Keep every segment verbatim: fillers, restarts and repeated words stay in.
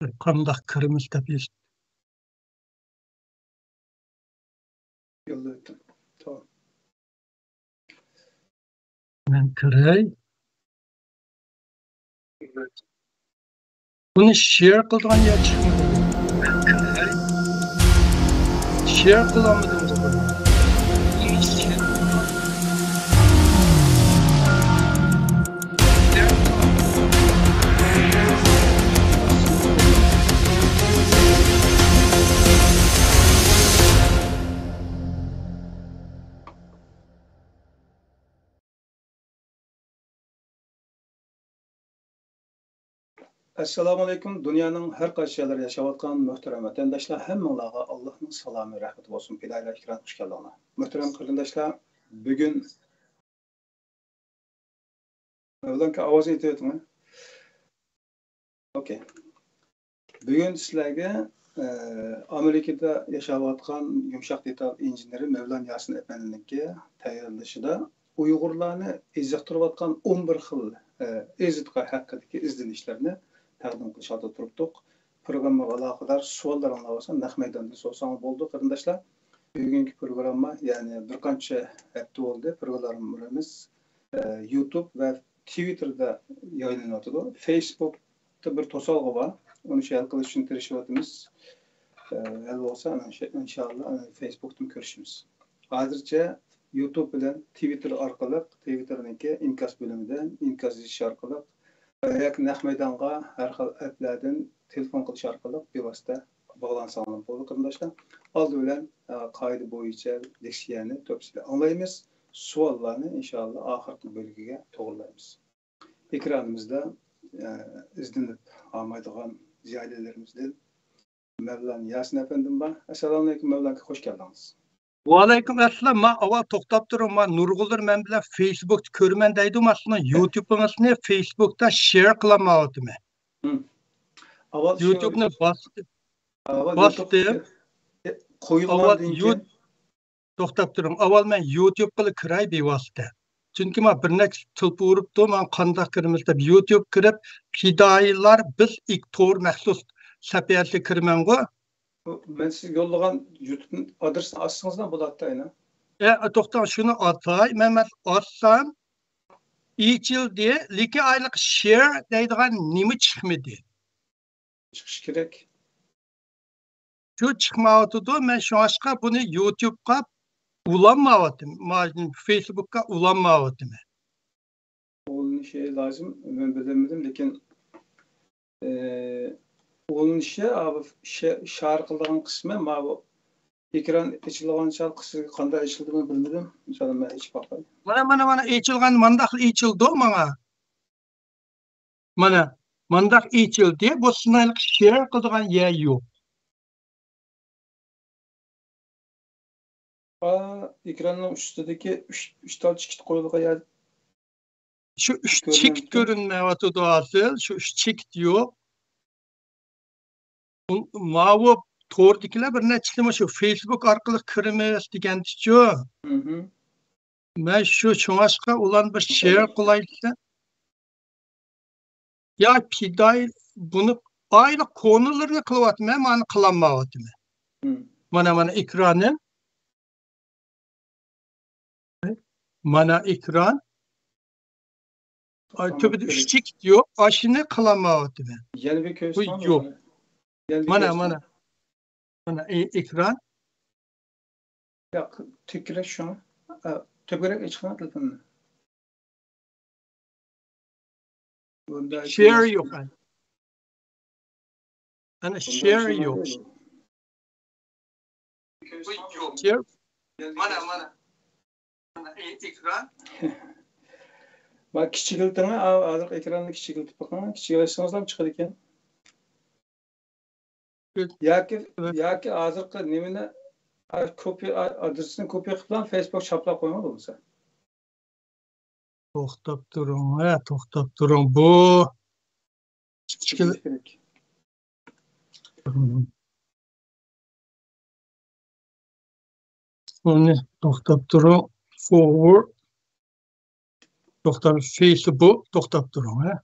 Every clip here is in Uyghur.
بىر قانداق كىرىمىز دەپ يېزىپ. يوللايتتىم. تامام. مەن كىرەي. بۇنى شېير قىلىدىغان يەر چىقمىدى. شېير قىلالمىدىم. ئەسسالامۇئەلەيكۇم، دۇنيانىڭ ھەر قايسى جايلىرىدا ياشاۋاتقان مۆھتەرەم ۋەتەنداشلار، ھەممىڭلارغا ئاللاھنىڭ سالامى، رەھمىتى بولسۇن، پىدائىيلار ئېكران، خۇش كەلدىڭلار. مۆھتەرەم قېرىنداشلار، بۈگۈن مەۋلانكا ئاۋازنى ئېيتىۋېتىڭ. ئوكەي. بۈگۈن سىلەرگە، ئە، ئامېرىكىدا ياشاۋاتقان يۇمشاق دېتال ئىنژېنېرى مەۋلان ياسىن ئەپەندىنىڭكى تەييارلىشىدا ئۇيغۇرلارنى ئېزىقتۇرۇۋاتقان ئون بىر خىل، ئە، ئېزىتقۇ ھەققىدىكى ئىزدىنىشلەرنى تەقدىم قىلىش ئالدىدا تۇرۇپتۇق. پروگراممىغا ئالاقىدار سوئاللىرىڭلار بولسا نەق مەيداندىن سورىساڭلار بولىدۇ، قېرىنداشلار. بۈگۈنكى پروگرامما، يەنى بىر قانچە ھەپتە بولدى، پروگراممىمىز، ئە، يۇتۇب ۋە تىۋىتتېردا يايلىنىۋاتىدۇ. فېيسبۇكتا بىر توسالغۇ بار. ئۇنى شۇ ھەل قىلىش ئۈچۈن تىرىشىۋاتىمىز. ئە، ھەل بولسا، ئىنشا-، ئىنشاللا، ئە، فېيسبۇكتىن كۆرۈشىمىز. ھازىرچە يۇتۇب بىلەن تىۋىتتېر ئارقىلىق، تىۋىتتېرنىڭكى ئىنكاس بۆلۈمىدىن ئىنكاس يېزىش ئارقىلىق ياكى نەق مەيدانغا ھەر خىل ئەپلەردىن تېلېفون قىلىش ئارقىلىق بىۋاسىتە باغلانساڭلار بولىدۇ، قېرىنداشلار. ئالدى بىلەن، ئە، قائىدە بويىچە لېكسىيەنى تەپسىلىي ئاڭلايمىز. سوئاللارنى ئىنشاللا ئاخىرقى بۆلىكىگە توغرىلايمىز. ئېكرانىمىزدا، ئە، ئىزدىنىپ ھامايدىغان زىيالىيلىرىمىزدىن مەۋلان ياسىن ئەپەندىم بار. ئەسسالامۇئەلەيكۇم، مەۋلان ئاكا، خۇش كەلدىڭىز. ۋەئەلەيكۇم ئەسسالام. ما ئاۋۋال توختاپ تۇرۇڭ، ما نۇرغۇنلار مەن بىلەن فېيسبۇكتا كۆرىمەن دەيدۇ، ما سىزنىڭ يۇتۇبىڭىزنى فېيسبۇكتا شېير قىلالمايۋاتىمەن. ھىم. ئاۋۋال شۇ يۇتۇبنى باستىم. ئاۋۋال باستىم. يۇتۇب قويۇلغاندىن ئاۋۋال كېيىن يۇت-، توختاپ تۇرۇڭ. ئاۋۋال مەن يۇتۇبقىلا كىراي بىۋاسىتە. چۈنكى ما بىر نەچچە تېلېفون ئۇرۇپتۇ، ماڭا قانداق كىرىمىز دەپ. يۇتۇب كىرىپ، پىدائىيلار بىز ئىك تور مەخسۇس سەھىپىسىگە كىرىمەنغۇ. بۇ مەن سىزگە يوللىغان يۇتۇب ئادرېسىنى ئاچسىڭىزلا بولاتتى ئەينە. ئە، توختاڭ، شۇنى ئاتاي. مەن، مەن ئاچسام، ئېچىلدى، لېكىن ئايلىق شېير دەيدىغان نېمە چىقمىدى. چىقىشى كېرەك. شۇ چىقمايۋاتىدۇ. مەن شۇڭلاشقا بۇنى يۇتۇبقا ئۇلانمايۋاتىمەن. ما-، فېيسبۇكقا ئۇلانمايۋاتىمەن. ئۇلىنىشى لازىم. مەن بىلمىدىم، لېكىن، ئى، ئۇلىنىشى، ئا، بۇ شە-، شېير قىلىدىغان قىسمى ماۋۇ ئېكران ئېچىلغان چاغ قىسمى قانداق ئېچىلدى، مەن بىلمىدىم. مىسالەن، مەن ئېچىپ باقاي. مانا، مانا، مانا ئېچىلغان، مانداق ئېچىلدى ماڭا. مانا، مانداق ئېچىلدى. بۇ سىنايلىق شېير قىلىدىغان يەر يوق. ئا، ئېكراننىڭ ئۈستىدىكى ئۈچ، ئۈچ تال چېكىت قويۇلغان يەر شۇ ئۈچ چېكىت كۆرۈنمەيۋاتىدۇ ھازىر. شۇ ئۈچ چېكىت يوق. ئۇ، ماۋۇ توردىكىلەر بىر نەچچىسى مۇشۇ فېيسبۇك ئارقىلىق كىرىمىز دېگەنتىچۇ. مەن شۇ شۇڭلاشقا ئۇلارنى بىر شېير قىلاي دېسە. يا پىدائىي، بۇنى ئايلىق كونىلىرىنى قىلىۋاتىمەن، مانا قىلالمايۋاتىمەن. مانا، مانا ئېكرانىم. مانا ئېكران. ئاي، تۆپىدە ئۈچ چېكىت يوق، ئاشۇنى قىلالمايۋاتىمەن. يەنە بىر بۇ كۆرسىتىڭ، يوق. مانا، يەنە بىر مانا، كۆرسىتىڭ. مانا. مانا، ئې-، ئېكران. ياق، تۆگىرەك شۇڭا. ئە، تۆگىرەك ئېچىقىڭ تېلېفوننى. بۇندا شېير يوق. ئەنە شېير يوق. شېير. مانا، مانا. مانا ئېكران. ما كىچىكلىتىڭ، ھازىرقى ئېكراننى كىچىكلىتىپ بېقىڭ. كىچىكلەتسىڭىزلا چىقىدىكەن. ياكى، ياكى ھازىرقى نېمىنى، ئا، كوپى، ئا، ئادرېسىنى كوپىي قىلىپ فېيسبۇك چاپلاپ قويۇڭ بولمىسا. توختاپ تۇرۇڭ، ھە، توختاپ تۇرۇڭ. بۇ كىچىكلىك. بۇنى توختاپ تۇرۇڭ. فورورد. توختاپ، فېيسبۇك توختاپ تۇرۇڭ، ھە.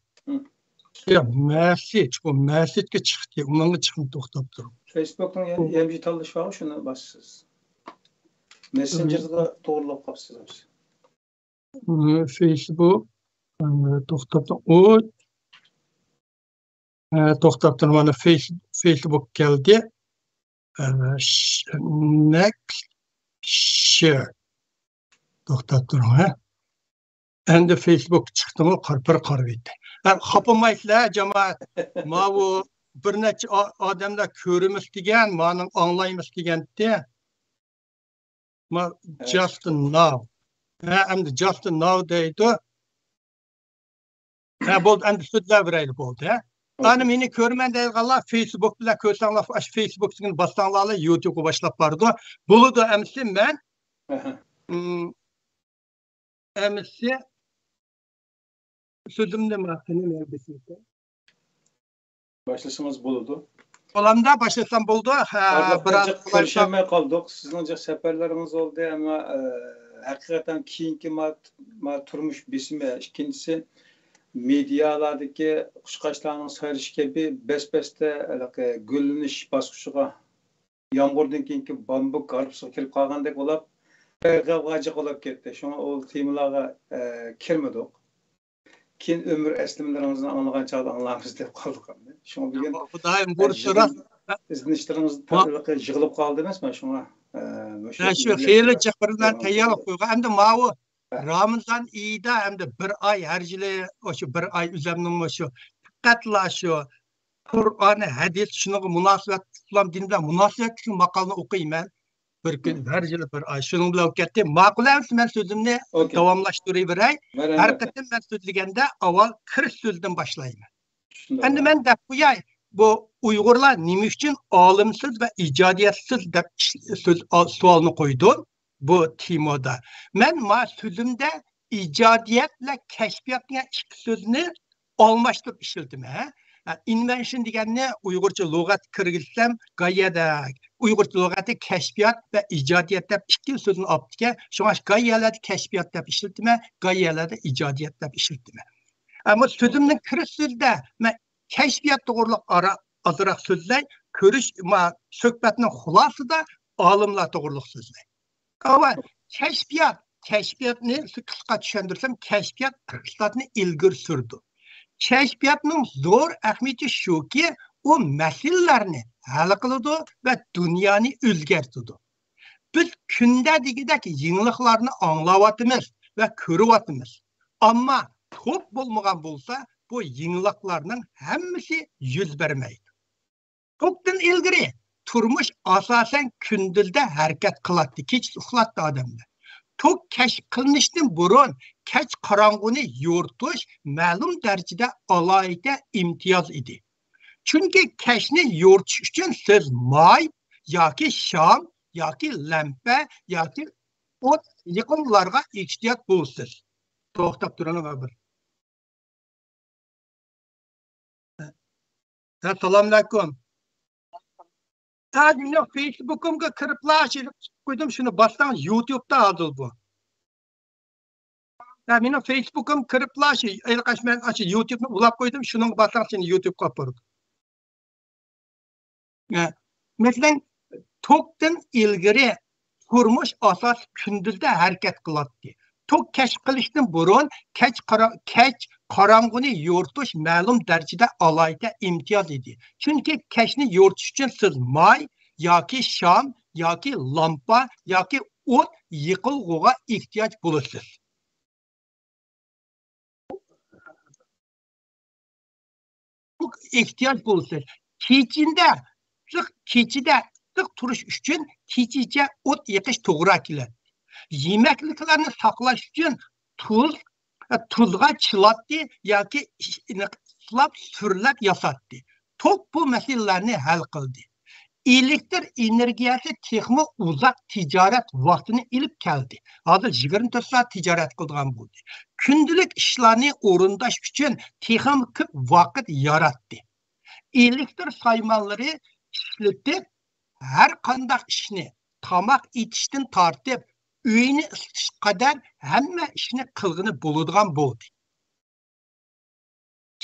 يا، مەسىج، بۇ مەسىجكە چىقتى، ئۇنىڭغا چىقىپ توختاپ تۇرۇڭ. فېيسبۇكنىڭ يەنە، بۇ يەنە بىر تاللىشى بارغۇ، شۇنى باسىسىز. مېسسېنجېرغا توغرىلاپ قاپسىز. فېيسبۇك، ئە، توختاپ تۇر-، ئۇ، ئە، توختاپ تۇرۇڭ، مانا فېيس-، فېيسبۇك كەلدى. ئە، ش-، نېكست شېر. توختاپ تۇرۇڭ، ھە. ئەمدى فېيسبۇك چىقتىمۇ، قار-، بىر قارىۋېتەي. ھە، خاپىمايسىلەر، جامائەت. ماۋۇ بىر نەچچە ئا-، ئادەملەر كۆرىمىز دېگەن، مانىڭ ئاڭلايمىز دېگەنتى. ما، just now. ھە، ئەمدى just now دەيدۇ. ھە، بولدى، ئەمدى سۆزلەۋېرەيلى، بولدى، ھە. ئانا، مېنى كۆرىمەن دەيدىغانلار فېيسبۇك بىلەن كۆرسەڭلار، ئاشۇ فېيسبۇكتىن باسساڭلارلا يۇتۇبقا باشلاپ بارىدۇ. بولىدۇ، ئەمىسە مەن، ئەھە. ئىم، ئەمىسە سۆزۈمنى ماقۇل باشلىسىڭىز بولىدۇ. بولامدا باشلىسام بولىدۇ. ھە، بىراز كۆرۈشەلمەي قالدۇق. سىزنىڭ جىق سەپەرلىرىڭىز بولدى، ئەمما، ئە، ھەقىقەتەن كېيىنكى ما-، ما-، تۇرمۇش بېسىمى، ئىككىنچىسى، مېدىيالاردىكى قۇشقاچلارنىڭ سايرىشى كەبى بەس-بەستە ھېلىقى گۈللىنىش باسقۇچىغا يامغۇردىن كېيىنكى بامبۇك ھارپىسىغا كىرىپ قالغاندەك بولۇپ، بىر غەۋغاجىق بولۇپ كەتتى. شۇڭا ئۇ تېمىلارغا، ئە، كىرمىدۇق. كېيىن ئۆمۈر ئەسلىمىلىرىڭىزنى ئاڭلىغان چاغدا ئاڭلارمىز دەپ قالدۇق ئەمدى. شۇڭا بۈگۈن، خۇدايىم ئە، بۇيرۇسا يىغىن-، راست. ئىزدىنىشلىرىڭىز يىغىلىپ قالدى ئەمەسمۇ؟ شۇڭا، ئە، مۇشۇ مەن شۇ خېلى جىق بىر نەرسە تەييارلاپ قويغان. ئەمدى ماۋۇ رامىزان ئېيىدا ئەمدى بىر ئاي ھەر يىلى، ئاشۇ بىر ئاي ئۆزەمنىڭ مۇشۇ پەقەتلا شۇ قۇرئان، ھەدىس، شۇنىڭغا مۇناسىۋەتلىك، ئىسلام دىنى بىلەن مۇناسىۋەتلىك ماقالىنى ئوقۇيمەن. بىر كۈن، ھەر يىلى بىر ئاي. شۇنىڭ بىلەن ئۆتۈپ كەتتى. ماقۇل ئەمىسە، مەن سۆزۈمنى داۋاملاشتۇرۇۋېرەي. ھەر قېتىم مەن سۆزلىگەندە ئاۋۋال كىرىش سۆزىدىن باشلايمەن. ئەمدى مەن دەپ قوياي، بۇ ئۇيغۇرلار نېمە ئۈچۈن ئالىمسىز ۋە ئىجادىيەتسىز دەپ ئىش-، سۆز، سوئالنى قويدۇم بۇ تېمىدا. مەن ما سۆزۈمدە ئىجادىيەت بىلەن كەشپىيات دېگەن ئىككى سۆزنى ئالماشتۇرۇپ ئىشلىتىمەن. ھە، ئىنۋېنشن دېگەننى ئۇيغۇرچە لۇغەتكە كىرگۈزسەم، گايەدە، ئۇيغۇرچە لۇغەتتە كەشپىيات ۋە ئىجادىيەت دەپ ئىككى سۆزنى ئاپتىكەن. شۇڭا گايەلەردە كەشپىيات دەپ ئىشلىتىمەن، گايەلەردە ئىجادىيەت دەپ ئىشلىتىمەن. ئەمما سۆزۈمنىڭ كىرىش سۆزىدە مەن كەشپىيات توغرۇلۇق ئارا-، ئازراق سۆزلەي، كۆرۈش، ما، سۆھبەتنىڭ خۇلاسىدا ئالىملار توغرۇلۇق سۆزلەي. ئاۋا، كەشپىيات، كەشپىياتنى قىسقا چۈشەندۈرسەم، كەشپىيات ئىقتىسادنى ئىلگىرى سۈرىدۇ. كەشپىياتنىڭ زور ئەھمىيىتى شۇكى، ئۇ مەسىلىلەرنى ھەل قىلىدۇ ۋە دۇنيانى ئۆزگەرتىدۇ. بىز كۈندە دېگۈدەك يېڭىلىقلارنى ئاڭلاۋاتىمىز ۋە كۆرۈۋاتىمىز. ئەمما توك بولمىغان بولسا، بۇ يېڭىلىقلارنىڭ ھەممىسى يۈز بەرمەيدۇ. توكتىن ئىلگىرى تۇرمۇش ئاساسەن كۈندۈزدە ھەرىكەت قىلاتتى، كېچىسى ئۇخلاتتى ئادەملەر. توك كەشىپ قىلىنىشتىن بۇرۇن كەچ قاراڭغۇنى يورۇتۇش مەلۇم دەرىجىدە ئالاھىدە ئىمتىياز ئىدى. چۈنكى كەچنى يورۇتۇش ئۈچۈن سىز ماي ياكى شام ياكى لەمپە ياكى ئوت يېقىلغۇلارغا ئېھتىياج بولىسىز. توختاپ تۇرۇڭ بىر. ھە، سالامئەلەيكۇم. ھە، مېنىڭ فېيسبۇكۇمغا كىرىپلا ئاشۇ قويدۇم، شۇنى باسساڭ يۇتۇبتا ھازىر بۇ. ھە، مېنىڭ فېيسبۇكۇم كىرىپلا شۇ، ئېلقاش مەن ئاشۇ يۇتۇبنى ئۇلاپ قويدۇم، شۇنىڭغا باسساڭ سېنى يۇتۇبقا ئاپىرىدۇ. ھە، مەسىلەن، توكتىن ئىلگىرى تۇرمۇش ئاساسىي كۈندۈزدە ھەرىكەت قىلاتتى. توك كەشىپ قىلىشتىن بۇرۇن كەچ قارا-، كەچ قاراڭغۇنى يورۇتۇش مەلۇم دەرىجىدە ئالاھىدە ئىمتىياز ئىدى. چۈنكى كەچنى يورۇتۇش ئۈچۈن سىز ماي ياكى شام ياكى لامپا ياكى ئوت يېقىلغۇغا ئېھتىياج بولىسىز. ئېھتىياج بولسا، كېچىندە، جىق كېچىدە جىق تۇرۇش ئۈچۈن كېچىچە ئوت يېقىش توغرا كېلەتتى. يېمەكلىكلەرنى ساقلاش ئۈچۈن تۇز، تۇزغا چىلاتتى ياكى ئىسلاپ سۈرلەپ ياساتتى. توك بۇ مەسىلىلەرنى ھەل قىلدى. ئېلېكتر ئېنېرگىيەسى تېخىمۇ ئۇزاق تىجارەت ۋاقتىنى ئېلىپ كەلدى. ھازىر يىگىرمە تۆت سائەت تىجارەت قىلىدىغان بولدى. كۈندىلىك ئىشلارنى ئورۇنداش ئۈچۈن تېخىمۇ كۆپ ۋاقىت ياراتتى. ئېلېكتر سايمانلىرى ئىشلىتىپ، ھەر قانداق ئىشنى، تاماق ئېتىشتىن تارتىپ، ئۆينى ئىسسىتىشقا قەدەر ھەممە ئىشنى قىلغىلى بولىدىغان بولدى.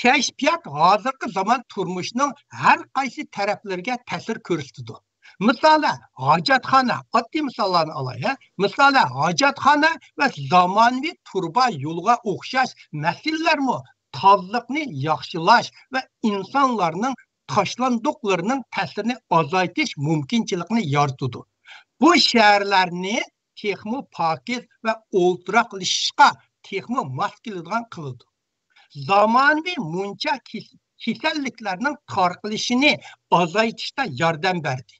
كەشپىيات ھازىرقى زامان تۇرمۇشنىڭ ھەر قايسى تەرەپلىرىگە تەسىر كۆرسىتىدۇ. مىسالى، ھاجەتخانا، ئاددىي مىساللارنى ئالاي، ھە؟ مىسالى، ھاجەتخانا ۋە زامانىۋى تۇرۇبا يولىغا ئوخشاش مەسىلىلەرمۇ تازىلىقنى ياخشىلاش ۋە ئىنسانلارنىڭ تاشلاندۇقلىرىنىڭ تەسىرىنى ئازايتىش مۇمكىنچىلىكىنى يارىتىدۇ. بۇ شەھەرلەرنى تېخىمۇ پاكىز ۋە ئولتۇراقلىشىشقا تېخىمۇ ماس كېلىدىغان قىلىدۇ. زامانىۋى مۇنچا كېس-، كېسەللىكلەرنىڭ تارقىلىشىنى ئازايتىشتا ياردەم بەردى.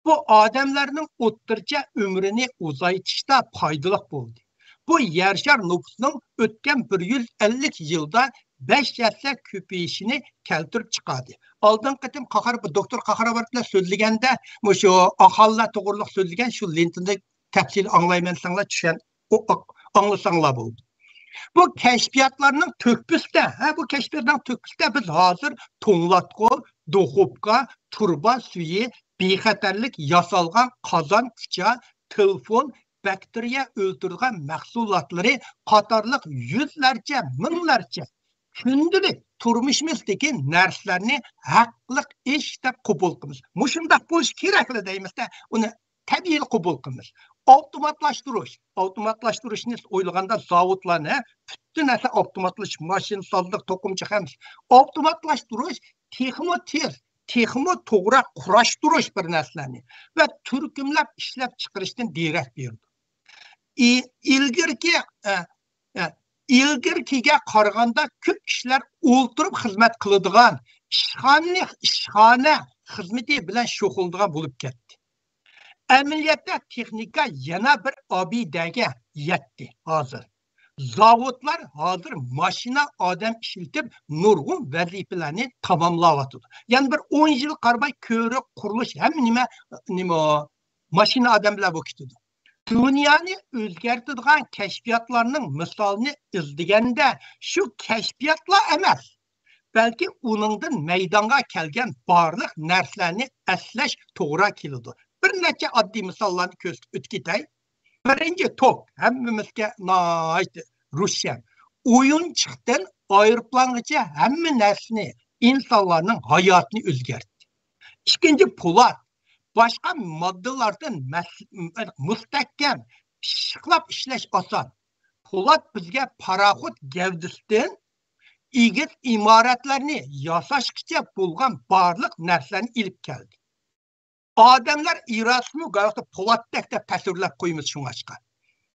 بۇ ئادەملەرنىڭ ئوتتۇرىچە ئۆمرىنى ئۇزايتىشتا پايدىلىق بولدى. بۇ يەر شار نوپۇسىنىڭ ئۆتكەن بىر يۈز ئەللىك يىلدا بەش ھەسسە كۆپىيىشىنى كەلتۈرۈپ چىقاردى. ئالدىنقى قېتىم قاخار-، دوكتور قاخارابات بىلەن سۆزلىگەندە، مۇشۇ ئاھالىلەر توغرىلىق سۆزلىگەن شۇ لېنتىنى تەپسىلىي ئاڭلايمەن دېسەڭلار، چۈشەن-، ئو-، ئا-، ئاڭلىساڭلار بولدى. بۇ كەشپىياتلارنىڭ تۆھپىسىدە، ھە، بۇ كەشپىياتنىڭ تۆھپىسىدە بىز ھازىر توڭلاتقۇ، دۇخوپكا، تۇرۇبا سۈيى، بىخەتەرلىك ياسالغان قازان-كۇچا، تېلېفون، باكتېرىيە ئۆلتۈرىدىغان مەھسۇلاتلىرى قاتارلىق يۈزلەرچە، مىڭلارچە كۈندىلىك تۇرمۇشىمىزدىكى نەرسىلەرنى ھەقلىق ئىش دەپ قوبۇل قىلىمىز. مۇشۇنداق بولۇش كېرەكلا دەيمىزدە، ئۇنى تەبىئىي قوبۇل قىلىمىز. ئاپتوماتلاشتۇرۇش. ئاپتوماتلاشتۇرۇشنى ئويلىغاندا زاۋۇتلارنى، ھە، پۈتۈن نەرسە ئاپتوماتلىشىش، ماشىنا، سازلىق، توقۇمىچى، ھەممىسى. ئاپتوماتلاشتۇرۇش تېخىمۇ تېز، تېخىمۇ توغرا قۇراشتۇرۇش بىر نەرسىلەرنى ۋە تۈركۈملەپ ئىشلەپ چىقىرىشتىن دېرەك بېرىدۇ. ئى-، ئىلگىرىكى، ئە، ئە، ئىلگىرىكىگە قارىغاندا كۆپ كىشىلەر ئولتۇرۇپ خىزمەت قىلىدىغان، ئىشخانىنى، ئىشخانا خىزمىتى بىلەن شۇغۇللىنىدىغان بولۇپ كەتتى. ئەمەلىيەتتە تېخنىكا يەنە بىر ئابىدەگە يەتتى ھازىر. زاۋۇتلار ھازىر ماشىنا ئادەم ئىشلىتىپ نۇرغۇن ۋەزىپىلەرنى تاماملاۋاتىدۇ. يەنە بىر ئون يىل قارىماي كۆۋرۈك، قۇرۇلۇش، ھەممە نېمە، نېمە، ماشىنا ئادەم بىلەن بولۇپ كېتىدۇ. دۇنيانى ئۆزگەرتىدىغان كەشپىياتلارنىڭ مىسالىنى ئىزدىگەندە، شۇ كەشپىياتلا ئەمەس، بەلكى ئۇنىڭدىن مەيدانغا كەلگەن بارلىق نەرسىلەرنى ئەسلەش توغرا كېلىدۇ. بىر نەچچە ئاددىي مىساللارنى كۆرسىتىپ ئۆتۈپ كېتەي. بىرىنچى، توك ھەممىمىزگە ناھايىتى روشەن. ئويۇنچۇقتىن ئايروپىلانغىچە ھەممە نەرسىنى، ئىنسانلارنىڭ ھاياتىنى ئۆزگەرتتى. ئىككىنچى، پولات. باشقا ماددىلاردىن مەس-، مۇستەھكەم، پىششىقلاپ ئىشلەش ئاسان. پولات بىزگە پاراخوت گەۋدىسىدىن ئېگىز ئىمارەتلەرنى ياساشقىچە بولغان بارلىق نەرسىلەرنى ئېلىپ كەلدى. ئادەملەر ئېرىشىشمۇ گاۋاكتا پولاتتەك دەپ تەسۋىرلەپ قويىمىز شۇڭلاشقا.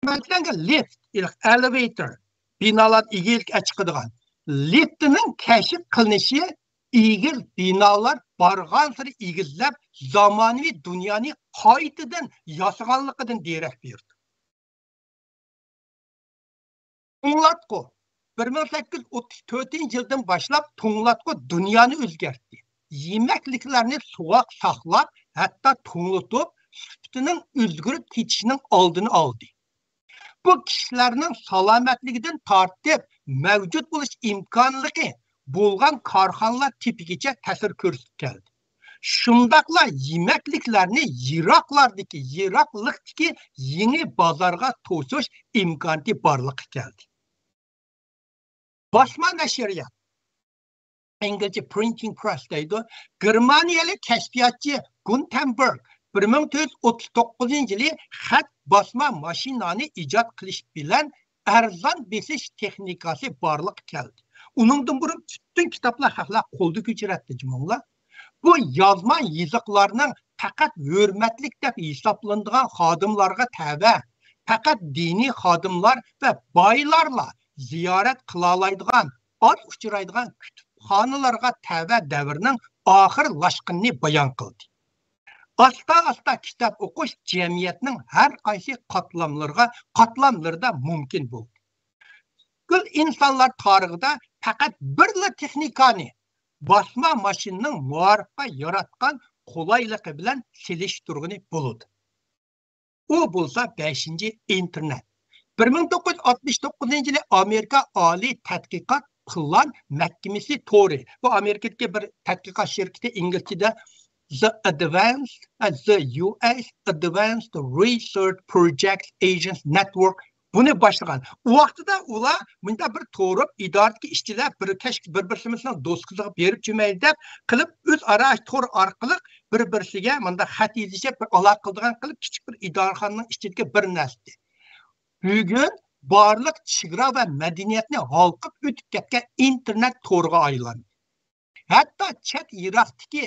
مەسىلەن، لىفت، ئېلېۋېيتور، بىنالار ئېگىزلىككە چىقىدىغان. لىفتنىڭ كەشىپ قىلىنىشى ئېگىز بىنالار بارغانسېرى ئېگىزلەپ، زامانىۋى دۇنيانى قايتىدىن ياسىغانلىقىدىن دېرەك بېرىدۇ. توڭلاتقۇ. بىر مىڭ سەككىز يۈز ئوتتۇز تۆتىنچى يىلدىن باشلاپ توڭلاتقۇ دۇنيانى ئۆزگەرتتى. يېمەكلىكلەرنى سوغۇق ساقلاپ، ھەتتا توڭلىتىپ، سۈپىتىنىڭ ئۆزگىرىپ كېتىشىنىڭ ئالدىنى ئالدى. بۇ كىشىلەرنىڭ سالامەتلىكىدىن تارتىپ مەۋجۇت بولۇش ئىمكانلىقى بولغان كارخانىلار تىپىگىچە تەسىر كۆرسىتىپ كەلدى. شۇنداقلا يېمەكلىكلەرنى يىراقلاردىكى، يىراقلىقتىكى يېڭى بازارغا توشۇش ئىمكانىيىتى بارلىققا كەلدى. باسما نەشرىيات، ئىنگلىزچە printing press دەيدۇ. گېرمانىيەلىك كەشپىياتچى گۇنتەنبېرگ بىر مىڭ تۆت يۈز ئوتتۇز توققۇزىنچى يىلى خەت باسما ماشىنانى ئىجاد قىلىش بىلەن ئەرزان بېسىش تېخنىكاسى بارلىققا كەلدى. ئۇنىڭدىن بۇرۇن پۈتۈن كىتابلار خەقلەر قولدا كۆچۈرەتتى جۇمۇڭلار. بۇ يازما يېزىقلارنىڭ پەقەت ھۆرمەتلىك دەپ ھېسابلىنىدىغان خادىملارغا تەۋە، پەقەت دىنىي خادىملار ۋە بايلارلا زىيارەت قىلالايدىغان، ئاز ئۇچرايدىغان كۇتۇپخانىلارغا تەۋە دەۋرنىڭ ئاخىرلاشقىنىنى بايان قىلدى. ئاستا-ئاستا كىتاب ئوقۇش جەمئىيەتنىڭ ھەر قايسى قاتلاملىرىغا، قاتلاملىرىدا مۇمكىن بولدى. پۈتكۈل ئىنسانلار تارىخىدا پەقەت بىرلا تېخنىكانى، باسما ماشىنىنىڭ مائارىپقا ياراتقان قولايلىقى بىلەن سېلىشتۇرغىلى بولىدۇ. ئۇ بولسا بەشىنچى ئىنتېرنېت. بىر مىڭ توققۇز يۈز ئاتمىش توققۇزىنچى يىلى ئامېرىكا ئالىي تەتقىقات پىلان مەھكىمىسى تورى، بۇ ئامېرىكىدىكى بىر تەتقىقات شىركىتى، ئىنگلىزچىدە The Advanced، the U S Advanced Research Projects Agents Network بۇنى باشلىغان. ئۇ ۋاقتىدا ئۇلار مۇنداق بىر تۇرۇپ، ئىدارىدىكى ئىشچىلار بىر كەچ-، بىر-، بىرسىمىزنىڭ دوسكىسىغا بېرىپ چۈمەي دەپ قىلىپ، ئۆزئارا تور ئارقىلىق بىر-بىرسىگە مۇنداق خەت يېزىشىپ، بىر ئالاقە قىلىدىغان قىلىپ، كىچىك بىر ئىدارىخانىنىڭ ئىچىدىكى بىر نەرسە. بۈگۈن بارلىق چېگرا ۋە مەدەنىيەتنى ھالقىپ ئۆتۈپ كەتكەن ئىنتېرنېت تورغا ئايلاندى. ھەتتا چەت يىراقتىكى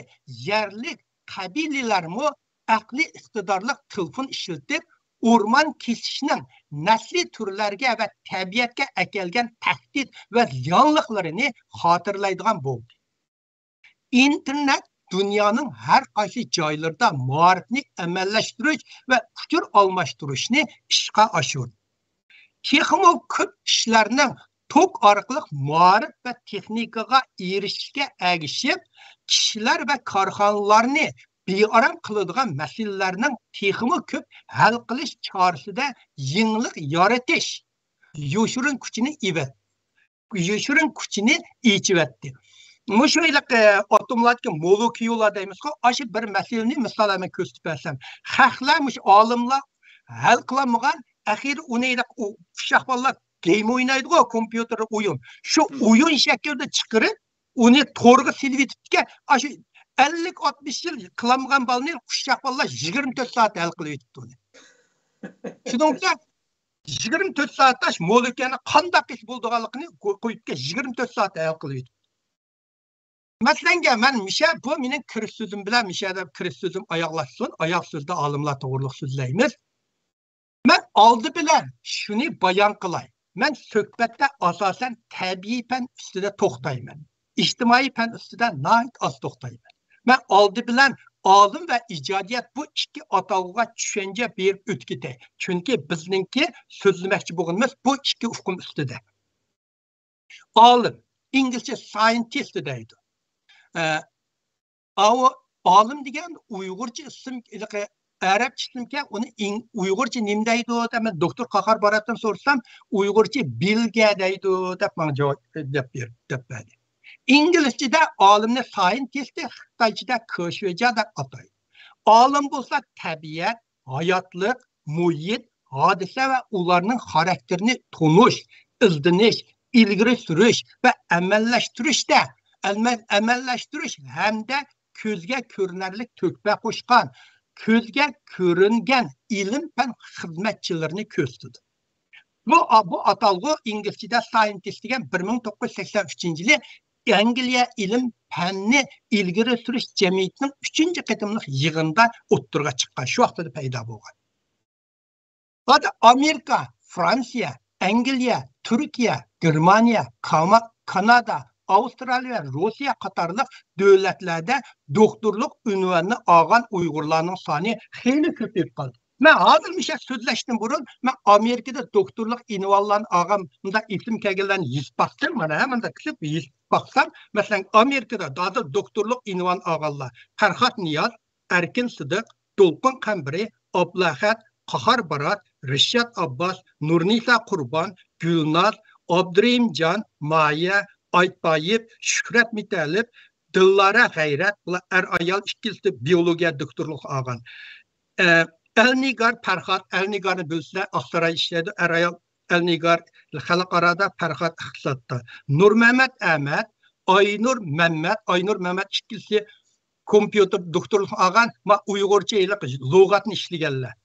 يەرلىك قەبىلىلەرمۇ ئەقلىي ئىقتىدارلىق تېلېفون ئىشلىتىپ، ئورمان كېسىشنىڭ نەسلىي تۈرلەرگە ۋە تەبىئەتكە ئەكەلگەن تەھدىت ۋە زىيانلىقلىرىنى خاتىرىلەيدىغان بولدى. ئىنتېرنېت دۇنيانىڭ ھەر قايسى جايلىرىدا مائارىپنى ئەمەلىيلەشتۈرۈش ۋە ئۇچۇر ئالماشتۇرۇشنى ئىشقا ئاشۇردى. تېخىمۇ كۆپ كىشىلەرنىڭ توك ئارقىلىق مائارىپ ۋە تېخنىكىغا ئېرىشىشكە ئەگىشىپ، كىشىلەر ۋە كارخانىلارنى بىئارام قىلىدىغان مەسىلىلەرنىڭ تېخىمۇ كۆپ ھەل قىلىش چارىسىدە يېڭىلىق يارىتىش يوشۇرۇن كۈچىنى ئىۋەت-، يوشۇرۇن كۈچىنى ئېچىۋەتتى. مۇشۇ ھېلىقى ئاتوملاردىكى مولېكۇللار دەيمىزغۇ، ئاشۇ بىر مەسىلىنى مىسال مەن كۆرسىتىپ بەرسەم، خەقلەر مۇشۇ ئالىملار ھەل قىلالمىغان، ئەخىرى ئۇنى ھېلىقى ئۇ ئۇششاق بالىلار گېيم ئوينايدىغۇ، كومپيۇتېردا ئويۇن. شۇ مم. ئويۇن شەكلىدە چىقىرىپ، ئۇنى تورغا سېلىۋېتىپتىكەن. ئاشۇ ئەللىك ئاتمىش يىل قىلالمىغان بالىنى ئۇششاق بالىلار يىگىرمە تۆت سائەت ھەل قىلىۋېتىپتۇ ئۇنى. شۇنىڭ بىلەن يىگىرمە تۆت سائەتتە شۇ مولېكۇلانى قانداق قىلسا بولىدىغانلىقىنى قو-، قويۇپكەن، يىگىرمە تۆت سائەت ھەل قىلىۋېتىپتۇ. مەسىلەنگە، مەن مىشە، بۇ مېنىڭ كىرىش سۆزۈم بىلەن، مىشە دەپ كىرىش سۆزۈم ئاياغلاشسۇن، ئاياغ سۆزدە ئالىملار توغرۇلۇق سۆزلەيمىز. مەن ئالدى بىلەن شۇنى بايان قىلاي. مەن سۆھبەتتە ئاساسەن تەبىئىي پەن ئۈستىدە توختايمەن. ئىجتىمائىي پەن ئۈستىدە ناھايىتى ئاز توختايمەن. مەن ئالدى بىلەن ئالىم ۋە ئىجادىيەت بۇ ئىككى ئاتالغۇغا چۈشەنچە بېرىپ ئۆتۈپ كېتەي. چۈنكى بىزنىڭكى سۆزلىمەكچى بولغىنىمىز بۇ ئىككى ئۇقۇم ئۈستىدە. ئالىم، ئىنگلىزچە سايېنتىست دەيدۇ. ئە، ئاۋۇ ئالىم دېگەن ئۇيغۇرچە ئىسىم، ھېلىقى ئەرەبچە ئىسىمكەن، ئۇنى ئىڭ-، ئۇيغۇرچە نېمە دەيدۇ دەپ مەن دوكتور قاھار باراتتىن سورىسام، ئۇيغۇرچە بىلگە دەيدۇ دەپ ماڭا جاۋاب دەپ بېرىپ، دەپ بەردى. ئىنگلىزچىدە ئالىمنى سايېنتىست، خىتايچىدا كېشۈجيا دەپ ئاتايدۇ. ئالىم بولسا تەبىئەت، ھاياتلىق، مۇھىت، ھادىسە ۋە ئۇلارنىڭ خاراكتېرىنى تونۇش، ئىزدىنىش، ئىلگىرى سۈرۈش ۋە ئەمەللەشتۈرۈشتە، ئەمەل-، ئەمەللەشتۈرۈش ھەمدە كۆزگە كۆرۈنەرلىك تۆھپە قوشقان، كۆزگە كۆرۈنگەن ئىلىم-پەن خىزمەتچىلىرىنى كۆرسىتىدۇ. بۇ، بۇ ئاتالغۇ ئىنگلىزچىدە سايېنتىست دېگەن بىر مىڭ توققۇز يۈز سەكسەن ئۈچىنچى يىلى ئەنگلىيە ئىلىم پەننى ئىلگىرى سۈرۈش جەمئىيىتىنىڭ ئۈچىنچى قېتىملىق يىغىنىدا ئوتتۇرىغا چىققان، شۇ ۋاقتىدا پەيدا بولغان. ھازىر ئامېرىكا، فرانسىيە، ئەنگلىيە، تۈركىيە، گېرمانىيە، كاما-، كانادا، ئاۋسترالىيە، روسىيە قاتارلىق دۆلەتلەردە دوكتورلۇق ئۇنۋانىنى ئالغان ئۇيغۇرلارنىڭ سانى خېلى كۆپىيىپ قالدى. مەن ھازىر مۇشۇ سۆزلەشتىن بۇرۇن، مەن ئامېرىكىدا دوكتورلۇق ئۇنۋانلارنى ئالغان مۇنداق ئېسىمگە كەلگەنلەرنى يېزىپ باقتىم. مانا، ھە، مۇنداق كىتاب يېزىپ باقسام، مەسىلەن، ئامېرىكىدا ھازىر دوكتورلۇق ئۇنۋانى ئالغانلار: پەرھات نىياز، ئەركىن سىدىق، دولقۇن قەمبىرى، ئابلەخەت، قاھار بارات، رىشات ئابباس، نۇرنىسا قۇربان، گۈلناز، ئابدۇرېھىمجان، مايە، ئايتبايىپ، شۆھرەت مۇتەللىپ، دىللارا غەيرەت، بۇلار ئەر-ئايال ئىككىلىسى بىئولوگىيە دوكتورلۇق ئالغان. ئە، ئەلنىگار پەرھات، ئەلنىگارنى بىلسىلەر، ئاقساراي ئىشلەيدۇ، ئەر-ئايال ئەلنىگار خەلقئارادا، پەرھات ئىقتىسادتا. نۇرمەمەت ئەمەت، ئاينۇر مەمەت، ئاينۇر مەمەت ئىككىلىسى كومپيۇتېر دوكتورلۇق ئالغان، ما ئۇيغۇرچە ھېلىقى لۇغەتنى ئىشلىگەنلەر.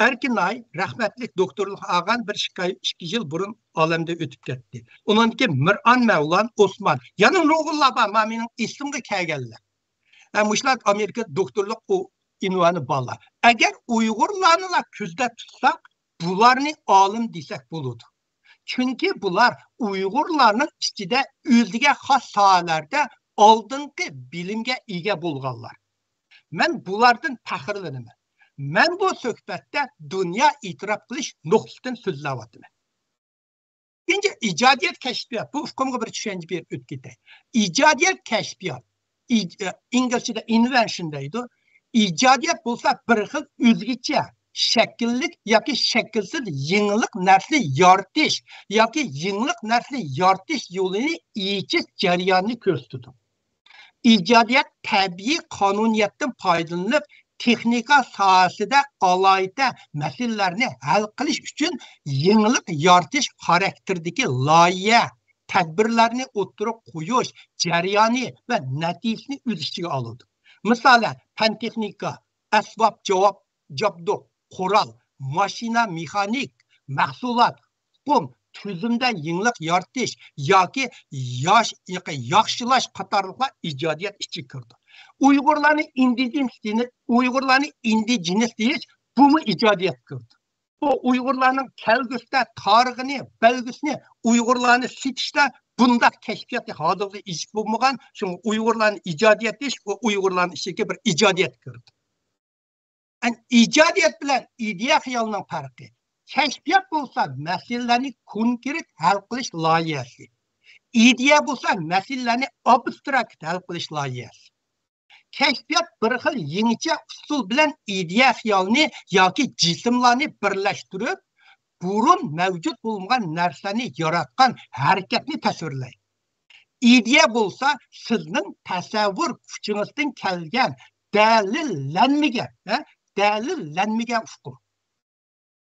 ئەركىنئاي رەھمەتلىك دوكتورلۇق ئالغان، بىر ئىككى ئاي، ئىككى يىل بۇرۇن ئالەمدىن ئۆتۈپ كەتتى. ئۇنىڭدىن كېيىن مىرئان مەۋلان ئوسمان. يەنە نۇرغۇنلار بار، ما مېنىڭ ئېسىمگە كەلگەنلەر. ھە، مۇشۇلار ئامېرىكا دوكتورلۇق ئۇ ئۇنۋانى بارلار. ئەگەر ئۇيغۇرلارنىلا كۆزدە تۇتساق، بۇلارنى ئالىم دېسەك بولىدۇ. چۈنكى بۇلار ئۇيغۇرلارنىڭ ئىچىدە ئۆزىگە خاس ساھەلەردە ئالدىنقى بىلىمگە ئىگە بولغانلار. مەن بۇلاردىن پەخىرلىنىمەن. مەن بۇ سۆھبەتتە دۇنيا ئېتىراپ قىلىش نۇقتىسىدىن سۆزلەۋاتىمەن. ئىككىنچى، ئىجادىيەت، كەشپىيات. بۇ ئۇقۇمغا بىر چۈشەنچە بېرىپ ئۆتۈپ كېتەي. ئىجادىيەت، كەشپىيات. ئىج-، ئە، ئىنگلىزچىدە invention دەيدۇ. ئىجادىيەت بولسا بىر خىل ئۆزگىچە، شەكىللىك ياكى شەكىلسىز يېڭىلىق نەرسە يارىتىش ياكى يېڭىلىق نەرسە يارىتىش يولىنى ئېچىش جەريانىنى كۆرسىتىدۇ. ئىجادىيەت تەبىئىي قانۇنىيەتتىن پايدىلىنىپ، تېخنىكا ساھەسىدە ئالاھىدە مەسىلىلەرنى ھەل قىلىش ئۈچۈن يېڭىلىق يارىتىش خاراكتېرىدىكى لايىھە، تەدبىرلەرنى ئوتتۇرىغا قويۇش جەريانى ۋە نەتىجىسىنى ئۆز ئىچىگە ئالىدۇ. مىسالەن، پەن تېخنىكا، ئەسۋاب جاۋاب، جابدۇق، قورال، ماشىنا مېخانىك، مەھسۇلات، ئۇقۇم، تۈزۈمدە يېڭىلىق يارىتىش ياكى ياش-، ياخشىلاش قاتارلىقلار ئىجادىيەت ئىچىگە كىرىدۇ. ئۇيغۇرلارنىڭ ئىندىجېنىس، ئۇيغۇرلارنى ئىندىجېنىس دېيىش، بۇمۇ ئىجادىيەتكە كىرىدۇ. بۇ ئۇيغۇرلارنىڭ كەلگۈسىدە تارىخىنى، بەلگىسىنى، ئۇيغۇرلارنى سېتىشتا بۇنداق كەشپىياتنى ھازىرغىچە ئېچىپ بولمىغان، شۇڭا ئۇيغۇرلارنى ئىجادىيەت دېيىش، ئۇ ئۇيغۇرلارنىڭ ئىچىدىكى بىر ئىجادىيەتكە كىرىدۇ. ئەن ئىجادىيەت بىلەن ئىدىيە خىيالنىڭ پەرقى. كەشپىيات بولسا مەسىلىلەرنى كونكرېت ھەل قىلىش لايىھەسى. ئىدىيە بولسا مەسىلىلەرنى ئابستراكت ھەل قىلىش لايىھەسى. كەشپىيات بىر خىل يېڭىچە ئۇسۇل بىلەن ئىدىيە خىيالنى ياكى جىسىملارنى بىرلەشتۈرۈپ، بۇرۇن مەۋجۇت بولمىغان نەرسىلەرنى ياراتقان ھەرىكەتنى تەسۋىرلەيدۇ. ئىدىيە بولسا سىزنىڭ تەسەۋۋۇر كۈچىڭىزدىن كەلگەن، دەلىللەنمىگەن، ھە، دەلىللەنمىگەن ئۇقۇم.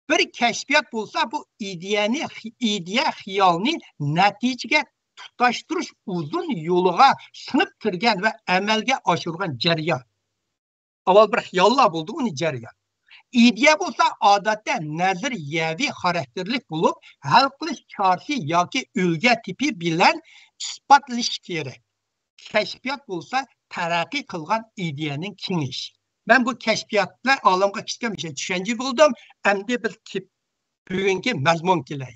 بىر كەشپىيات بولسا بۇ ئىدىيەنى، ئىدىيە خىيالنى نەتىجىگە تۇتاشتۇرۇش ئۇزۇن يولىغا سىڭىپ كىرگەن ۋە ئەمەلگە ئاشۇرغان جەريان. ئاۋۋال بىر خىياللار بولىدۇ، ئۇنى جەريان. ئىدىيە بولسا ئادەتتە نەزەرىيەۋى خاراكتېرلىك بولۇپ، ھەل قىلىش چارىسى ياكى ئۈلگە تىپى بىلەن ئىسپاتلىشى كېرەك. كەشپىيات بولسا تەرەققىي قىلغان ئىدىيەنىڭ كېڭىيىشى. مەن بۇ كەشپىيات بىلەن ئالەمگە كىشكەن بىر چۈشەنچە بولدۇم. ئەمدى بىز كېپ-، بۈگۈنكى مەزمۇنغا كېلەي.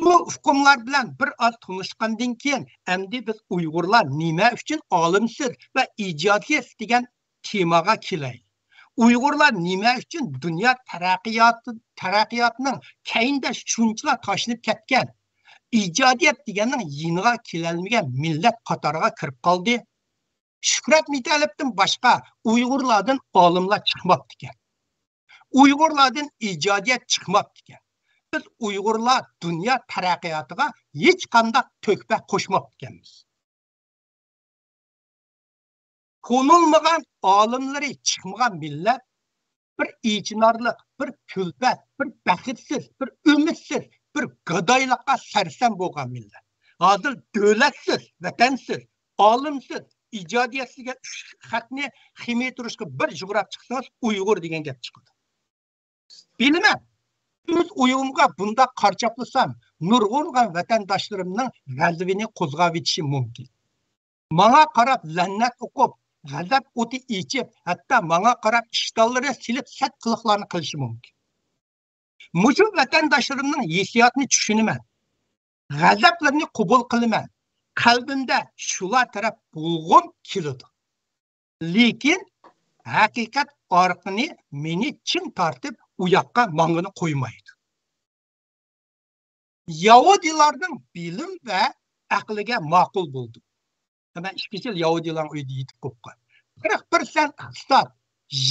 بۇ ئۇقۇملار بىلەن بىر ئاز تونۇشقاندىن كېيىن، ئەمدى بىز ئۇيغۇرلار نېمە ئۈچۈن ئالىمسىز ۋە ئىجادىيەتسىز دېگەن تېماغا كېلەي. ئۇيغۇرلار نېمە ئۈچۈن دۇنيا تەرەققىياتى، تەرەققىياتىنىڭ كەينىدە شۇنچىلا تاشلىنىپ كەتكەن، ئىجادىيەت دېگەننىڭ يېنىغا كېلەلمىگەن مىللەت قاتارىغا كىرىپ قالدى؟ شۆھرەت مىتەلىپتىن باشقا ئۇيغۇرلاردىن ئالىملار چىقماپتىكەن. ئۇيغۇرلاردىن ئىجادىيەت چىقماپتىكەن. بىز ئۇيغۇرلار دۇنيا تەرەققىياتىغا ھېچقانداق تۆھپە قوشماپتىكەنمىز. تونۇلمىغان ئالىملىرى چىقمىغان مىللەت بىر ئېچىنارلىق، بىر كۈلپەت، بىر بەختسىز، بىر ئۈمىدسىز، بىر گادايلىققا سەرسان بولغان مىللەت. ھازىر دۆلەتسىز، ۋەتەنسىز، ئالىمسىز، ئىجادىيەتسىز دېگەن ئۈچ خەتنى خىمىيە تۇرۇشقا بىر يۇغراپ چىقسىڭىز، ئۇيغۇر دېگەن گەپ چىقىدۇ. بىلىمەن، ئۆز ئۇيغۇرۇمغا بۇنداق قارا چاپلىسام، نۇرغۇنلىغان ۋەتەنداشلىرىمنىڭ غەزىپىنى قوزغاۋېتىشىم مۇمكىن. ماڭا قاراپ لەنەت ئوقۇپ، غەزەپ ئوتى ئېچىپ، ھەتتا ماڭا قاراپ ئىشتانلىرى سېلىپ سەت قىلىقلارنى قىلىشى مۇمكىن. مۇشۇ ۋەتەنداشلىرىمنىڭ ھېسسىياتىنى چۈشىنىمەن. غەزەپلىرىنى قوبۇل قىلىمەن. قەلبىمدە شۇلار تەرەپ بولغۇم كېلىدۇ. لېكىن ھەقىقەت ئارقىنى مېنى چىڭ تارتىپ، ئۇ ياققا ماڭغىنى قويمايدۇ. يەھۇدىيلارنىڭ بىلىم ۋە ئەقلىگە ماقۇل بولدۇم. مەن ئىككى يىل يەھۇدىيلارنىڭ ئۆيىدە يېتىپ قوپقان. قىرىق پىرسەنت ئىقتىساد،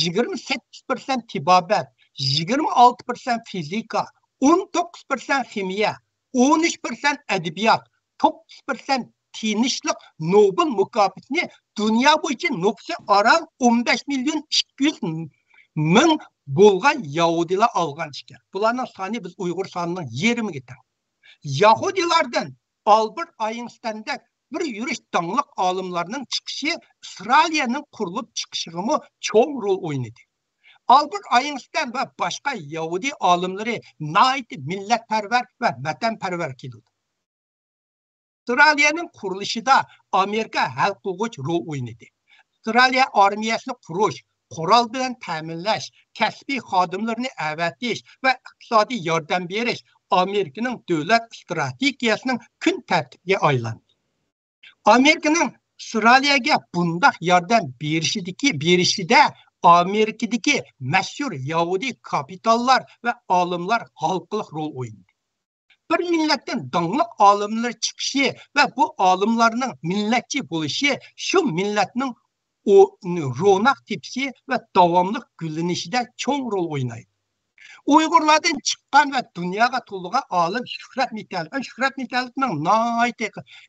يىگىرمە سەككىز پىرسەنت تېبابەت، يىگىرمە ئالتە پىرسەنت فىزىكا، ئون توققۇز پىرسەنت خىمىيە، ئون ئۈچ پىرسەنت ئەدەبىيات، توققۇز پىرسەنت تىنچلىق نوبېل مۇكاپاتىنى دۇنيا بويىچە نوپۇسى ئاران ئون بەش مىليون ئىككى يۈز مىڭ بولغان يەھۇدىيلار ئالغان ئىكەن. بۇلارنىڭ سانى بىز ئۇيغۇر سانىنىڭ يېرىمىگە تەڭ. يەھۇدىيلاردىن ئالبېرت ئاينشتايندەك بىر يۈرۈش داڭلىق ئالىملارنىڭ چىقىشى ئىسرائىلىيەنىڭ قۇرۇلۇپ چىقىشىغىمۇ چوڭ رول ئوينىدى. ئالبېرت ئاينشتاين ۋە باشقا يەھۇدىي ئالىملىرى ناھايىتى مىللەتپەرۋەر ۋە ۋەتەنپەرۋەر كېلىدۇ. ئىسرائىلىيەنىڭ قۇرۇلۇشىدا ئامېرىكا ھەل قىلغۇچ رول ئوينىدى. ئىسرائىلىيە ئارمىيەسىنى قۇرۇش، قورال بىلەن تەمىنلەش، كەسپىي خادىملىرىنى ئەۋەتىش ۋە ئىقتىسادىي ياردەم بېرىش ئامېرىكىنىڭ دۆلەت ئىستراتېگىيەسىنىڭ كۈن تەرتىپىگە ئايلاندى. ئامېرىكىنىڭ ئىسرائىلىيەگە بۇنداق ياردەم بېرىشىدىكى، بېرىشىدە ئامېرىكىدىكى مەشھۇر يەھۇدىي كاپىتانلار ۋە ئالىملار ھالقىلىق رول ئوينىدى. بىر مىللەتتىن داڭلىق ئالىملار چىقىشى ۋە بۇ ئالىملارنىڭ مىللەتچى بولۇشى شۇ مىللەتنىڭ ئو-، روناق تېپىشى ۋە داۋاملىق گۈللىنىشىدە چوڭ رول ئوينايدۇ. ئۇيغۇرلاردىن چىققان ۋە دۇنياغا تولغان ئالىم شۆھرەت مىتەلىپ. شۆھرەت مىتەلىپنىڭ ناھايىتى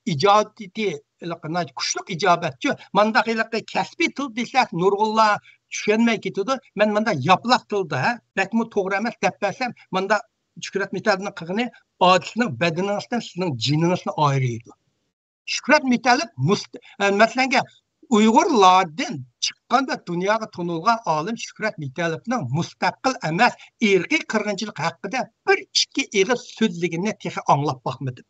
ئىجادىيىتى، ناھايىتى كۈچلۈك ئىجابەتچى. مانداق ھېلىقى كەسپىي تىل دېسەك، نۇرغۇنلار چۈشەنمەي كېتىدۇ. مەن مۇنداق ياپىلاق تىلدا، ھە، بەكمۇ توغرا ئەمەس دەپ بەرسەم، مۇنداق شۆھرەت مېتالنىڭ قىلغىنى ئادىتىنىڭ بەدىنىڭىزدىن سىزنىڭ جېنىڭىزنى ئايرىيدۇ. شۆھرەت مېتالىپ مۇست-، ئە، مەسىلەنگە، ئۇيغۇرلاردىن چىققان ۋە دۇنياغا تونۇلغان ئالىم شۆھرەت مېتالىپنىڭ مۇستەقىل ئەمەس ئىرقىي قىرغىنچىلىق ھەققىدە بىر ئىككى ئېغىز سۆزلىگىنىنى تېخى ئاڭلاپ باقمىدىم.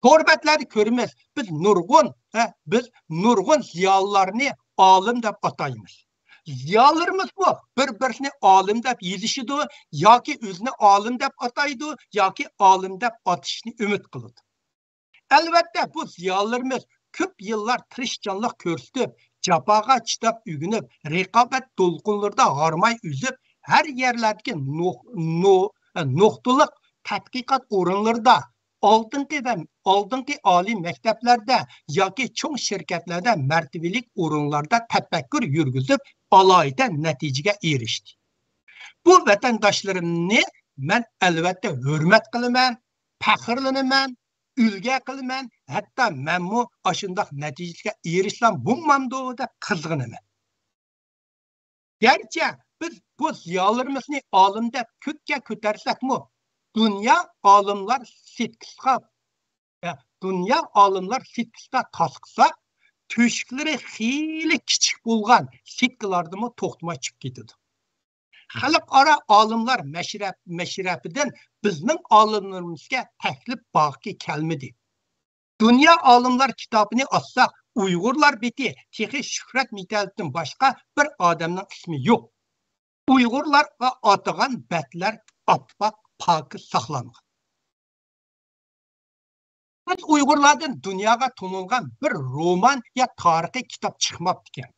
تور بەتلەردە كۆرىمىز، بىز نۇرغۇن، ھە، بىز نۇرغۇن زىيالىيلارنى ئالىم دەپ ئاتايمىز. زىيالىيلىرىمىزمۇ بىر-بىرسىنى ئالىم دەپ يېزىشىدۇ، ياكى ئۆزىنى ئالىم دەپ ئاتايدۇ، ياكى ئالىم دەپ ئاتىشىنى ئۈمىد قىلىدۇ. ئەلۋەتتە، بۇ زىيالىيلىرىمىز كۆپ يىللار تىرىشچانلىق كۆرسىتىپ، جاپاغا چىداپ ئۆگىنىپ، رىقابەت دولقۇنلىرىدا ھارماي ئۈزۈپ، ھەر يەرلەردىكى نۇ-، نۇ-، نۇقتىلىق تەتقىقات ئورۇنلىرىدا، ئالدىنقى ۋە ئالدىنقى ئالىي مەكتەپلەردە ياكى چوڭ شىركەتلەردە مەرتىۋىلىك ئورۇنلاردا تەپەككۇر يۈرگۈزۈپ، ئالاھىدە نەتىجىگە ئېرىشتى. بۇ ۋەتەنداشلىرىمنى مەن ئەلۋەتتە ھۆرمەت قىلىمەن، پەخىرلىنىمەن، ئۈلگە قىلىمەن، ھەتتا مەنمۇ ئاشۇنداق نەتىجىلەرگە ئېرىشسەم بولمامدۇ دەپ قىزغىنىمەن. گەرچە بىز بۇ زىيالىيلىرىمىزنى ئالىم دەپ كۆككە كۆتەرسەكمۇ، دۇنيا ئالىملار سىتكىسىغا، دۇنيا ئالىملار سىتكىسىغا تاسقىسا، تۆشۈكلىرى خېلى كىچىك بولغان سىتكىلاردىمۇ توختىماي چۈشۈپ كېتىدۇ. خەلقئارا ئالىملار مەشرەپ-، مەشرەپىدىن بىزنىڭ ئالىملىرىمىزگە تەكلىپ بارغۇكى كەلمىدى. دۇنيا ئالىملار كىتابىنى ئاچساق، ئۇيغۇرلار بېتى تېخى شۆھرەت مېتالىپتىن باشقا بىر ئادەمنىڭ ئىسمى يوق. ئۇيغۇرلارغا ئاتىغان بەتلەر ئاپئاق، پاكىز ساقلانغان. بىز ئۇيغۇرلاردىن دۇنياغا تونۇلغان بىر رومان يا تارىخىي كىتاب چىقماپتىكەن.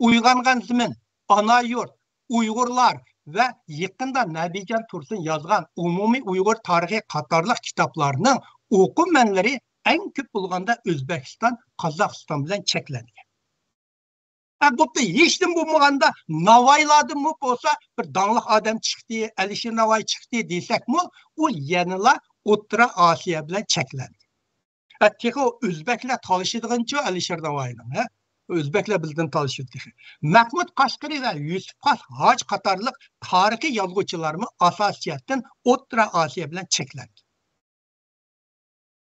ئويغانغان زېمىن، ئانا يۇرت، ئۇيغۇرلار ۋە يېقىندا نەبىجان تۇرسۇن يازغان ئومۇمىي ئۇيغۇر تارىخى قاتارلىق كىتابلارنىڭ ئوقۇرمەنلىرى ئەڭ كۆپ بولغاندا ئۆزبېكىستان، قازاقىستان بىلەن چەكلەنگەن. ھە، بوپتۇ، ھېچنېمە بولمىغاندا ناۋايلاردىنمۇ بولسا بىر داڭلىق ئادەم چىقتى، ئەلىشىر ناۋاي چىقتى دېسەكمۇ، ئۇ يەنىلا ئوتتۇرا ئاسىيا بىلەن چەكلەندى. ھە، تېخى ئۇ ئۆزبەكلەر تالىشىدىغىنىچۇ ئەلىشىر ناۋاينىڭ، ھە؟ ئۆزبەكلەر بىلدىن تالىشىدۇ تېخى. مەھمۇد قەشقىرى ۋە يۈسۈپ خاس ھاجى قاتارلىق تارىخىي يازغۇچىلارمۇ ئاساسىي جەھەتتىن ئوتتۇرا ئاسىيا بىلەن چەكلەندى.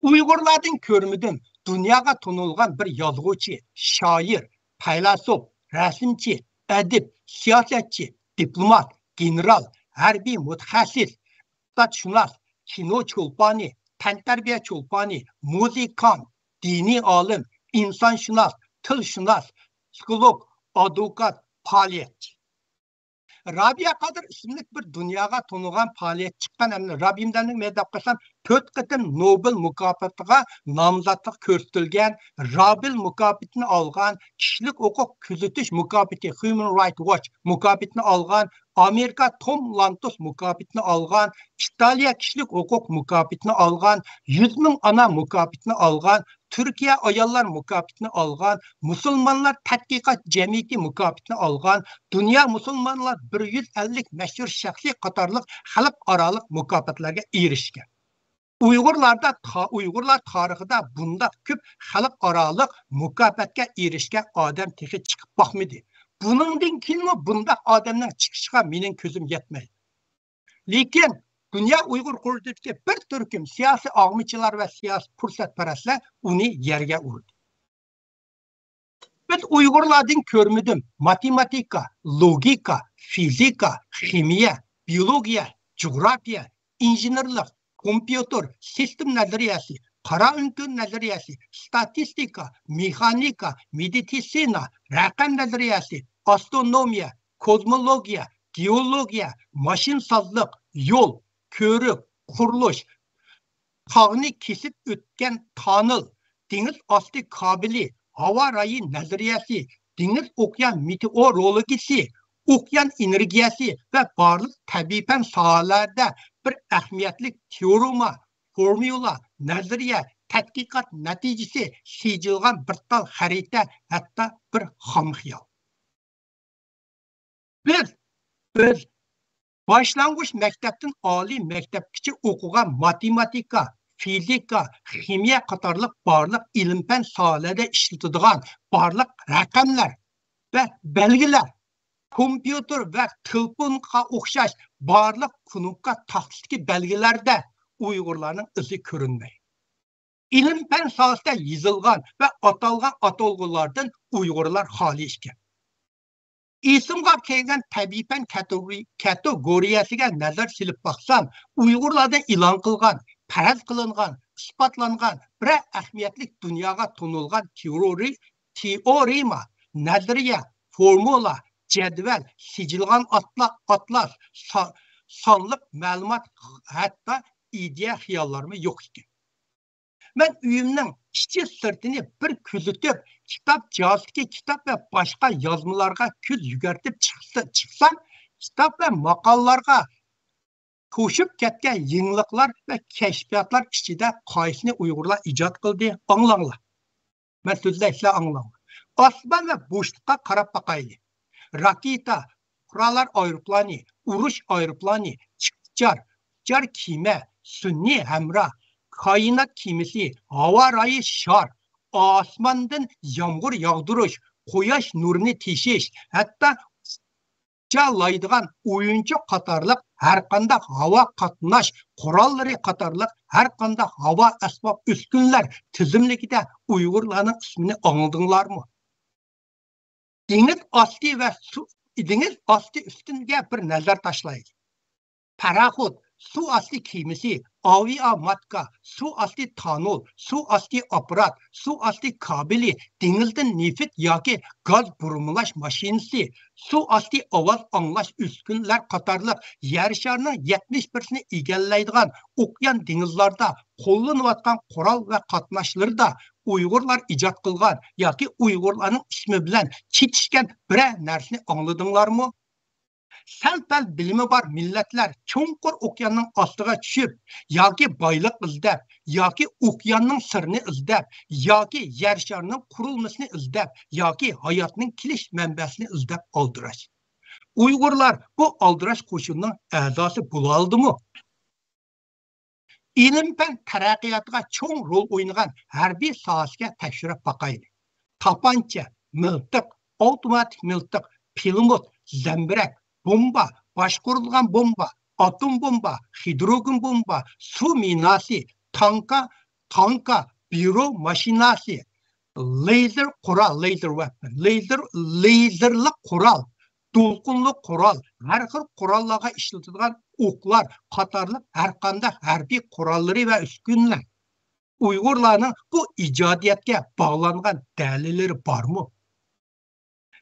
ئۇيغۇرلاردىن كۆرمىدىم دۇنياغا تونۇلغان بىر يازغۇچى، شائىر، پەيلاسوپ، رەسىمچى، ئەدىب، سىياسەتچى، دىپلومات، گېنېرال، ھەربىي مۇتەخەسسىس، ئىقتىسادشۇناس، كىنو چولپانى، تەنتەربىيە چولپانى، مۇزىكانت، دىنىي ئالىم، ئىنسانشۇناس، تىلشۇناس، پسىخولوگ، ئادۋوكات، پائالىيەتچى. رابىيە قادىر ئىسىملىك بىر دۇنياغا تونۇلغان پائالىيەتچى چىققان ھەمدە رابىيە مەمتىمىننى مەن دەپ قويسام، تۆت قېتىم نوبېل مۇكاپاتىغا نامزاتلىق كۆرسىتىلگەن، رابېل مۇكاپاتىنى ئالغان، كىشىلىك ھوقۇق كۆزىتىش مۇكاپاتى، Human Rights Watch مۇكاپاتىنى ئالغان، ئامېرىكا توم لانتوس مۇكاپاتىنى ئالغان، ئىتالىيە كىشىلىك ھوقۇق مۇكاپاتىنى ئالغان، يۈز مىڭ ئانا مۇكاپاتىنى ئالغان، تۈركىيە ئاياللار مۇكاپاتىنى ئالغان، مۇسۇلمانلار تەتقىقات جەمئىيىتى مۇكاپاتىنى ئالغان، دۇنيا مۇسۇلمانلار بىر يۈز ئەللىك مەشھۇر شەخسى قاتارلىق خەلقئارالىق مۇكاپاتلارغا ئېرىشكەن. ئۇيغۇرلاردا تا-، ئۇيغۇرلار تارىخىدا بۇنداق كۆپ خەلقئارالىق مۇكاپاتقا ئېرىشكەن ئادەم تېخى چىقىپ باقمىدى. بۇنىڭدىن كېيىنمۇ بۇنداق ئادەمنىڭ چىقىشىغا مېنىڭ كۆزۈم يەتمەيدۇ. لېكىن دۇنيا ئۇيغۇر قۇرۇلتىيىدىكى بىر تۈركۈم سىياسىي ئاغمىچىلار ۋە سىياسىي پۇرسەتپەرەسلەر ئۇنى يەرگە ئۇردى. بىز ئۇيغۇرلاردىن كۆرمىدىم ماتېماتىكا، لوگىكا، فىزىكا، خىمىيە، بىيولوگىيە، جۇغراپىيە، ئىنژېنېرلىق، كومپيۇتېر، سىستېما نەزەرىيەسى، قارا ئۆڭكۈر نەزەرىيەسى، ستاتىستىكا، مېخانىكا، مېدىتسىنا، رەقەم نەزەرىيەسى، ئاسترونومىيە، كوزمولوگىيە، گېئولوگىيە، ماشىنىسازلىق، يول، كۆۋرۈك، قۇرۇلۇش، تاغنى كېسىپ ئۆتكەن تانېل، دېڭىز ئاستى كابېلى، ھاۋا رايى نەزەرىيەسى، دېڭىز ئوكيان مېتېئورولوگىيىسى، ئوكيان ئېنېرگىيەسى ۋە بارلىق تەبىئىي پەن ساھەلەردە بىر ئەھمىيەتلىك تېئورېما، فورمۇلا، نەزەرىيە، تەتقىقات نەتىجىسى سىجىلغان بىر تال خەرىتە، ھەتتا بىر خام خىيال. بىز، بىز باشلانغۇچ مەكتەپتىن ئالىي مەكتەپكىچە ئوقۇغان ماتېماتىكا، فىزىكا، خىمىيە قاتارلىق بارلىق ئىلىم-پەن ساھەلەردە ئىشلىتىدىغان بارلىق رەقەملەر، ۋە بەلگىلەر، كومپيۇتېر ۋە تېلېفونغا ئوخشاش بارلىق كۇنۇپكا تاختىسىدىكى بەلگىلەردە ئۇيغۇرلارنىڭ ئىزى كۆرۈنمەيدۇ. ئىلىم-پەن ساھەسىدە يېزىلغان ۋە ئاتالغان ئاتالغۇلاردىن ئۇيغۇرلار خالىي ئىكەن. ئېسىمغا كەلگەن تەبىئىي پەن كاتېگورىيەسىگە نەزەر سېلىپ باقسام، ئۇيغۇرلاردىن ئېلان قىلغان، پەرەز قىلىنغان، ئىسپاتلانغان بىرەر ئەھمىيەتلىك دۇنياغا تونۇلغان تېئورىيە، تېئورېما، نەزەرىيە، فورمۇلا، جەدۋەل، سىجىلغان ئاتلا-، ئاتلاس، سا-، سانلىق مەلۇمات، ھەتتا ئىدىيە خىياللارمۇ يوق ئىكەن. مەن ئۆيۈمنىڭ ئىچى سىرتىنى بىر كۆزىتىپ، كىتاب جاھازىدىكى كىتاب ۋە باشقا يازمىلارغا كۆز يۈگۈرتۈپ چىقسا-، چىقسام، كىتاب ۋە ماقالىلارغا توشۇپ كەتكەن يېڭىلىقلار ۋە كەشپىياتلار ئىچىدە قايسىنى ئۇيغۇرلار ئىجاد قىلدى؟ ئاڭلاڭلار. مەن سۆزلەي، سىلەر ئاڭلاڭلار. ئاسمان ۋە بوشلۇققا قاراپ باقايلى. راكېتا، پۇقرالار ئايروپىلانى، ئۇرۇش ئايروپىلانى، ئۇچار، ئۇچار كېمە، سۈنئىي ھەمراھ، كائىنات كېمىسى، ھاۋا رايى شار، ئاسماندىن يامغۇر ياغدۇرۇش، قۇياش نۇرىنى تېشىش، ھەتتا ئۇچالايدىغان ئويۇنچۇق قاتارلىق ھەرقانداق ھاۋا قاتناش قوراللىرى قاتارلىق ھەرقانداق ھاۋا ئەسۋاب ئۈسكۈنىلەر تىزىملىكىدە ئۇيغۇرلارنىڭ ئىسمىنى ئاڭلىدىڭلارمۇ؟ دېڭىز ئاستى ۋە سۇ، دېڭىز ئاستى ئۈستۈنگە بىر نەزەر تاشلايلى. پاراخوت، سۇ ئاستى كېمىسى، ئاۋىئاماتكا، سۇ ئاستى تانۇل، سۇ ئاستى ئاپپارات، سۇ ئاستى كابېلى، دېڭىزدىن نېفىت ياكى گاز بۇرمىلاش ماشىنىسى، سۇ ئاستى ئاۋاز ئاڭلاش ئۈسكۈنىلەر قاتارلىق يەر شارىنىڭ يەتمىش پىرسەنتىنى ئىگىلەيدىغان ئوكيان دېڭىزلاردا قوللىنىۋاتقان قورال ۋە قاتناشلىرىدا ئۇيغۇرلار ئىجاد قىلغان ياكى ئۇيغۇرلارنىڭ ئىسمى بىلەن چېتىشكەن بىرەر نەرسىنى ئاڭلىدىڭلارمۇ؟ سەل-پەل بىلىمى بار مىللەتلەر چوڭقۇر ئوكياننىڭ ئاستىغا چۈشۈپ، ياكى بايلىق ئىزدەپ، ياكى ئوكياننىڭ سىرىنى ئىزدەپ، ياكى يەر شارىنىڭ قۇرۇلمىسىنى ئىزدەپ، ياكى ھاياتنىڭ كېلىش مەنبەسىنى ئىزدەپ ئالدىراش. ئۇيغۇرلار بۇ ئالدىراش قوشۇننىڭ ئەزاسى بولالىدىمۇ؟ ئىلىم-پەن تەرەققىياتىغا چوڭ رول ئوينىغان ھەربىي ساھەسىگە تەكشۈرۈپ باقايلى. تاپانچا، مىلتىق، ئاپتوماتىك مىلتىق، پىلىموت، زەمبىرەك، بومبا، باشقۇرۇلغان بومبا، ئاتوم بومبا، خىدروگېن بومبا، سۇ مىناسى، تانكا، تانكا، بيرو ماشىنىسى، لېزېر قورال، لېزېر ۋېپن، لېزېر، لېزېرلىق قورال، دولقۇنلۇق قورال، ھەر خىل قوراللارغا ئىشلىتىدىغان ئوقلار قاتارلىق ھەر قانداق ھەربىي قوراللىرى ۋە ئۈسكۈنىلەر. ئۇيغۇرلارنىڭ بۇ ئىجادىيەتكە باغلانغان دەلىللىرى بارمۇ؟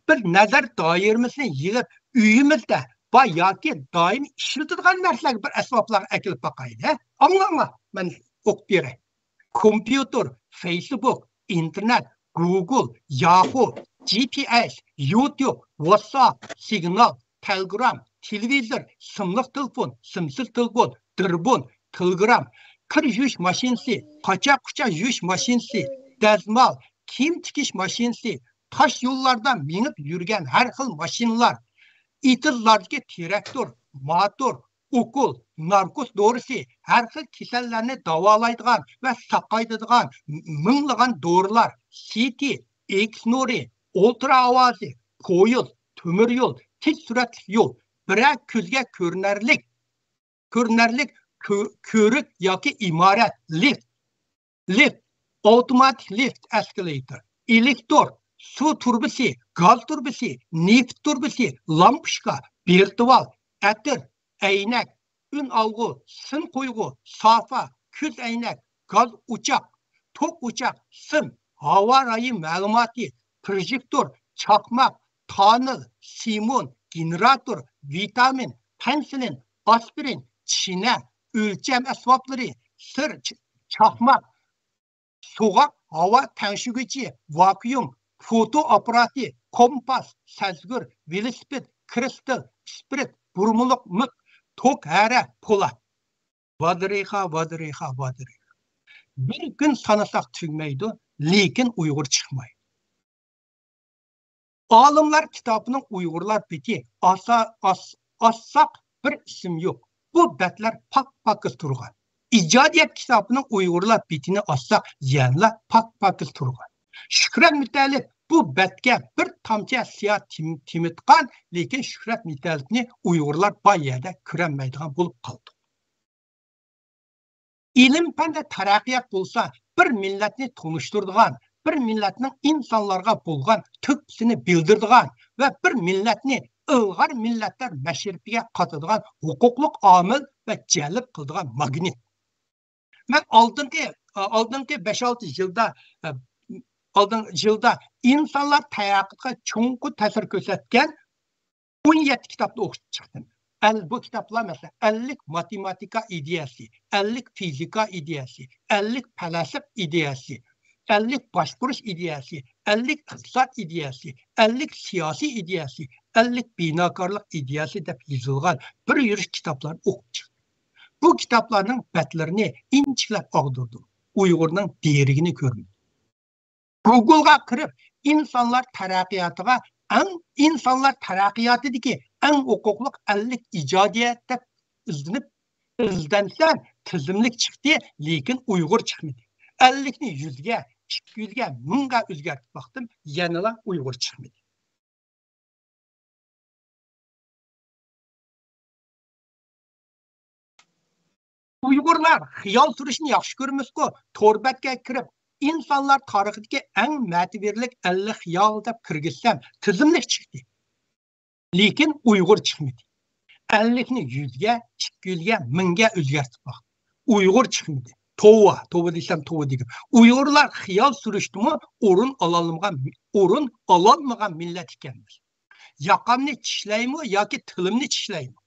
بىر نەزەر دائىرىمىزنى يىغىپ، ئۆيىمىزدە بار ياكى دائىم ئىشلىتىدىغان نەرسىلەرگە بىر ئەسۋابلارغا ئەكېلىپ باقايلى، ھە؟ ئاڭلاڭلار، مەن ئوقۇپ بېرەي. كومپيۇتېر، فېيسبۇك، ئىنتېرنېت، گۇگل، ياخۇ، جى پى ئېس، يۇتيۇب، ۋاتساپ، سىگنال، تېلېگرام، تېلېۋىزور، سىملىق تېلېفون، سىمسىز تېلېفون، دىربۇن، تېلېگرام، كىر يۇيۇش ماشىنىسى، قاچا-قۇچا يۇيۇش ماشىنىسى، دەزمال، كىيىم تىكىش ماشىنىسى، تاش يوللاردا مېڭىپ يۈرگەن ھەر خىل ماشىنىلار، ئېتىزلاردىكى تىراكتور، ماتور، ئوكۇل، ناركوز دورىسى، ھەر خىل كېسەللەرنى داۋالايدىغان ۋە ساقايتىدىغان مىڭلىغان دورىلار، سىتى، ئېكس نۇرى، ئولترا ئاۋازى، پويىز، تۆمۈر يول، تېز سۈرئەتلىك يول، بىرەر كۆزگە كۆرۈنەرلىك، كۆرۈنەرلىك كۆ-، كۆۋرۈك ياكى ئىمارەت، لىفت، لىفت، ئاپتوماتىك لىفت، ئەسكىلېتور، ئېلېكتور، سۇ تۇرۇبىسى، گاز تۇرۇبىسى، نېفىت تۇرۇبىسى، لامپۇچكا، بېلتىۋال، ئەتىر، ئەينەك، ئۈن ئالغۇ، سىن قويغۇ، سافا، كۆز ئەينەك، گاز ئوچاق، توك ئوچاق، سىم، ھاۋا رايى مەلۇماتى، پروژېكتور، چاقماق، تانېل، سىمون، گېنېراتور، ۋىتامىن، پېنسىلىن، ئاسپىرىن، چىنە، ئۆلچەم ئەسۋابلىرى، سىر، چ-، چاقماق، سوغۇق ھاۋا تەڭشىگۈچى، ۋاكۇئۇم، فوتو ئاپپاراتى، كومپاس، سەزگۈر، ۋېلىسىپىت، كرىستال، ئىسپىرت، بۇرمىلىق مىخ، توك ھەرە، پولات. ۋادىرىخا، ۋادىرىخا، ۋادىرىخا. بىر كۈن سانىساق تۈگىمەيدۇ، لېكىن ئۇيغۇر چىقمايدۇ. ئالىملار كىتابىنىڭ ئۇيغۇرلار بېتى ئاسا-، ئاس-، ئاچساق بىر ئىسىم يوق. بۇ بەتلەر پاك-پاكىز تۇرغان. ئىجادىيەت كىتابىنىڭ ئۇيغۇرلار بېتىنى ئاچساق يەنىلا پاك-پاكىز تۇرغان. شۈكران مۇتەللىپ بۇ بەتكە بىر تامچە سىيا تېم-، تېمىتقان، لېكىن شۆھرەت نىتالىپنى ئۇيغۇرلار بار يەردە كۆرەلمەيدىغان بولۇپ قالدۇق. ئىلىم-پەندە تەرەققىيات بولسا، بىر مىللەتنى تونۇشتۇرىدىغان، بىر مىللەتنىڭ ئىنسانلارغا بولغان تۆھپىسىنى بىلدۈرىدىغان ۋە بىر مىللەتنى ئىلغار مىللەتلەر مەشرىپىگە قاتىدىغان ھوقۇقلۇق ئامىل ۋە جەلپ قىلىدىغان ماگنىت. مەن ئالدىنقى، ئالدىنقى بەش-ئالتە يىلدا، ئالدىنقى يىلدا ئىنسانلار تەرەققىياتىغا چوڭقۇر تەسىر كۆرسەتكەن ئون يەتتە كىتابنى ئوقۇپ چىقتىم. ئەل-، بۇ كىتابلار، مەسىلەن، ئەللىك ماتېماتىكا ئىدىيەسى، ئەللىك فىزىكا ئىدىيەسى، ئەللىك پەلەسەپ ئىدىيەسى، ئەللىك باشقۇرۇش ئىدىيەسى، ئەللىك ئىقتىساد ئىدىيەسى، ئەللىك سىياسىي ئىدىيەسى، ئەللىك بىناكارلىق ئىدىيەسى دەپ يېزىلغان بىر يۈرۈش كىتابلارنى ئوقۇپ چىقتىم. بۇ كىتابلارنىڭ بەتلىرىنى ئىنچىكىلەپ ئاغدۇردۇم. ئۇيغۇرنىڭ دېرىكىنى كۆرمىدىم. گۇگلغا كىرىپ، ئىنسانلار تەرەققىياتىغا ئەڭ، ئىنسانلار تەرەققىياتىدىكى ئەڭ ھوقۇقلۇق ئەللىك ئىجادىيەت دەپ ئىزدىنىپ، ئىزدەنسەم، تىزىملىك چىقتى، لېكىن ئۇيغۇر چىقمىدى. ئەللىكنى يۈزگە، ئىككى يۈزگە، مىڭغا ئۆزگەرتىپ باقتىم، يەنىلا ئۇيغۇر چىقمىدى. ئۇيغۇرلار خىيال سۈرۈشنى ياخشى كۆرىمىزكۇ، تور بەتكە كىرىپ، ئىنسانلار تارىخىدىكى ئەڭ مەتىۋىرلىك ئەللىك خىيال دەپ كىرگۈزسەم، تىزىملىك چىقتى. لېكىن ئۇيغۇر چىقمىدى. ئەللىكنى يۈزگە، ئىككى يۈزگە، مىڭگە ئۆزگەرتىپ باقتىم. ئۇيغۇر چىقمىدى. توۋا، توۋا دېسەم توۋا دېگۈم. ئۇيغۇرلار خىيال سۈرۈشتىمۇ ئورۇن ئالالمىغان، ئورۇن ئالالمىغان مىللەت ئىكەنمىز. ياقامنى چىشلەيمۇ ياكى تىلىمنى چىشلەيمۇ؟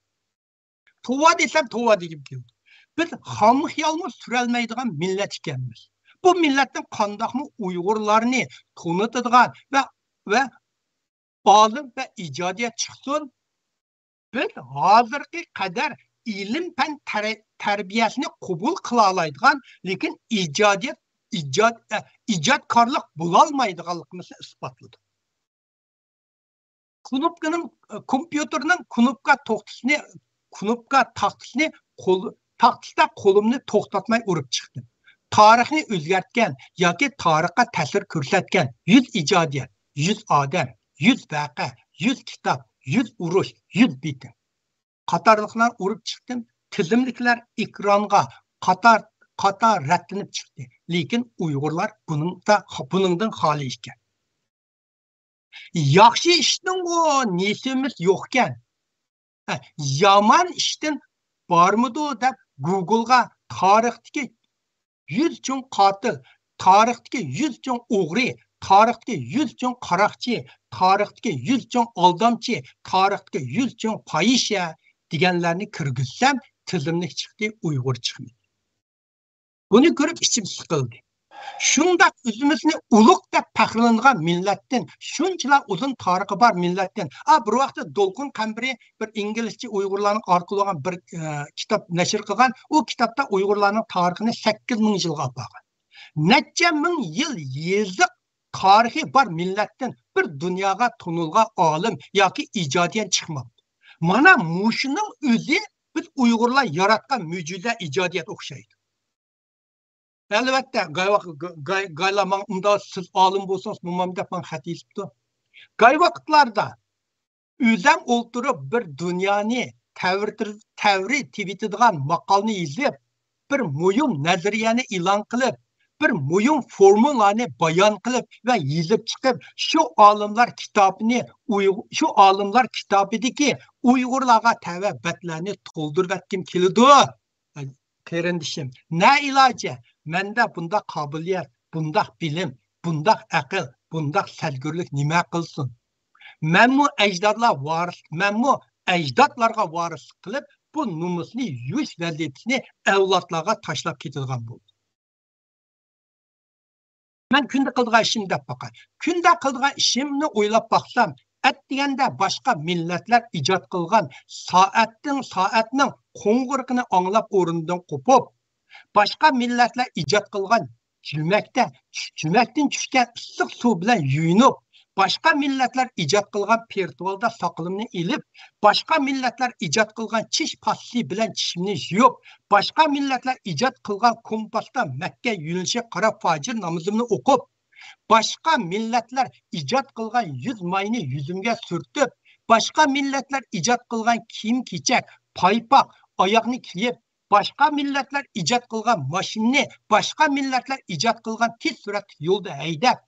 توۋا دېسەم توۋا دېگۈم كېلىدۇ. بىز خام خىيالمۇ سۈرەلمەيدىغان مىللەت ئىكەنمىز. بۇ مىللەتتىن قانداقمۇ ئۇيغۇرلارنى تونۇتىدىغان ۋە، ۋە ئالىم ۋە ئىجادىيەت چىقسۇن، بىز ھازىرقى قەدەر ئىلىم-پەن تەرە-، تەربىيەسىنى قوبۇل قىلالايدىغان، لېكىن ئىجادىيەت، ئىجاد-، ئە، ئىجادكارلىق بولالمايدىغانلىقىمىزنى ئىسپاتلىدۇق. كۇنۇپكىنىڭ، كومپيۇتېرنىڭ كۇنۇپكا توختىسىنى، كۇنۇپكا تاختىسىنى قول-، تاختىسىدا قولۇمنى توختاتماي ئۇرۇپ چىقتىم. تارىخنى ئۆزگەرتكەن ياكى تارىخقا تەسىر كۆرسەتكەن يۈز ئىجادىيەت، يۈز ئادەم، يۈز ۋەقە، يۈز كىتاب، يۈز ئۇرۇش، يۈز بېتىم قاتارلىقلارنى ئۇرۇپ چىقتىم. تىزىملىكلەر ئېكرانغا قاتار، قاتار رەتلىنىپ چىقتى. لېكىن ئۇيغۇرلار بۇنىڭدا، بۇنىڭدىن خالىي ئىكەن. ياخشى ئىشنىڭغۇ نېسىۋىمىز يوقكەن. ھە، يامان ئىشتىن بارمىدۇ دەپ گۇگلغا تارىختىكى يۈز چوڭ قاتىل، تارىختىكى يۈز چوڭ ئوغرى، تارىختىكى يۈز چوڭ قاراقچى، تارىختىكى يۈز چوڭ ئالدامچى، تارىختىكى يۈز چوڭ پاھىشە دېگەنلەرنى كىرگۈزسەم، تىزىملىك چىقتى، ئۇيغۇر چىقمىدى. بۇنى كۆرۈپ ئىچىم سىقىلدى. شۇنداق ئۆزىمىزنى ئۇلۇغ دەپ پەخىرلىنىدىغان مىللەتتىن، شۇنچىلا ئۇزۇن تارىخى بار مىللەتتىن، ئا، بىر ۋاقىتتا دولقۇن قەمبىرى بىر ئىنگلىزچە ئۇيغۇرلارنىڭ ئارقىلىغان بىر، ئە، كىتاب نەشر قىلغان. ئۇ كىتابتا ئۇيغۇرلارنىڭ تارىخىنى سەككىز مىڭ يىلغا ئاپارغان. نەچچە مىڭ يىل يېزىق تارىخى بار مىللەتتىن بىر دۇنياغا تونۇلغان ئالىم ياكى ئىجادىيەت چىقماپتۇ. مانا مۇشۇنىڭ ئۆزى بىز ئۇيغۇرلار ياراتقان مۆجىزە ئىجادىيەت ئوخشايدۇ. ئەلۋەتتە، گاي ۋاق-، گاي-، گايلار ماڭا ئۇنداق سىز ئالىم بولسىڭىز، مومام دەپ ماڭا خەت يېزىپتۇ. گاي ۋاقىتلاردا ئۆزەم ئولتۇرۇپ بىر دۇنيانى تەۋرىتىر-، تەۋرىتىۋېتىدىغان ماقالىنى يېزىپ، بىر مۇھىم نەزەرىيەنى ئېلان قىلىپ، بىر مۇھىم فورمۇلانى بايان قىلىپ ۋە يېزىپ چىقىپ، شۇ ئالىملار كىتابىنى ئۇيغ-، شۇ ئالىملار كىتابىدىكى ئۇيغۇرلارغا تەۋە بەتلەرنى تولدۇرۇۋەتكۈم كېلىدۇ. قېرىندىشىم، نە ئىلاجى؟ مەندە بۇنداق قابىلىيەت، بۇنداق بىلىم، بۇنداق ئەقىل، بۇنداق سەزگۈرلۈك نېمە قىلسۇن؟ مەنمۇ ئەجدادلار ۋارىس، مەنمۇ ئەجدادلارغا ۋارىسلىق قىلىپ، بۇ نومۇسنى يۇيۇش ۋەزىپىسىنى ئەۋلادلارغا تاشلاپ كېتىدىغان بولدۇم. مەن كۈندە قىلىدىغان ئىشىم دەپ باقاي. كۈندە قىلىدىغان ئىشىمنى ئويلاپ باقسام، ئەتىگەندە باشقا مىللەتلەر ئىجاد قىلغان سائەتنىڭ، سائەتنىڭ قوڭغۇرىقىنى ئاڭلاپ ئورنۇمدىن قوپۇپ، باشقا مىللەتلەر ئىجاد قىلغان جۈمەكتە، جۈمەكتىن چۈشكەن ئىسسىق سۇ بىلەن يۇيۇنۇپ، باشقا مىللەتلەر ئىجاد قىلغان پىرتۇۋالدا ساقىلىمنى ئېلىپ، باشقا مىللەتلەر ئىجاد قىلغان چىش پاستىسى بىلەن چىشىمنى يۇيۇپ، باشقا مىللەتلەر ئىجاد قىلغان كومپاستا مەككە يۆنىلىشىگە قاراپ پەجر نامىزىمنى ئوقۇپ، باشقا مىللەتلەر ئىجاد قىلغان يۈز ماينى يۈزۈمگە سۈرتۈپ، باشقا مىللەتلەر ئىجاد قىلغان كىيىم-كېچەك، پايپاق، ئاياغنى كىيىپ، باشقا مىللەتلەر ئىجاد قىلغان ماشىنىنى باشقا مىللەتلەر ئىجاد قىلغان تېز سۈرئەتلىك يولدا ھەيدەپ،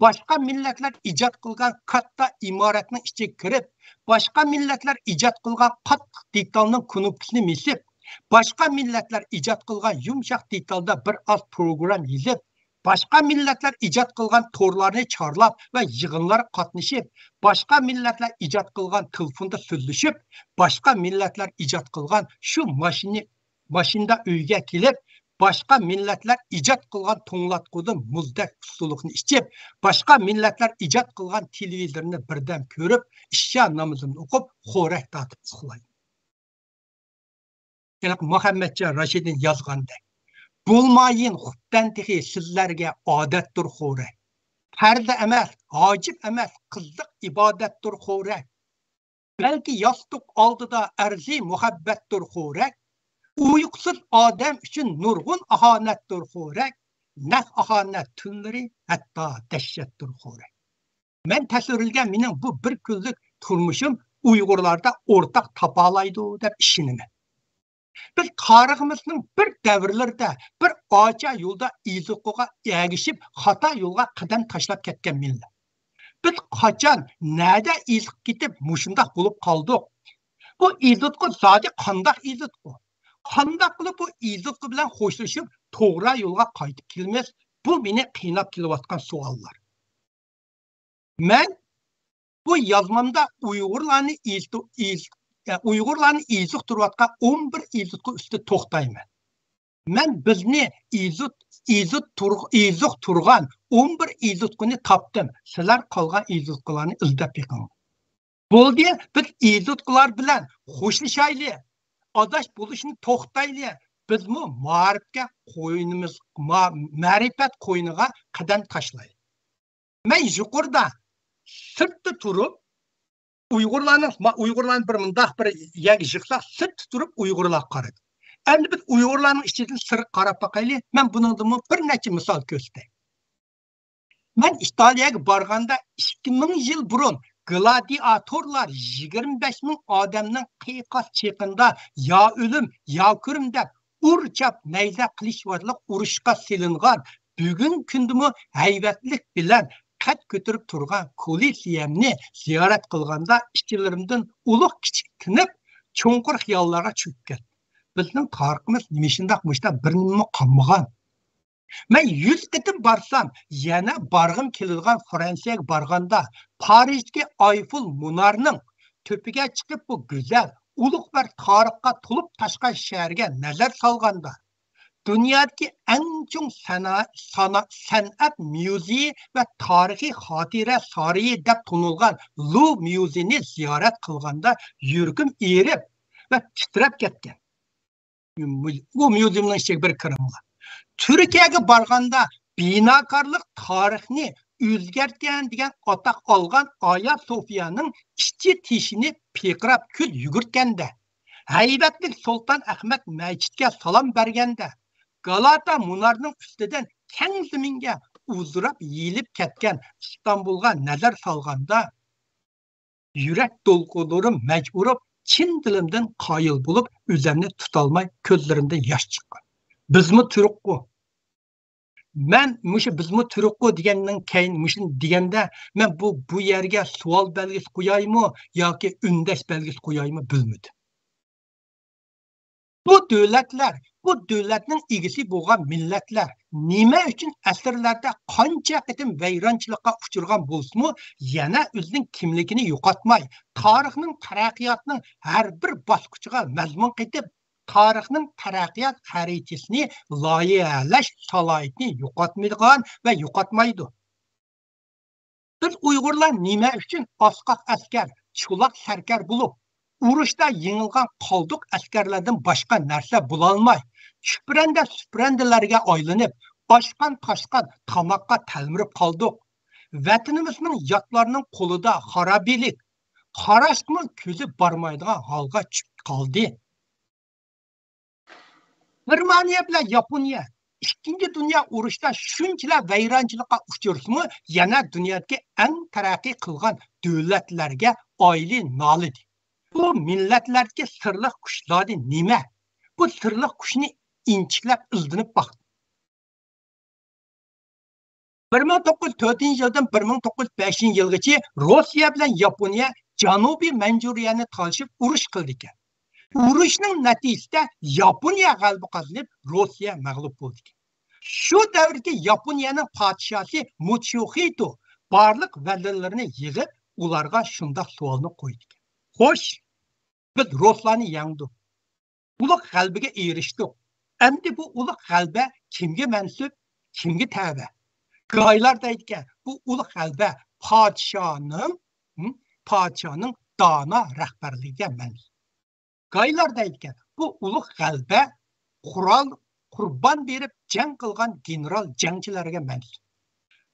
باشقا مىللەتلەر ئىجاد قىلغان كاتتا ئىمارەتنىڭ ئىچىگە كىرىپ، باشقا مىللەتلەر ئىجاد قىلغان قاتتىق دېتالنىڭ كۇنۇپكىسىنى بېسىپ، باشقا مىللەتلەر ئىجاد قىلغان يۇمشاق دېتالدا بىر ئاز پروگرام يېزىپ، باشقا مىللەتلەر ئىجاد قىلغان تورلارنى چارلاپ ۋە يىغىنلارغا قاتنىشىپ، باشقا مىللەتلەر ئىجاد قىلغان تېلېفوندا سۆزلىشىپ، باشقا مىللەتلەر ئىجاد قىلغان شۇ ماشىنىنى ماشىنىدا ئۆيگە كېلىپ، باشقا مىللەتلەر ئىجاد قىلغان توڭلاتقۇدىن مۇزدەك ئۇسسۇلۇقنى ئىچىپ، باشقا مىللەتلەر ئىجاد قىلغان تېلېۋىزورنى بىردەم كۆرۈپ، ئىششا نامىزىمنى ئوقۇپ، خورەك تارتىپ ئۇخلايمەن. ھېلىقى مۇھەممەتجان راشىدىن يازغاندەك، بولمايىن خۇپتەن تېخى سىزلەرگە ئادەتتۇر خورەك. پەرزى ئەمەس، ھاجىپ ئەمەس، قىزىق ئىبادەتتۇر خورەك. بەلكى ياستۇق ئالدىدا ئەرزى مۇھەببەتتۇر خورەك. ئۇيقۇسىز ئادەم ئۈچۈن نۇرغۇن ئاھانەتتۇر خورەك. نەق ئاھانەت تۈنلىرى ھەتتا دەھشەتتۇر خورەك. مەن تەسۋىرلىگەن مېنىڭ بۇ بىر كۈنلۈك تۇرمۇشۇم ئۇيغۇرلاردا ئورتاق تاپالايدۇ دەپ ئىشىنىمەن. بىز تارىخىمىزنىڭ بىر دەۋرلىرىدە بىر ئاچا يولدا ئېزىققا ئەگىشىپ، خاتا يولغا قەدەم تاشلاپ كەتكەن مىللەت. بىز قاچان، نەدە ئېزىقىپ كېتىپ، مۇشۇنداق بولۇپ قالدۇق؟ بۇ ئېزىتقۇ زادى قانداق ئېزىتقۇ؟ قانداق قىلىپ بۇ ئېزىتقۇ بىلەن خوشلىشىپ، توغرا يولغا قايتىپ كېلىمىز؟ بۇ مېنى قىيناپ كېلىۋاتقان سوئاللار. مەن بۇ يازمامدا ئۇيغۇرلارنى ئېزىتۇ-، ئېز-، ئە، ئۇيغۇرلارنى ئېزىقتۇرۇۋاتقان ئون بىر ئېزىتقۇ ئۈستىدە توختايمەن. مەن بىزنى ئېزىت-، ئېزىت تۇر-، ئېزىقتۇرغان ئون بىر ئېزىتقۇنى تاپتىم. سىلەر قالغان ئېزىتقۇلارنى ئىزدەپ بېقىڭ. بولدى، بىز ئېزىتقۇلار بىلەن خوشلىشايلى، ئاداش بولۇشنى توختايلى. بىزمۇ مائارىپكە قوينىمىز، ما-، مەرىپەت قوينىغا قەدەم تاشلايلى. مەن يۇقىرىدا سىرتتا تۇرۇپ، ئۇيغۇرلارنىڭ، ما-، ئۇيغۇرلارنى بىر مۇنداق بىر يەرگە يىغساق، سىرتتا تۇرۇپ ئۇيغۇرلارغا قارىدىم. ئەمدى بىز ئۇيغۇرلارنىڭ ئىچىدىن سىرتقا قاراپ باقايلى. مەن بۇنىڭدىنمۇ بىر نەچچە مىسال كۆرسىتەي. مەن ئىتالىيەگە بارغاندا، ئىككى مىڭ يىل بۇرۇن گلادىئاتورلار يىگىرمە بەش مىڭ ئادەمنىڭ قىيقاس چېقىندا يا ئۆلۈم، يا كۆرۈم دەپ ئۇر چاپ، نەيزە قىلىچ بارلىق ئۇرۇشقا سېلىنغان، بۈگۈنكى كۈندىمۇ ھەيۋەتلىك بىلەن قەد كۆتۈرۈپ تۇرغان كولىسېيەمنى زىيارەت قىلغاندا، ئىچلىرىمدىن ئۇلۇغ كىچىك تىنىپ، چوڭقۇر خىياللارغا چۆكۈپ كەتتىم. بىزنىڭ تارىخىمىز نېمىشۇنداق مۇشۇنداق بىر نېمىمۇ قالمىغان. مەن يۈز قېتىم بارسام، يەنە بارغۇم كېلىدىغان فرانسىيەگە بارغاندا، پارىژدىكى ئايفېل مۇنارىنىڭ تۆپىگە چىقىپ، بۇ گۈزەل، ئۇلۇغ ۋە تارىخقا تولۇپ تاشقان شەھەرگە نەزەر سالغاندا، دۇنيادىكى ئەڭ چوڭ سەنا-، سانا-، سەنئەت مۇزېيى ۋە تارىخىي خاتىرە سارىيى دەپ تونۇلغان لۇ مۇزېيىنى زىيارەت قىلغاندا يۈرىكىم ئېرىپ ۋە تىترەپ كەتكەن. بۇ مۇزېينىڭ ئىچىگە بىر كىرىڭلار. تۈركىيەگە بارغاندا بىناكارلىق تارىخنى ئۆزگەرتكەن دېگەن ئاتاق ئالغان ئايا سوفىيانىڭ ئىچى تېشىنى پىرقىراپ كۆز يۈگۈرتكەندە، ھەيۋەتلىك سۇلتان ئەخمەت مەسچىتكە سالام بەرگەندە، گالاتا مۇنارنىڭ ئۈستىدىن كەڭ زېمىنگە ئۇزىراپ يېيىلىپ كەتكەن ئىستانبۇلغا نەزەر سالغاندا، يۈرەك دولقۇنلىرىم مەج ئۇرۇپ، چىن دىلىمدىن قايىل بولۇپ، ئۆزۈمنى تۇتالماي كۆزلىرىمدىن ياش چىققان. بىزمۇ تۈركقۇ. مەن مۇشۇ بىزمۇ تۈركقۇ دېگەننىڭ كەينى مۇشۇنى دېگەندە، مەن بۇ، بۇ يەرگە سوئال بەلگىسى قويايمۇ ياكى ئۈندەش بەلگىسى قويايمۇ بىلمىدىم. بۇ دۆلەتلەر، بۇ دۆلەتنىڭ ئىگىسى بولغان مىللەتلەر نېمە ئۈچۈن ئەسىرلەردە قانچە قېتىم ۋەيرانچىلىققا ئۇچرىغان بولسىمۇ، يەنە ئۆزىنىڭ كىملىكىنى يوقاتماي، تارىخنىڭ تەرەققىياتىنىڭ ھەر بىر باسقۇچىغا مەزمۇن قېتىپ، تارىخنىڭ تەرەققىيات خەرىتىسىنى لايىھەلەش سالاھىيىتىنى يوقاتمىغان ۋە يوقاتمايدۇ؟ بىز ئۇيغۇرلار نېمە ئۈچۈن ئاسقاق ئەسكەر، چولاق سەركەر بولۇپ، ئۇرۇشتا يېڭىلغان قالدۇق ئەسكەرلەردىن باشقا نەرسە بولالماي، چۈپرەندە سۈپرەندىلەرگە ئايلىنىپ، ئاشقان تاشقان تاماققا تەلمۈرۈپ قالدۇق؟ ۋەتىنىمىزنىڭ ياتلارنىڭ قولىدا خارابىلىك، قاراشقىمۇ كۆزى بارمايدىغان ھالغا چۈشۈپ قالدى. گېرمانىيە بىلەن ياپونىيە ئىككىنچى دۇنيا ئۇرۇشتا شۇنچىلا ۋەيرانچىلىققا ئۇچرىسىمۇ، يەنە دۇنيادىكى ئەڭ تەرەققىي قىلغان دۆلەتلەرگە ئايلى نالىدى. بۇ مىللەتلەردىكى سىرلىق كۈچ زادى نېمە؟ بۇ سىرلىق كۈچنى ئىنچىكىلەپ ئىزدىنىپ باقتىم. بىر مىڭ توققۇز يۈز تۆتىنچى يىلدىن بىر مىڭ توققۇز يۈز بەشىنچى يىلغىچە روسىيە بىلەن ياپونىيە جەنۇبىي مەنجۇرىيەنى تالىشىپ ئۇرۇش قىلىدىكەن. ئۇرۇشنىڭ نەتىجىسىدە ياپونىيە غەلىبە قازىنىپ، روسىيە مەغلۇپ بولىدىكەن. شۇ دەۋردىكى ياپونىيەنىڭ پادىشاھى مۇتسۇھىتو بارلىق ۋەلىلىرىنى يىغىپ، ئۇلارغا شۇنداق سوئالنى قويىدىكەن: «خوش، بىز روسلارنى يەڭدۇق. ئۇلۇغ غەلىبىگە ئېرىشتۇق. ئەمدى بۇ ئۇلۇغ غەلىبە كىمگە مەنسۇپ، كىمگە تەۋە؟» گايلار دەيدىكەن، بۇ ئۇلۇغ غەلىبە پادىشاھنىڭ، ھم، پادىشاھنىڭ دانا رەھبەرلىكىگە مەنسۇپ. گايلار دەيدىكەن، بۇ ئۇلۇغ غەلىبە قورال، قۇربان بېرىپ جەڭ قىلغان گېنېرال جەڭچىلەرگە مەنسۇپ.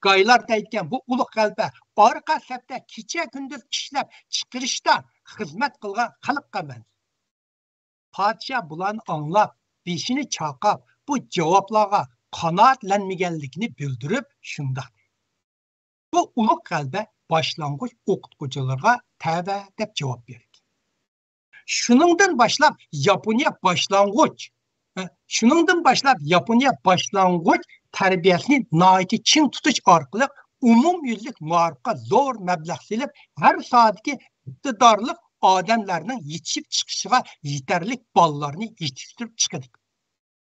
گايلار دەيدىكەن، بۇ ئۇلۇغ غەلىبە ئارقا سەپتە كېچە كۈندۈز ئىشلەپ چىقىرىشتا خىزمەت قىلغان خەلققە مەنسۇپ. پادىشاھ بۇلارنى ئاڭلاپ، بېشىنى چايقاپ، بۇ جاۋابلارغا قانائەتلەنمىگەنلىكىنى بىلدۈرۈپ شۇنداق دېدى: «بۇ ئۇلۇغ غەلىبە باشلانغۇچ ئوقۇتقۇچىلىرىغا تەۋە» دەپ جاۋاب بەردى. شۇنىڭدىن باشلاپ ياپونىيە باشلانغۇچ، ھە، شۇنىڭدىن باشلاپ ياپونىيە باشلانغۇچ تەربىيەسىنى ناھايىتى چىڭ تۇتۇش ئارقىلىق ئومۇميۈزلۈك مائارىپقا زور مەبلەغ سېلىپ، ھەر ساھەدىكى ئىقتىدارلىق ئادەملەرنىڭ يېتىشىپ چىقىشىغا يېتەرلىك بالىلارنى يېتىشتۈرۈپ چىقىدۇ.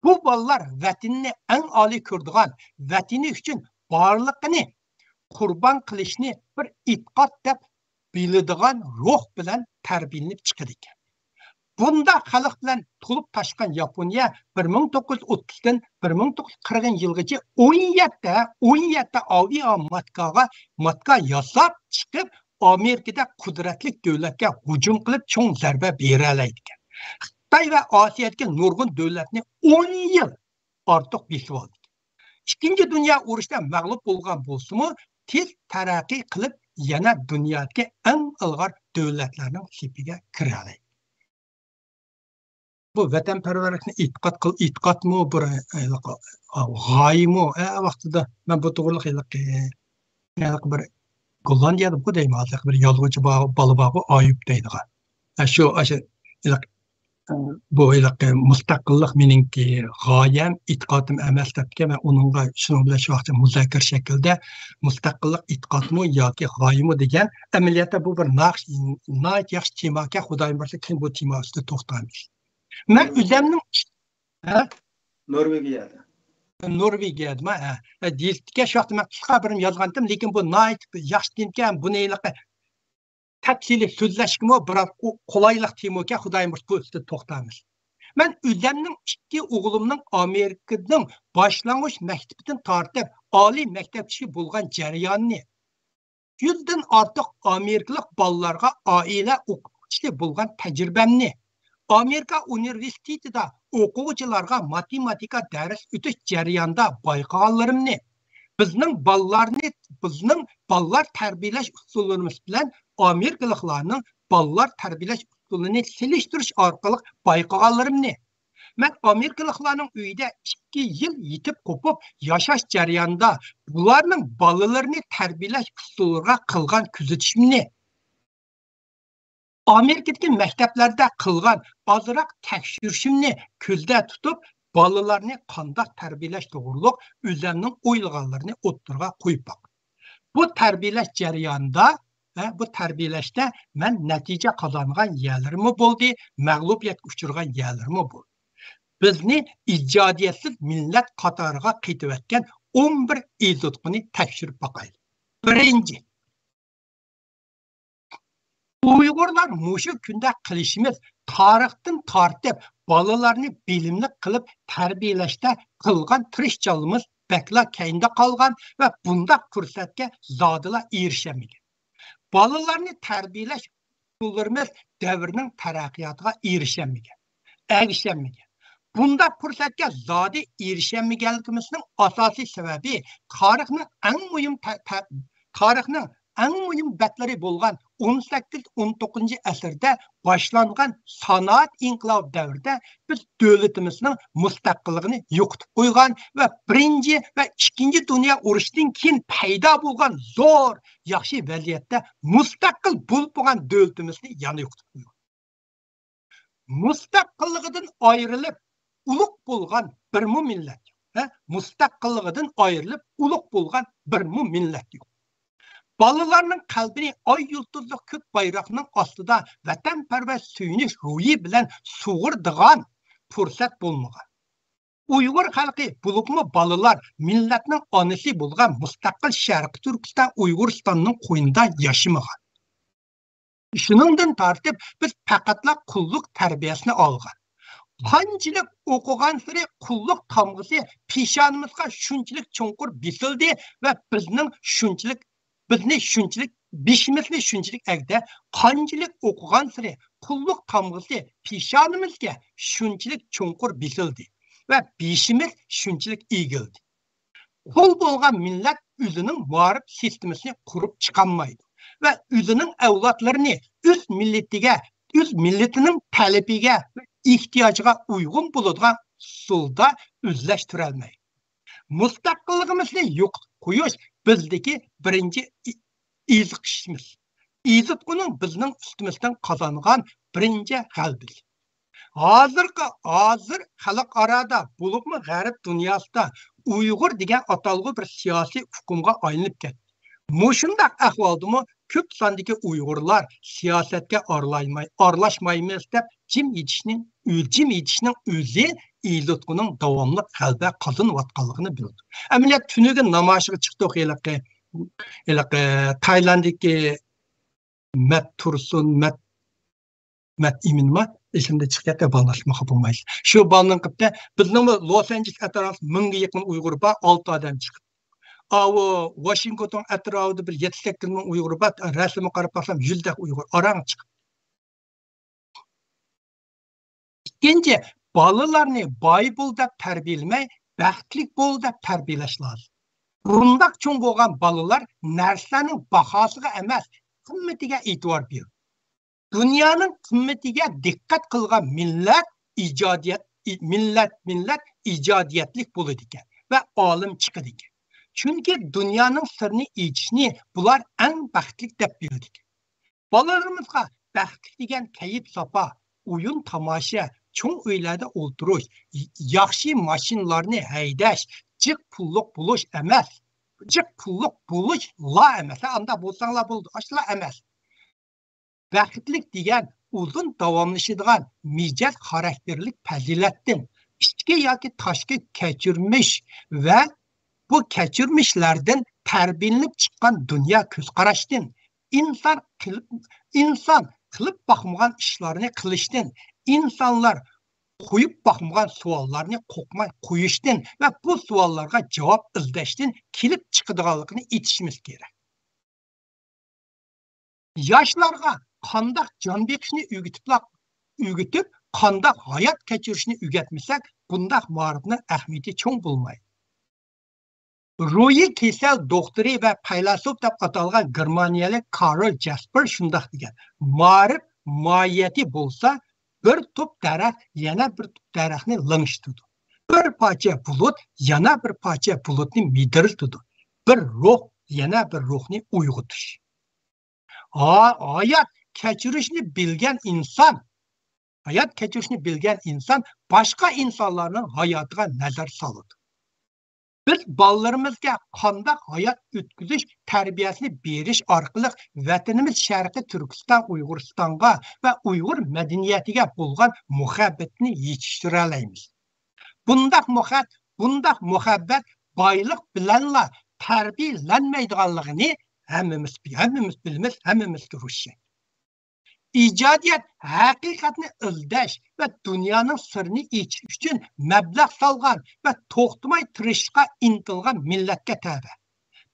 بۇ بالىلار ۋەتىنىنى ئەڭ ئالىي كۆرىدىغان، ۋەتىنى ئۈچۈن بارلىقىنى قۇربان قىلىشنى بىر ئېتىقاد دەپ بىلىدىغان روھ بىلەن تەربىيەلىنىپ چىقىدىكەن. بۇنداق خەلق بىلەن تولۇپ تاشقان ياپونىيە بىر مىڭ توققۇز يۈز ئوتتۇزدىن بىر مىڭ توققۇز يۈز قىرىقىنچى يىلغىچە ئون يەتتە، ئون يەتتە ئاۋىئا ماتكاغا، ماتكا ياساپ چىقىپ، ئامېرىكىدەك قۇدرەتلىك دۆلەتكە ھۇجۇم قىلىپ، چوڭ زەربە بېرەلەيدىكەن. خىتاي ۋە ئاسىيادىكى نۇرغۇن دۆلەتنى ئون يىل ئارتۇق بېسىۋالدى. ئىككىنچى دۇنيا ئۇرۇشتا مەغلۇپ بولغان بولسىمۇ، تېز تەرەققىي قىلىپ، يەنە دۇنيادىكى ئەڭ ئىلغار دۆلەتلەرنىڭ سېپىگە كىرەلەيدۇ. بۇ ۋەتەنپەرۋەرلىكنى ئېتىقاد قىل، ئېتىقادمۇ بىر، ئە، ھېلىقى، ئا، غايىمۇ، ئە، ۋاقتىدا مەن بۇ توغرىلىق ھېلىقى، ھېلىقى بىر گوللاندىيەدە بۇ دەيمەن، ھېلىقى بىر يازغۇچى بار، بالا بارغۇ، ئايۇپ دەيدىغان. ئە، شۇ، ئاشۇ ھېلىقى، ئە، بۇ ھېلىقى مۇستەقىللىق مېنىڭكى غايەم، ئېتىقادىم ئەمەس دەپتىكەن. مەن ئۇنىڭغا شۇنىڭ بىلەن شۇ ۋاقىتتا مۇزاكىرە شەكلىدە مۇستەقىللىق ئېتىقادمۇ ياكى غايىمۇ دېگەن، ئەمەلىيەتتە بۇ بىر ناخ-، ناھايىتى ياخشى تېماكەن، خۇدايىم بۇيرۇسا كېيىن بۇ تېما ئۈستىدە توختايمىز. مەن ئۆزەمنىڭ، ھە؟ نورۋېگىيەدە. نورۋېگىيەدىما؟ ھە. ھە، دېيىلىپتىكەن، شۇ ۋاقىتتا مەن قىسقا بىر يازغانتىم، لېكىن بۇ ناھايىتى ياخشى تېمىكەن، بۇنى ھېلىقى تەپسىلىي سۆزلەشكىمۇ بىراز قو-، قولايلىق تېمىكەن، خۇدايىم بۇيرۇسا بۇ ئۈستىدە توختايمىز. مەن ئۆزەمنىڭ ئىككى ئوغلۇمنىڭ ئامېرىكىنىڭ باشلانغۇچ مەكتىپىدىن تارتىپ ئالىي مەكتەپكىچە بولغان جەريانىنى، يۈزدىن ئارتۇق ئامېرىكىلىق بالىلارغا ئائىلە ئوقۇتقۇچىسى بولغان تەجرىبەمنى، ئامېرىكا ئۇنىۋېرسىتېتىدا ئوقۇغۇچىلارغا ماتېماتىكا دەرس ئۆتۈش جەريانىدا بايقىغانلىرىمنى، بىزنىڭ بالىلارنى، بىزنىڭ بالىلار تەربىيەلەش ئۇسۇللىرىمىز بىلەن ئامېرىكىلىقلارنىڭ بالىلار تەربىيەلەش ئۇسۇلىنى سېلىشتۇرۇش ئارقىلىق بايقىغانلىرىمنى، مەن ئامېرىكىلىقلارنىڭ ئۆيىدە ئىككى يىل يېتىپ قوپۇپ ياشاش جەريانىدا بۇلارنىڭ بالىلىرىنى تەربىيەلەش ئۇسۇلىغا قىلغان كۆزىتىشىمنى، ئامېرىكىدىكى مەكتەپلەردە قىلغان ئازراق تەكشۈرۈشۈمنى كۆزدە تۇتۇپ، بالىلارنى قانداق تەربىيەلەش توغرۇلۇق ئۆزەمنىڭ ئويلىغانلىرىنى ئوتتۇرىغا قويۇپ باقتىم. بۇ تەربىيەلەش جەريانىدا، ھە، بۇ تەربىيەلەشتە مەن نەتىجە قازانغان يەرلىرىمۇ بولدى، مەغلۇبىيەتكە ئۇچرىغان يەرلىرىمۇ بولدى. بىزنى ئىجادىيەتسىز مىللەت قاتارىغا قېتىۋەتكەن ئون بىر ئېزىتقۇنى تەكشۈرۈپ باقايلى. بىرىنچى، ئۇيغۇرلار مۇشۇ كۈندە قىلىشىمىز، تارىختىن تارتىپ بالىلارنى بىلىملىك قىلىپ تەربىيەلەشتە قىلغان تىرىشچانلىقىمىز بەكلا كەينىدە قالغان ۋە بۇنداق پۇرسەتكە زادىلا ئېرىشەلمىگەن. بالىلارنى تەربىيەلەش ئۇسۇللىرىمىز دەۋرنىڭ تەرەققىياتىغا ئېرىشەلمىگەن، ئەگىشەلمىگەن. بۇنداق پۇرسەتكە زادى ئېرىشەلمىگەنلىكىمىزنىڭ ئاساسىي سەۋەبى تارىخنىڭ ئەڭ مۇھىم تە-، تە-، تارىخنىڭ ئەڭ مۇھىم بەتلىرى بولغان ئون سەككىز، ئون توققۇزىنچى ئەسىردە باشلانغان سانائەت ئىنقىلابى دەۋرىدە بىز دۆلىتىمىزنىڭ مۇستەقىللىقىنى يوقىتىپ قويغان ۋە بىرىنچى ۋە ئىككىنچى دۇنيا ئۇرۇشىدىن كېيىن پەيدا بولغان زور، ياخشى ۋەزىيەتتە مۇستەقىل بولۇپ بولغان دۆلىتىمىزنى يەنە يوقىتىپ قويغان. مۇستەقىللىقىدىن ئايرىلىپ ئۇلۇغ بولغان بىرمۇ مىللەت يوق. ھە؟ مۇستەقىللىقىدىن ئايرىلىپ ئۇلۇغ بولغان بىرمۇ مىللەت يوق. بالىلارنىڭ قەلبىنى ئاي يۇلتۇزلۇق كۆك بايراقنىڭ ئاستىدا ۋەتەنپەرۋەر سۆيۈنۈش روھى بىلەن سۇغۇرىدىغان پۇرسەت بولمىغان. ئۇيغۇر خەلقى، بولۇپمۇ بالىلار، مىللەتنىڭ ئانىسى بولغان مۇستەقىل شەرقىي تۈركىستان، ئۇيغۇرىستاننىڭ قوينىدا ياشىمىغان. شۇنىڭدىن تارتىپ بىز پەقەتلا قۇللۇق تەربىيەسىنى ئالغان. قانچىلىك ئوقۇغانسېرى قۇللۇق تامغىسى پېشانىمىزغا شۇنچىلىك چوڭقۇر بېسىلدى ۋە بىزنىڭ شۇنچىلىك، بىزنى شۇنچىلىك، بېشىمىزنى شۇنچىلىك ئەگدى. قانچىلىك ئوقۇغانسېرى قۇللۇق تامغىسى پېشانىمىزگە شۇنچىلىك چوڭقۇر بېسىلدى ۋە بېشىمىز شۇنچىلىك ئېگىلدى. قۇل بولغان مىللەت ئۆزىنىڭ مائارىپ سىستېمىسىنى قۇرۇپ چىقالمايدۇ ۋە ئۆزىنىڭ ئەۋلادلىرىنى ئۆز مىللىتىگە، ئۆز مىللىتىنىڭ تەلىپىگە ۋە ئېھتىياجىغا ئۇيغۇن بولىدىغان ئۇسۇلدا ئۆزلەشتۈرەلمەيدۇ. مۇستەقىللىقىمىزنى يوقىتىپ قويۇش بىزدىكى بىرىنچى ئېزىقىشىمىز. ئېزىتقۇنىڭ بىزنىڭ ئۈستىمىزدىن قازانغان بىرىنچى غەلىبىسى. ھازىرقى، ھازىر خەلقئارادا، بولۇپمۇ غەرب دۇنياسىدا ئۇيغۇر دېگەن ئاتالغۇ بىر سىياسىي ئۇقۇمغا ئايلىنىپ كەتتى. مۇشۇنداق ئەھۋالدىمۇ كۆپ ساندىكى ئۇيغۇرلار سىياسەتكە ئارىلايماي-، ئارىلاشمايمىز دەپ جىم يېتىشنىڭ، جىم يېتىشنىڭ ئۆزى ئېزىتقۇنىڭ داۋاملىق غەلىبە قازىنىۋاتقانلىقىنى بىلدۇق. ئەمەلىيەتتە تۈنۈگۈن نامايىشقا چىقتۇق ھېلىقى، ھېلىقى تايلانددىكى مەت تۇرسۇن، مەت، مەت ئىمىنما ئېسىمدىن چىقىپ كەتتى، بالىلار خاپا بولمايسىز. شۇ بالىنىڭ قىپتە، بىزنىڭمۇ لوس ئانژېلېس ئەتراپىدا مىڭغا يېقىن ئۇيغۇر بار، ئالتە ئادەم چىقىپ. ئاۋۇ ۋاشىنگتون ئەتراپىدا بىر يەتتە سەككىز مىڭ ئۇيغۇر بار، رەسىمگە قاراپ باقسام، يۈزدەك ئۇيغۇر ئاران چىقىپ. ئىككىنچى، بالىلارنى باي بول دەپ تەربىيەلىمەي، بەختلىك بول دەپ تەربىيەلەش لازىم. بۇنداق چوڭ بولغان بالىلار نەرسىلەرنىڭ باھاسىغا ئەمەس، قىممىتىگە ئېتىبار بېرىدۇ. دۇنيانىڭ قىممىتىگە دىققەت قىلغان مىللەت ئىجادىيەت، مىللەت، مىللەت ئىجادىيەتلىك بولىدىكەن ۋە ئالىم چىقىدىكەن. چۈنكى دۇنيانىڭ سىرىنى ئېچىشنى بۇلار ئەڭ بەختلىك دەپ بىلىدىكەن. بالىلىرىمىزغا بەختلىك دېگەن كەيپ-ساپا، ئويۇن-تاماشا، چوڭ ئۆيلەردە ئولتۇرۇش، ياخشى ماشىنىلارنى ھەيدەش، جىق پۇللۇق بولۇش ئەمەس. جىق پۇللۇق بولۇشلا ئەمەس. ھە، ئانداق بولساڭلار بولىدۇ، ئاشۇلا ئەمەس. بەختلىك دېگەن ئۇزۇن داۋاملىشىدىغان مىجەز خاراكتېرلىك پەزىلەتتىن، ئىچكى ياكى تاشقى كەچۈرمىش ۋە بۇ كەچۈرمىشلەردىن تەربىيەلىنىپ چىققان دۇنيا كۆز قاراشتىن، ئىنسان قىلىپ، ئىنسان قىلىپ باقمىغان ئىشلارنى قىلىشتىن، ئىنسانلار قويۇپ باقمىغان سوئاللارنى قورقماي قويۇشتىن ۋە بۇ سوئاللارغا جاۋاب ئىزدەشتىن كېلىپ چىقىدىغانلىقىنى ئېيتىشىمىز كېرەك. ياشلارغا قانداق جان بېقىشنى ئۆگىتىپلا، ئۆگىتىپ، قانداق ھايات كەچۈرۈشنى ئۆگەتمىسەك، بۇنداق مائارىپنىڭ ئەھمىيىتى چوڭ بولمايدۇ. روھىي كېسەل دوختۇرى ۋە پەيلاسوپ دەپ ئاتالغان گېرمانىيەلىك كارل جاسپېر شۇنداق دېگەن: مائارىپ ماھىيەتى بولسا، بىر تۈپ دەرەخ يەنە بىر تۈپ دەرەخنى لىڭشىتىدۇ. بىر پارچە بۇلۇت يەنە بىر پارچە بۇلۇتنى مىدىرلىتىدۇ. بىر روھ يەنە بىر روھنى ئويغىتىش. ھا-، ھايات كەچۈرۈشنى بىلگەن ئىنسان، ھايات كەچۈرۈشنى بىلگەن ئىنسان باشقا ئىنسانلارنىڭ ھاياتىغا نەزەر سالىدۇ. بىز بالىلىرىمىزگە قانداق ھايات ئۆتكۈزۈش تەربىيەسىنى بېرىش ئارقىلىق ۋەتىنىمىز شەرقىي تۈركىستان ئۇيغۇرىستانغا ۋە ئۇيغۇر مەدەنىيىتىگە بولغان مۇھەببىتىنى يېتىشتۈرەلەيمىز؟ بۇنداق مۇھەب-، بۇنداق مۇھەببەت بايلىق بىلەنلا تەربىيەلەنمەيدىغانلىقىنى ھەممىمىز، ھەممىمىز بىلىمىز، ھەممىمىزگە روشەن. ئىجادىيەت ھەقىقەتنى ئىزدەش ۋە دۇنيانىڭ سىرىنى ئېچىش ئۈچۈن مەبلەغ سالغان ۋە توختىماي تىرىشىشقا ئىنتىلغان مىللەتكە تەۋە.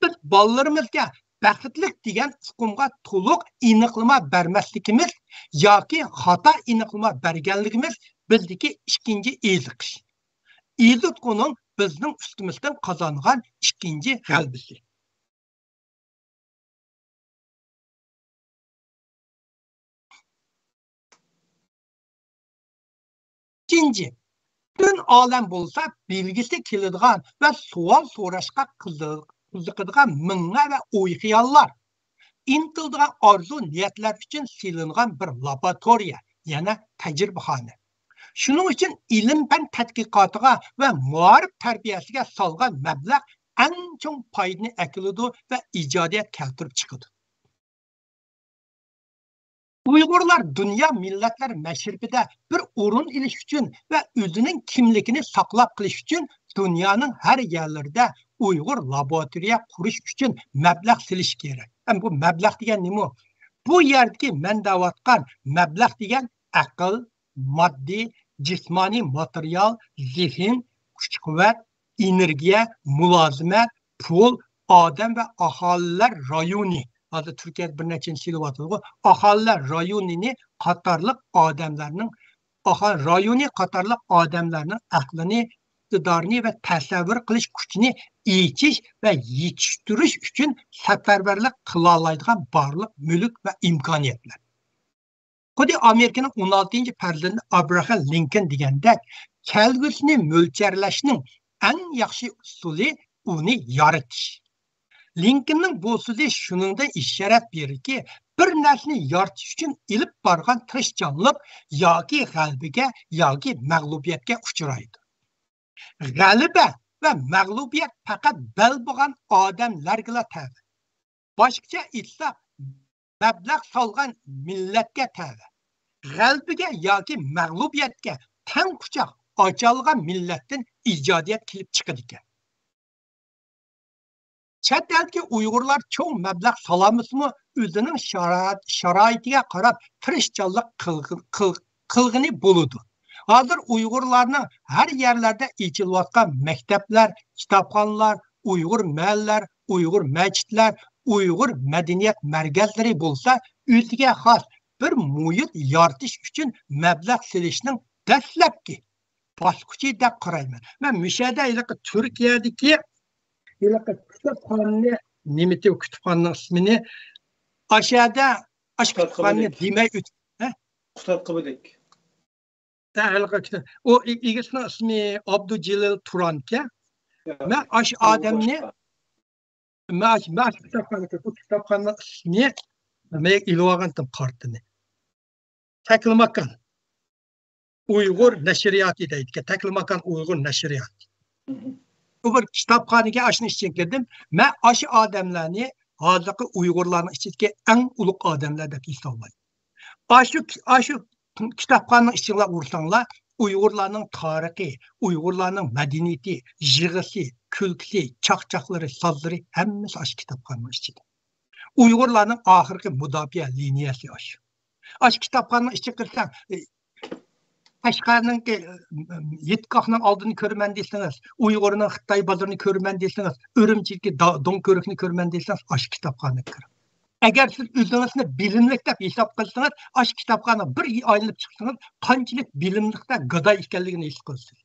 بىز بالىلىرىمىزگە بەختلىك دېگەن ئۇقۇمغا تولۇق ئېنىقلىما بەرمەسلىكىمىز ياكى خاتا ئېنىقلىما بەرگەنلىكىمىز بىزدىكى ئىككىنچى ئېزىقىش. ئېزىتقۇنىڭ بىزنىڭ ئۈستىمىزدىن قازانغان ئىككىنچى غەلىبىسى. ئىككىنچى، پۈتۈن ئالەم بولسا بىلگۈسى كېلىدىغان ۋە سوئال سوراشقا قىزىق-، قىزىقىدىغان مىڭلار ۋە ئوي-خىياللار، ئىنتىلىدىغان ئارزۇ-نىيەتلەر ئۈچۈن سېلىنغان بىر لابوراتورىيە، يەنى تەجرىبىخانا. شۇنىڭ ئۈچۈن ئىلىم-پەن تەتقىقاتىغا ۋە مائارىپ تەربىيەسىگە سالغان مەبلەغ ئەڭ چوڭ پايدىنى ئەكېلىدۇ ۋە ئىجادىيەت كەلتۈرۈپ چىقىدۇ. ئۇيغۇرلار دۇنيا مىللەتلەر مەشرىپىدە بىر ئورۇن ئېلىش ئۈچۈن ۋە ئۆزىنىڭ كىملىكىنى ساقلاپ قېلىش ئۈچۈن دۇنيانىڭ ھەر يەرلىرىدە ئۇيغۇر لابوراتورىيە قۇرۇش ئۈچۈن مەبلەغ سېلىش كېرەك. ئەمما بۇ مەبلەغ دېگەن نېمە؟ بۇ يەردىكى مەن دەۋاتقان مەبلەغ دېگەن ئەقىل، ماددىي، جىسمانىي ماتېرىيال، زېھىن، كۈچ-قۇۋۋەت، ئېنېرگىيە، مۇلازىمەت، پۇل، ئادەم ۋە ئاھالىلەر رايونى، ھازىر تۈركىيەدە بىر نەچچىنچى يىل بولۇۋاتىدىغۇ، ئاھالىلەر رايونىنى قاتارلىق ئادەملەرنىڭ، ئاھالە رايونى قاتارلىق ئادەملەرنىڭ ئەقلىنى، ئىقتىدارىنى ۋە تەسەۋۋۇر قىلىش كۈچىنى ئېچىش ۋە يېتىشتۈرۈش ئۈچۈن سەپەرۋەرلىك قىلالايدىغان بارلىق مۈلۈك ۋە ئىمكانىيەتلەر. خۇددى ئامېرىكىنىڭ ئون ئالتىنچى پىرېزىدېنتى ئابراھام لىنكولن دېگەندەك، كەلگۈسىنى مۆلچەرلەشنىڭ ئەڭ ياخشى ئۇسۇلى ئۇنى يارىتىش. لىنكولننىڭ بۇ سۆزى شۇنىڭدىن ئىشارەت بېرىدۇكى، بىر نەرسىنى يارىتىش ئۈچۈن ئېلىپ بارغان تىرىشچانلىق ياكى غەلىبىگە، ياكى مەغلۇبىيەتكە ئۇچرايدۇ. غەلىبە ۋە مەغلۇبىيەت پەقەت بەل بوغان ئادەملەرگىلا تەۋە. باشقىچە ئېيتساق، مەبلەغ سالغان مىللەتكە تەۋە. غەلىبىگە ياكى مەغلۇبىيەتكە تەڭ قۇچاق ئاچالىغان مىللەتتىن ئىجادىيەت كېلىپ چىقىدىكەن. چەت ئەلدىكى ئۇيغۇرلار چوڭ مەبلەغ سالالمىسىمۇ، ئۆزىنىڭ شارائىت-، شارائىتىگە قاراپ تىرىشچانلىق قىلغ-، قىل-، قىلغىنى بولىدۇ. ھازىر ئۇيغۇرلارنىڭ ھەر يەرلەردە ئېچىلىۋاتقان مەكتەپلەر، كىتابخانىلار، ئۇيغۇر مەھەللىلەر، ئۇيغۇر مەسچىتلەر، ئۇيغۇر مەدەنىيەت مەركەزلىرى بولسا، ئۆزىگە خاس بىر مۇھىت يارىتىش ئۈچۈن مەبلەغ سېلىشنىڭ دەسلەپكى باسقۇچى دەپ قارايمەن. مەن مۇشۇ يەردە ھېلىقى تۈركىيەدىكى ھېلىقى كۇتۇپخانىنى، نېمىتى، كۇتۇپخانىنىڭ ئىسمىنى، ئاشۇ يەردە، ئاشۇ كۇتۇپخانىنى دېمەي ئۆت-، ھە؟ كۇتۇپخانا. ھە، ھېلىقى كۇتۇپ-، ئۇ ئى-، ئىگىسىنىڭ ئىسمى ئابدۇجېلىل تۇرانكەن. مەن ئاشۇ ئادەمنى، مەن ئاشۇ، مەن ئاشۇ كۇتۇپخانىنى، بۇ كۇتۇپخانىنىڭ ئىسمىنى مەن ئېلىۋالغانتىم قارتىنى. تەكلىماكان ئۇيغۇر نەشرىياتى دەيدىكەن. تەكلىماكان ئۇيغۇر نەشرىياتى. بۇ بىر كىتابخانىكەن، ئاشۇنىڭ ئىچىگە كىردىم. مەن ئاشۇ ئادەملەرنى ھازىرقى ئۇيغۇرلارنىڭ ئىچىدىكى ئەڭ ئۇلۇغ ئادەملەر دەپ ھېسابلايمەن. ئاشۇ، ئاشۇ كىتابخانىنىڭ ئىچىگە ئۇرساڭلار، ئۇيغۇرلارنىڭ تارىخى، ئۇيغۇرلارنىڭ مەدەنىيىتى، يىغىسى، كۈلكىسى، چاقچاقلىرى، سازلىرى ھەممىسى ئاشۇ كىتابخانىنىڭ ئىچىدە. ئۇيغۇرلارنىڭ ئاخىرقى مۇداپىئە لىنىيەسى ئاشۇ. ئاشۇ كىتابخانىنىڭ ئىچىگە كىرسەڭ، ئى، قەشقەرنىڭكى، ئى، ھېيتگاھنىڭ ئالدىنى كۆرىمەن دېسىڭىز، ئۇيغۇرنىڭ خىتاي بازىرىنى كۆرىمەن دېسىڭىز، ئۈرۈمچىدىكى دا-، دۆڭكۆۋرۈكنى كۆرىمەن دېسىڭىز، ئاشۇ كىتابخانىغا كىرىڭ. ئەگەر سىز ئۆزىڭىزنى بىلىملىك دەپ ھېساب قىلسىڭىز، ئاشۇ كىتابخانىغا بىر ئايلىنىپ چىقسىڭىز، قانچىلىك بىلىملىكتە گاداي ئىكەنلىكىنى ھېس قىلىسىز.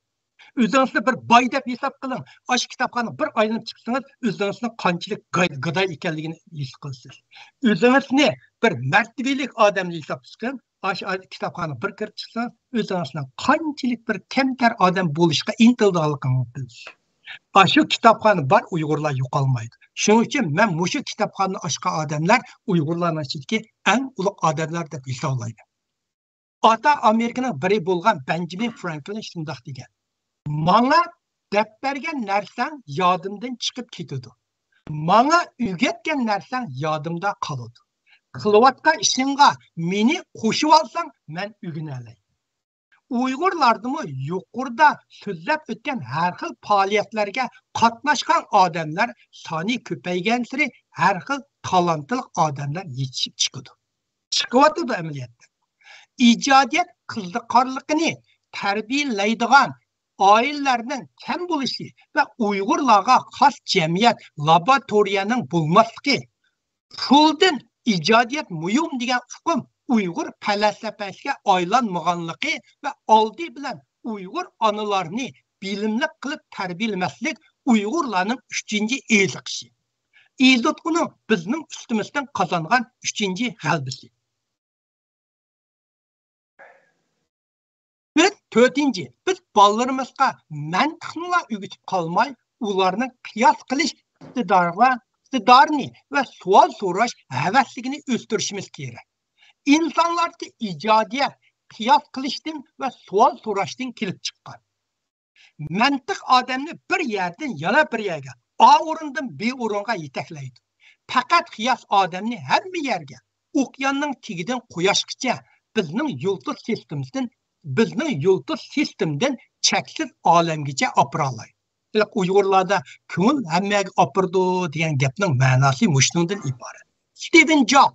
ئۆزىڭىزنى بىر باي دەپ ھېساب قىلىڭ. ئاشۇ كىتابخانىغا بىر ئايلىنىپ چىقسىڭىز، ئۆزىڭىزنىڭ قانچىلىك گاي-، گاداي ئىكەنلىكىنى ھېس قىلىسىز. ئۆزىڭىزنى بىر مەرتىۋىلىك ئادەم دەپ ھېساب قىلىڭ. ئاشۇ ئاي-، كىتابخانىغا بىر كىرىپ چىقسىڭىز، ئۆزىڭىزنىڭ قانچىلىك بىر كەمتەر ئادەم بولۇشقا ئىنتىلىدىغانلىقىڭىزنى بىلىسىز. ئاشۇ كىتابخانا بار ئۇيغۇرلار يوقالمايدۇ. شۇنىڭ ئۈچۈن مەن مۇشۇ كىتابخانىنى ئاچقان ئادەملەر ئۇيغۇرلارنىڭ ئىچىدىكى ئەڭ ئۇلۇغ ئادەملەر دەپ ھېسابلايمەن. ئاتا ئامېرىكىنىڭ بىرى بولغان بەنجامىن فرانكلىن شۇنداق دېگەن: «ماڭا دەپ بەرگەن نەرسەڭ يادىمدىن چىقىپ كېتىدۇ. ماڭا ئۆگەتكەن نەرسەڭ يادىمدا قالىدۇ. قىلىۋاتقان ئىشىڭغا مېنى قوشۇۋالساڭ، مەن ئۆگىنەلەي.» ئۇيغۇرلاردىمۇ يۇقىرىدا سۆزلەپ ئۆتكەن ھەر خىل پائالىيەتلەرگە قاتناشقان ئادەملەر سانى كۆپەيگەنسېرى ھەر خىل تالانتلىق ئادەملەر يېتىشىپ چىقىدۇ. چىقىۋاتىدۇ ئەمەلىيەتتە. ئىجادىيەت قىزىقارلىقىنى تەربىيەلەيدىغان ئائىلىلەرنىڭ كەم بولۇشى ۋە ئۇيغۇرلارغا خاس جەمئىيەت لابوراتورىيەنىڭ بولماسلىقى، پۇلدىن ئىجادىيەت مۇھىم دېگەن ئۇقۇم ئۇيغۇر پەلسەپىسىگە ئايلانمىغانلىقى ۋە ئالدى بىلەن ئۇيغۇر ئانىلارنى بىلىملىك قىلىپ تەربىيەلىمەسلىك ئۇيغۇرلارنىڭ ئۈچىنچى ئېزىقىشى. ئېزىتقۇنىڭ بىزنىڭ ئۈستىمىزدىن قازانغان ئۈچىنچى غەلىبىسى. بىز تۆتىنچى، بىز بالىلىرىمىزغا مەنتىقنىلا ئۆگىتىپ قالماي، ئۇلارنىڭ قىياس قىلىش ئىقتىدارىغا، ئىقتىدارىنى ۋە سوئال سوراش ھەۋەسلىكىنى ئۆستۈرۈشىمىز كېرەك. ئىنسانلاردىكى ئىجادىيەت قىياس قىلىشتىن ۋە سوئال سوراشتىن كېلىپ چىققان. مەنتىق ئادەمنى بىر يەردىن يەنە بىر يەرگە، ئا ئورۇندىن بى ئورۇنغا يېتەكلەيدۇ. پەقەت قىياس ئادەمنى ھەممە يەرگە، ئوكياننىڭ تېگىدىن قۇياشقىچە، بىزنىڭ يۇلتۇز سىستېمىسىدىن، بىزنىڭ يۇلتۇز سىستېمىدىن چەكسىز ئالەمگىچە ئاپىرالايدۇ. ئۇيغۇرلاردا «كۆڭۈل ھەممە يەرگە ئاپىرىدۇ» دېگەن گەپنىڭ مەناسى مۇشۇنىڭدىن ئىبارەت. ستىۋېن جوب،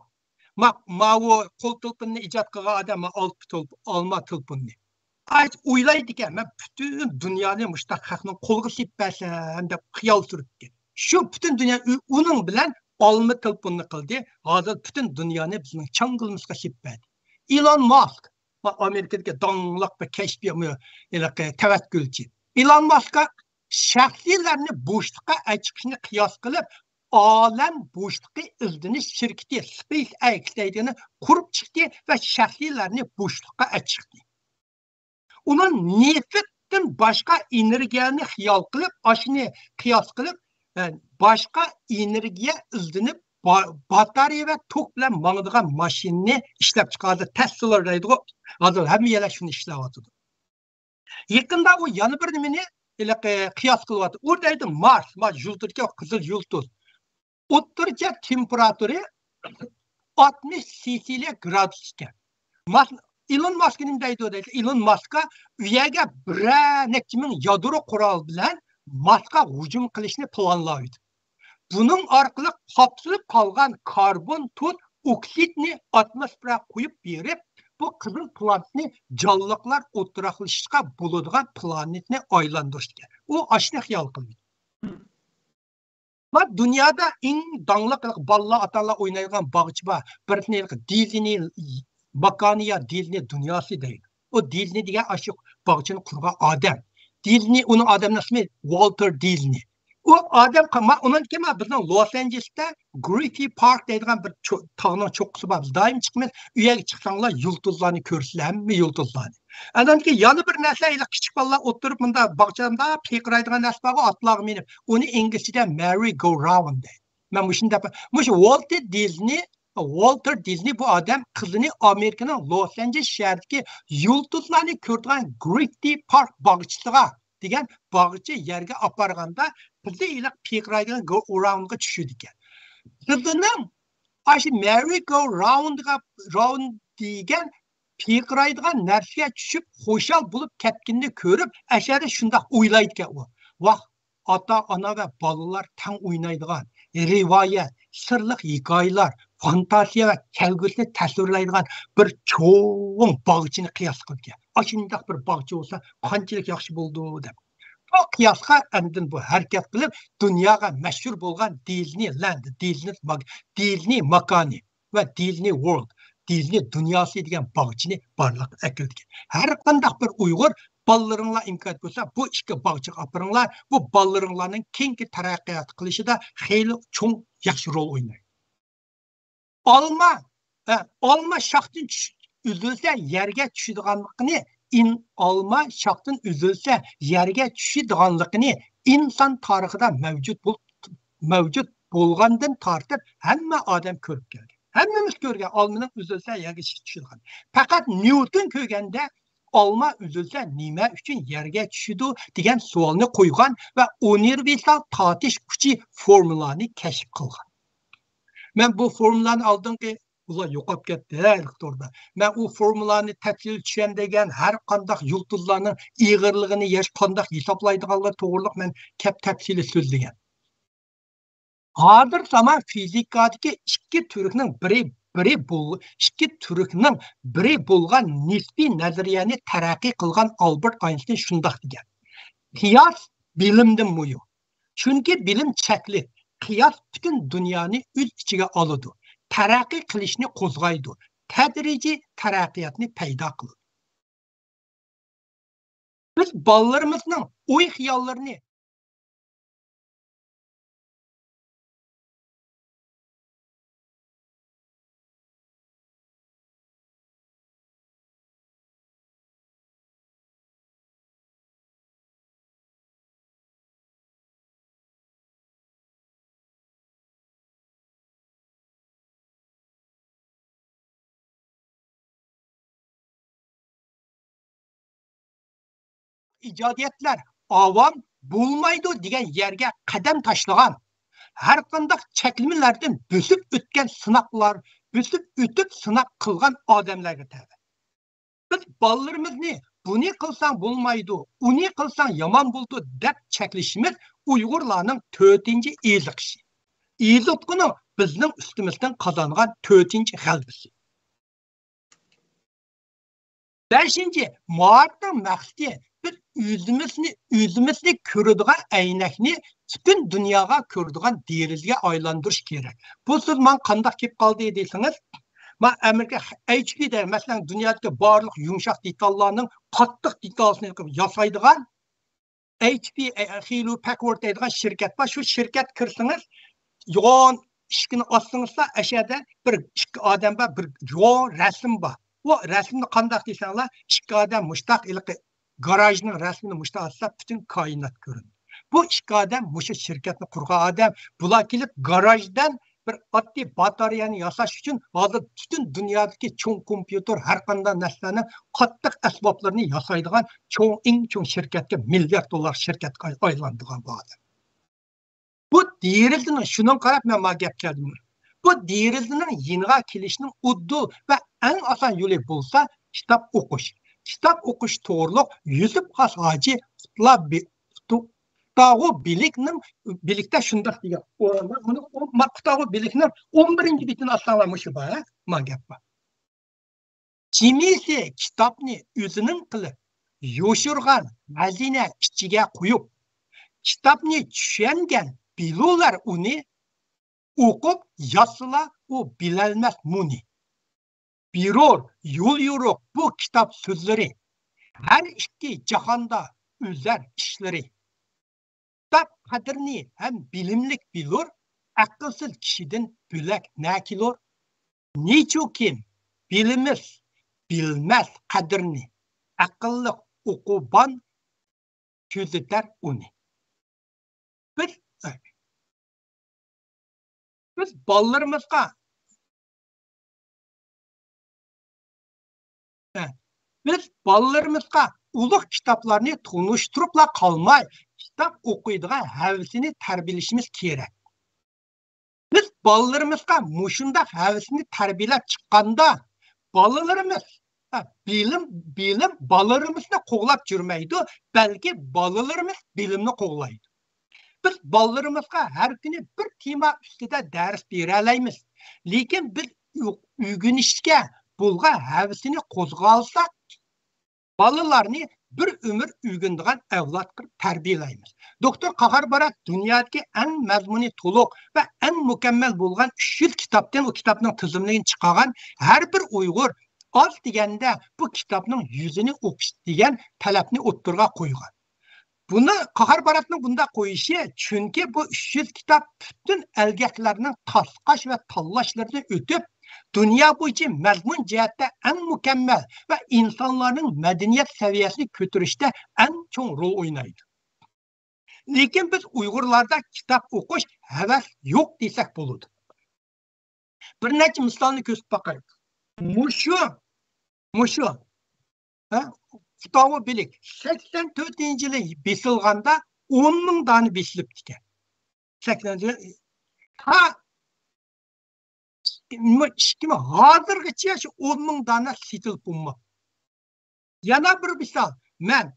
ما-، ماۋۇ قول تېلېفوننى ئىجاد قىلغان ئادەم، ما-، ئالما تېلېف-، ئالما تېلېفوننى. ئاي، ئويلايدىكەن، «مەن پۈتۈن دۇنيانى مۇشۇنداق خەقنىڭ قولىغا سېلىپ بەرسەم» دەپ خىيال سۈرۈپتىكەن. شۇ پۈتۈن دۇنيا ئۇ-، ئۇنىڭ بىلەن ئالما تېلېفوننى قىلدى. ھازىر پۈتۈن دۇنيانى بىزنىڭ چاڭگىلىمىزغا سېلىپ بەردى. ئىلون ماسك، ما-، ئامېرىكىدىكى داڭلىق بىر كەشپىي، ھېلىقى تەۋەككۈلچى. ئىلون ماسكقا شەخسلەرنى بوشلۇققا ئەچىقىشنى قىياس قىلىپ، ئالەم بوشلۇقى ئىزدىنىش شىركىتى سپېيس ئېكس دەيدىغىنى قۇرۇپ چىقتى ۋە شەخسلەرنى بوشلۇققا ئەچىقتى. ئۇنىڭ نېفىتتىن باشقا ئېنېرگىيەنى خىيال قىلىپ، ئاشۇنى قىياس قىلىپ، ئە، باشقا ئېنېرگىيە ئىزدىنىپ، با-، باتارېيە ۋە توك بىلەن ماڭىدىغان ماشىنىنى ئىشلەپ چىقاردى. تېسلا دەيدىغۇ، ھازىر ھەممە يەرلەر شۇنى ئىشلەۋاتىدۇ. يېقىندا ئۇ يەنە بىر نېمىنى ھېلىقى قىياس قىلىۋاتىدۇ. ئۇ دەيدۇ، مارس، مارس يۇلتۇزكەن، قىزىل يۇلتۇز. ئوتتۇرىچە تېمپېراتۇرا ئاتمىش سېلسىيە گرادۇس ئىكەن. ماس-، ئىلون ماسك نېمە دەيدۇ دەيدۇ. ئىلون ماسكقا ئۇ يەرگە بىرەر نەچچە مىڭ يادرو قورال بىلەن ماسقا ھۇجۇم قىلىشنى پىلانلايدۇ. بۇنىڭ ئارقىلىق قاپسىلىپ قالغان كاربون توت ئوكسىدنى ئاتموسفېراغا قويۇپ بېرىپ، بۇ قىزىل پلانېتنى جانلىقلار ئولتۇراقلىشىشقا بولىدىغان پلانېتنى ئايلاندۇرۇش ئىكەن. ئۇ ئاشۇنى خىيال قىلىدۇ. بار دۇنيادا ئەڭ داڭلىق، بالىلار، ئاتا-ئانىلار ئوينايدىغان باغچە بار. بىرسىنى ھېلىقى دىزنى ماكانى يا دىزنى دۇنياسى دەيدۇ. ئۇ دىزنى دېگەن ئاشۇ باغچىنى قۇرغان ئادەم. دىزنى، ئۇنىڭ ئادەمنىڭ ئىسمى ۋالتېر دىزنى. ئۇ ئادەم، ما-، ئۇنىڭدىن كېيىن ما بىزنىڭ لوس ئانژېلېستا گرىففىث پارك دەيدىغان بىر چو-، تاغنىڭ چوققىسى بار. بىز دائىم چىقىمىز. ئۇ يەرگە چىقساڭلار يۇلتۇزلارنى كۆرىسىلەر، ھەممە يۇلتۇزلارنى. ئاندىن كېيىن يەنە بىر نەرسە، ھېلىقى كىچىك بالىلار ئولتۇرۇپ مۇنداق باغچىدا پىرقىرايدىغان نەرسە بارغۇ، ئاتلارغا مىنىپ. ئۇنى ئىنگلىزچىدە مېرى گو راۋۇند دەيدۇ. مەن مۇشۇنى دەپ، مۇشۇ ۋالتېر دىزنى، ۋالتېر دىزنى بۇ ئادەم قىزىنى ئامېرىكىنىڭ لوس ئانژېلېس شەھىرىدىكى يۇلتۇزلارنى كۆرىدىغان گرىففىث پارك باغچىسىغا دېگەن باغچە يەرگە ئاپارغاندا، قىزى ھېلىقى پىرقىرايدىغان گو راۋۇندغا چۈشىدىكەن. قىزىنىڭ ئاشۇ مېرى گو راۋۇندغا، راۋۇند دېگەن پىرقىرايدىغان نەرسىگە چۈشۈپ، خۇشال بولۇپ كەتكىنىنى كۆرۈپ، ئەشەدە شۇنداق ئويلايدىكەن ئۇ. ۋاھ، ئاتا-ئانا ۋە بالىلار تەڭ ئوينايدىغان رىۋايەت، سىرلىق ھېكايىلەر، فانتازىيە ۋە كەلگۈسىنى تەسۋىرلەيدىغان بىر چوڭ باغچىنى قىياس قىلىدىكەن. ئاشۇنداق بىر باغچە بولسا قانچىلىك ياخشى بولىدۇ دەپ. بۇ قىياسقا ئاندىن بۇ ھەرىكەت قىلىپ، دۇنياغا مەشھۇر بولغان دىزنى لەند، دىزنى ماك-، دىزنى ماكانى ۋە دىزنى ۋورلد، دىزنى دۇنياسى دېگەن باغچىنى بارلىققا ئەكىلدى. ھەر قانداق بىر ئۇيغۇر، بالىلىرىڭلار ئىمكانىيەت بولسا، بۇ ئىككى باغچىغا ئاپىرىڭلار، بۇ بالىلىرىڭلارنىڭ كېيىنكى تەرەققىيات قىلىشىدا خېلى چوڭ ياخشى رول ئوينايدۇ. ئالما، ئە، ئالما شاختىن چۈش-، ئۈزۈلسە يەرگە چۈشىدىغانلىقىنى، ئىن-، ئالما شاختىن ئۈزۈلسە يەرگە چۈشىدىغانلىقىنى ئىنسان تارىخىدا مەۋجۇت بول-، مەۋجۇت بولغاندىن تارتىپ ھەممە ئادەم كۆرۈپ كەلگەن. ھەممىمىز كۆرگەن ئالمىنىڭ ئۈزۈلسە يەرگە چۈشىدىغان. پەقەت نيۇتون كۆرگەندە ئالما ئۈزۈلسە نېمە ئۈچۈن يەرگە چۈشىدۇ دېگەن سوئالنى قويغان ۋە ئۇنىۋېرسال تارتىش كۈچى فورمۇلانى كەشىپ قىلغان. مەن بۇ فورمۇلانى ئالدىنقى، ئۇلار يوقاپ كەتتى، ھە، توردا. مەن ئۇ فورمۇلانى تەپسىلىي چۈشەندۈرگەن، ھەر قانداق يۇلتۇزلارنىڭ ئېغىرلىقىنى ياش قانداق ھېسابلايدىغانلار توغرۇلۇق مەن كەپ تەپسىلىي سۆزلىگەن. ھازىر زامان فىزىكادىكى ئىككى تۈركنىڭ بىرى، بىرى بول-، ئىككى تۈركنىڭ بىرى بولغان نىسپىي نەزەرىيەنى تەرەققىي قىلغان ئالبېرت ئاينشتىين شۇنداق دېگەن: «قىياس بىلىمدىن مۇھىم. چۈنكى بىلىم چەكلىك، قىياس پۈتۈن دۇنيانى ئۆز ئىچىگە ئالىدۇ، تەرەققىي قىلىشنى قوزغايدۇ، تەدرىجىي تەرەققىياتنى پەيدا قىلىدۇ.» بىز بالىلىرىمىزنىڭ ئوي خىياللىرىنى ئىجادىيەتلەر ئاۋام بولمايدۇ دېگەن يەرگە قەدەم تاشلىغان، ھەرقانداق چەكلىمىلەردىن بۆسۈپ ئۆتكەن سىناقلار، بۆسۈپ ئۆتۈپ سىناق قىلغان ئادەملەرگە تەۋە. بىز بالىلىرىمىزنى «بۇنى قىلساڭ بولمايدۇ، ئۇنى قىلساڭ يامان بولىدۇ» دەپ چەكلىشىمىز ئۇيغۇرلارنىڭ تۆتىنچى ئېزىقىشى. ئېزىتقۇنىڭ بىزنىڭ ئۈستىمىزدىن قازانغان تۆتىنچى غەلىبىسى. بەشىنچى، مائارىپنىڭ مەقسىتى بىز ئۆزىمىزنى، ئۆزىمىزنى كۆرىدىغان ئەينەكنى پۈتۈن دۇنياغا كۆرىدىغان دېرىزىگە ئايلاندۇرۇش كېرەك. بۇ سۆز ماڭا قانداق كېلىپ قالدى دېسىڭىز، مەن ئامېرىكا ئەيچ پى دەيمەن، مەسىلەن، دۇنيادىكى بارلىق يۇمشاق دېتاللارنىڭ قاتتىق دېتالىسىنى ياسايدىغان ئەيچ پى، ھىيۇلېت پاككارد دەيدىغان شىركەت بار. شۇ شىركەتكە كىرسىڭىز، يوغان ئىشىكنى ئاچسىڭىزلا، ئەشەدە بىر ئىككى ئادەم بار، بىر يوغان رەسىم بار. ئۇ رەسىمنى قانداق دېسەڭلار، ئىككى ئادەم مۇشتاق ھېلىقى گاراژنىڭ رەسىمىنى مۇشتاق ئاچسا، پۈتۈن كائىنات كۆرۈنىدۇ. بۇ ئىككى ئادەم مۇشۇ شىركەتنى قۇرغان ئادەم. بۇلار كېلىپ گاراژدىن بىر ئاددىي باتارېيەنى ياساش ئۈچۈن ھازىر پۈتۈن دۇنيادىكى چوڭ كومپيۇتېر، ھەر قانداق نەرسىلەرنىڭ قاتتىق ئەسۋابلىرىنى ياسايدىغان چوڭ، ئىڭ چوڭ شىركەتكە، مىليارد دوللار شىركەتكە ئاي-، ئايلاندۇرغان بۇ ئادەم. بۇ دېرىزىنىڭ، شۇنىڭغا قاراپ مەن مانا گەپ قىلدىم. بۇ دېرىزىنىڭ يېنىغا كېلىشنىڭ ئۇدۇل ۋە ئەڭ ئاسان يولى بولسا كىتاب ئوقۇش. كىتاب ئوقۇش توغرۇلۇق يۈسۈپ خاس ھاجى قۇتلا بى-، قۇتۇ-، قۇتاغۇ بىلىكنىڭ، بىلىكتە شۇنداق دېگەن. ئۇ، مانا قۇتاغۇ بىلىكنىڭ ئون بىرىنچى بېتىنى ئالساڭلار مۇشۇ بار، ھە؟ مانا گەپ بار. جىمىسى كىتابنى ئۆزىنىڭ قىلىپ، يوشۇرغان خەزىنە ئىچىگە قويۇپ، كىتابنى چۈشەنگەن بىلۇلار ئۇنى ئوقۇپ ياتسىلا، ئۇ بىلەلمەس مۇنى. بېرۇر يول يورۇق بۇ كىتاب سۆزلىرى، ھەر ئىككى جاھاندا ئۈزەر ئىشلىرى. كىتاب قەدرىنى ھەم بىلىملىك بىلۇر، ئەقىلسىز كىشىدىن بۆلەك نە كېلۇر؟ نېچۈكىن بىلىمىز بىلمەس قەدرىنى، ئەقىللىق ئوقۇبان كۆزىتەر ئۇنى. بىز، بىز بالىلىرىمىزغا، بىز بالىلىرىمىزغا ئۇلۇغ كىتابلارنى تونۇشتۇرۇپلا قالماي، كىتاب ئوقۇيدىغان ھەۋىسىنى تەربىيەلىشىمىز كېرەك. بىز بالىلىرىمىزغا مۇشۇنداق ھەۋىسنى تەربىيەلەپ چىققاندا، بالىلىرىمىز، ھە، بىلىم، بىلىم بالىلىرىمىزنى قوغلاپ يۈرمەيدۇ، بەلكى بالىلىرىمىز بىلىمنى قوغلايدۇ. بىز بالىلىرىمىزغا ھەر كۈنى بىر تېما ئۈستىدە دەرس بېرەلەيمىز، لېكىن بىز ئۆ-، ئۆگىنىشكە بولغان ھەۋىسىنى قوزغالساق، بالىلارنى بىر ئۆمۈر ئۆگىنىدىغان ئەۋلاد قىلىپ تەربىيەلەيمىز. دوكتور قاھار بارات دۇنيادىكى ئەڭ مەزمۇنى تولۇق ۋە ئەڭ مۇكەممەل بولغان ئۈچ يۈز كىتابتىن ئۇ كىتابنىڭ تىزىملىكىنى چىقارغان، ھەر بىر ئۇيغۇر ئاز دېگەندە بۇ كىتابنىڭ يۈزىنى ئوقۇش دېگەن تەلەپنى ئوتتۇرىغا قويغان. بۇنى قاھار باراتنىڭ بۇنداق قويۇشى، چۈنكى بۇ ئۈچ يۈز كىتاب پۈتۈن ئەلگەكلەرنىڭ تاسقاش ۋە تاللاشلىرىدىن ئۆتۈپ، دۇنيا بويىچە مەزمۇن جەھەتتە ئەڭ مۇكەممەل ۋە ئىنسانلارنىڭ مەدەنىيەت سەۋىيەسىنى كۆتۈرۈشتە ئەڭ چوڭ رول ئوينايدۇ. لېكىن بىز ئۇيغۇرلاردا كىتاب ئوقۇش ھەۋەس يوق دېسەك بولىدۇ. بىر نەچچە مىسالنى كۆرسىتىپ باقايلى. مۇشۇ، مۇشۇ، ھە، كىتابى بىلىك سەكسەن تۆتىنچى يىلى بېسىلغاندا ئون مىڭ دانە بېسىلىپتىكەن. سەكسەن، تا ئىككى مىڭ، ھازىرغىچە شۇ ئون مىڭ دانە سېتىلىپ بولماپتۇ. يەنە بىر مىسال، مەن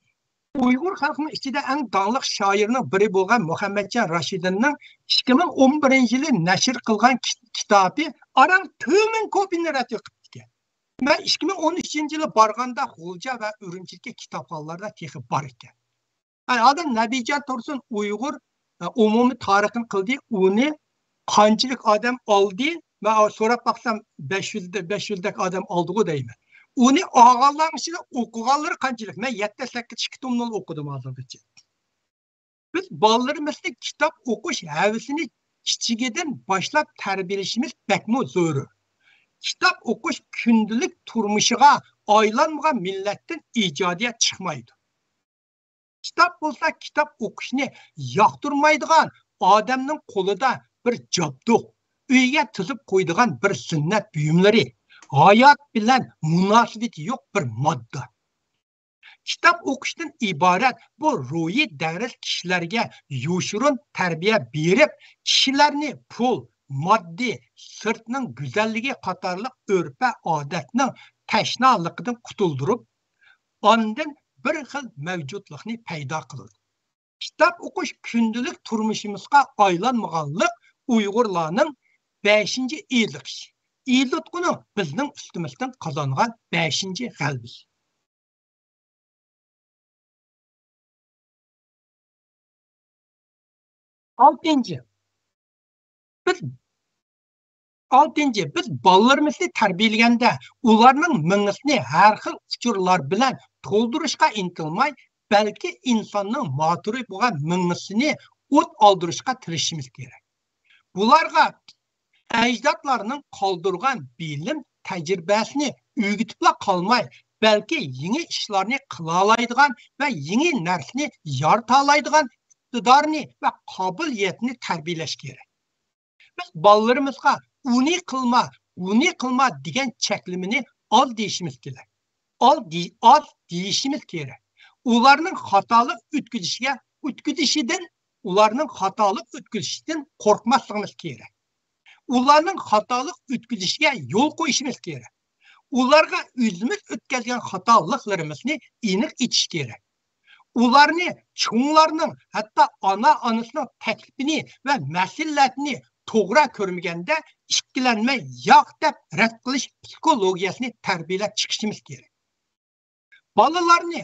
ئۇيغۇر خەلقىنىڭ ئىچىدە ئەڭ داڭلىق شائىرنىڭ بىرى بولغان مۇھەممەتجان راشىدىننىڭ ئىككى مىڭ ئون بىرىنچى يىلى نەشر قىلغان كىت-، كىتابى ئاران تۆت مىڭ كوپىنى رەت قىپتىكەن. مەن ئىككى مىڭ ئون ئۈچىنچى يىلى بارغاندا غۇلجا ۋە ئۈرۈمچىدىكى كىتابخانىلاردا تېخى بار ئىكەن. ھازىر نەبىجان تۇرسۇن ئۇيغۇر، ئە، ئومۇمىي تارىخىنى قىلدى. ئۇنى قانچىلىك ئادەم ئالدى؟ مەن سوراپ باقسام، بەش يۈز، بەش يۈزدەك ئادەم ئالدىغۇ دەيمەن. ئۇنى ئالغانلارنىڭ ئىچىدە ئوقۇغانلىرى قانچىلىك؟ مەن يەتتە، سەككىز، ئىككى تومنىلا ئوقۇدۇم ھازىرغىچە. بىز بالىلىرىمىزنى كىتاب ئوقۇش ھەۋىسىنى كىچىكىدىن باشلاپ تەربىيەلىشىمىز بەكمۇ زۆرۈر. كىتاب ئوقۇش كۈندىلىك تۇرمۇشىغا ئايلانمىغان مىللەتتىن ئىجادىيەت چىقمايدۇ. كىتاب بولسا، كىتاب ئوقۇشنى ياقتۇرمايدىغان ئادەمنىڭ قولىدا بىر جابدۇق، ئۆيگە تىزىپ قويىدىغان بىر زىننەت بۇيۇملىرى، ھايات بىلەن مۇناسىۋىتى يوق بىر ماددا. كىتاب ئوقۇشتىن ئىبارەت بۇ روھىي دەرس كىشىلەرگە يوشۇرۇن تەربىيە بېرىپ، كىشىلەرنى پۇل، ماددىي، سىرتنىڭ گۈزەللىكى قاتارلىق ئۆرپە ئادەتنىڭ تەشنالىقىدىن قۇتۇلدۇرۇپ، ئاندىن بىر خىل مەۋجۇتلۇقنى پەيدا قىلىدۇ. كىتاب ئوقۇش كۈندىلىك تۇرمۇشىمىزغا ئايلانمىغانلىق ئۇيغۇرلارنىڭ بەشىنچى ئېلىقىشى. ئېلىتقۇنىڭ بىزنىڭ ئۈستىمىزدىن قازانغان بەشىنچى غەلىبىسى. ئالتىنچى، بىز، ئالتىنچى، بىز بالىلىرىمىزنى تەربىيەلىگەندە، ئۇلارنىڭ مېڭىسىنى ھەر خىل ئۇچۇرلار بىلەن تولدۇرۇشقا ئىنتىلماي، بەلكى ئىنساننىڭ ماتۇرى بولغان مېڭىسىنى ئوت ئالدۇرۇشقا تىرىشىشىمىز كېرەك. بۇلارغا ئەجدادلارنىڭ قالدۇرغان بىلىم تەجرىبەسىنى ئۆگىتىپلا قالماي، بەلكى يېڭى ئىشلارنى قىلالايدىغان ۋە يېڭى نەرسىنى يارىتالايدىغان ئىقتىدارنى ۋە قابىلىيەتنى تەربىيەلەش كېرەك. بىز بالىلىرىمىزغا «ئۇنى قىلما، بۇنى قىلما» دېگەن چەكلىمىنى ئاز دېيىشىمىز كېرەك. ئاز دېي-، ئاز دېيىشىمىز كېرەك. ئۇلارنىڭ خاتالىق ئۆتكۈزۈشىگە، ئۆتكۈزۈشىدىن، ئۇلارنىڭ خاتالىق ئۆتكۈزۈشىدىن قورقماسلىقىمىز كېرەك. ئۇلارنىڭ خاتالىق ئۆتكۈزۈشىگە يول قويۇشىمىز كېرەك. ئۇلارغا ئۆزىمىز ئۆتكەزگەن خاتالىقلىرىمىزنى ئېنىق ئېيتىش كېرەك. ئۇلارنى چوڭلارنىڭ، ھەتتا ئانا-ئانىسىنىڭ تەكلىپىنى ۋە مەسلىھەتىنى توغرا كۆرمىگەندە، ئىككىلەنمەي «ياق» دەپ رەت قىلىش پسىخولوگىيەسىنى تەربىيەلەپ چىقىشىمىز كېرەك. بالىلارنى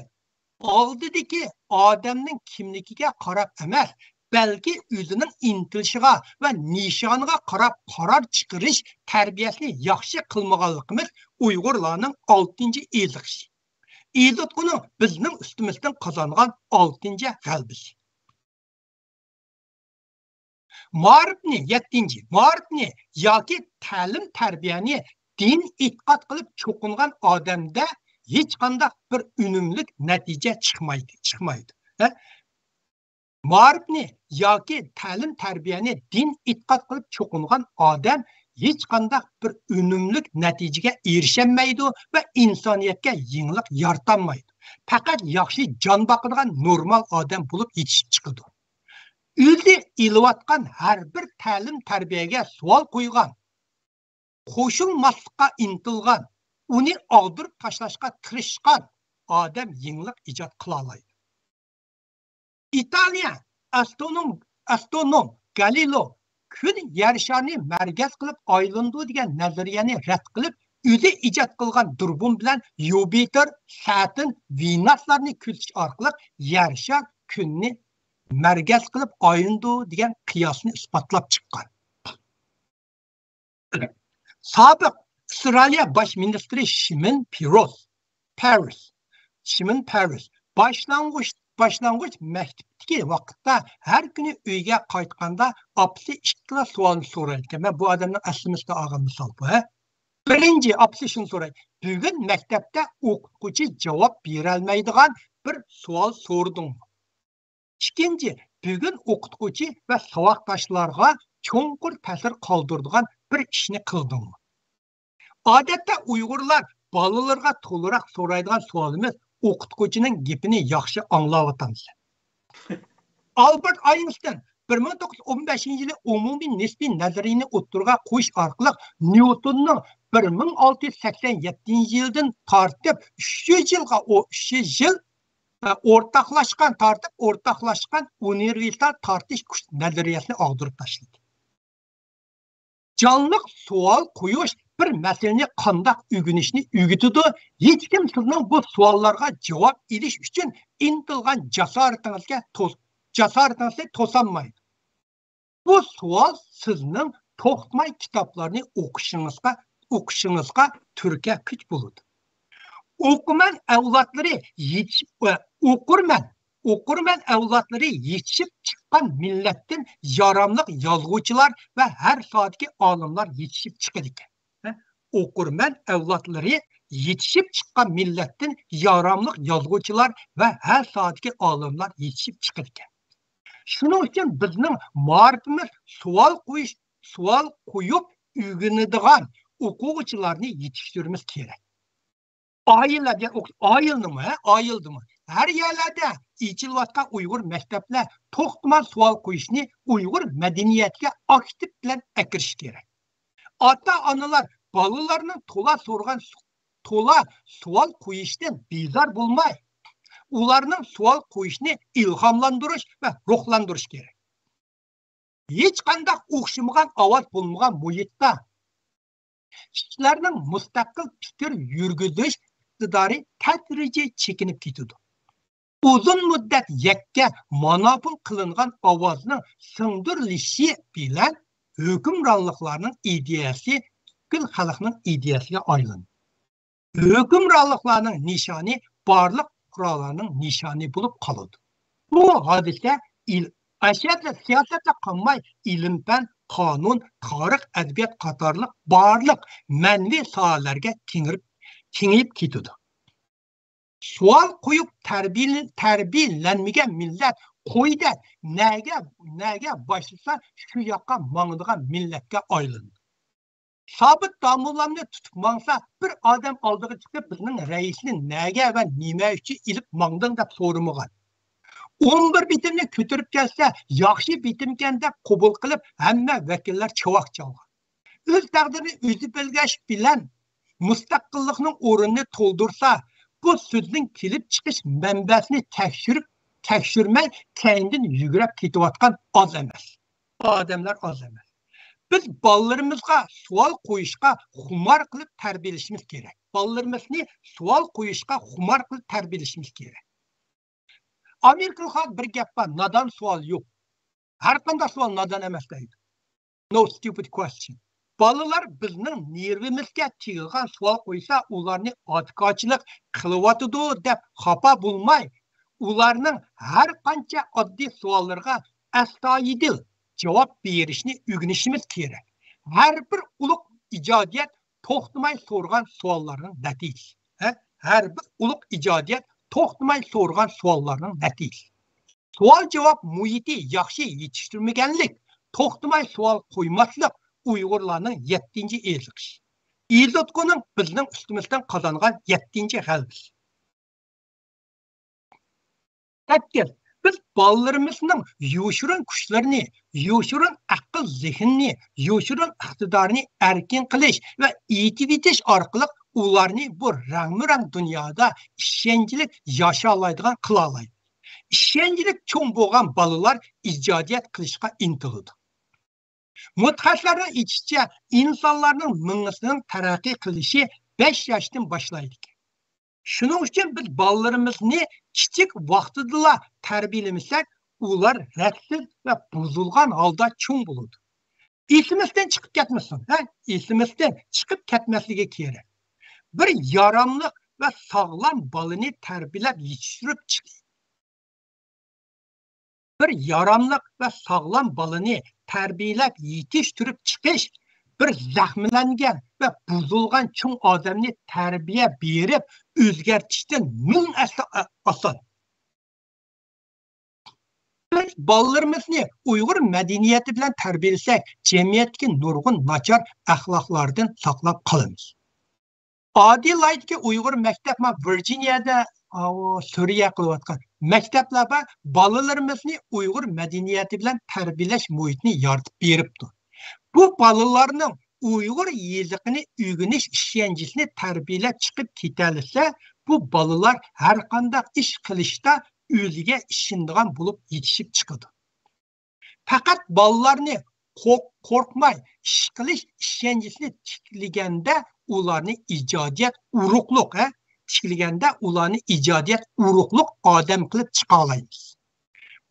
ئالدىدىكى ئادەمنىڭ كىملىكىگە قاراپ ئەمەس، بەلكى ئۆزىنىڭ ئىنتىلىشىغا ۋە نىشانىغا قاراپ قارار چىقىرىش تەربىيەسىنى ياخشى قىلمىغانلىقىمىز ئۇيغۇرلارنىڭ ئالتىنچى ئېلىقىشى. ئېلىتقۇنىڭ بىزنىڭ ئۈستىمىزدىن قازانغان ئالتىنچى غەلىبىسى. مائارىپنى، يەتتىنچى، مائارىپنى ياكى تەلىم تەربىيەنى دىن ئېتىقاد قىلىپ چوقۇنغان ئادەمدە ھېچقانداق بىر ئۈنۈملۈك نەتىجە چىقمايدۇ، چىقمايدۇ. ھە؟ مائارىپنى ياكى تەلىم تەربىيەنى دىن ئېتىقاد قىلىپ چوقۇنغان ئادەم ھېچقانداق بىر ئۈنۈملۈك نەتىجىگە ئېرىشەلمەيدۇ ۋە ئىنسانىيەتكە يېڭىلىق يارىتالمايدۇ. پەقەت ياخشى جان باقىدىغان نورمال ئادەم بولۇپ يېتىشىپ چىقىدۇ. ئۆزى ئېلىۋاتقان ھەر بىر تەلىم تەربىيەگە سوئال قويغان، قوشۇلماسلىققا ئىنتىلغان، ئۇنى ئاغدۇرۇپ تاشلاشقا تىرىشقان ئادەم يېڭىلىق ئىجاد قىلالايدۇ. ئىتالىيە ئاسترونوم، ئاسترونوم گالىلو «كۈن يەر شارىنى مەركەز قىلىپ ئايلىنىدۇ» دېگەن نەزەرىيەنى رەت قىلىپ، ئۆزى ئىجاد قىلغان دۇربۇن بىلەن يۇپىتېر، سەتۈن، ۋېنۇسلارنى كۆزىتىش ئارقىلىق يەر شار كۈننى مەركەز قىلىپ ئايلىنىدۇ دېگەن قىياسنى ئىسپاتلاپ چىققان. سابىق ئىسرائىلىيە باش مىنىستىرى شىمون پېرېس، پېرېس، شىمون پېرېس باشلانغۇچ، باشلانغۇچ مەكتەپتىكى ۋاقىتتا ھەر كۈنى ئۆيگە قايتقاندا ئاپىسى ئىككىلا سوئالنى سورايدىكەن. مەن بۇ ئادەمنىڭ ئەسلىمىسىدە ئالغان مىسال بۇ، ھە؟ بىرىنچى، ئاپىسى شۇنى سورايدۇ: «بۈگۈن مەكتەپتە ئوقۇتقۇچى جاۋاب بېرەلمەيدىغان بىر سوئال سورىدىڭمۇ؟» ئىككىنچى، بۈگۈن ئوقۇتقۇچى ۋە ساۋاقداشلارغا چوڭقۇر تەسىر قالدۇرىدىغان بىر ئىشنى قىلدىڭمۇ؟ ئادەتتە ئۇيغۇرلار بالىلىرىغا تولىراق سورايدىغان سوئالىمىز: «ئوقۇتقۇچىنىڭ گېپىنى ياخشى ئاڭلاۋاتامسەن؟» ئالبېرت ئاينشتاين بىر مىڭ توققۇز يۈز ئون بەشىنچى يىلى ئومۇمىي نىسپىي نەزەرىيىنى ئوتتۇرىغا قويۇش ئارقىلىق نيۇتوننىڭ بىر مىڭ ئالتە يۈز سەكسەن يەتتىنچى يىلدىن تارتىپ ئۈچ يۈز يىلغا، ئۇ ئۈچ يۈز يىل ئورتاقلاشقان، تارتىپ ئورتاقلاشقان ئۇنىۋېرسال تارتىش كۈچ نەزەرىيەسىنى ئاغدۇرۇپ تاشلىدى. جانلىق سوئال قويۇش بىر مەسىلىنى قانداق ئۆگىنىشنى ئۆگىتىدۇ؟ ھېچكىم سىزنىڭ بۇ سوئاللارغا جاۋاب ئېلىش ئۈچۈن ئىنتىلغان جاسارىتىڭىزگە توس-، جاسارىتىڭىزنى توسالمايدۇ. بۇ سوئال سىزنىڭ توختىماي كىتابلارنى ئوقۇشىڭىزغا، ئوقۇشىڭىزغا تۈرتكە كۈچ بولىدۇ. ئوقۇرمەن ئەۋلادلىرى يېتىشىپ، ئوقۇرمەن، ئوقۇرمەن ئەۋلادلىرى يېتىشىپ چىققان مىللەتتىن ياراملىق يازغۇچىلار ۋە ھەر ساھەدىكى ئالىملار يېتىشىپ چىقىدىكەن. ھە؟ ئوقۇرمەن ئەۋلادلىرى يېتىشىپ چىققان مىللەتتىن ياراملىق يازغۇچىلار ۋە ھەر ساھەدىكى ئالىملار يېتىشىپ چىقىدىكەن. شۇنىڭ ئۈچۈن بىزنىڭ مائارىپىمىز سوئال قويۇش، سوئال قويۇپ ئۆگىنىدىغان ئوقۇغۇچىلارنى يېتىشتۈرۈشىمىز كېرەك. ئائىلە دېگەن ئوخ-، ئائىلىنىمۇ، ھە؟ ئائىلىدىمۇ؟ ھەر يەرلەردە ئېچىلىۋاتقان ئۇيغۇر مەكتەپلەر توختىماي سوئال قويۇشنى ئۇيغۇر مەدەنىيەتكە ئاكتىپ بىلەن ئەكىرىش كېرەك. ئاتا-ئانىلار بالىلارنىڭ تولا سورىغان، تولا سوئال قويۇشتىن بىزار بولماي، ئۇلارنىڭ سوئال قويۇشنى ئىلھاملاندۇرۇش ۋە روھلاندۇرۇش كېرەك. ھېچقانداق ئوخشىمىغان ئاۋاز بولمىغان مۇھىتتا كىشىلەرنىڭ مۇستەقىل پىكىر يۈرگۈزۈش ئىقتىدارى تەدرىجىي چېكىنىپ كېتىدۇ. ئۇزۇن مۇددەت يەككە مونوپول قىلىنغان ئاۋازنىڭ سىڭدۈرۈلۈشى بىلەن ھۆكۈمرانلىقلارنىڭ ئىدىيەسى پۈتكۈل خەلقنىڭ ئىدىيەسىگە ئايلىنىدۇ. ھۆكۈمرانلىقلارنىڭ نىشانى بارلىق پۇقرالارنىڭ نىشانى بولۇپ قالىدۇ. بۇ ھادىسە ئىل-، ئەشەددە سىياسەتتە قالماي، ئىلىم-پەن، قانۇن، تارىخ، ئەدەبىيات قاتارلىق بارلىق مەنىۋى ساھەلەرگە كېڭىرىپ، كېڭىيىپ كېتىدۇ. سوئال قويۇپ تەربىيە-، تەربىيەلەنمىگەن مىللەت قويدەك نەگە، نەگە باشلىسا شۇ ياققا ماڭىدىغان مىللەتكە ئايلىنىدۇ. سابىت داموللامنى تۇتۇپ ماڭسا، بىر ئادەم ئالدىغا چىقىپ، بىزنىڭ رەئىسنى نەگە ۋە نېمە ئۈچۈن ئېلىپ ماڭدىڭ دەپ سورىمىغان. ئون بىر بېتىمنى كۆتۈرۈپ كەلسە، ياخشى بېتىمكەن دەپ قوبۇل قىلىپ، ھەممە ۋەكىللەر چاۋاك چالغان. ئۆز تەقدىرىنى ئۆزى بەلگىلەش بىلەن مۇستەقىللىقنىڭ ئورنىنى تولدۇرسا، بۇ سۆزنىڭ كېلىپ چىقىش مەنبەسىنى تەكشۈرۈپ، تەكشۈرمەي كەينىدىن يۈگرەپ كېتىۋاتقان ئاز ئەمەس. ئادەملەر ئاز ئەمەس. بىز بالىلىرىمىزغا سوئال قويۇشقا خۇمار قىلىپ تەربىيەلىشىمىز كېرەك. بالىلىرىمىزنى سوئال قويۇشقا خۇمار قىلىپ تەربىيەلىشىمىز كېرەك. ئامېرىكىلىق بىر گەپ بار، نادان سوئال يوق. ھەر قانداق سوئال نادان ئەمەس دەيدۇ. No stupid question. بالىلار بىزنىڭ نېرۋىمىزگە تېگىدىغان سوئال قويسا، ئۇلارنى ئاتىكارچىلىق قىلىۋاتىدۇ دەپ خاپا بولماي، ئۇلارنىڭ ھەر قانچە ئاددىي سوئاللىرىغا ئەستايىدىل جاۋاب بېرىشنى ئۆگىنىشىمىز كېرەك. ھەر بىر ئۇلۇغ ئىجادىيەت توختىماي سورىغان سوئاللارنىڭ نەتىجىسى. ھە؟ ھەر بىر ئۇلۇغ ئىجادىيەت توختىماي سورىغان سوئاللارنىڭ نەتىجىسى. سوئال-جاۋاب مۇھىتى ياخشى يېتىشتۈرمىگەنلىك، توختىماي سوئال قويماسلىق ئۇيغۇرلارنىڭ يەتتىنچى ئېزىقىشى. ئېزىتقۇنىڭ بىزنىڭ ئۈستىمىزدىن قازانغان يەتتىنچى غەلىبىسى. سەككىز، بىز بالىلىرىمىزنىڭ يوشۇرۇن كۈچلىرىنى، يوشۇرۇن ئەقىل-زېھىننى، يوشۇرۇن ئىقتىدارىنى ئەركىن قىلىش ۋە ئېيتىۋېتىش ئارقىلىق ئۇلارنى بۇ رەڭمۇرەڭ دۇنيادا ئىشەنچلىك ياشالايدىغان قىلالايمىز. ئىشەنچلىك چوڭ بولغان بالىلار ئىجادىيەت قىلىشقا ئىنتىلىدۇ. مۇتەخەسسىسلەرنىڭ ئېيتىشىچە، ئىنسانلارنىڭ مېڭىسىنىڭ تەرەققىي قىلىشى بەش ياشتىن باشلايدىكەن. شۇنىڭ ئۈچۈن بىز بالىلىرىمىزنى كىچىك ۋاقتىدىلا تەربىيەلىمىسەك، ئۇلار رەتسىز ۋە بۇزۇلغان ھالدا چوڭ بولىدۇ. ئېسىمىزدىن چىقىپ كەتمىسۇن، ھە؟ ئېسىمىزدىن چىقىپ كەتمەسلىكى كېرەك. بىر ياراملىق ۋە ساغلام بالىنى تەربىيەلەپ يېتىشتۈرۈپ چىق-، بىر ياراملىق ۋە ساغلام بالىنى تەربىيەلەپ يېتىشتۈرۈپ چىقىش بىر زەخىملەنگەن ۋە بۇزۇلغان چوڭ ئادەمنى تەربىيە بېرىپ ئۆزگەرتىشتىن مىڭ ئەسلى ئا-، ئاسان. بىز بالىلىرىمىزنى ئۇيغۇر مەدەنىيىتى بىلەن تەربىيەلىسەك، جەمئىيەتتىكى نۇرغۇن ناچار ئەخلاقلاردىن ساقلاپ قالىمىز. ئادېلايدتىكى ئۇيغۇر مەكتەپ، ما، ۋىرجىنىيەدە، ئاۋۇ، سۈرىيە قىلىۋاتقان مەكتەپلەر بار. بالىلىرىمىزنى ئۇيغۇر مەدەنىيىتى بىلەن تەربىيەلەش مۇھىتىنى يارىتىپ بېرىپتۇ. بۇ بالىلارنىڭ ئۇيغۇر يېزىقىنى ئۆگىنىش ئىشەنچىسىنى تەربىيەلەپ چىقىپ كېتەلىسە، بۇ بالىلار ھەرقانداق ئىش قىلىشتا ئۆزىگە ئىشىنىدىغان بولۇپ يېتىشىپ چىقىدۇ. پەقەت بالىلارنى قورق-، قورقماي ئىش قىلىش ئىشەنچىسىنى تىكلىگەندە، ئۇلارنى ئىجادىيەت ئۇرۇقلۇق، ھە، تىكلىگەندە ئۇلارنى ئىجادىيەت ئۇرۇقلۇق ئادەم قىلىپ چىقالايمىز.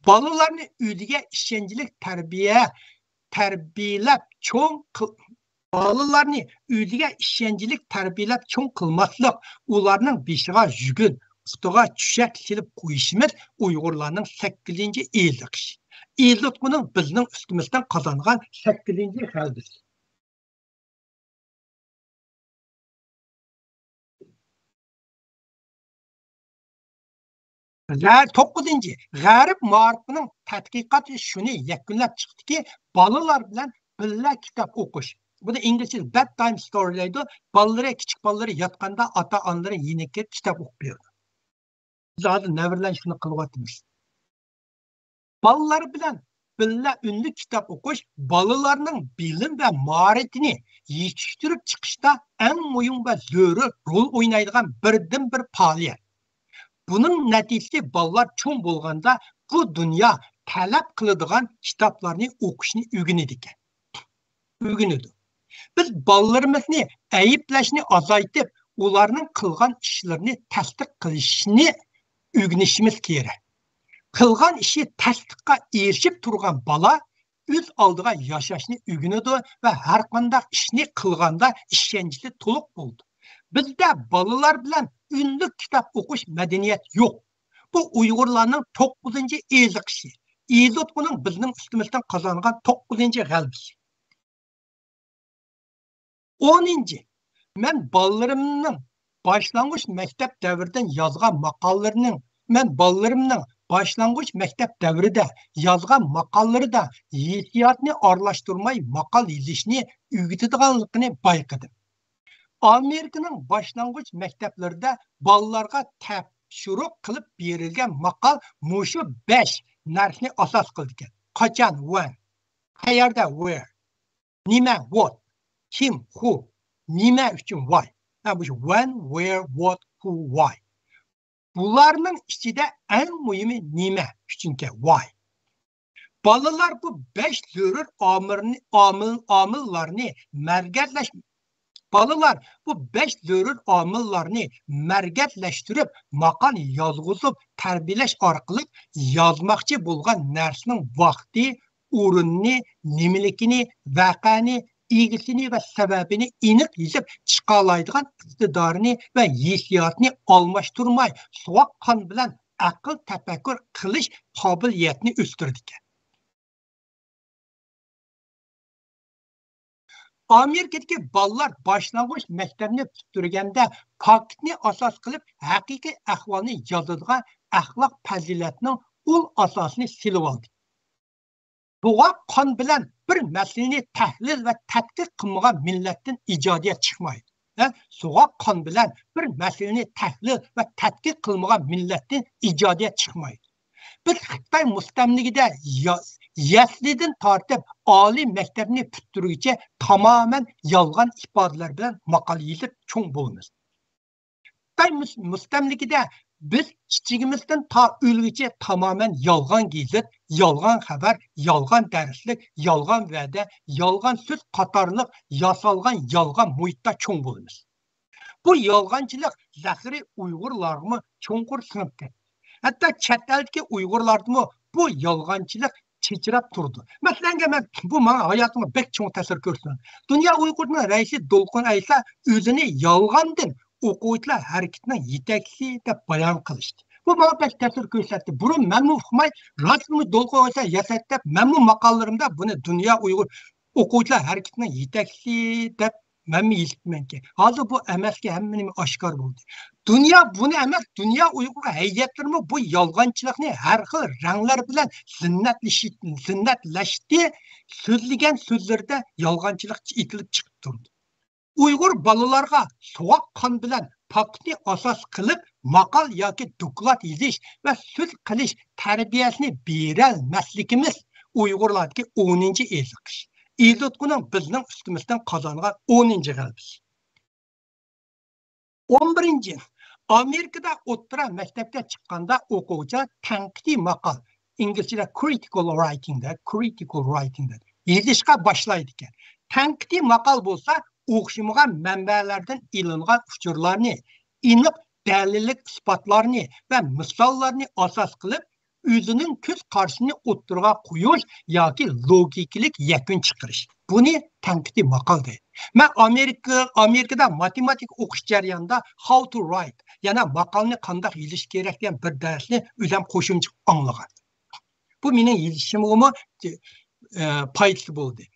بالىلارنى ئۆزىگە ئىشەنچلىك تەربىيە، تەربىيەلەپ چوڭ قىل-، بالىلارنى ئۆزىگە ئىشەنچلىك تەربىيەلەپ چوڭ قىلماسلىق، ئۇلارنىڭ بېشىغا يۈگۈن، پۇتىغا چۈشەك سېلىپ قويۇشىمىز ئۇيغۇرلارنىڭ سەككىزىنچى ئېزىقىشى. ئېزىتقۇنىڭ بىزنىڭ ئۈستىمىزدىن قازانغان سەككىزىنچى غەلىبىسى. غە-، توققۇزىنچى، غەرب مائارىپىنىڭ تەتقىقاتى شۇنى يەكۈنلەپ چىقتىكى، بالىلار بىلەن بىللە كىتاب ئوقۇش، بۇنى ئىنگلىزچە بەد تايم ستورى دەيدۇ. بالىلىرى، كىچىك بالىلىرى ياتقاندا ئاتا-ئانىلىرى يېنىگە كىرىپ كىتاب ئوقۇپ بېرىدۇ. بىز ھازىر نەۋرىلەرنى شۇنى قىلىۋاتىمىز. بالىلار بىلەن بىللە ئۈنلۈك كىتاب ئوقۇش بالىلارنىڭ بىلىم ۋە ماھارىتىنى يېتىشتۈرۈپ چىقىشتا ئەڭ مۇھىم ۋە زۆرۈر رول ئوينايدىغان بىردىنبىر پائالىيەت. بۇنىڭ نەتىجىسى بالىلار چوڭ بولغاندا بۇ دۇنيا تەلەپ قىلىدىغان كىتابلارنى ئوقۇشنى ئۆگىنىدىكەن. ئۆگىنىدۇ. بىز بالىلىرىمىزنى ئەيىبلەشنى ئازايتىپ، ئۇلارنىڭ قىلغان ئىشلىرىنى تەستىق قىلىشنى ئۆگىنىشىمىز كېرەك. قىلغان ئىشى تەستىققا ئېرىشىپ تۇرغان بالا ئۆز ئالدىغا ياشاشنى ئۆگىنىدۇ ۋە ھەر قانداق ئىشنى قىلغاندا ئىشەنچلىك تولۇق بولىدۇ. بىزدە بالىلار بىلەن ئۈنلۈك كىتاب ئوقۇش مەدەنىيەت يوق. بۇ ئۇيغۇرلارنىڭ توققۇزىنچى ئېزىقىشى. ئېزىتقۇنىڭ بىزنىڭ ئۈستىمىزدىن قازانغان توققۇزىنچى غەلىبىسى. ئونىنچى، مەن بالىلىرىمنىڭ باشلانغۇچ مەكتەپ دەۋرىدىن يازغان ماقالىلىرىنىڭ، مەن بالىلىرىمنىڭ باشلانغۇچ مەكتەپ دەۋرىدە يازغان ماقالىلىرىدا ھېسسىياتنى ئارىلاشتۇرماي ماقال يېزىشنى ئۆگىتىدىغانلىقىنى بايقىدىم. ئامېرىكىنىڭ باشلانغۇچ مەكتەپلىرىدە بالىلارغا تەپشۈرۈق قىلىپ بېرىلگەن ماقال مۇشۇ بەش نەرسىنى ئاساس قىلىدىكەن. قاچان، when، قەيەردە، where، نېمە، what، كىم، who، نېمە ئۈچۈن، why. ھە، مۇشۇ when, where, what, who, why. بۇلارنىڭ ئىچىدە ئەڭ مۇھىمى نېمە ئۈچۈنكەن، why. بالىلار بۇ بەش زۆرۈر ئامىلنى، ئامىل، ئامىللارنى مەركەزلەش، بالىلار بۇ بەش زۆرۈر ئامىللارنى مەركەزلەشتۈرۈپ، ماقال يازغۇزۇپ تەربىيەلەش ئارقىلىق يازماقچى بولغان نەرسىنىڭ ۋاقتى، ئورۇننى، نېمىلىكىنى، ۋەقەنى، ئىگىسىنى ۋە سەۋەبىنى ئېنىق يېزىپ چىقالايدىغان ئىقتىدارىنى ۋە ھېسسىياتىنى ئالماشتۇرماي، سوغۇق قان بىلەن ئەقىل تەپەككۇر قىلىش قابىلىيەتنى ئۆستۈرىدىكەن. ئامېرىكىدىكى بالىلار باشلانغۇچ مەكتەپنى پۈتتۈرگەندە پاكىتنى ئاساس قىلىپ ھەقىقىي ئەھۋالنى يازىدىغان ئەخلاق پەزىلەتنىڭ ئۇل ئاساسىنى سېلىۋالدى. سوغۇق قان بىلەن بىر مەسىلىنى تەھلىل ۋە تەتقىق قىلمىغان مىللەتتىن ئىجادىيەت چىقمايدۇ. ھە؟ سوغۇق قان بىلەن بىر مەسىلىنى تەھلىل ۋە تەتقىق قىلمىغان مىللەتتىن ئىجادىيەت چىقمايدۇ. بىز خىتاي مۇستەملىكىدە يا-، يەسلىدىن تارتىپ ئالىي مەكتەپنى پۈتتۈرگۈچە تامامەن يالغان ئىپادىلەر بىلەن ماقالە يېزىپ چوڭ بولىمىز. خىتاي مۇس-، مۇستەملىكىدە بىز كىچىكىمىزدىن تا ئۆلگۈچە تامامەن يالغان گېزىت، يالغان خەۋەر، يالغان دەرسلىك، يالغان ۋەدە، يالغان سۆز قاتارلىق ياسالغان يالغان مۇھىتتا چوڭ بولىمىز. بۇ يالغانچىلىق زەھىرى ئۇيغۇرلارغىمۇ چوڭقۇر سىڭىپ كەتتى. ھەتتا چەت ئەلدىكى ئۇيغۇرلاردىمۇ بۇ يالغانچىلىق چېچىراپ تۇرىدۇ. مەسىلەن، مەن، بۇ ماڭا ھاياتىمغا بەك چوڭ تەسىر كۆرسىتىدۇ. دۇنيا ئۇيغۇرىنىڭ رەئىسى دولقۇن ئەيسا ئۆزىنى يالغاندىن ئوقۇغۇچىلار ھەرىكىتىنىڭ يېتەكچىسى دەپ بايان قىلىشتى. بۇ ماڭا بەك تەسىر كۆرسەتتى. بۇرۇن مەنمۇ ئۇقماي، راستمۇ دولقۇن ئەيسا ياسايدۇ دەپ، مەنمۇ ماقالىلىرىمدا بۇنى دۇنيا ئۇيغۇر ئوقۇغۇچىلار ھەرىكىتىنىڭ يېتەكچىسى دەپ مەنمۇ يېزىپتىمەنكى. ھازىر بۇ ئەمەسكى، ھەممە نېمە ئاشكارا بولدى. دۇنيا بۇنى ئەمەس، دۇنيا ئۇيغۇر ھەيئەتلىرىمۇ بۇ يالغانچىلىقنى ھەر خىل رەڭلەر بىلەن زىننەتلىشى-، زىننەتلەشتى. سۆزلىگەن سۆزلىرىدە يالغانچىلىق ئېتىلىپ چىقىپ تۇرىدۇ. ئۇيغۇر بالىلارغا سوغۇق قان بىلەن پاكىتنى ئاساس قىلىپ ماقال ياكى دوكلات يېزىش ۋە سۆز قىلىش تەربىيەسىنى بېرەلمەسلىكىمىز ئۇيغۇرلاردىكى ئونىنچى ئېزىقىش. ئېزىتقۇنىڭ بىزنىڭ ئۈستىمىزدىن قازانغان ئونىنچى غەلىبىسى. ئون بىرىنچى، ئامېرىكىدا ئوتتۇرا مەكتەپكە چىققاندا ئوقۇغۇچىلار تەنقىدىي ماقال، ئىنگلىزچىدە critical writing دە، critical writing دە يېزىشقا باشلايدىكەن. تەنقىدىي ماقال بولسا ئوخشىمىغان مەنبەلەردىن ئېلىنغان ئۇچۇرلارنى، ئېنىق دەلىللىك ئىسپاتلارنى ۋە مىساللارنى ئاساس قىلىپ، ئۆزىنىڭ كۆز قارىشىنى ئوتتۇرىغا قويۇش ياكى لوگىكىلىق يەكۈن چىقىرىش. بۇنى تەنقىدىي ماقال دەيدۇ. مەن ئامېرىكا، ئامېرىكىدا ماتېماتىكا ئوقۇش جەريانىدا How to Write، يەنى ماقالىنى قانداق يېزىش كېرەك دېگەن بىر دەرسنى ئۆزۈم قوشۇمچە ئاڭلىغان. بۇ مېنىڭ يېزىشىمغىمۇ، ئە، پايدىسى بولدى.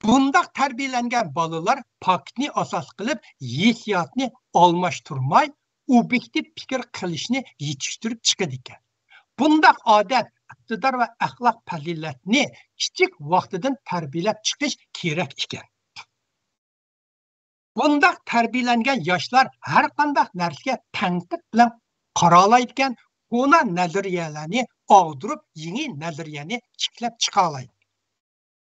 بۇنداق تەربىيەلەنگەن بالىلار پاكىتنى ئاساس قىلىپ ھېسسىياتنى ئالماشتۇرماي، ئوبيېكتىپ پىكىر قىلىشنى يېتىشتۈرۈپ چىقىدىكەن. بۇنداق ئادەت، ئىقتىدار ۋە ئەخلاق پەزىلەتنى كىچىك ۋاقتىدىن تەربىيەلەپ چىقىش كېرەك ئىكەن. بۇنداق تەربىيەلەنگەن ياشلار ھەر قانداق نەرسىگە تەنقىد بىلەن قارالايدىكەن، كونا نەزەرىيەلەرنى ئاغدۇرۇپ، يېڭى نەزەرىيەنى تىكلەپ چىقالايدۇ.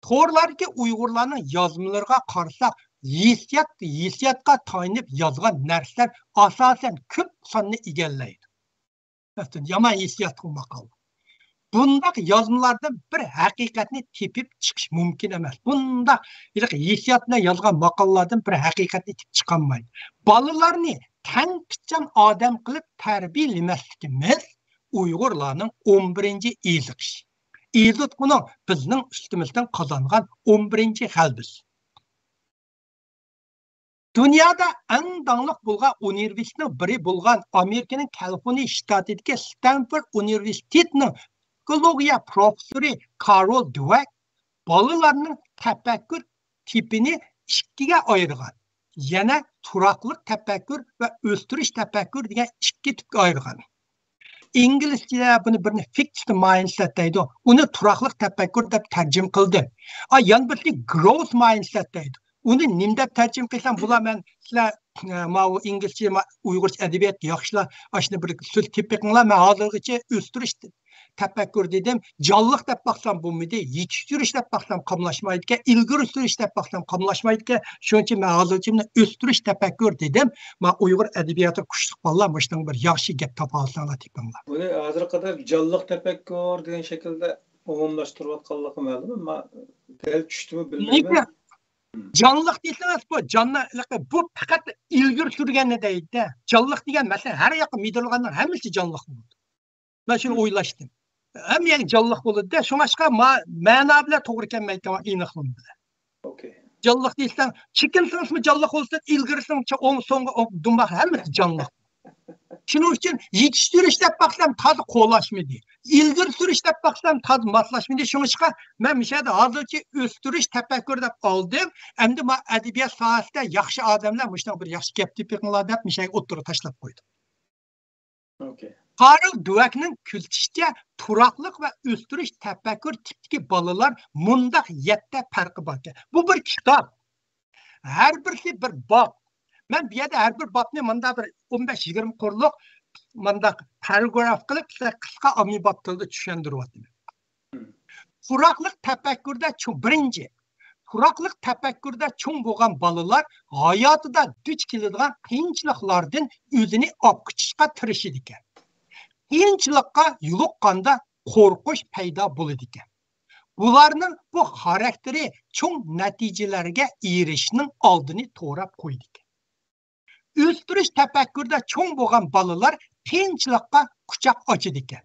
تورلاردىكى ئۇيغۇرلارنىڭ يازمىلىرىغا قارىساق، ھېسسىيات، ھېسسىياتقا تايىنىپ يازغان نەرسىلەر ئاساسەن كۆپ ساننى ئىگىلەيدۇ. مەسىلەن، يامان ھېسسىياتلىق ماقالە. بۇنداق يازمىلاردىن بىر ھەقىقەتنى تېپىپ چىقىش مۇمكىن ئەمەس. بۇنداق ھېلىقى ھېسسىيات بىلەن يازغان ماقالىلاردىن بىر ھەقىقەتنى تېپىپ چىقالمايدۇ. بالىلارنى تەنقىدچان ئادەم قىلىپ تەربىيەلىمەسلىكىمىز ئۇيغۇرلارنىڭ ئون بىرىنچى ئېزىقىشى. ئېزىتقۇنىڭ بىزنىڭ ئۈستىمىزدىن قازانغان ئون بىرىنچى غەلىبىسى. دۇنيادا ئەڭ داڭلىق بولغان ئۇنىۋېرسىتېتنىڭ بىرى بولغان ئامېرىكىنىڭ كالىفورنىيە شتاتىدىكى ستانفورد ئۇنىۋېرسىتېتىنىڭ پسىخولوگىيە پروفېسسورى كارول دۋەك بالىلارنىڭ تەپەككۇر تىپىنى ئىككىگە ئايرىغان. يەنە تۇراقلىق تەپەككۇر ۋە ئۆستۈرۈش تەپەككۇر دېگەن ئىككى تىپكە ئايرىغان. ئىنگلىزچىدە بۇنى بىرنى فىكسد مايندسېت دەيدۇ. ئۇنى تۇراقلىق تەپەككۇر دەپ تەرجىمە قىلدىم. ئا، يەنە بىرسى گروس مايندسېت دەيدۇ. ئۇنى نېمە دەپ تەرجىمە قىلسام بۇلار، مەن سىلەر، ئە، ماۋۇ ئىنگلىزچە، ما-، ئۇيغۇرچە ئەدەبىيات ياخشىلار، ئاشۇنى بىر سۆز تېپىپ بېقىڭلار. مەن ھازىرغىچە ئۆستۈرۈش تەپەككۇر دېدىم. جانلىق دەپ باقسام بولمىدى، يېتىشتۈرۈش دەپ باقسام قاملاشمايدىكەن، ئىلگىرى سۈرۈش دەپ باقسام قاملاشمايدىكەن. شۇنىڭ ئۈچۈن مەن ھازىرغىچە مۇنى ئۆستۈرۈش تەپەككۇر دېدىم. ما ئۇيغۇر ئەدەبىياتى كۇشلۇق بالىلار مۇشۇنىڭ بىر ياخشى گەپ تاپالىساڭلار تېپىڭلار. بۇنى ھازىرغا قەدەر جانلىق تەپەككۇر دېگەن شەكىلدە ئومۇملاشتۇرۇۋاتقانلىقى مەلۇم، ئەمما دەل چۈشتىمۇ بىلمەيمەن. نېمە؟ جانلىق دېسىڭىز، بۇ جانلىق، بۇ پەقەت ئىلگىرى سۈرگەننى دەيدۇ-دە. جانلىق دېگەن، مەسىلەن، ھەر ياققا مىدىرلىغاننىڭ ھەممىسى جانلىق بولىدۇ. مەن شۇنى ئويلاشتىم. ھەممە يەر جانلىق بولىدۇ-دە، شۇڭلاشقا ما-، مەنا بىلەن توغرا كەلمەيدىكەن، ئېنىقلىما بىلەن. ئوكەي. جانلىق دېسەڭ، چېكىنسىڭىزمۇ جانلىق بولسۇن، ئىلگىرىسىڭ، چە-، ئوڭ، سوڭغا، ئوڭ، دۇمباق، ھەممىسى جانلىق. شۇنىڭ ئۈچۈن يېتىشتۈرۈش دەپ باقسام تازا قولاشمىدى. ئىلگىرى سۈرۈش دەپ باقسام تازا ماسلاشمىدى. شۇڭلاشقا مەن مۇشۇ يەردە ھازىرچە ئۆستۈرۈش تەپەككۇر دەپ ئالدىم. ئەمدى ما ئەدەبىيات ساھەسىدە ياخشى ئادەملەر مۇشۇنىڭ بىر ياخشى گەپ تېپىڭلار دەپ مۇشۇ يەرگە ئوتتۇرىغا تاشلاپ قويدۇم. ئوكەي. كارل دۋەكنىڭ كۆزىتىشىچە، تۇراقلىق ۋە ئۆستۈرۈش تەپەككۇر تىپتىكى بالىلار مۇنداق يەتتە پەرقى باركەن. بۇ بىر كىتاب. ھەر بىرسى بىر باب. مەن بۇ يەردە ھەر بىر بابنى مۇنداق بىر ئون بەش يىگىرمە قۇرلۇق مۇنداق پاراگراف قىلىپ، سىلەرگە قىسقا ئاممىباب تىلدا چۈشەندۈرۈۋاتىمەن. تۇراقلىق تەپەككۇردا چوڭ، بىرىنچى، تۇراقلىق تەپەككۇردا چوڭ بولغان بالىلار ھاياتىدا دۇچ كېلىدىغان قىيىنچىلىقلاردىن ئۆزىنى ئاپقۇچۇشقا تىرىشىدىكەن. قىيىنچىلىققا يولۇققاندا قورقۇش پەيدا بولىدىكەن. بۇلارنىڭ بۇ خاراكتېرى چوڭ نەتىجىلەرگە ئېرىشىشنىڭ ئالدىنى توراپ قويىدىكەن. ئۆستۈرۈش تەپەككۇرىدا چوڭ بولغان بالىلار قىيىنچىلىققا قۇچاق ئاچىدىكەن.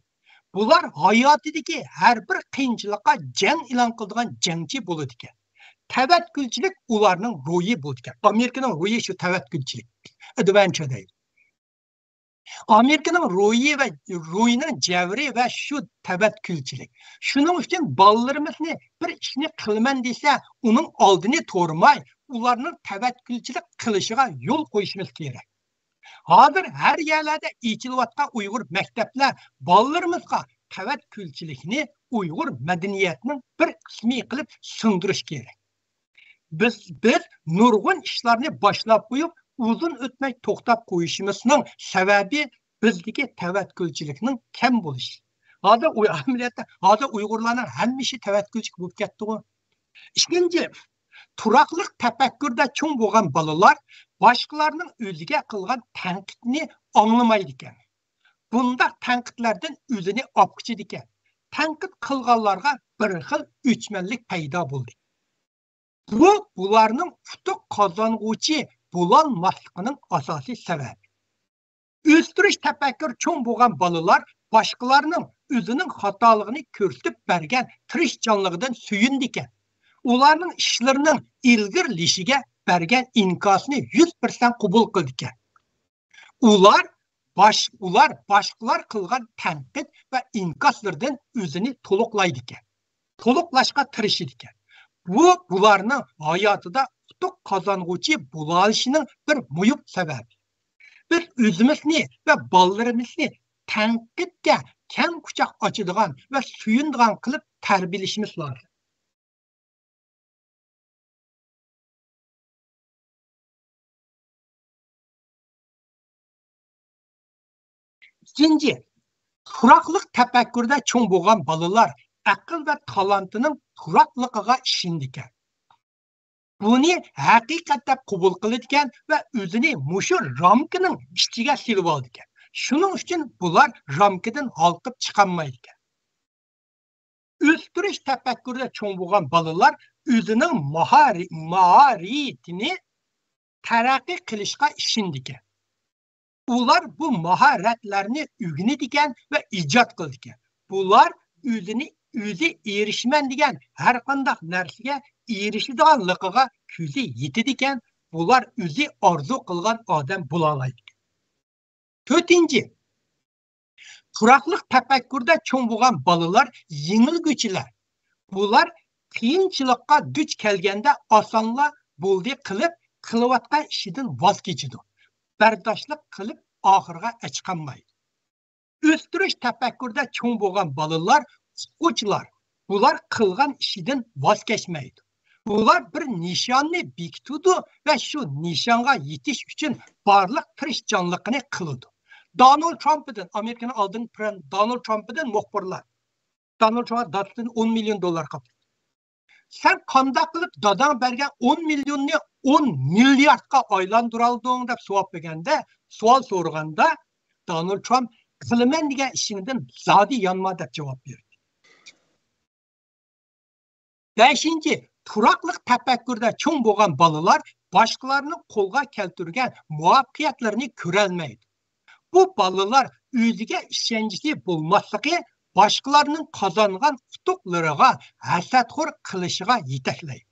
بۇلار ھاياتىدىكى ھەر بىر قىيىنچىلىققا جەڭ ئېلان قىلىدىغان جەڭچى بولىدىكەن. تەۋەككۈلچىلىك ئۇلارنىڭ روھى بولىدىكەن. ئامېرىكىنىڭ روھى شۇ تەۋەككۈلچىلىك، ئادۋېنچۇر دەيدۇ. ئامېرىكىنىڭ روھى ۋە روھىنىڭ جەۋھىرى ۋە شۇ تەۋەككۈلچىلىك. شۇنىڭ ئۈچۈن بالىلىرىمىزنى بىر ئىشنى قىلىمەن دېسە، ئۇنىڭ ئالدىنى تورىماي، ئۇلارنىڭ تەۋەككۈلچىلىك قىلىشىغا يول قويۇشىمىز كېرەك. ھازىر ھەر يەرلەردە ئېچىلىۋاتقان ئۇيغۇر مەكتەپلەر بالىلىرىمىزغا تەۋەككۈلچىلىكنى ئۇيغۇر مەدەنىيەتنىڭ بىر قىسمى قىلىپ سىڭدۈرۈش كېرەك. بىز، بىز نۇرغۇن ئىشلارنى باشلاپ قويۇپ، ئۇزۇن ئۆتمەي توختاپ قويۇشىمىزنىڭ سەۋەبى بىزدىكى تەۋەككۈلچىلىكنىڭ كەم بولۇشى. ھازىر ئۇي-، ئەمەلىيەتتە ھازىر ئۇيغۇرلارنىڭ ھەممە ئىشى تەۋەككۈلچىلىك بولۇپ كەتتىغۇ. ئىككىنچى، تۇراقلىق تەپەككۇردا چوڭ بولغان بالىلار باشقىلارنىڭ ئۆزىگە قىلغان تەنقىدنى ئاڭلىمايدىكەن. بۇنداق تەنقىدلەردىن ئۆزىنى ئاپقۇچىدىكەن. تەنقىد قىلغانلارغا بىر خىل ئۆچمەنلىك پەيدا بولدى. بۇ بۇلارنىڭ ئۇتۇق قازانغۇچى بولالماسلىقىنىڭ ئاساسىي سەۋەبى. ئۆستۈرۈش تەپەككۇر چوڭ بولغان بالىلار باشقىلارنىڭ ئۆزىنىڭ خاتالىقىنى كۆرسىتىپ بەرگەن تىرىشچانلىقىدىن سۆيۈنىدىكەن. ئۇلارنىڭ ئىشلىرىنىڭ ئىلگىرىلىشىگە بەرگەن ئىنكاسىنى يۈز پىرسەنت قوبۇل قىلىدىكەن. ئۇلار باش-، ئۇلار باشقىلار قىلغان تەنقىد ۋە ئىنكاسلىرىدىن ئۆزىنى تولۇقلايدىكەن. تولۇقلاشقا تىرىشىدىكەن. بۇ بۇلارنىڭ ھاياتىدا ئۇتۇق قازانغۇچى بولالىشىنىڭ بىر مۇھىم سەۋەبى. بىز ئۆزىمىزنى ۋە بالىلىرىمىزنى تەنقىدكە كەڭ قۇچاق ئاچىدىغان ۋە سۆيۈنىدىغان قىلىپ تەربىيەلىشىمىز لازىم. ئۈچىنچى، تۇراقلىق تەپەككۇردا چوڭ بولغان بالىلار ئەقىل ۋە تالانتىنىڭ تۇراقلىقىغا ئىشىنىدىكەن. بۇنى ھەقىقەت دەپ قوبۇل قىلىدىكەن ۋە ئۆزىنى مۇشۇ رامكىنىڭ ئىچىگە سېلىۋالىدىكەن. شۇنىڭ ئۈچۈن بۇلار رامكىدىن ھالقىپ چىقالمايدىكەن. ئۆستۈرۈش تەپەككۇرىدا چوڭ بولغان بالىلار ئۆزىنىڭ ماھارى-، ماھارىيىتىنى تەرەققىي قىلىشقا ئىشىنىدىكەن. ئۇلار بۇ ماھارەتلەرنى ئۆگىنىدىكەن ۋە ئىجاد قىلىدىكەن. بۇلار ئۆزىنى، ئۆزى ئېرىشىمەن دېگەن ھەر قانداق نەرسىگە ئېرىشىدىغانلىقىغا كۆزى يېتىدىكەن. بۇلار ئۆزى ئارزۇ قىلغان ئادەم بولالايدىكەن. تۆتىنچى، تۇراقلىق تەپەككۇردا چوڭ بولغان بالىلار يېڭىلگۈچىلەر. بۇلار قىيىنچىلىققا دۇچ كەلگەندە ئاسانلا بولدى قىلىپ، قىلىۋاتقان ئىشىدىن ۋاز كېچىدۇ. بەرداشلىق قىلىپ، ئاخىرىغا ئەچقانمايدۇ. ئۆستۈرۈش تەپەككۇرىدا چوڭ بولغان بالىلار ئۇققۇچىلار. بۇلار قىلغان ئىشىدىن ۋاز كەچمەيدۇ. بۇلار بىر نىشاننى بېكىتىدۇ ۋە شۇ نىشانغا يېتىش ئۈچۈن بارلىق تىرىشچانلىقىنى قىلىدۇ. دونالد ترامپىدىن، ئامېرىكىنىڭ ئالدىنقى پرېزىدېنتى دونالد ترامپىدىن مۇخبىرلار دونالد ترامپ دادىسىدىن ئون مىليون دوللار قاپتۇ. سەن قانداق قىلىپ داداڭ بەرگەن ئون مىليوننى ئون مىلياردقا ئايلاندۇرالدىڭ دەپ سوئال بەرگەندە، سوئال سورىغاندا، دونالد ترامپ، قىلىمەن دېگەن ئىشىڭدىن زادى يانما دەپ جاۋاب بەردى. بەشىنچى، تۇراقلىق تەپەككۇردا چوڭ بولغان بالىلار باشقىلارنىڭ قولغا كەلتۈرگەن مۇۋەپپەقىيەتلىرىنى كۆرەلمەيدۇ. بۇ بالىلار ئۆزىگە ئىشەنچلىك بولماسلىقى باشقىلارنىڭ قازانغان ئۇتۇقلىرىغا ھەسەتخور قىلىشىغا يېتەكلەيدۇ.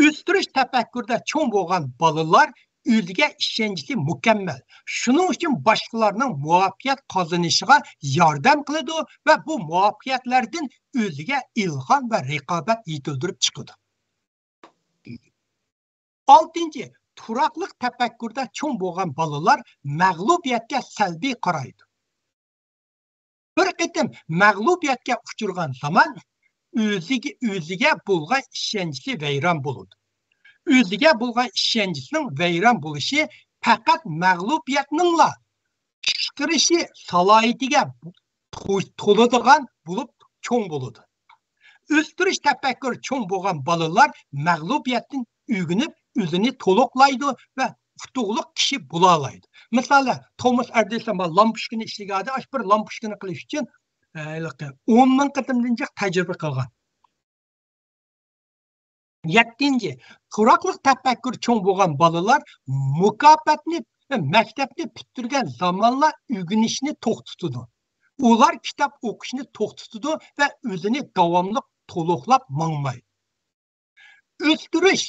ئۆستۈرۈش تەپەككۇرىدا چوڭ بولغان بالىلار ئۆزىگە ئىشەنچلىك مۇكەممەل. شۇنىڭ ئۈچۈن باشقىلارنىڭ مۇۋەپپەقىيەت قازىنىشىغا ياردەم قىلىدۇ ۋە بۇ مۇۋەپپەقىيەتلەردىن ئۆزىگە ئىلھام ۋە رىقابەت يېتىلدۈرۈپ چىقىدۇ. ئالتىنچى، تۇراقلىق تەپەككۇردا چوڭ بولغان بالىلار مەغلۇبىيەتكە سەلبىي قارايدۇ. بىر قېتىم مەغلۇبىيەتكە ئۇچرىغان زامان ئۆزىگە، ئۆزىگە بولغان ئىشەنچى ۋەيران بولىدۇ. ئۆزىگە بولغان ئىشەنچىنىڭ ۋەيران بولۇشى پەقەت مەغلۇبىيەتنىڭلا چىقىرىشى سالاھىيىتىگە تو-، تولىدىغان بولۇپ چوڭ بولىدۇ. ئۆستۈرۈش تەپەككۇرى چوڭ بولغان بالىلار مەغلۇبىيەتتىن ئۆگىنىپ، ئۆزىنى تولۇقلايدۇ ۋە ئۇتۇقلۇق كىشى بولالايدۇ. مىسالى، توماس ئەدىسون بار، لامپۇچكىنى ئىشلىگەندە، ئاشۇ بىر لامپۇچكىنى قىلىش ئۈچۈن، ئە، ھېلىقى ئون مىڭ قېتىمدىن جىق تەجرىبە قىلغان. يەتتىنچى، تۇراقلىق تەپەككۇر چوڭ بولغان بالىلار مۇكاپاتنى، مەكتەپنى پۈتتۈرگەن زامانلا ئۆگىنىشنى توختىتىدۇ. ئۇلار كىتاب ئوقۇشنى توختىتىدۇ ۋە ئۆزىنى داۋاملىق تولۇقلاپ ماڭمايدۇ. ئۆستۈرۈش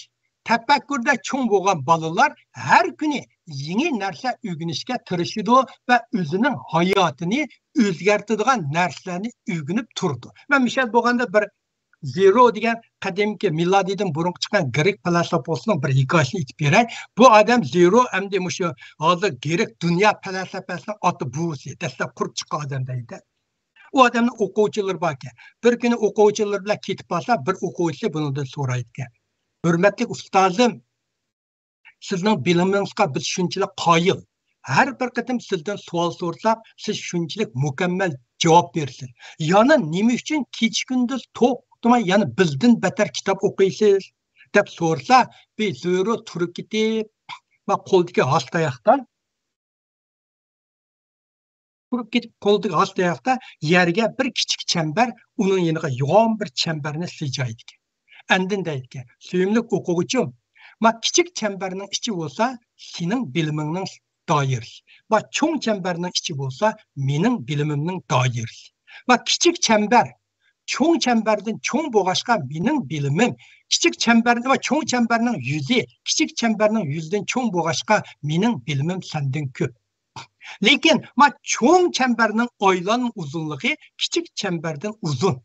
تەپەككۇردا چوڭ بولغان بالىلار ھەر كۈنى يېڭى نەرسە ئۆگىنىشكە تىرىشىدۇ ۋە ئۆزىنىڭ ھاياتىنى ئۆزگەرتىدىغان نەرسىلەرنى ئۆگىنىپ تۇرىدۇ. مەن مىسال بولغاندا بىر زېرو دېگەن قەدىمكى مىلادىدىن بۇرۇنقى چىققان گرېك پەلسەپىسىنىڭ بىر ھېكايىسىنى ئېيتىپ بېرەي. بۇ ئادەم زېرو ئەمدى مۇشۇ ھازىر گرېك دۇنيا پەلسەپىسىنىڭ ئاتا بوۋىسى، دەسلەپ قۇرۇپ چىققان ئادەم دەيدۇ. ئۇ ئادەمنىڭ ئوقۇغۇچىلىرى باركەن. بىر كۈنى ئوقۇغۇچىلىرى بىلەن كېتىپ بارسا، بىر ئوقۇغۇچىسى بۇنىڭدىن سورايدىكەن: «ھۆرمەتلىك ئۇستازىم، سىزنىڭ بىلىمىڭىزگە بىز شۇنچىلىك قايىل. ھەر بىر قېتىم سىزدىن سوئال سورىساق، سىز شۇنچىلىك مۇكەممەل جاۋاب بېرىسىز. يەنە نېمە ئۈچۈن كېچە-كۈندۈز توختىماي يەنە بىزدىن بەتەر كىتاب ئوقۇيسىز؟» دەپ سورىسا، بىر زۆرۈر تۇرۇپ كېتىپ، ما قولىدىكى ھاس تاياقتا تۇرۇپ كېتىپ، قولىدىكى ھاس تاياقتا يەرگە بىر كىچىك چەمبەر، ئۇنىڭ يېنىغا يوغان بىر چەمبەرنى سىجايدىكەن. ئاندىن دەيدىكەن: «سۆيۈملۈك ئوقۇغۇچىم، ما كىچىك چەمبەرنىڭ ئىچى بولسا سېنىڭ بىلىمىڭنىڭ دائىرىسى. ما چوڭ چەمبەرنىڭ ئىچى بولسا مېنىڭ بىلىمىمنىڭ دائىرىسى. ما كىچىك چەمبەر چوڭ چەمبەردىن چوڭ بولغاچقا مېنىڭ بىلىمىم، كىچىك چەمبەر، ما چوڭ چەمبەرنىڭ يۈزى، كىچىك چەمبەرنىڭ يۈزىدىن چوڭ بولغاچقا مېنىڭ بىلىمىم سەندىن كۆپ. لېكىن ما چوڭ چەمبەرنىڭ ئايلانما ئۇزۇنلۇقى كىچىك چەمبەردىن ئۇزۇن.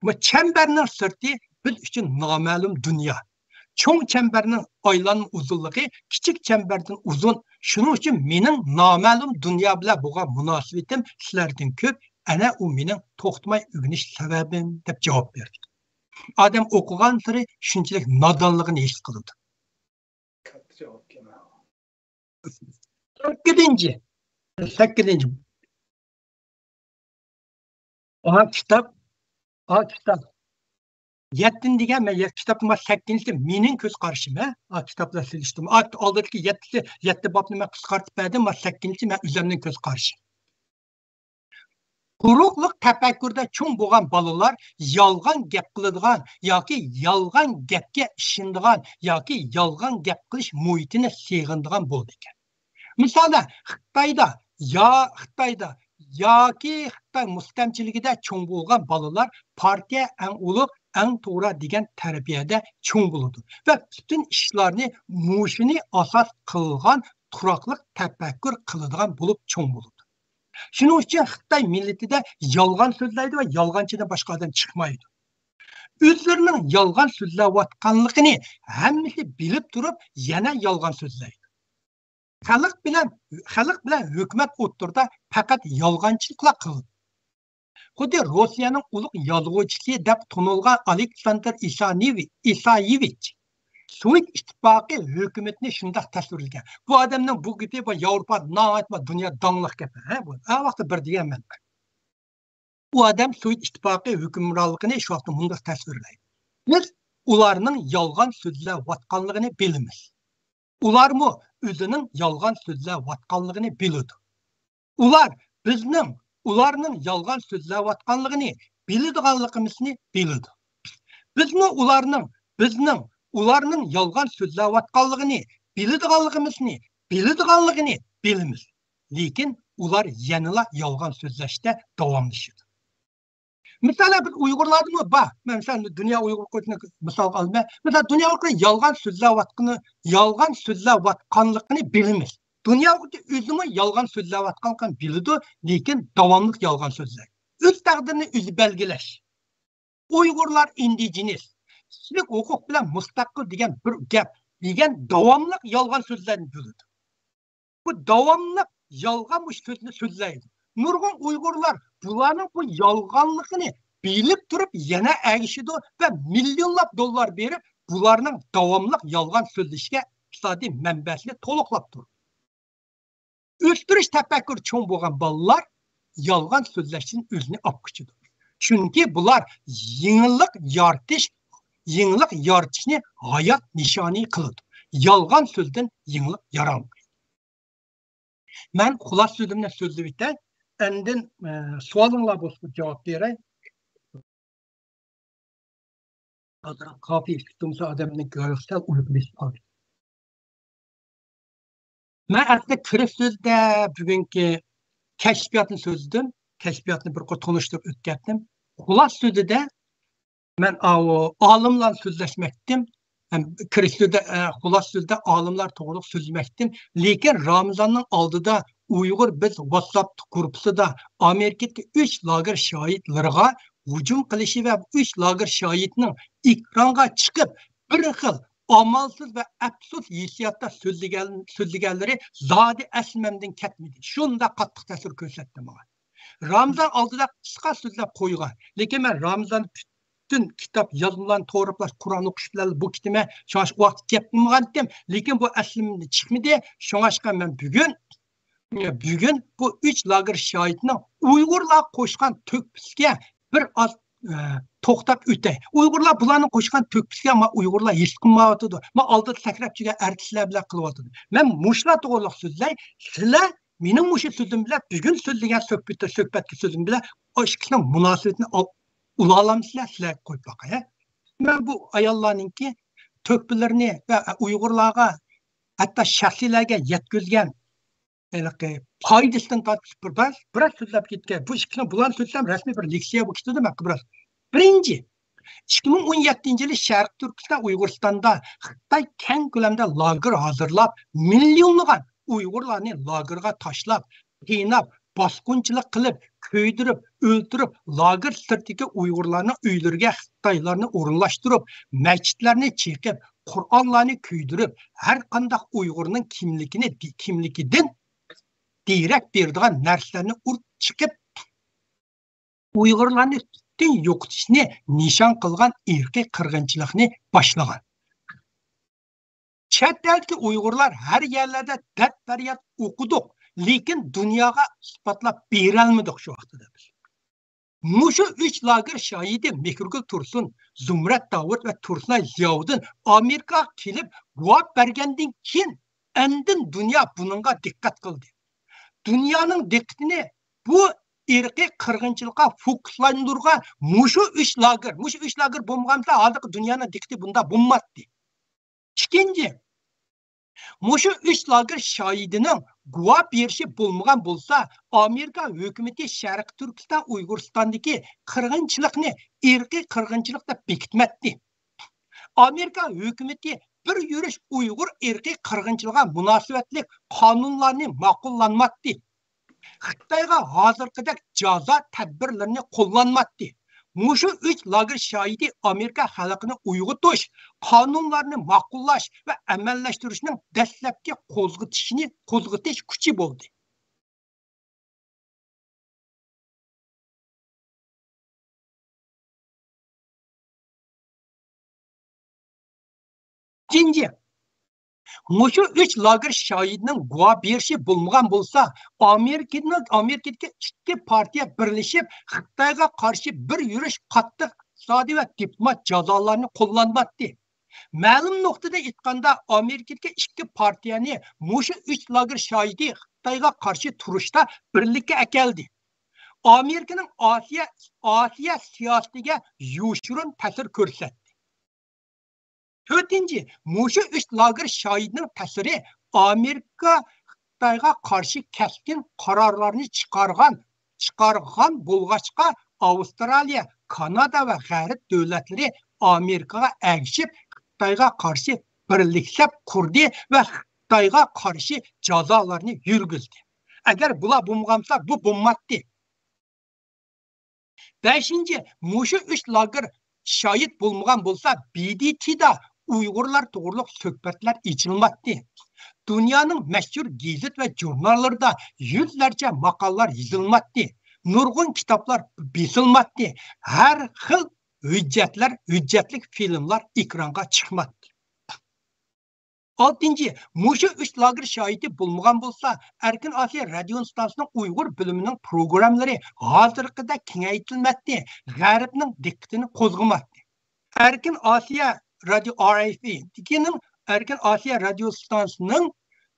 ما چەمبەرنىڭ سىرتى بىز ئۈچۈن نامەلۇم دۇنيا. چوڭ چەمبەرنىڭ ئايلانما ئۇزۇنلۇقى كىچىك چەمبەردىن ئۇزۇن. شۇنىڭ ئۈچۈن مېنىڭ نامەلۇم دۇنيا بىلەن بولغان مۇناسىۋىتىم سىلەردىن كۆپ. ئەنە ئۇ مېنىڭ توختىماي ئۆگىنىش سەۋەبىم» دەپ جاۋاب بېرىدۇ. ئادەم ئوقۇغانسېرى شۇنچىلىك نادانلىقىنى ھېس قىلىدۇ. سەككىزىنچى، سەككىزىنچى، ئا كىتاب، ئا كىتاب. يەتتىنى دېگەن مەن يەت-، كىتابنىڭ سەككىزىنچىسى مېنىڭ كۆز قارىشىم، ھە؟ ئا كىتابلار سېلىشتۇرما. ئا، ئالدىدىكى يەتتىسى، يەتتە بابنى مەن قىسقارتىپ بەردىم، ما سەككىزىنچىسى مەن ئۆزۈمنىڭ كۆز قارىشىم. قۇرۇقلۇق تەپەككۇردا چوڭ بولغان بالىلار يالغان گەپ قىلىدىغان ياكى يالغان گەپكە ئىشىنىدىغان ياكى يالغان گەپ قىلىش مۇھىتىنى سېغىنىدىغان بولىدىكەن. مىسالدا، خىتايدا يا خىتايدا ياكى خىتاي مۇستەملىكىدە چوڭ بولغان بالىلار پارتىيە ئەڭ ئۇلۇغ، ئەڭ توغرا دېگەن تەربىيەدە چوڭ بولىدۇ ۋە پۈتۈن ئىشلارنى مۇشۇنى ئاساس قىلغان تۇراقلىق تەپەككۇر قىلىدىغان بولۇپ چوڭ بولىدۇ. شۇنىڭ ئۈچۈن خىتاي مىللىتىدە يالغان سۆزلەيدۇ ۋە يالغانچىدىن باشقا ئادەم چىقمايدۇ. ئۆزلىرىنىڭ يالغان سۆزلەۋاتقانلىقىنى ھەممىسى بىلىپ تۇرۇپ يەنە يالغان سۆزلەيدۇ. خەلق بىلەن، خەلق بىلەن ھۆكۈمەت ئوتتۇرىدا پەقەت يالغانچىلىقلا قىلىدۇ. خۇددى روسىيەنىڭ ئۇلۇغ يالغۇچىسى دەپ تونۇلغان ئالېكساندىر ئىسانىۋ-، ئىسايېۋىچ سوۋېت ئىتتىپاقى ھۆكۈمىتىنى شۇنداق تەسۋىرلىگەن. بۇ ئادەمنىڭ بۇ گېپى بۇ ياۋروپا ناھايىتى دۇنيا داڭلىق گەپ. ھە، بۇ ھەر ۋاقىتتا بىر دېگەن مەن. ئۇ ئادەم سوۋېت ئىتتىپاقى ھۆكۈمرانلىقىنى شۇ ۋاقىتتا مۇنداق تەسۋىرلەيدۇ. بىز ئۇلارنىڭ يالغان سۆزلەۋاتقانلىقىنى بىلىمىز. ئۇلارمۇ ئۆزىنىڭ يالغان سۆزلەۋاتقانلىقىنى بىلىدۇ. ئۇلار بىزنىڭ ئۇلارنىڭ يالغان سۆزلەۋاتقانلىقىنى بىلىدىغانلىقىمىزنى بىلىدۇ. بىزمۇ ئۇلارنىڭ، بىزنىڭ ئۇلارنىڭ يالغان سۆزلەۋاتقانلىقىنى بىلىدىغانلىقىمىزنى، بىلىدىغانلىقىنى بىلىمىز. لېكىن ئۇلار يەنىلا يالغان سۆزلەشتە داۋاملىشىدۇ. مىسالەن، بىز ئۇيغۇرلاردىمۇ بار. مەن مىسال، دۇنيا ئۇيغۇر قۇرۇلتىيىنى مىسالغا ئالىمەن. مىسال، دۇنيا ئۇيغۇر يالغان سۆزلەۋاتقىنى، يالغان سۆزلەۋاتقانلىقىنى بىلىمىز. دۇنيا ئۇيغۇر ئۆزىمۇ يالغان سۆزلەۋاتقانلىقىنى بىلىدۇ، لېكىن داۋاملىق يالغان سۆزلەيدۇ. ئۆز تەقدىرىنى ئۆزى بەلگىلەش. ئۇيغۇرلار ئىندىجېنىس، كىشىلىك ھوقۇق بىلەن مۇستەقىل دېگەن بىر گەپ، دېگەن داۋاملىق يالغان سۆزلەرنى يۈرىدۇ. بۇ داۋاملىق يالغان بۇ سۆزنى سۆزلەيدۇ. نۇرغۇن ئۇيغۇرلار بۇلارنىڭ بۇ يالغانلىقىنى بىلىپ تۇرۇپ يەنە ئەگىشىدۇ ۋە مىليونلاپ دوللار بېرىپ بۇلارنىڭ داۋاملىق يالغان سۆزلىشىگە ئىقتىسادىي مەنبەسىنى تولۇقلاپ تۇرىدۇ. ئۆستۈرۈش تەپەككۇرى چوڭ بولغان بالىلار يالغان سۆزلەشتىن ئۆزىنى ئاپقۇچىدۇ. چۈنكى بۇلار يېڭىلىق يارىتىش، يېڭىلىق يارىتىشنى ھايات نىشانى قىلىدۇ. يالغان سۆزدىن يېڭىلىق يارالمايدۇ. مەن خۇلاسە سۆزۈمنى سۆزلەپ ئۆتەي. ئاندىن، ئە، سوئالىڭلار بولسا جاۋاب بېرەي. ئازراق كافى ئىچكۈچى بولسا ئادەمنىڭ كۆڭلى سەل ئۇيقۇ بېسىپ قالىدۇ. مەن ئەسلىدە كىرىش سۆزىدە بۈگۈنكى كەشپىياتنى سۆزلىدىم. كەشپىياتنى بىر قۇر تونۇشتۇرۇپ ئۆتۈپ كەتتىم. خۇلاسە سۆزىدە مەن ئاۋۇ ئالىملارنى سۆزلەشمەكتىم. ھەم كىرىش سۆزىدە، ئە، خۇلاسە سۆزىدە ئالىملار توغرۇلۇق سۆزلىمەكتىم. لېكىن رامىزاننىڭ ئالدىدا ئۇيغۇر بىز ۋاتساپ گۇرۇپپىسىدا ئامېرىكىدىكى ئۈچ لاگېر شاھىتلىرىغا ھۇجۇم قىلىشى ۋە ئۈچ لاگېر شاھىتنىڭ ئېكرانغا چىقىپ بىر خىل ئامالسىز ۋە ئەپسۇس ھېسسىياتتا سۆزلىگەن، سۆزلىگەنلىرى زادى ئەسلىمەمدىن كەتمىدى. شۇنداق قاتتىق تەسىر كۆرسەتتى ماڭا. رامىزان ئالدىدا قىسقا سۆزلەپ قويغان. لېكىن مەن رامىزان پۈتۈن كىتاب يازمىلارنى توغرىلاپ، قۇرئان ئوقۇش بىلەن بۇ كېتىمەن. شۇڭلاشقا ۋاقىت گەپ قىلمىغانتىم. لېكىن بۇ ئەسلىمدىن چىقمىدى. شۇڭلاشقا مەن بۈگۈن، بۈگۈن بۇ ئۈچ لاگېر شاھىتىنىڭ ئۇيغۇرلار قوشقان تۆھپىسىگە بىر ئاز، ئە، توختاپ ئۆتەي. ئۇيغۇرلار بۇلارنىڭ قوشقان تۆھپىسىگە، ئەمما ئۇيغۇرلار ھېس قىلمايۋاتىدۇ. ما ئالدىدا سەكرەپ چۈشكەن ئەرتىسلەر بىلەن قىلىۋاتىدۇ. مەن مۇشۇلار توغرىلىق سۆزلەي. سىلەر مېنىڭ مۇشۇ سۆزۈم بىلەن، بۈگۈن سۆزلىگەن سۆھبەتتە، سۆھبەتتىكى سۆزۈم بىلەن ئۇ ئىككىسىنىڭ مۇناسىۋىتىنى ئال-، ئۇلالامسىلەر، سىلەرگە قويۇپ باقاي، ھە؟ مەن بۇ ئاياللارنىڭكى تۆھپىلىرىنى ۋە ئۇيغۇرلارغا، ھەتتا شەخسلەرگە يەتكۈزگەن ھېلىقى پايدىسىدىن تارتىپ بىر، بىر، بىراز سۆزلەپ كەتكەن. بۇ ئىككىنى، بۇلارنى سۆزلىسەم رەسمىي بىر لېكسىيە بولۇپ كېتىدۇ مەن بىراز. بىرىنچى، ئىككى مىڭ ئون يەتتىنچى يىلى شەرقىي تۈركىستان، ئۇيغۇرىستاندا خىتاي كەڭ كۆلەمدە لاگېر ھازىرلاپ، مىليونلىغان ئۇيغۇرلارنى لاگېرغا تاشلاپ، قىيناپ، باسقۇنچىلىق قىلىپ، كۆيدۈرۈپ، ئۆلتۈرۈپ، لاگېر سىرتىدىكى ئۇيغۇرلارنىڭ ئۆيلىرىگە خىتايلارنى ئورۇنلاشتۇرۇپ، مەسچىتلەرنى چېقىپ، قۇرئانلارنى كۆيدۈرۈپ، ھەر قانداق ئۇيغۇرنىڭ كىملىكىنى، كىملىكىدىن دېرەك بېرىدىغان نەرسىلەرنى ئۇرۇپ چېقىپ، ئۇيغۇرلارنى تۈپتىن يوقىتىشنى نىشان قىلغان ئىرقىي قىرغىنچىلىقنى باشلىغان. چەت ئەلدىكى ئۇيغۇرلار ھەر يەرلەردە دەرد-پەرياد ئوقۇدۇق، لېكىن دۇنياغا ئىسپاتلاپ بېرەلمىدۇق شۇ ۋاقتىدا بىز. مۇشۇ ئۈچ لاگېر شاھىتى مېھرىگۈل تۇرسۇن، زۇمرەت داۋۇت ۋە تۇرسۇنئاي زىياۋۇدۇن ئامېرىكىغا كېلىپ گۇۋاھ بەرگەندىن كېيىن، ئاندىن دۇنيا بۇنىڭغا دىققەت قىلدى. دۇنيانىڭ دىققىتىنى بۇ ئىرقىي قىرغىنچىلىققا فوكۇسلاندۇرغان مۇشۇ ئۈچ لاگېر، مۇشۇ ئۈچ لاگېر بولمىغاندا، ھازىرقى دۇنيانىڭ دىققىتى بۇندا بولماتتى. ئىككىنچى، مۇشۇ ئۈچ لاگېر شاھىتىنىڭ گۇۋاھ بېرىشى بولمىغان بولسا، ئامېرىكا ھۆكۈمىتى شەرقىي تۈركىستان ئۇيغۇرىستاندىكى قىرغىنچىلىقنى ئىرقىي قىرغىنچىلىق دەپ بېكىتمەتتى. ئامېرىكا ھۆكۈمىتى بىر يۈرۈش ئۇيغۇر ئىرقىي قىرغىنچىلىقىغا مۇناسىۋەتلىك قانۇنلارنى ماقۇللانماتتى. خىتايغا ھازىرقىدەك جازا تەدبىرلىرىنى قوللانماتتى. مۇشۇ ئۈچ لاگېر شاھىتى ئامېرىكا خەلقىنى ئويغىتىش، قانۇنلارنى ماقۇللاش ۋە ئەمەلىيلەشتۈرۈشنىڭ دەسلەپكى قوزغىتىشنى، قوزغىتىش كۈچى بولدى. ئۈچىنچى، مۇشۇ ئۈچ لاگېر شاھىتىنىڭ گۇۋاھ بېرىشى بولمىغان بولسا، ئامېرىكىنىڭ، ئامېرىكىدىكى ئىككى پارتىيە بىرلىشىپ خىتايغا قارشى بىر يۈرۈش قاتتىق ئىقتىسادىي ۋە دىپلومات جازالارنى قوللانماتتى. مەلۇم نۇقتىدا ئېيتقاندا، ئامېرىكىدىكى ئىككى پارتىيەنى مۇشۇ ئۈچ لاگېر شاھىتى خىتايغا قارشى تۇرۇشتا بىرلىككە ئەكەلدى. ئامېرىكىنىڭ ئاسىيا، ئاسىيا سىياسىتىگە يوشۇرۇن تەسىر كۆرسەتتى. تۆتىنچى، مۇشۇ ئۈچ لاگېر شاھىتىنىڭ تەسىرى ئامېرىكا خىتايغا قارشى كەسكىن قارارلارنى چىقارغان، چىقارغان بولغاچقا، ئاۋسترالىيە، كانادا ۋە غەرب دۆلەتلىرى ئامېرىكىغا ئەگىشىپ، خىتايغا قارشى بىرلىكلەپ قۇردى ۋە خىتايغا قارشى جازالارنى يۈرگۈزدى. ئەگەر بۇلار بولمىغانسا، بۇ بولماتتى. بەشىنچى، مۇشۇ ئۈچ لاگېر شاھىت بولمىغان بولسا، ب د ت دا ئۇيغۇرلار توغرۇلۇق سۆھبەتلەر ئېچىلماتتى. دۇنيانىڭ مەشھۇر گېزىت ۋە ژۇرناللىرىدا يۈزلەرچە ماقالىلەر يېزىلماتتى. نۇرغۇن كىتابلار بېسىلماتتى. ھەر خىل ھۆججەتلەر، ھۆججەتلىك فىلىملار ئېكرانغا چىقماتتى. ئالتىنچى، مۇشۇ ئۈچ لاگېر شاھىتى بولمىغان بولسا، ئەركىن ئاسىيا رادىيو ئىستانسىسىنىڭ ئۇيغۇر بۆلۈمىنىڭ پروگراممىلىرى ھازىرقىدەك كېڭەيتىلمەتتى، غەربنىڭ دىققىتىنى قوزغىماتتى. ئەركىن ئاسىيا رادىيو، ئار ئېف ئېي دىكىنىڭ، ئەركىن ئاسىيا رادىيو ئىستانسىسىنىڭ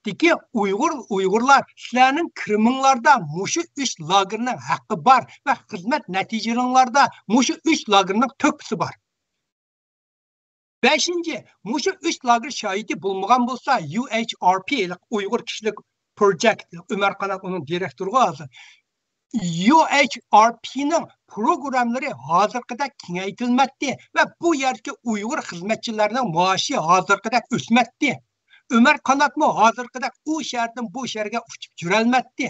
دىكى ئۇيغۇر، ئۇيغۇرلار، سىلەرنىڭ كىرىمىڭلاردا مۇشۇ ئۈچ لاگېرنىڭ ھەققى بار ۋە خىزمەت نەتىجىلىرىڭلاردا مۇشۇ ئۈچ لاگېرنىڭ تۆھپىسى بار. بەشىنچى، مۇشۇ ئۈچ لاگېر شاھىتى بولمىغان بولسا، يۇ ئېيچ ئار پى، ئۇيغۇر كىشىلىك پروجېكت، ئۆمەر قانات ئۇنىڭ دىرېكتورىغا ھازىر. يۇ ئېيچ ئار پىنىڭ پروگراممىلىرى ھازىرقىدەك كېڭەيتىلمەتتى ۋە بۇ يەردىكى ئۇيغۇر خىزمەتچىلەرنىڭ مائاشى ھازىرقىدەك ئۆسمەتتى. ئۆمەر قاناتمۇ ھازىرقىدەك ئۇ شەھەردىن بۇ شەھەرگە ئۇچۇپ يۈرەلمەتتى.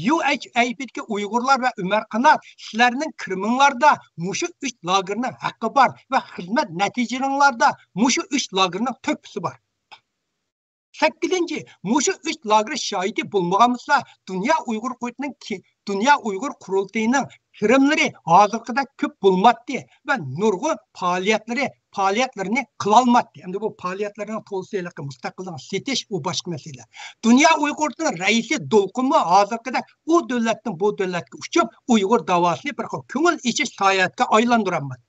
يۇ ئېيچ ئار پىدىكى ئۇيغۇرلار ۋە ئۆمەر قانات، سىلەرنىڭ كىرىمىڭلاردا مۇشۇ ئۈچ لاگېرنىڭ ھەققى بار ۋە خىزمەت نەتىجىلىرىڭلاردا مۇشۇ ئۈچ لاگېرنىڭ تۆھپىسى بار. سەككىزىنچى، مۇشۇ ئۈچ لاگېر شاھىتى بولمىغان بولسا، دۇنيا ئۇيغۇر قۇرۇلتىيىنىڭ كى-، دۇنيا ئۇيغۇر قۇرۇلتىيىنىڭ كىرىملىرى ھازىرقىدەك كۆپ بولماتتى ۋە نۇرغۇن پائالىيەتلىرى، پائالىيەتلىرىنى قىلالماتتى. ئەمدى بۇ پائالىيەتلەرنىڭ تولىسى ھېلىقى مۇستەقىللىقنى سېتىش، ئۇ باشقا مەسىلە. دۇنيا ئۇيغۇر قۇرۇلتىيىنىڭ رەئىسى دولقۇنمۇ ھازىرقىدەك ئۇ دۆلەتتىن بۇ دۆلەتكە ئۇچۇپ، ئۇيغۇر داۋاسىنى بىر خىل كۆڭۈل ئېچىش ساياھەتكە ئايلاندۇرالماتتى.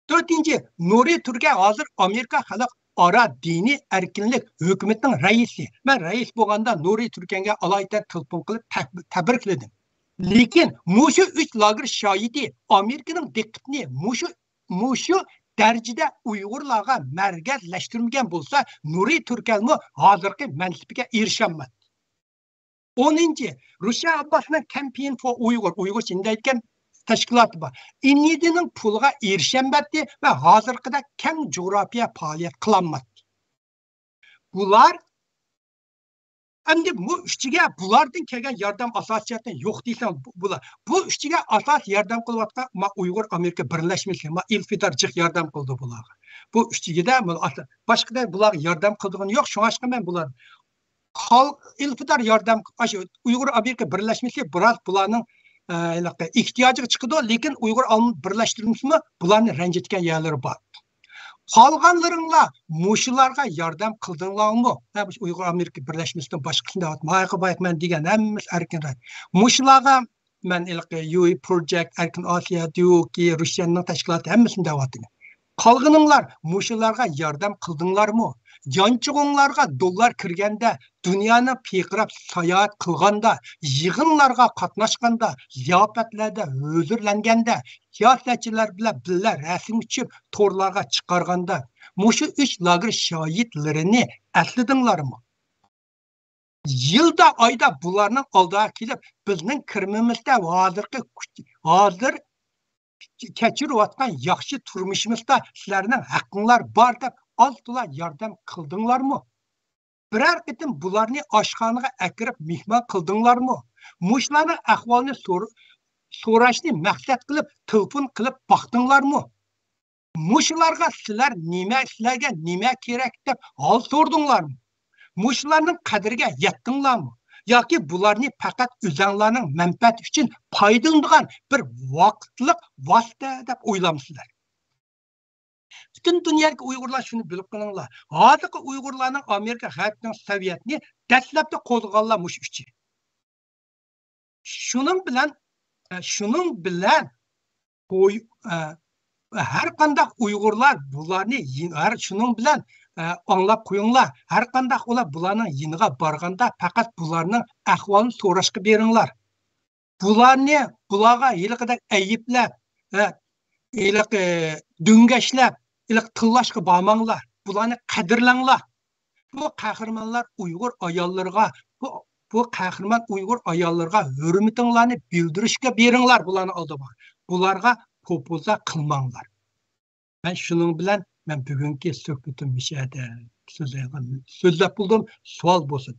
تۆتىنچى، نۇرى تۈركەن ھازىر ئامېرىكا خەلقئارا دىنىي ئەركىنلىك ھۆكۈمىتىنىڭ رەئىسى. مەن رەئىس بولغاندا نۇرى تۈركەنگە ئالايىتەن تېلېفون قىلىپ تەب-، تەبرىكلىدىم. لېكىن مۇشۇ ئۈچ لاگېر شاھىتى ئامېرىكىنىڭ دىققىتىنى مۇشۇ، مۇشۇ دەرىجىدە ئۇيغۇرلارغا مەركەزلەشتۈرمىگەن بولسا، نۇرى تۈركەنمۇ ھازىرقى مەنسىپىگە ئېرىشەلمەيدۇ. ئونىنچى، رۇشا ئابباسنىڭ كامپېين فور ئۇيغۇر، ئۇيغۇرچە ئىندىيە دېگەن تەشكىلاتى بار. ئىندىيەنىڭ پۇلىغا ئېرىشەلمەيدۇ ۋە ھازىرقىدەك كەڭ جۇغراپىيە پائالىيەت قىلالمايدۇ. بۇلار، ئەمدى بۇ ئۈچىگە بۇلاردىن كەلگەن ياردەم ئاساسىي جەھەتتىن يوق دېسەڭ، بۇ-، بۇلار. بۇ ئۈچىگە ئاساسىي ياردەم قىلىۋاتقان ما ئۇيغۇر ئامېرىكا بىرلەشمىسى، ما ئىلفىدار جىق ياردەم قىلدى بۇلارغا. بۇ ئۈچىگىدە بۇ-، باشقىدا بۇلارغا ياردەم قىلىدىغىنى يوق. شۇڭلاشقا مەن بۇلار خەلق ئىلفىدار ياردەم، ئاشۇ ئۇيغۇر ئامېرىكا بىرلەشمىسى بىراز بۇلارنىڭ، ئە، ھېلىقى ئېھتىياجىغا چىقىدۇ، لېكىن ئۇيغۇر ئالىملار بىرلەشتۈرمىسىمۇ بۇلارنى رەنجىتكەن يەرلىرى بار. قالغانلىرىڭلار مۇشۇلارغا ياردەم قىلدىڭلارمۇ؟ ھە، مۇشۇ ئۇيغۇر ئامېرىكا بىرلەشمىسىدىن باشقىسىنى دەۋاتىمەن. ھايقى بايقى مەن دېگەن ھەممىسى ئەركىن راي. مۇشۇلارغا مەن ھېلىقى يۇ ئېي پروجېكت، ئەركىن ئاسىيا، دىئۇكى، روشەننىڭ تەشكىلاتى ھەممىسىنى دەۋاتىمەن. قالغىنىڭلار مۇشۇلارغا ياردەم قىلدىڭلارمۇ؟ يانچۇقۇڭلارغا دوللار كىرگەندە، دۇنيانى پىرقىراپ ساياھەت قىلغاندا، يىغىنلارغا قاتناشقاندا، زىياپەتلەردە ھۆزۈرلەنگەندە، سىياسەتچىلەر بىلەن بىللە رەسىمگە چۈشۈپ تورلارغا چىقارغاندا، مۇشۇ ئۈچ لاگېر شاھىتلىرىنى ئەسلىدىڭلارمۇ؟ يىلدا، ئايدا بۇلارنىڭ ئالدىغا كېلىپ، بىزنىڭ كىرىمىمىزدە ھازىرقى كۈچ-، ھازىر كەچۈرۈۋاتقان ياخشى تۇرمۇشىمىزدا سىلەرنىڭ ھەققىڭلار بار دەپ ئاز تولا ياردەم قىلدىڭلارمۇ؟ بىرەر قېتىم بۇلارنى ئاشخانىغا ئەكىرىپ مېھمان قىلدىڭلارمۇ؟ مۇشۇلارنىڭ ئەھۋالىنى سور-، سوراشنى مەقسەت قىلىپ تېلېفون قىلىپ باقتىڭلارمۇ؟ مۇشۇلارغا سىلەر نېمە، سىلەرگە نېمە كېرەك دەپ ھال سورىدىڭلارمۇ؟ مۇشۇلارنىڭ قەدرىگە يەتتىڭلارمۇ؟ ياكى بۇلارنى پەقەت ئۆزەڭلارنىڭ مەنپەئەتى ئۈچۈن پايدىلىنىدىغان بىر ۋاقىتلىق ۋاسىتە دەپ ئويلامسىلەر؟ پۈتۈن دۇنيادىكى ئۇيغۇرلار شۇنى بىلىپ قېلىڭلار. ھازىرقى ئۇيغۇرلارنىڭ ئامېرىكا، غەربنىڭ سوۋېتنى دەسلەپتە قوزغىغانلار مۇشۇ ئۈچى. شۇنىڭ بىلەن، ئە، شۇنىڭ بىلەن قوي-، ئە، ھەر قانداق ئۇيغۇرلار بۇلارنى يىن-، ھەر شۇنىڭ بىلەن، ئە، ئاڭلاپ قويۇڭلار، ھەر قانداق ئۇلار بۇلارنىڭ يېنىغا بارغاندا پەقەت بۇلارنىڭ ئەھۋالىنى سوراشقا بېرىڭلار. بۇلارنى، بۇلارغا ھېلىقىدەك ئەيىبلەپ، ھە، ھېلىقى دۆڭگەشلەپ، ھېلىقى تىللاشقا بارماڭلار. بۇلارنى قەدىرلەڭلار. بۇ قەھرىمانلار ئۇيغۇر ئاياللىرىغا، بۇ، بۇ قەھرىمان ئۇيغۇر ئاياللىرىغا ھۆرمىتىڭلارنى بىلدۈرۈشكە بېرىڭلار بۇلارنى ئالدىغا. بۇلارغا پوپوزا قىلماڭلار. مەن شۇنىڭ بىلەن مەن بۈگۈنكى سۆھبىتىمنى مۇشۇ يەردە سۆزلەيدىغان، سۆزلەپ بولدۇم. سوئال بولسا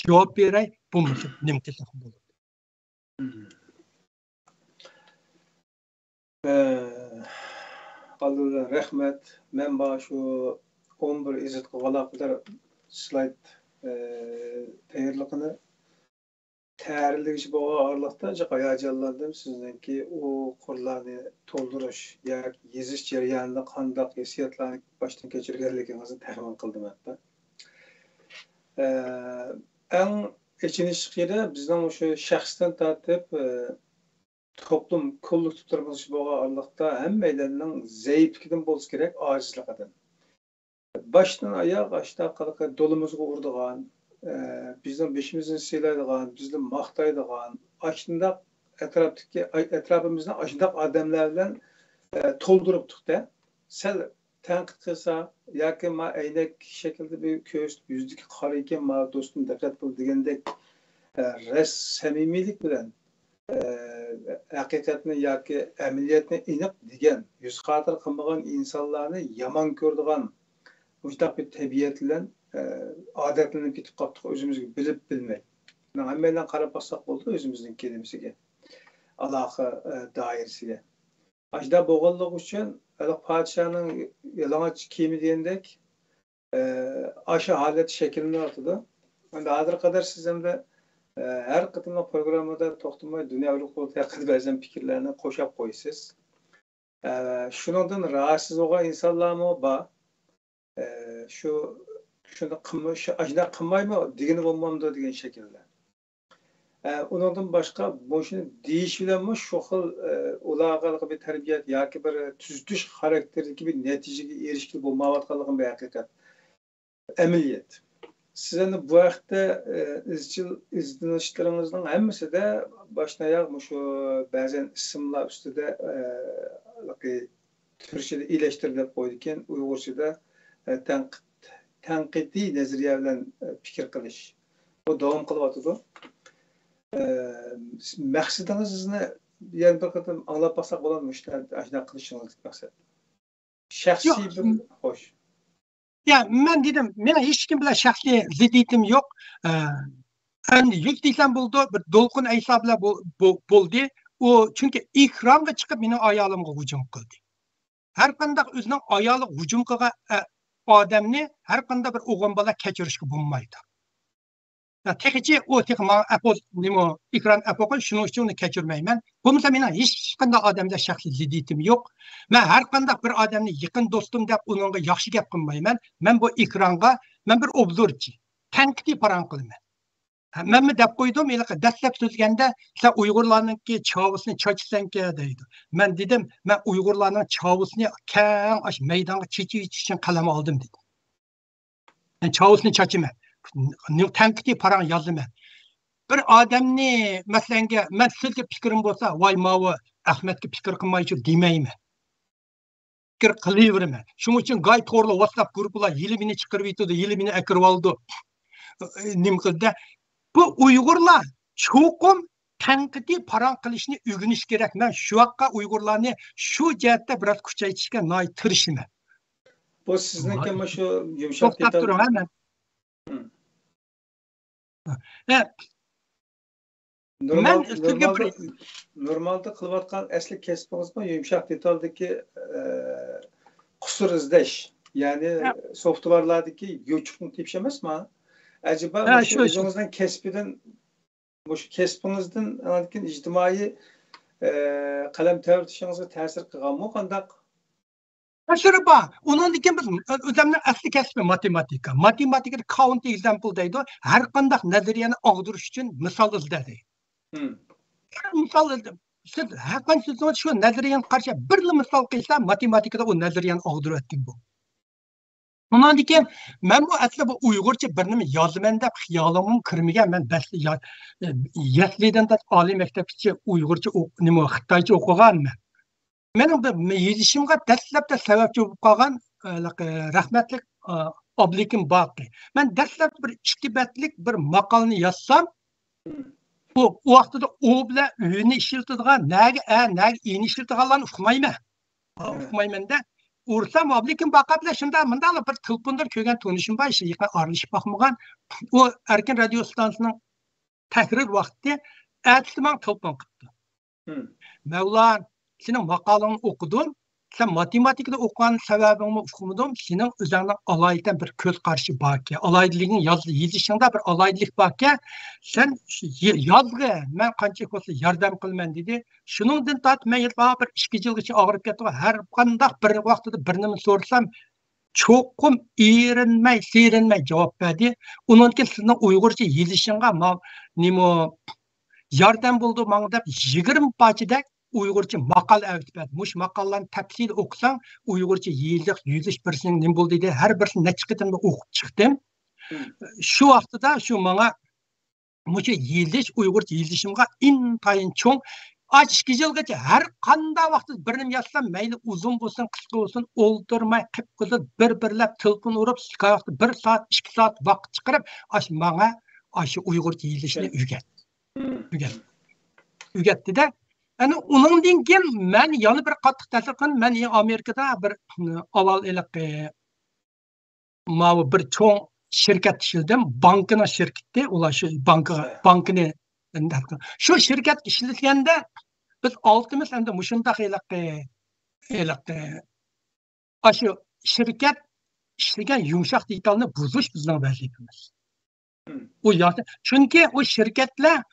جاۋاب بېرەي، بولمىسا نېمە قىلساق بولىدۇ. ئالدىدا رەھمەت. مەن بار شۇ ئون بىر ئىزىتقا ئالاقىدار سلايد، ئە، تەييارلىقىنى تەييارلىغۇچى بولغان ئارىلىقتا جىق ھاياجانلاندىم. سىزنىڭكى ئۇ قۇرلارنى تولدۇرۇش ياكى يېزىش جەريانىدا قانداق ھېسسىياتلارنى باشتىن كەچۈرگەنلىكىڭىزنى تەخمىن قىلدىم ھەتتا. ئە، ئەڭ ئېچىنىشلىق يېرى بىزنىڭ مۇشۇ شەخستىن تارتىپ، ئە، توپلۇم كوللېكتىپ تۇرمۇشى بولغان ئارىلىقتا ھەممەيلەننىڭ زەئىپلىكىدىن بولسا كېرەك، ئاجىزلىقىدىن. باشتىن ئاياغ ئاشۇنداق قىلىپ دولىمىزغا ئۇرىدىغان، ئە، بىزنىڭ بېشىمىزنى سىلايدىغان، بىزنى ماختايدىغان، ئاشۇنداق ئەتراپتىكى، ئەتراپىمىزنى ئاشۇنداق ئادەملەر بىلەن، ئە، تولدۇرۇپتۇق-دە. سەل تەنقىد قىلسا ياكى ما ئەينەك شەكلىدە بىر كۆرسىتىپ، يۈزدىكى قارا ئىكەن، ما دوستۇم دىققەت قىل دېگەندەك، ئە، رەس-، سەمىمىيلىك بىلەن، ئە، ھەقىقەتنى ياكى ئەمەلىيەتنى ئېنىق دېگەن، يۈز خاتىرە قىلمىغان ئىنسانلارنى يامان كۆرىدىغان مۇشۇنداق بىر تەبىئەت بىلەن، ئە، ئادەتلىنىپ كېتىپ قاپتۇق ئۆزىمىزگە بىلىپ بىلمەي. مانا ھەممەيلەن قاراپ باقساق بولىدۇ ئۆزىمىزنىڭ كېلىمىسىگە، ئالاقە، ئە، دائىرىسىگە. ئاشۇنداق بولغانلىقى ئۈچۈن ھېلىقى پادىشاھنىڭ يالىڭاچ كىيىمى دېگەندەك، ئە، ئاشۇ ھالەت شەكىللىنىۋاتىدۇ. ئەمدى ھازىرغا قەدەر سىز ئەمدى، ئە، ھەر قېتىملىق پروگراممىدا توختىماي دۇنيا ئۇيغۇر قۇرۇلتىيى ھەققىدە بەزەن پىكىرلەرنى قوشاپ قويىسىز. ئە، شۇنىڭدىن راھەتسىز بولغان ئىنسانلارمۇ بار. ئە، شۇ، شۇنى قىلماي، شۇ، ئاشۇنداق قىلمايمۇ دېگىنى بولمامدۇ دېگەن شەكىلدە. ئە، ئۇنىڭدىن باشقا مۇشۇنى دېيىش بىلەنمۇ شۇ خىل، ئە، ئۇلارغا بىر تەربىيە ياكى بىر تۈزىتىش خاراكتېرىدىكى بىر نەتىجىگە ئېرىشكىلى بولمايۋاتقانلىقىمۇ بىر ھەقىقەت. ئەمەلىيەت. سىز ئەمدى بۇ ھەقتە، ئە، ئىزچىل ئىزدىنىشلىرىڭىزنىڭ ھەممىسىدە باشتىن-ئاياغ مۇشۇ بەزەن ئىسىملار ئۈستىدە، ئە، ھېلىقى تۈركچىدە ئېلەشتۈر دەپ قويىدىكەن، ئۇيغۇرچىدا، ئە، تەنقىد، تەنقىدىي نەزەرىيە بىلەن، ئە، پىكىر قىلىش. بۇ داۋام قىلىۋاتىدۇ. ئە، مەقسىتىڭىزنى يەنە بىر قېتىم ئاڭلاپ باقساق بولامدۇ؟ مۇشۇ، ئاشۇنداق قىلىشىڭىزدىكى مەقسەت. شەخسىي ياق. بىر، خوش. يا، مەن دېدىم، مېنىڭ ھېچكىم بىلەن شەخسىي زىددىيىتىم يوق. ئە، ئەمدى يۈز دېسەم بولىدۇ، بىر دولقۇن ئەيسا بىلەن بو-، بو-، بولدى. ئۇ چۈنكى ئېكرانغا چىقىپ مېنىڭ ئايالىمغا ھۇجۇم قىلدى. ھەر قانداق ئۆزىنىڭ ئايالىغا ھۇجۇم قىلغان، ئە، ئادەمنى ھەر قانداق بىر ئوغۇل بالا كەچۈرۈشكە بولمايدۇ. يا، تېخىچە ئۇ تېخى ماڭا ئەپو، نېمە، ئېكران ئەپو قوي، شۇنىڭ ئۈچۈن ئۇنى كەچۈرمەيمەن. بولمىسا مېنىڭ ھېچقانداق ئادەم بىلەن شەخسىي زىددىيىتىم يوق. مەن ھەر قانداق بىر ئادەمنى يېقىن دوستۇم دەپ ئۇنىڭغا ياخشى گەپ قىلمايمەن. مەن بۇ ئېكرانغا، مەن بىر ئوبزورچى، تەنقىدىي پاراڭ قىلىمەن. مەنمۇ دەپ قويدۇم، ھېلىقى دەسلەپ سۆزلىگەندە، سەن ئۇيغۇرلارنىڭكى چاۋۇسىنى چاچىسەنكەن دەيدۇ. مەن دېدىم، مەن ئۇيغۇرلارنىڭ چاۋۇسىنى كەڭ ئاش مەيدانغا چېچىۋېتىش ئۈچۈن قەلەم ئالدىم دېدىم. مەن چاۋۇسنى چاچىمەن. تەنقىدىي پاراڭ يازىمەن. بىر ئادەمنى، مەسىلەنگە، مەن سىزگە پىكرىم بولسا، ۋاي ماۋۇ ئەخمەتكە پىكىر قىلمايچۇ دېمەيمەن. پىكىر قىلىۋېرىمەن. شۇنىڭ ئۈچۈن گاي تورلار، ۋاتساپ گۇرۇپپىلار ھېلى مېنى چىقىرىۋېتىدۇ، ھېلى مېنى ئەكىرىۋالىدۇ. نېمە قىلدى؟ بۇ ئۇيغۇرلار چوقۇم تەنقىدىي پاراڭ قىلىشنى ئۆگىنىش كېرەك. مەن شۇ ھەققە ئۇيغۇرلارنى شۇ جەھەتتە بىراز كۈچەيتىشكە ناھايىتى تىرىشىمەن. بۇ سىزنىڭكى مۇشۇ يۇمشاق توختاپ دېتال تۇرۇڭ، ھە، مەن. ھە. مەن نورمال، سىزگە بىر نورمالدا، نورمالدا قىلىۋاتقان ئەسلى كەسپىڭىزمۇ يۇمشاق دېتالدىكى، ئە، قۇسۇر ئىزدەش، يەنى ھە. سوفتۋارلاردىكى يوچۇقنى تېپىش ئەمەسمۇ؟ ئەجەبا ھە، مۇشۇ شۇ، شۇ. ئۆزىڭىزنىڭ كەسپىدىن، مۇشۇ كەسپىڭىزدىن ئاندىن كېيىن ئىجتىمائىي، ئە، قەلەم تەۋرىتىشىڭىزغا تەسىر قىلغانمۇ قانداق؟ تەسىرى بار. ئۇنىڭدىن كېيىن بىز، ئۆزۈمنىڭ ئەسلى كەسپى ماتېماتىكا. ماتېماتىكىدا كاونتېر ئېگزامپل دەيدۇ. ھەر قانداق نەزەرىيەنى ئاغدۇرۇش ئۈچۈن مىسال ئىزدە دەيدۇ. مم. مىسال ئىزدە-، سىز ھەر قانچە سىز شۇ نەزەرىيەنى قارشى بىرلا مىسال قىلسا، ماتېماتىكىدا ئۇ نەزەرىيەنى ئاغدۇرۇۋەتكەن بۇ. ئۇنىڭدىن كېيىن مەنمۇ ئەسلى بۇ ئۇيغۇرچە بىر نېمە يازىمەن دەپ خىيالىمغىمۇ كىرمىگەن. مەن دەسلى-، يا-، يەسلىدىن تارتىپ ئالىي مەكتەپكىچە ئۇيغۇرچە ئوق-، نېمە، خىتايچە ئوقۇغانمەن. مېنىڭ بىر يېزىشىمغا دەسلەپتە سەۋەبچى بولۇپ قالغان، ئە، لەق-، رەھمەتلىك، ئە، ئابلىكىم باقى. مەن دەسلەپتە بىر ئىككى بەتلىك بىر ماقالىنى يازسام، ئۇ، ئۇ ۋاقتىدا ئۇ بىلەن ئۆنى ئىشلىتىدىغان، نەگە ئە، نەگە ئىنى ئىشلىتىدىغانلارنى ئۇقمايمەن. ئۇقمايمەن-دە. ئۇرسام ئابلىكىم باقا بىلەن شۇنداق، مۇنداقلا بىر تېلېفوندىن كۆرگەن تونۇشۇم بار، ھېچ يېقىن ئارىلىشىپ باقمىغان. ئۇ ئەركىن رادىيو ئىستانسىسىنىڭ تەھرىر ۋاقتى، ئەتىسى ماڭا تېلېفون قىپتۇ. مەۋلان، سېنىڭ ماقالەڭنى ئوقۇدۇم. سەن ماتېماتىكىدا ئوقۇغان سەۋەبىڭنى ئۇقمىدىم. سېنىڭ ئۆزۈڭنىڭ ئالاھىدە بىر كۆز قارىشى باركەن. ئالاھىدىلىكىڭ ياز-، يېزىشىڭدا بىر ئالاھىدىلىك باركەن. سەن ش-، ي-، يازغىن، مەن قانچىلىك بولسا ياردەم قىلىمەن دېدى. شۇنىڭدىن تارتىپ مەن يەنە بىر ئىككى يىلغىچە ئاغرىپ كەتتىم. ھەر قانداق بىر ۋاقتىدا بىر نېمە سورىسام، چوقۇم ئېرىنمەي، سېرىنمەي جاۋاب بەردى. ئۇنىڭدىن كېيىن سىزنىڭ ئۇيغۇرچە يېزىشىڭغا ما-، نېمە ياردەم بولدى ماڭا دەپ يىگىرمە پارچىدەك ئۇيغۇرچە ماقالە ئەۋېتىپ بەردى. مۇشۇ ماقالىلارنى تەپسىلىي ئوقۇساڭ، ئۇيغۇرچە يېزىق، يېزىش بىرسىنىڭ نېمە بولدى دېدى. ھەر بىرسىنى نەچچە قېتىمدا ئوقۇپ چىقتىم. شۇ ۋاقتىدا شۇ ماڭا مۇشۇ يېزىش، ئۇيغۇرچە يېزىشىمغا ئىنتايىن چوڭ. ئاچ ئىككى يىلغىچە ھەر قانداق ۋاقىتتا بىر نېمە يازسام، مەيلى ئۇزۇن بولسۇن، قىسقا بولسۇن، ئولتۇرماي قىپقىزىل بىر-بىرلەپ تېلېفون ئۇرۇپ، ھېكايە ۋاقتىدا بىر سائەت، ئىككى سائەت ۋاقىت چىقىرىپ، ئاشۇ ماڭا ئاشۇ ئۇيغۇرچە يېزىشنى ئۆگەت. ئۆگەت. ئۆگەتتى-دە. ئەنە ئۇنىڭدىن كېيىن مەن يەنە بىر قاتتىق تەسىر قىلغان، مەن ئامېرىكىدا بىر، ئاۋۋال ھېلىقى ماۋۇ بىر چوڭ شىركەتتە ئىشلىدىم. بانكىنىڭ شىركىتى، ئۇلار شۇ بانكىغا، بانكىنى، شۇ شىركەتتە ئىشلىگەندە بىز ئالتىمىز ئەمدى مۇشۇنداق ھېلىقى، ھېلىقى، ئاشۇ شىركەت ئىشلىگەن يۇمشاق دېتالنى بۇزۇش بىزنىڭ ۋەزىپىمىز. ئۇ ياخشى. چۈنكى ئۇ شىركەتلەر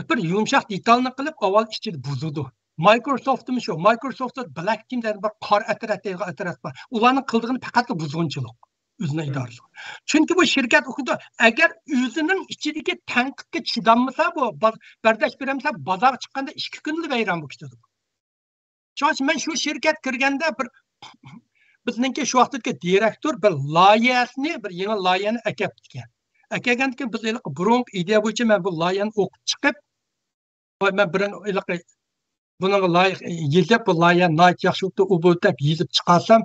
بىر يۇمشاق دېتالنى قىلىپ، ئاۋۋال ئىچىدە بۇزىدۇ. مايكروسوفتمۇ شۇ. مايكروسوفت بىر بلاك تىم دەيدۇ، بىر قارا ئەترەت دەيدىغان ئەترەت بار. ئۇلارنىڭ قىلىدىغىنى پەقەتلا بۇزغۇنچىلىق. ئۆزىنىڭ ئىدارىسىغا. چۈنكى بۇ شىركەت ئۇقىدۇ، ئەگەر ئۆزىنىڭ ئىچىدىكى تەنقىدكە چىدالمىسا، بۇ باز-، بەرداشلىق بېرەلمىسە، بازارغا چىققاندا ئىككى كۈندىلا ۋەيران بولۇپ كېتىدۇ. شۇڭا مەن شۇ شىركەتكە كىرگەندە بىر، بىزنىڭكى شۇ ۋاقىتتىكى دىرېكتور بىر لايىھەسىنى، بىر يېڭى لايىھەنى ئەكەپتىكەن. ئەكەلگەندىن كېيىن بىز ھېلىقى بۇرۇنقى ئىدىيە بويىچە مەن بۇ لايىھەنى ئوقۇپ چىقىپ، ۋاي، مەن بىرىنى ھېلىقى بۇنىڭغا لايىق يېزىپ، بۇ لايىھە ناھايىتى ياخشى بوپتۇ، ئۇ بۇ دەپ يېزىپ چىقارسام،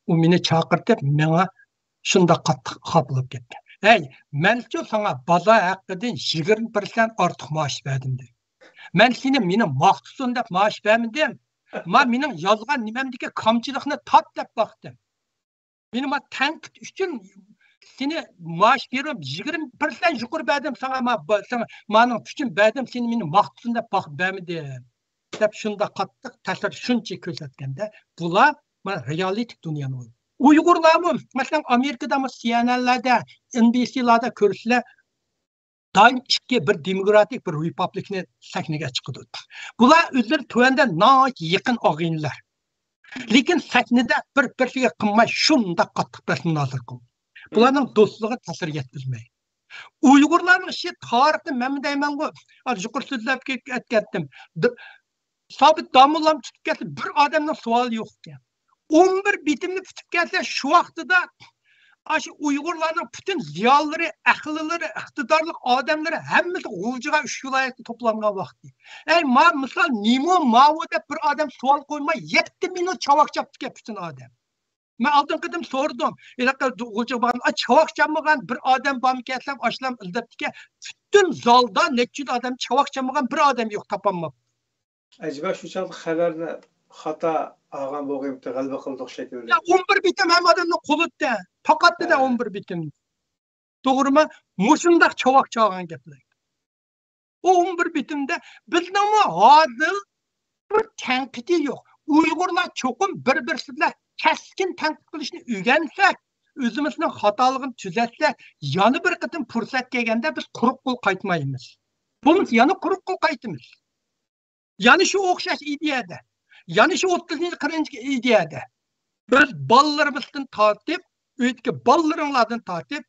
ئۇ مېنى چاقىرتىپ، ماڭا شۇنداق قاتتىق خاپىلاپ كەتتى. ھەي، مەنچۇ ساڭا بازار ھەققىدىن يىگىرمە پىرسەنت ئارتۇق مائاش بەردىم دېدى. مەن سېنى مېنى ماختىسۇن دەپ مائاش بەرمىدىم. ما مېنىڭ يازغان نېمەمدىكى كامچىلىقنى تاپ دەپ باقتىم. مېنى ما تەنقىد ئۈچۈن سېنى مائاش بېرىپ يىگىرمە پىرسەنت يۇقىرى بەردىم ساڭا، ما، ساڭا مانىڭ ئۈچۈن بەردىم، سېنى مېنى ماختىسۇن دەپ باقىپ بەرمىدىم. دەپ شۇنداق قاتتىق تەسىر شۇنچە كۆرسەتكەندە، بۇلار مانا رېئالىتىك دۇنيانى ئويلايدۇ. ئۇيغۇرلارمۇ، مەسىلەن، ئامېرىكىدا سى ئېن ئېنلاردا، ئېن بى سىلاردا كۆرسىلەر، دائىم ئىككى، بىر دېموكراتىك، بىر رېپابلىكنى سەھنىگە چىقىدۇ. بۇلار ئۆزلىرى تۆۋەندە ناھايىتى يېقىن ئاغىنىلەر. لېكىن سەھنىدە بىر-بىرسىگە قىلماي شۇنداق قاتتىق بەس مۇنازىرە قىلىدۇ. بۇلارنىڭ دوستلۇقىغا تەسىر يەتكۈزمەيدۇ. ئۇيغۇرلارنىڭ ئىشى تارىختا مەن دەيمەنغۇ، يۇقىرى سۆزلەپ كەتكەنتىم. سابىت داموللام تۇتۇپ كەتسە، بىر ئادەمنىڭ سوئالى يوق ئىكەن. ئون بىر بېتىمنى پۈتۈپ كەتسە، شۇ ۋاقتىدا ئاشۇ ئۇيغۇرلارنىڭ پۈتۈن زىيالىيلىرى، ئەقىللىرى، ئىقتىدارلىق ئادەملىرى ھەممىسى غۇلجىغا، ئۈچ ۋىلايەتكە توپلانغان ۋاقتى. ئەي، ما، مىسال، نېمو ماۋۇ دەپ بىر ئادەم سوئال قويماي، يەتتە مىنۇت چاۋاك چاپتىكەن پۈتۈن ئادەم. مەن ئالدىنقى قېتىم سورىدىم. ھېلىقى غۇلجىغا بارغان، ئا، چاۋاك چالمىغان بىر ئادەم بارمىكەن دېسەم، ئاشۇلار ئىزدەپتىكەن. پۈتۈن زالدا نەچچە يۈز ئادەم، چاۋاك چالمىغان بىر ئادەم يوق، تاپالماپتۇ. ئەجەبا شۇ چاغدا خەۋەرنى خاتا ئالغان بولغىيمىتى، غەلىبە قىلدۇق شەكىلدە. يا، ئون بىر بېتىم ھەممە ئادەمنى قۇلۇتتى. پەقەتلا ھە. ئون بىر بېتىم. توغرىمۇ؟ مۇشۇنداق چاۋاك چالغان گەپلەر. ئۇ ئون بىر بېتىمدە بىزنىڭمۇ ھازىر بىر تەنقىدى يوق. ئۇيغۇرلار چوقۇم بىر-بىرسى بىلەن كەسكىن تەنقىد قىلىشنى ئۆگەنسەك، ئۆزىمىزنىڭ خاتالىقىنى تۈزەتسەك، يەنە بىر قېتىم پۇرسەت كەلگەندە بىز قۇرۇق قول قايتمايمىز. بولمىسا يەنە قۇرۇق قول قايتىمىز. يەنە شۇ ئوخشاش ئىدىيەدە، يەنە شۇ ئوتتۇزىنچى، قىرىقىنچى ئىدىيەدە بىز بالىلىرىمىزدىن تارتىپ، ئۆيدىكى بالىلىرىڭلاردىن تارتىپ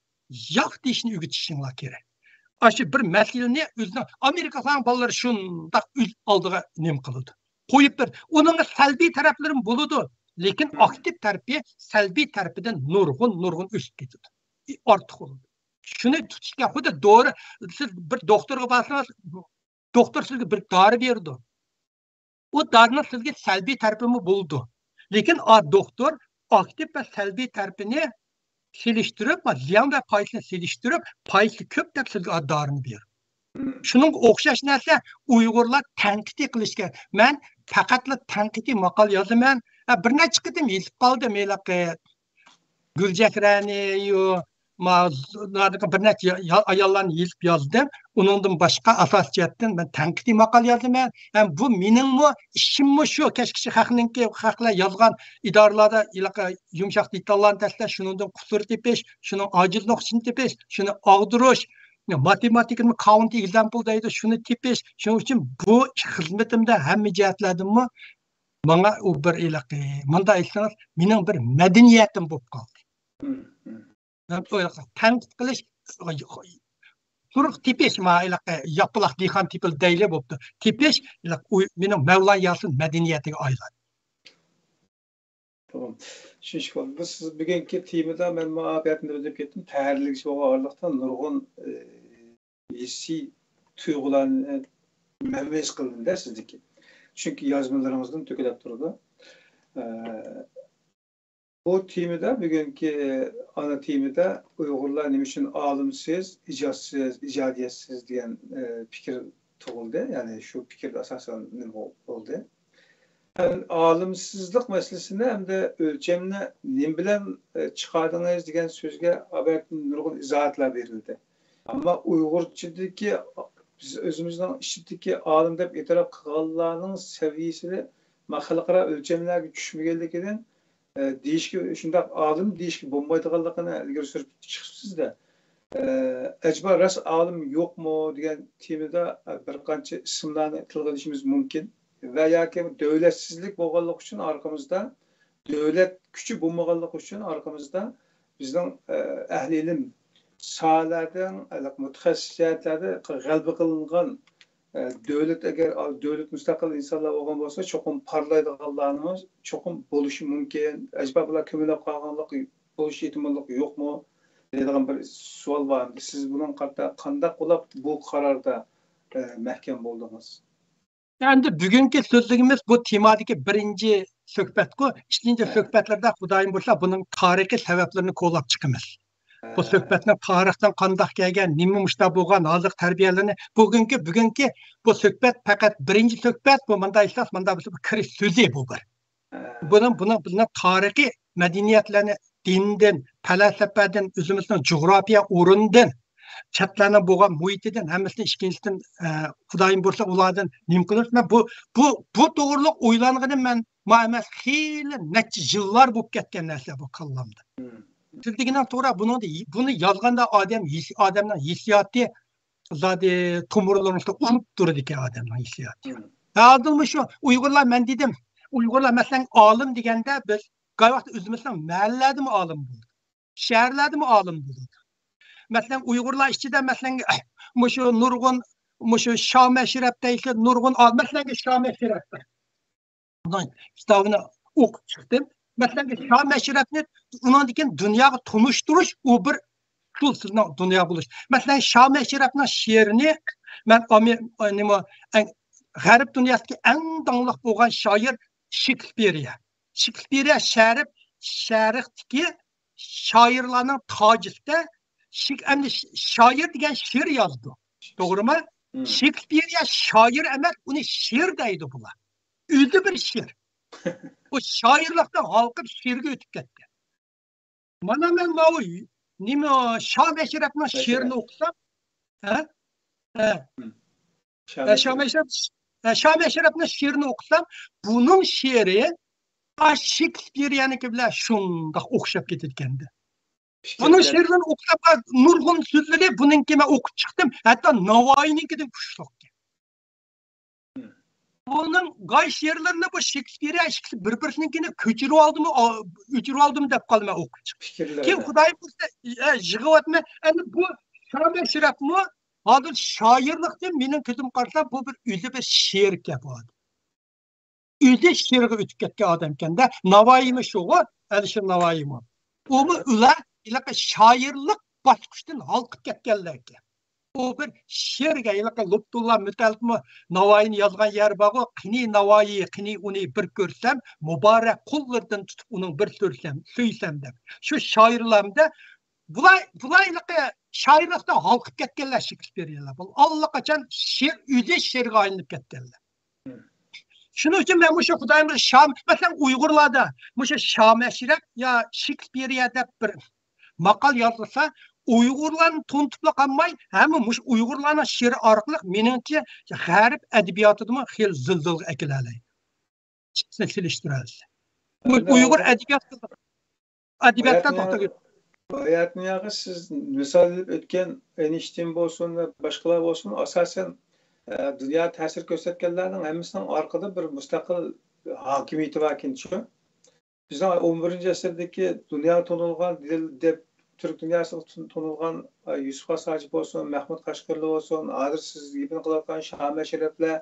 ياق دېيىشنى ئۆگىتىشىڭلار كېرەك. ئاشۇ بىر مەسىلىنى ئۆزىنىڭ، ئامېرىكا ساڭا بالىلىرى شۇنداق ئۆز ئالدىغا نېمە قىلىدۇ؟ قويۇپ بېرىدۇ. ئۇنىڭغا سەلبىي تەرەپلىرىمۇ بولىدۇ، لېكىن مم. ئاكتىپ تەرىپى سەلبىي تەرىپىدىن نۇرغۇن، نۇرغۇن ئۆسۈپ كېتىدۇ. ئارتۇق بولىدۇ. شۇنى تۇتۇش كېرەك. خۇددى دورا، سىز بىر دوختۇرغا بارسىڭىز، دوختۇر سىزگە بىر دارى بېرىدۇ. ئۇ دارىنىڭ سىزگە سەلبىي تەرىپىمۇ بولىدۇ. لېكىن ئا، دوختۇر ئاكتىپ ۋە سەلبىي تەرىپىنى سېلىشتۇرۇپ، زىيان ۋە پايدىسىنى سېلىشتۇرۇپ، پايدىسى كۆپ دەپ سىزگە ئا، دارىنى بېرىدۇ. مم. شۇنىڭغا ئوخشاش نەرسە ئۇيغۇرلار تەنقىدىي قىلىشى كېرەك. مەن پەقەتلا تەنقىدىي ماقالە يازىمەن. ھە، بىر نەچچە قېتىم يېزىپ قالدىم ھېلىقى گۈلچېھرەنى، يۇ، ما، بىر نەچچە يا-، ئاياللارنى يېزىپ يازدىم. ئۇنىڭدىن باشقا ئاساسىي جەھەتتىن مەن تەنقىدىي ماقالە يازىمەن. ھەم بۇ مېنىڭمۇ ئىشىممۇ شۇ، كەچكىچە خەقنىڭكى، خەقلەر يازغان ئىدارىلەردە ھېلىقى يۇمشاق دېتاللارنى تەستە، شۇنىڭدىن قۇسۇر تېپىش، شۇنىڭ ئاجىز نۇقتىسىنى تېپىش، شۇنى ئاغدۇرۇش، ماتېماتىكىدىمۇ كاۋنتى ئېگزامپل دەيدۇ، شۇنى تېپىش. شۇنىڭ ئۈچۈن بۇ خىزمىتىمدە ھەممە جەھەتلەردىنمۇ ماڭا ئۇ بىر ھېلىقى، مۇنداق ئېيتسىڭىز، مېنىڭ بىر مەدەنىيىتىم بولۇپ قالدى. مم، مم. مەن ئويلاپ قالدىم، تەنقىد قىلىش، تۇرۇق تېپىش، ما، ھېلىقى ياپىلاق دېھقان تېپىل دەيلى بوپتۇ. تېپىش، ھېلىقى ئۇ مېنىڭ مەۋلان ياسىن مەدەنىيىتىگە ئايلاندى. تامام. چۈشىنىشكە بولدى. بۇ سىز بۈگۈنكى تېمىدا مەن مۇ-، ئاپىيەتنى بىلدۈرۈپ كەتتىم. تەھرىرلىگۈچى بولغان ئارىلىقتا نۇرغۇن، ئى، ھېسسىي تۇيغۇلارنى مەنبەسى قىلدىم-دە سىزدىكى. چۈنكى يازمىلىرىڭىزدىن تۆكۈلۈپ تۇرىدۇ. ئە، بۇ تېمىدا، بۈگۈنكى ئانا تېمىدا ئۇيغۇرلار نېمە ئۈچۈن ئالىمسىز، ئىجادسىز، ئىجادىيەتسىز دېگەن، ئە، پىكىر تۇغۇلدى. يەنى شۇ پىكىر ئاساسەن نېمە بولدى؟ ئالىمسىزلىق مەسىلىسىنى ھەمدە ئۆلچەمنى نېمە بىلەن، ئە، چىقاردىڭىز دېگەن سۆزگە ئاۋۋال نۇرغۇن ئىزاھاتلار بېرىلدى. ئەمما ئۇيغۇرچىدىكى، بىز ئۆزىمىزنىڭ ئىچىدىكى ئالىم دەپ ئېتىراپ قىلغانلارنىڭ سەۋىيەسى ما خەلقئارا ئۆلچەملەرگە چۈشمىگەنلىكىدىن، ئە، دېيىشكە، شۇنداق ئالىم دېيىشكە بولمايدىغانلىقىنى ئىلگىرى سۈرۈپ چىقىپسىز-دە. ئە، ئەجەبا راست ئالىم يوقمۇ دېگەن تېمىدا، ئە، بىر قانچە ئىسىملارنى تىلغا ئېلىشىمىز مۇمكىن. ۋە ياكى دۆلەتسىزلىك بولغانلىقى ئۈچۈن ئارقىمىزدا، دۆلەت كۈچى بولمىغانلىقى ئۈچۈن ئارقىمىزدا بىزنىڭ، ئە، ئەھلى ئىلىم ساھەلەردىن، ئە، مۇتەخەسسىس جەھەتلەردە غەلىبە قىلىنغان، ئە، دۆلەت ئەگەر، ئا، دۆلەت مۇستەقىل ئىنسانلار بولغان بولسا، چوقۇم پارلايدىغانلارنىمۇ چوقۇم بولۇشى مۇمكىن. ئەجەبا بۇلار كۆمۈلۈپ قالغانلىق بولۇش ئېھتىماللىقى يوقمۇ دەيدىغان بىر سوئال بار. سىز بۇنىڭغا قارىتا قانداق بولۇپ بۇ قاراردا، ئە، مەھكەم بولدىڭىز؟ ئەمدى بۈگۈنكى سۆزلىگىنىمىز بۇ تېمادىكى بىرىنچى سۆھبەتكۇ. ئىككىنچى ھە. سۆھبەتلەردە خۇدايىم بۇيرۇسا بۇنىڭ تارىخىي سەۋەبلىرىنى كولاپ چىقىمىز. بۇ ھە. سۆھبەتنىڭ تارىختىن قانداق كەلگەن، نېمە مۇشۇنداق بولغان، ھازىرقى تەربىيەلىرىنى. بۈگۈنكى، بۈگۈنكى بۇ سۆھبەت پەقەت بىرىنچى سۆھبەت، بۇ مۇنداق ئېيتساق، مۇنداق بىر كىرىش سۆزى بۇ بىر. ھە. بۇنىڭ، بۇنىڭ، بۇنىڭ تارىخىي مەدەنىيەتلەرنى دىندىن، پەلسەپىدىن، ئۆزىمىزنىڭ جۇغراپىيە ئورنىدىن، چەتلەرنىڭ بولغان مۇھىتىدىن، ھەممىسىنى ئىككىنچىدىن، ئە، خۇدايىم بۇيرۇسا ئۇلاردىن نېمە قىلىمىز؟ مەن بۇ، بۇ، بۇ توغرۇلۇق ئويلانغىنىم مەن، ما ئەمەس، خېلى نەچچە يىللار بولۇپ كەتكەن نەرسە بۇ كاللامدا. مم. سىز دېگىنىڭىز توغرا، بۇنىڭدا، بۇنى يازغاندا ئادەم، ھېس-، ئادەمنىڭ ھېسسىياتى زادى تومۇرلىرىڭىزدا ئۇرۇپ تۇرىدىكەن ئادەمنىڭ ھېسسىياتى. مم. ھازىرمۇ شۇ ئۇيغۇرلار، مەن دېدىم، ئۇيغۇرلار مەسىلەن ئالىم دېگەندە بىز گاي ۋاقىتتا ئۆزىمىزنىڭ مەھەللىلەردىمۇ ئالىم بولىدۇ. شەھەرلەردىمۇ ئالىم بولىدۇ. مەسىلەن، ئۇيغۇرلار ئىچىدە، مەسىلەن، مۇشۇ نۇرغۇن، مۇشۇ شامەشرەپ دەيسىلەر، نۇرغۇن ئا-، مەسىلەن، شامەشرەپ. ئۇنىڭ كىتابىنى ئوقۇپ چىقتىم. مەسىلەن، شامەشرەپنى ئۇنىڭدىن كېيىن دۇنياغا تونۇشتۇرۇش، ئۇ بىر ئۇسۇل سىزنىڭ دۇنيا بولۇش. مەسىلەن، شامەشرەپنىڭ شېئىرىنى مەن ئامې-، نېمە، ئەڭ، غەرب دۇنياسىدىكى ئەڭ داڭلىق بولغان شائىر شېكسپېرىيە. شېكسپېرىيە شەرق، شەرقتىكى شائىرلارنىڭ تاجىسىدە، شېك-، ئەمدى ش-، شائىر دېگەن شېئىر يازىدۇ. توغرىمۇ؟ مم. شېكسپېرىيە شائىر ئەمەس، ئۇنى شېئىر دەيدۇ بۇلار. ئۆزى بىر شېئىر. ئۇ شائىرلىقتىن ھالقىپ شېئىرگە ئۆتۈپ كەتكەن. مانا مەن ماۋۇ نېمە، شامەشرەپنىڭ شېئىرىنى ئوقۇسام، ھە؟ ھە. مم. ھە، شامەشرەپ، ھە، شامەشرەپنىڭ شېئىرىنى ئوقۇسام، بۇنىڭ شېئىرى ئا شېكسپېرىيەنىڭكى بىلەن شۇنداق ئوخشاپ كېتىدىكەندە. ئۇنىڭ شېئىرلىرىنى ئوقۇسام، نۇرغۇن سۆزلىرى بۇنىڭكى مەن ئوقۇپ چىقتىم، ھەتتا ناۋايىنىڭكىدىن كۈچلۈككەن. بۇنىڭ گاي شېئىرلىرىنى بۇ شېكسپېرىيە ئىككىسى بىر-بىرسىنىڭكىنى كۆچۈرۈۋالدىمۇ، ئا-، ئۆچۈرۈۋالدىمۇ دەپ قالدىم مەن ئوقۇپ چىقىپ. كېيىن خۇدايىم بۇيرۇسا، ئە، يىغىۋەتمەن. ئەمدى بۇ شامەشرەپمۇ ھازىر شائىرلىقتىن مېنىڭ كۆزۈمگە قارىسا، بۇ بىر ئۆزى بىر شېئىركەن بۇ ئادەم. ئۆزى شېئىرغا ئۆتۈپ كەتكەن ئادەمكەن-دە. ناۋايىمۇ شۇغۇ، ئەلىشىر ناۋايىمۇ. ئۇمۇ ئۇلار ھېلىقى شائىرلىق باسقۇچتىن ھالقىپ كەتكەنلەركەن. ئۇ بىر شېئىرگە ھېلىقى لۇتپۇللا مۇتەللىپمۇ ناۋايىنى يازغان يەر بارغۇ، قېنى ناۋايى، قېنى ئۇنى بىر كۆرسەم، مۇبارەك قوللىرىدىن تۇتۇپ ئۇنىڭ بىر سۆرسەم، سۆيسەم دەپ. شۇ شائىرلاردا بۇلار، بۇلار ھېلىقى شائىرلىقتا ھالقىپ كەتكەنلەر شېكسپېرىيەلەر. بۇ ئاللىقاچان شېئىر، ئۆزى شېئىرغا ئايلىنىپ كەتكەنلەر. شۇنىڭ ئۈچۈن مەن مۇشۇ خۇدايىمغا شام، مەسىلەن، ئۇيغۇرلاردا مۇشۇ شامەشرەپ يا شېكسپېرىيە دەپ بىر ماقال يازىلسا، ئۇيغۇرلارنى تونۇتۇپلا قالماي، ھەممە مۇشۇ ئۇيغۇرلارنىڭ شېئىرى ئارقىلىق، مېنىڭچە، غەرب ئەدەبىياتىدىمۇ خېلى زىلزىلىغا ئەكېلەلەيدۇ. ئىككىسىنى سېلىشتۇرالىسا. ئۇيغۇر ئەدەبىياتىدا، ئەدەبىياتتا توختاپ، ھاياتنىڭ ئاغا، سىز مىسال ئېلىپ ئۆتكەن ئېينشتىين بولسۇن ۋە باشقىلار بولسۇن، ئاساسەن، ئە، دۇنياغا تەسىر كۆرسەتكەنلەرنىڭ ھەممىسىنىڭ ئارقىدا بىر مۇستەقىل ھاكىمىيىتى باركەنچۇ؟ بىزنىڭ ئون بىرىنچى ئەسىردىكى دۇنياغا تونۇلغان دىل دەپ، تۈرك دۇنياسىغا تون-، تونۇلغان، ئە، يۈسۈپ خاس ھاجىپ بولسۇن، مەھمۇد قەشقەرلى بولسۇن، ھازىر سىز گېپىنى قىلىۋاتقان شامەشرەپلەر،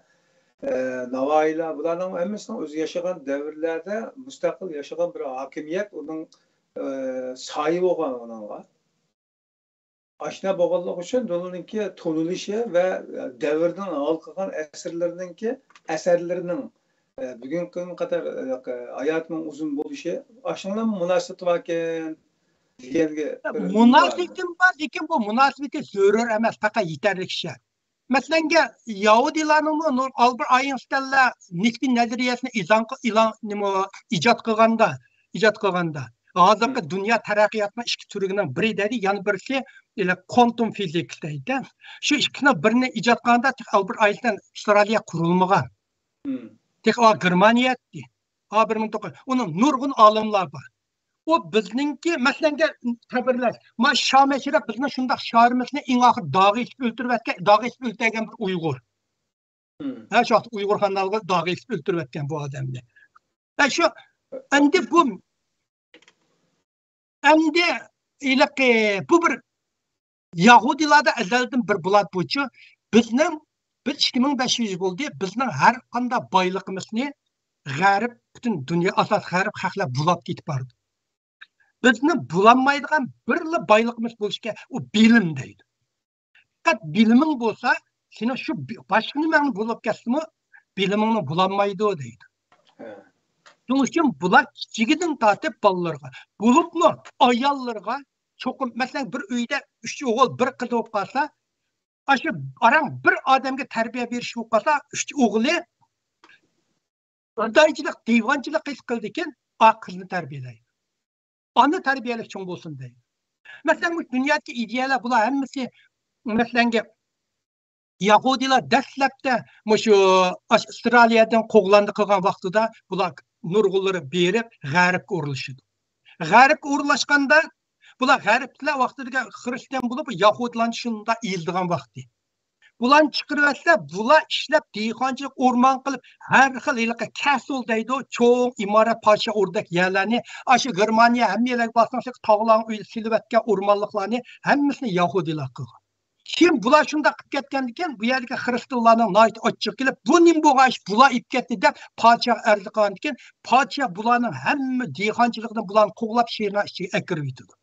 ئە، ناۋايىلار، بۇلارنىڭ ھەممىسىنىڭ ئۆزى ياشىغان دەۋرلەردە مۇستەقىل ياشىغان بىر ھاكىمىيەت، ئۇنىڭ، ئە، سايە بولغان ئۇنىڭغا. ئاشۇنداق بولغانلىقى ئۈچۈن بۇنىڭكى تونۇلۇشى ۋە دەۋرنىڭ ھالقىغان ئەسىرلىرىنىڭكى ئەسەرلىرىنىڭ، ئە، بۈگۈنكى كۈنگە قەدەر، ئە، ھاياتىنىڭ ئۇزۇن بولۇشى، ئاشۇنىڭ بىلەن مۇناسىۋىتى باركەن دېگەنگە بىر مۇناسىۋىتىم بار، لېكىن بۇ مۇناسىۋىتى زۆرۈر ئەمەس، پەقەت يېتەرلىك شەرت. مەسىلەنگە، يەھۇدىيلارنىڭمۇ نۇر-، ئالبېرت ئاينشتاينلار نىسپىي نەزەرىيەسىنى ئىزان-، ئىلان-، نېمە، ئىجاد قىلغاندا، ئىجاد قىلغاندا، ھازىرقى دۇنيا تەرەققىياتىنىڭ ئىككى تۈرىنىڭ بىرى دەيدۇ، يەنە بىرسى، ئىلە، كوانتوم فىزىكا دەيدۇ. شۇ ئىككىسىنىڭ بىرىنى ئىجاد قىلغاندا، تېخى ئالبېرت ئاينشتاين ئىسترالىيە قۇرۇلمىغان. تېخى ئا گېرمانىيە ئىدى. ئا بىر مىڭ توققۇز يۈز، ئۇنىڭ نۇرغۇن ئالىملار بار. ئۇ بىزنىڭكى، مەسىلەنگە، تەبىرلەش. ما شامەشرەپ بىزنىڭ شۇنداق شائىرىمىزنى ئەڭ ئاخىر داغ ئېسىپ ئۆلتۈرۈۋەتكەن، داغ ئېسىپ ئۆلتۈرگەن بىر ئۇيغۇر. ھە، شۇ ۋاقىت ئۇيغۇر خانلارغا داغ ئېسىپ ئۆلتۈرۈۋەتكەن بۇ ئادەمنى. ھە، شۇ، ئەمدى بۇ، ئەمدى ھېلىقى، بۇ بىر يەھۇدىيلاردا ئەزەلدىن بىر بۇلات بويىچە بىزنىڭ، بىز ئىككى مىڭ بەش يۈز يىل بولدى، بىزنىڭ ھەر قانداق بايلىقىمىزنى غەرب، پۈتۈن دۇنيا، ئاساسىي غەرب خەقلەر بۇلاپ كېتىپ بارىدۇ. بىزنى بۇلانمايدىغان بىرلا بايلىقىمىز بولۇشى كېرەك، ئۇ بىلىم دەيدۇ. پەقەت بىلىمىڭ بولسا، سېنىڭ شۇ بى-، باشقا نېمەڭنى بۇلاپ كەتسىمۇ، بىلىمىڭنى بۇلانمايدۇ دەيدۇ. ھە. شۇنىڭ ئۈچۈن بۇلار كىچىكىدىن تارتىپ بالىلىرىغا، بولۇپمۇ ئاياللىرىغا چوقۇم، مەسىلەن، بىر ئۆيدە ئۈچ ئوغۇل، بىر قىز بولۇپ قالسا، ئاشۇ ئاران بىر ئادەمگە تەربىيە بېرىش بولۇپ قالسا، ئۈچ ئوغلى خۇدايچىلىق، دىۋانچىلىق ھېس قىلىدىكەن، ئا قىزنى تەربىيەلەيدۇ. ئانا تەربىيەلىك چوڭ بولسۇن دەيدۇ. مەسىلەن، مۇشۇ دۇنيادىكى ئىدىيەلەر، بۇلار ھەممىسى، مەسىلەنگە، يەھۇدىيلار دەسلەپتە مۇشۇ ئاش-، ئىسرائىلىيەدىن قوغلاندى قىلغان ۋاقتىدا بۇلار نۇرغۇنلىرى بېرىپ غەربكە ئورۇنلىشىدۇ. غەربكە ئورۇنلاشقاندا بۇلار غەربلەر ۋاقتىدىكى خرىستىيان بولۇپ، يەھۇدىيلارنى شۇنداق ئېيىلىدىغان ۋاقتى. بۇلارنى چىقىرىۋەتسە، بۇلار ئىشلەپ، دېھقانچىلىق، ئورمان قىلىپ، ھەر خىل ھېلىقى كەسل دەيدۇ، چوڭ ئىمارەت، پادىشاھ ئوردەك يەرلەرنى، ئاشۇ گېرمانىيە ھەممە يەرلەرگە بارساڭ، شۇ تاغلارنىڭ ئۆيىدە سېلىۋەتكەن ئورمانلىقلارنى ھەممىسىنى يەھۇدىيلار قىلغان. كېيىن بۇلار شۇنداق قىلىپ كەتكەندىكىن، بۇ يەردىكى خىرىستىيانلارنىڭ ناھايىتى ئاچچىقى كېلىپ، بۇ نېمە بولغان ئىش، بۇلار ئېلىپ كەتتى دەپ، پادىشاھقا ئەرز قىلغاندىكىن، پادىشاھ بۇلارنىڭ ھەممە دېھقانچىلىقىدىن بۇلارنى قوغلاپ، شەھەرنىڭ ئىچىگە ئەكىرىۋېتىدۇ.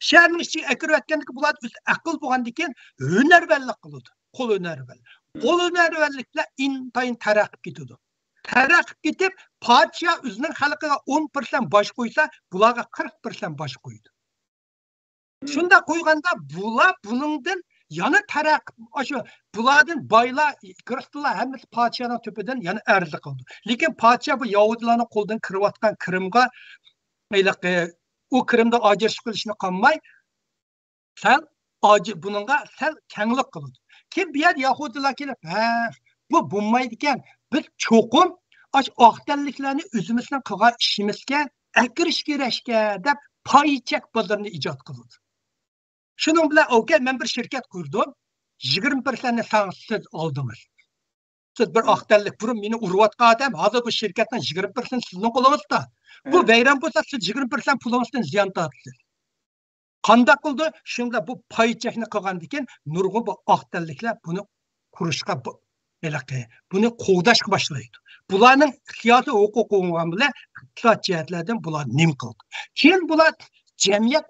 شەھەرنىڭ ئىچىگە ئەكىرىۋەتكەندىكىن، بۇلاردا ئۆزى ئەقىل بولغاندىكىن، ھۈنەرۋەنلىك قىلىدۇ، قول ھۈنەرۋەنلىك. قول ھۈنەرۋەنلىكلەر ئىنتايىن تەرەققىي قىلىپ كېتىدۇ. تەرەققىي قىلىپ كېتىپ، پادىشاھ ئۆزىنىڭ خەلقىگە ئون پىرسەنت باج قويسا، بۇلارغا قىرىق پىرسەنت باج قويىدۇ. شۇنداق قويغاندا، بۇلار بۇنىڭدىن يەنە تەرەققىي، ئاشۇ بۇلاردىن بايلار، خىرىستىيانلار ھەممىسى پادىشاھنىڭ تۆپىدىن يەنە ئەرز قىلىدۇ. لېكىن پادىشاھ بۇ يەھۇدىيلارنىڭ قولىدىن كىرىۋاتقان كىرىمغا، ھېلىقى، ئۇ كىرىمدىن ئاجرىشىپ قېلىشنى قالماي، سەل ئاجى-، بۇنىڭغا سەل كەڭلىك قىلىدۇ. كېيىن بۇ يەردە يەھۇدىيلار كېلىپ، ھە، بۇ بولمايدىكەن، بىز چوقۇم ئاشۇ ئاق تەنلىكلەرنى ئۆزىمىزنىڭ قىلغان ئىشىمىزگە ئەكىرىش كېرەككەن دەپ، پاي چەك بازىرىنى ئىجاد قىلىدۇ. شۇنىڭ بىلەن، ئوكەي، مەن بىر شىركەت قۇردۇم، يىگىرمە پىرسەنتنى ساڭ، سىز ئالدىڭىز. سىز بىر ئاق تەنلىك، بۇرۇن مېنى ئۇرۇۋاتقان ئادەم، ھازىر بۇ شىركەتنىڭ يىگىرمە پىرسەنتى سىزنىڭ قولىڭىزدا. بۇ ۋەيران بولسا، سىز يىگىرمە پىرسەنت پۇلىڭىزدىن زىيان تارتىسىز. قانداق قىلدى؟ شۇنداق بۇ پاي چەكنى قىلغاندىكىن، نۇرغۇن بۇ ئاق تەنلىكلەر بۇنى قۇرۇشقا، بۇ، ھېلىقى، بۇنى قوغداشقا باشلايدۇ. بۇلارنىڭ سىياسىي ھوقۇقى بولغان بىلەن ئىقتىساد جەھەتلەردىن بۇلار نېمە قىلدى؟ كېيىن بۇلار جەمئىيەت،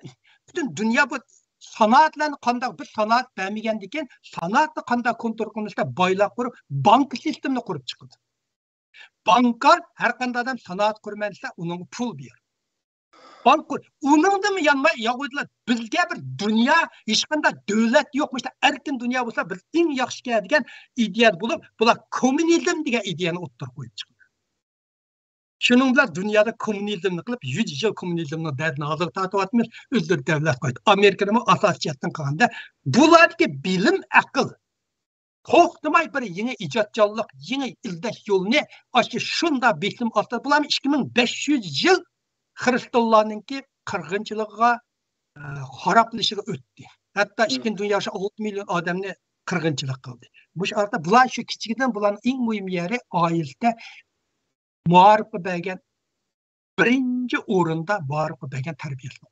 پۈتۈن دۇنيا بۇ سانائەتلەرنى قانداق، بىر سانائەت بەرمىگەندىكىن، سانائەتنى قانداق كونترول قىلىمىز دەپ بايلار قۇرۇپ، بانكا سىستېمىنى قۇرۇپ چىقىدۇ. بانكا، ھەر قانداق ئادەم سانائەت قۇرىمەن دېسە، ئۇنىڭغا پۇل بېرىدۇ. بانكا، ئۇنىڭدىنمۇ يانماي، يەھۇدىيلار بىزگە بىر دۇنيا، ھېچقانداق دۆلەت يوق، مۇشۇنداق ئەركىن دۇنيا بولسا، بىز ئەڭ ياخشىكەن دېگەن ئىدىيە بولۇپ، بۇلار كوممۇنىزم دېگەن ئىدىيەنى ئوتتۇرىغا قويۇپ چىقتى. شۇنىڭ بىلەن دۇنيادا كوممۇنىزمنى قىلىپ، يۈز يىل كوممۇنىزمنىڭ دەردىنى ھازىر تارتىۋاتىمىز، ئۆزلىرى دەۋلەت قۇردى. ئامېرىكىنىمۇ ئاساسىي جەھەتتىن قىلغاندا، بۇلاردىكى بىلىم، ئەقىل، توختىماي بىر يېڭى ئىجادچانلىق، يېڭى ئىزدەش يولىنى ئاشۇ شۇنداق بېسىم ئاستىدا، بۇلارمۇ ئىككى مىڭ بەش يۈز يىل خىرىستىيانلارنىڭكى قىرغىنچىلىقىغا، ئە، خارابلىشىغا ئۆتتى. ھەتتا ئىككىنچى دۇنيا ئۇرۇشى ئالتە مىليون ئادەمنى قىرغىنچىلىق قىلدى. مۇشۇ ئارىدا بۇلار شۇ كىچىكىدىن بۇلارنىڭ ئەڭ مۇھىم يېرى ئائىلىسىدە مائارىپقا بەرگەن، بىرىنچى ئورۇندا مائارىپقا بەرگەن تەربىيەسىنى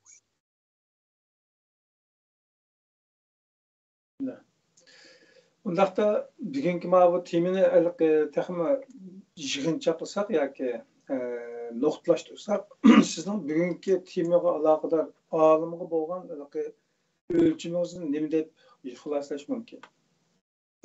قويدى. ئۇنداقتا بۈگۈنكى ماۋۇ تېمىنى ھېلىقى تېخىمۇ يىغىنچاقلىساق ياكى، ئە، نۇقتىلاشتۇرساق، سىزنىڭ بۈگۈنكى تېمىغا ئالاقىدار ئالىمغا بولغان ھېلىقى ئۆلچىمىڭىزنى نېمە دەپ خۇلاسىلەش مۇمكىن؟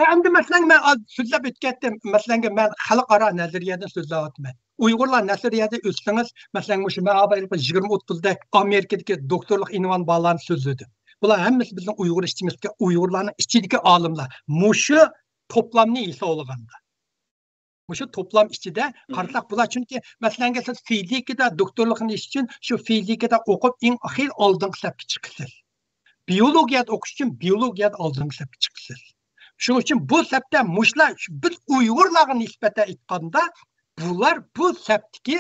ئەمدى مەسىلەن، مەن ئاز سۆزلەپ ئۆتۈپ كەتتىم. مەسىلەنگە، مەن خەلقئارا نەزەرىيەدىن سۆزلەۋاتىمەن. ئۇيغۇرلار نەزەرىيەدە ئۆتسىڭىز، مەسىلەن، مۇشۇ مەن ئاۋۋال يىگىرمە ئوتتۇزدەك ئامېرىكىدىكى دوكتورلۇق ئۇنۋان بالىلارنى سۆزلىدىم. بۇلار ھەممىسى بىزنىڭ ئۇيغۇر ئىچىمىزدىكى، ئۇيغۇرلارنىڭ ئىچىدىكى ئالىملار. مۇشۇ توپلامنى ھېسابلىغاندا، مۇشۇ توپلام ئىچىدە قارىساق، بۇلار، چۈنكى، مەسىلەنگە، سىز فىزىكىدا دوكتورلۇقنى ئېلىش ئۈچۈن شۇ فىزىكىدا ئوقۇپ، ئەڭ ئاخىر ئالدىنقى سەپكە چىقىسىز. بىيولوگىيەدە ئوقۇش ئۈچۈن بىيولوگىيەدە ئالدىنقى سەپكە چىقىسىز. شۇنىڭ ئۈچۈن بۇ سەپتە مۇشۇلار، بىز ئۇيغۇرلارغا نىسبەتەن ئېيتقاندا، بۇلار بۇ سەپتىكى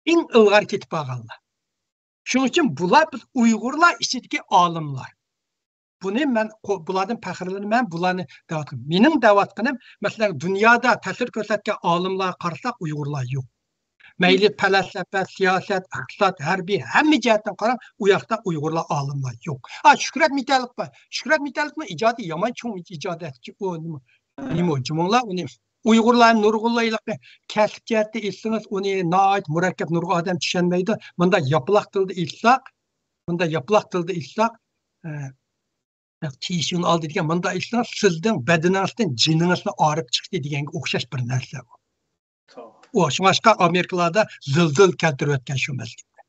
ئەڭ ئىلغار كېتىپ بارغانلار. شۇنىڭ ئۈچۈن بۇلار بىز ئۇيغۇرلار ئىچىدىكى ئالىملار. بۇنى مەن قو-، بۇلاردىن پەخىرلىنىمەن، بۇلارنى دەۋاتقىنىم. مېنىڭ دەۋاتقىنىم، مەسىلەن، دۇنيادا تەسىر كۆرسەتكەن ئالىملارغا قارىساق، ئۇيغۇرلار يوق. مەيلى پەلسەپە، سىياسەت، ئىقتىساد، ھەربىي، ھەممە جەھەتتىن قاراڭ، ئۇ ياقتا ئۇيغۇرلار ئالىملار يوق. ھا، شۆھرەت مىتالىق بار. شۆھرەت مىتالىقنىڭ ئىجادى يامان چوڭ ئىجادىيەتچى، ئۇ نېمە، نېمە جۇمۇڭلار ئۇنى. ئۇيغۇرلار نۇرغۇنلىرى كەسىپ جەھەتتە ئېيتسىڭىز، ئۇنى ناھايىتى مۇرەككەپ، نۇرغۇن ئادەم چۈشەنمەيدۇ. مۇنداق ياپىلاق تىلدا ئېيتساق، مۇنداق ياپىلاق تىلدا ئېيتساق، ئە، تىيىشىڭنى ئالدى دېگەن، مۇنداق ئېيتسىڭىز، سىزنىڭ بەدىنىڭىزدىن جېنىڭىزنى ئايرىپ چىقتى دېگەنگە ئوخشاش بىر نەرسە بۇ. ئۇ شۇڭلاشقا ئامېرىكىلاردا زىلزىلە كەلتۈرۈۋەتكەن شۇ مەزگىلدە.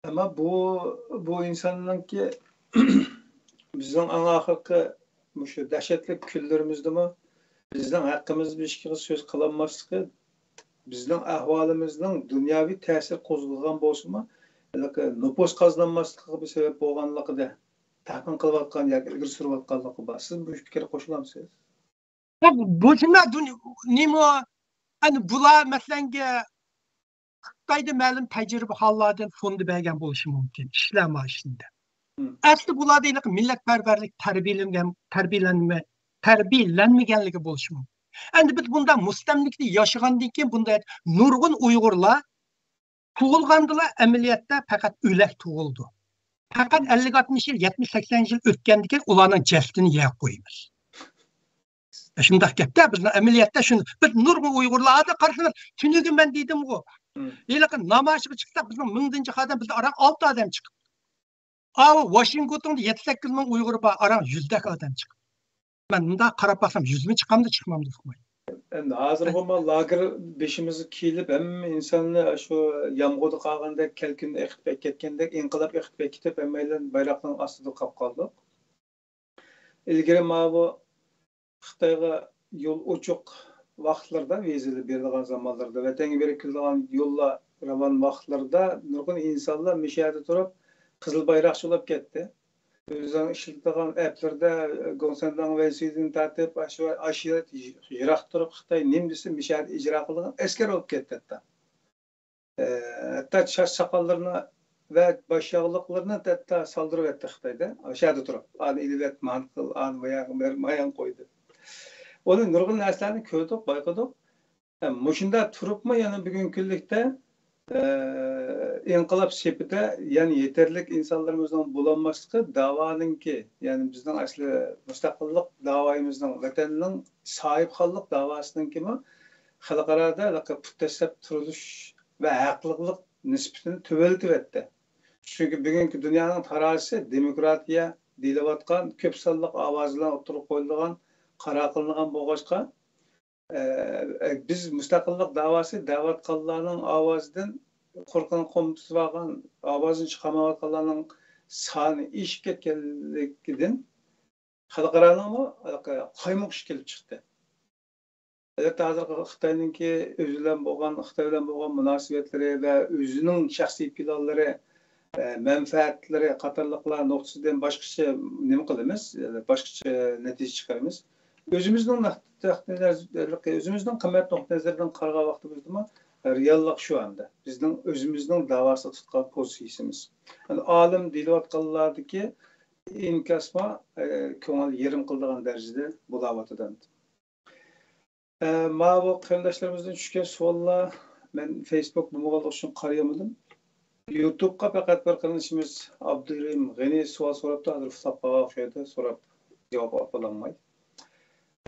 ئەمما بۇ، بۇ ئىنساننىڭكى بىزنىڭ ئەڭ ئاخىرقى مۇشۇ دەھشەتلىك كۈنلىرىمىزدىمۇ بىزنىڭ ھەققىمىزدە ھېچكىمگە سۆز قىلالماسلىقى، بىزنىڭ ئەھۋالىمىزنىڭ دۇنياۋى تەسىر قوزغىغان بولسىمۇ، ھېلىقى نوپۇس قازىنالماسلىقىغا بىر سەۋەب بولغانلىقىدا تەخمىن قىلىۋاتقان ياكى ئىلگىرى سۈرۈۋاتقانلىقى بار. سىز بۇ پىكىرگە قوشۇلامسىز؟ بۇ شۇنداق، دۇنيا، نېمە، ئەنە بۇلار، مەسىلەنگە، خىتايدا مەلۇم تەجرىبىخانىلاردىن فوندى بەرگەن بولۇشى مۇمكىن، ئىشلەر مائاشىنى دەپ. ئەسلى بۇلاردا ھېلىقى مىللەتپەرۋەرلىك تەربىيەلەنگەن، تەربىيەلەنمە، تەربىيەلەنمىگەنلىكى بولۇشى مۇمكىن. ئەمدى بىز بۇنداق مۇستەملىكىدە ياشىغاندىن كېيىن بۇنداق نۇرغۇن ئۇيغۇرلار تۇغۇلغاندىلا ئەمەلىيەتتە پەقەت ئۆلەك تۇغۇلىدۇ. پەقەت ئەللىك، ئاتمىش يىل، يەتمىش، سەكسەن يىل ئۆتكەندىن كېيىن ئۇلارنىڭ جەسىتىنى يەپ قويىمىز. شۇنداق گەپتە، بىزنىڭ ئەمەلىيەتتە شۇ، بىز نۇرغۇن ئۇيغۇرلار، ھازىر قارىسىڭىز، تۈنۈگۈن مەن دېدىمغۇ، ھېلىقى نامايىشقا چىقساق، بىزنىڭ مىڭدىن جىق ئادەم، بىزدە ئاران ئالتە ئادەم چىقىپتۇ. ئاۋۇ ۋاشىنگتوندا يەتتە، سەككىز مىڭ ئۇيغۇر بار، ئاران يۈزدەك ئادەم چىقىپتۇ. مەن مۇنداق قاراپ باقسام، يۈزمۇ چىقامدۇ، چىقمامدۇ ئۇقمايمەن. ئەمدى ھازىرغۇ ما لاگېر بېشىمىزغا كىيىلىپ، ھەممە ئىنساننى شۇ يامغۇردا قالغاندەك، كەلكۈندە ئېقىتىپ ئەكەتكەندەك، ئىنقىلاب ئېقىتىپ ئەكېتىپ، ھەممەيلەن بايراقنىڭ ئاستىدا قاپ قالدۇق. ئىلگىرى ماۋۇ خىتايغا يول ئوچۇق ۋاقىتلىرىدا، ۋىزىلار بېرىدىغان زامانلىرىدا، ۋەتەنگە بېرىپ كېلىدىغان يوللار راۋان ۋاقىتلىرىدا نۇرغۇن ئىنسانلار مۇشۇ يەردە تۇرۇپ، قىزىل بايراقچى بولۇپ كەتتى. ئۆزىنىڭ ئىشلىتىدىغان ئەپلىرىدە گوڭسەنداڭ ۋەيسىدىن تارتىپ، ئاشۇ، ئاشۇ يىراق تۇرۇپ، خىتاي نېمە دېسە، مۇشۇ يەردە ئىجرا قىلىدىغان ئەسكەر بولۇپ كەتتى ھەتتا. ئە، ھەتتا چاچ ساقاللىرىنى ۋە باش ياغلىقلىرىنى ھەتتا سالدۇرۇۋەتتى خىتايدا. ئاشۇ يەردە تۇرۇپ، ئانى ئېلىۋەت، مانى قىل، ئانى مايان بەر، مايان قوي دەپ. ئۇنى نۇرغۇن نەرسىلەرنى كۆردۇق، بايقىدۇق. ھە، مۇشۇنداق تۇرۇپمۇ يەنە بۈگۈنكى كۈنلۈكتە، ئە، ئىنقىلاب سېپىدە يەنە يېتەرلىك ئىنسانلىرىمىزنىڭ بولالماسلىقى داۋانىڭكى، يەنى بىزنىڭ ئەسلى مۇستەقىللىق داۋايىمىزنىڭ، ۋەتەننىڭ ساھىبخانلىق داۋاسىنىڭكىمۇ خەلقئارادا ھېلىقى پۇت تەشلەپ تۇرۇلۇش ۋە ھەقلىقلىق نىسبىتىنى تۆۋەنلىتىۋەتتى. چۈنكى بۈگۈنكى دۇنيانىڭ تارازىسى دېموكراتىيە دېيىلىۋاتقان، كۆپ سانلىق ئاۋاز بىلەن ئوتتۇرىغا قويۇلىدىغان، قارار قىلىنغان بولغاچقا، ئە، بىز مۇستەقىللىق داۋاسى دەۋاتقانلارنىڭ ئاۋازىدىن قۇرۇقىنى قومتىتىۋالغان، ئاۋازىنى چىقارمايۋاتقانلارنىڭ سانى ئېشىپ كەتكەنلىكىدىن خەلقئارانىڭمۇ ھېلىقى قايمۇقۇشى كېلىپ چىقتى. ئەلۋەتتە، ھازىرقى خىتاينىڭكى ئۆزى بىلەن بولغان، خىتاي بىلەن بولغان مۇناسىۋەتلىرى ۋە ئۆزىنىڭ شەخسىي پىلانلىرى، ئە، مەنپەئەتلىرى قاتارلىقلار نۇقتىسىدىن باشقىچە نېمە قىلىمىز؟ باشقىچە نەتىجە چىقىرىمىز. ئۆزىمىزنىڭ نۇقتە-، ئۆزىمىزنىڭ قىممەت نۇقتىئى نەزىرىدىن قارىغان ۋاقتىمىزدىمۇ رېئاللىق شۇ ئەمدى. بىزنىڭ ئۆزىمىزنىڭ داۋاسىغا تۇتقان پوزىتسىيىسىمىز. يەنى ئالىم دېيىلىۋاتقانلاردىكى ئىنكاسمۇ، ئە، كۆڭۈل يېرىم قىلىدىغان دەرىجىدە بولاۋاتىدۇ ئەمدى. ئە، ماۋۇ قېرىنداشلىرىمىزدىن چۈشكەن سوئاللار، مەن فېيسبۇك بولمىغانلىقى ئۈچۈن قارىيالمىدىم. يۇتۇبقا پەقەت بىر قېرىندىشىمىز ئابدۇرېھىم غېنى سوئال سوراپتۇ، ھازىر ئۇخلاپ قالغان ئوخشايدۇ، سوراپ جاۋاب ئاپىلالماي.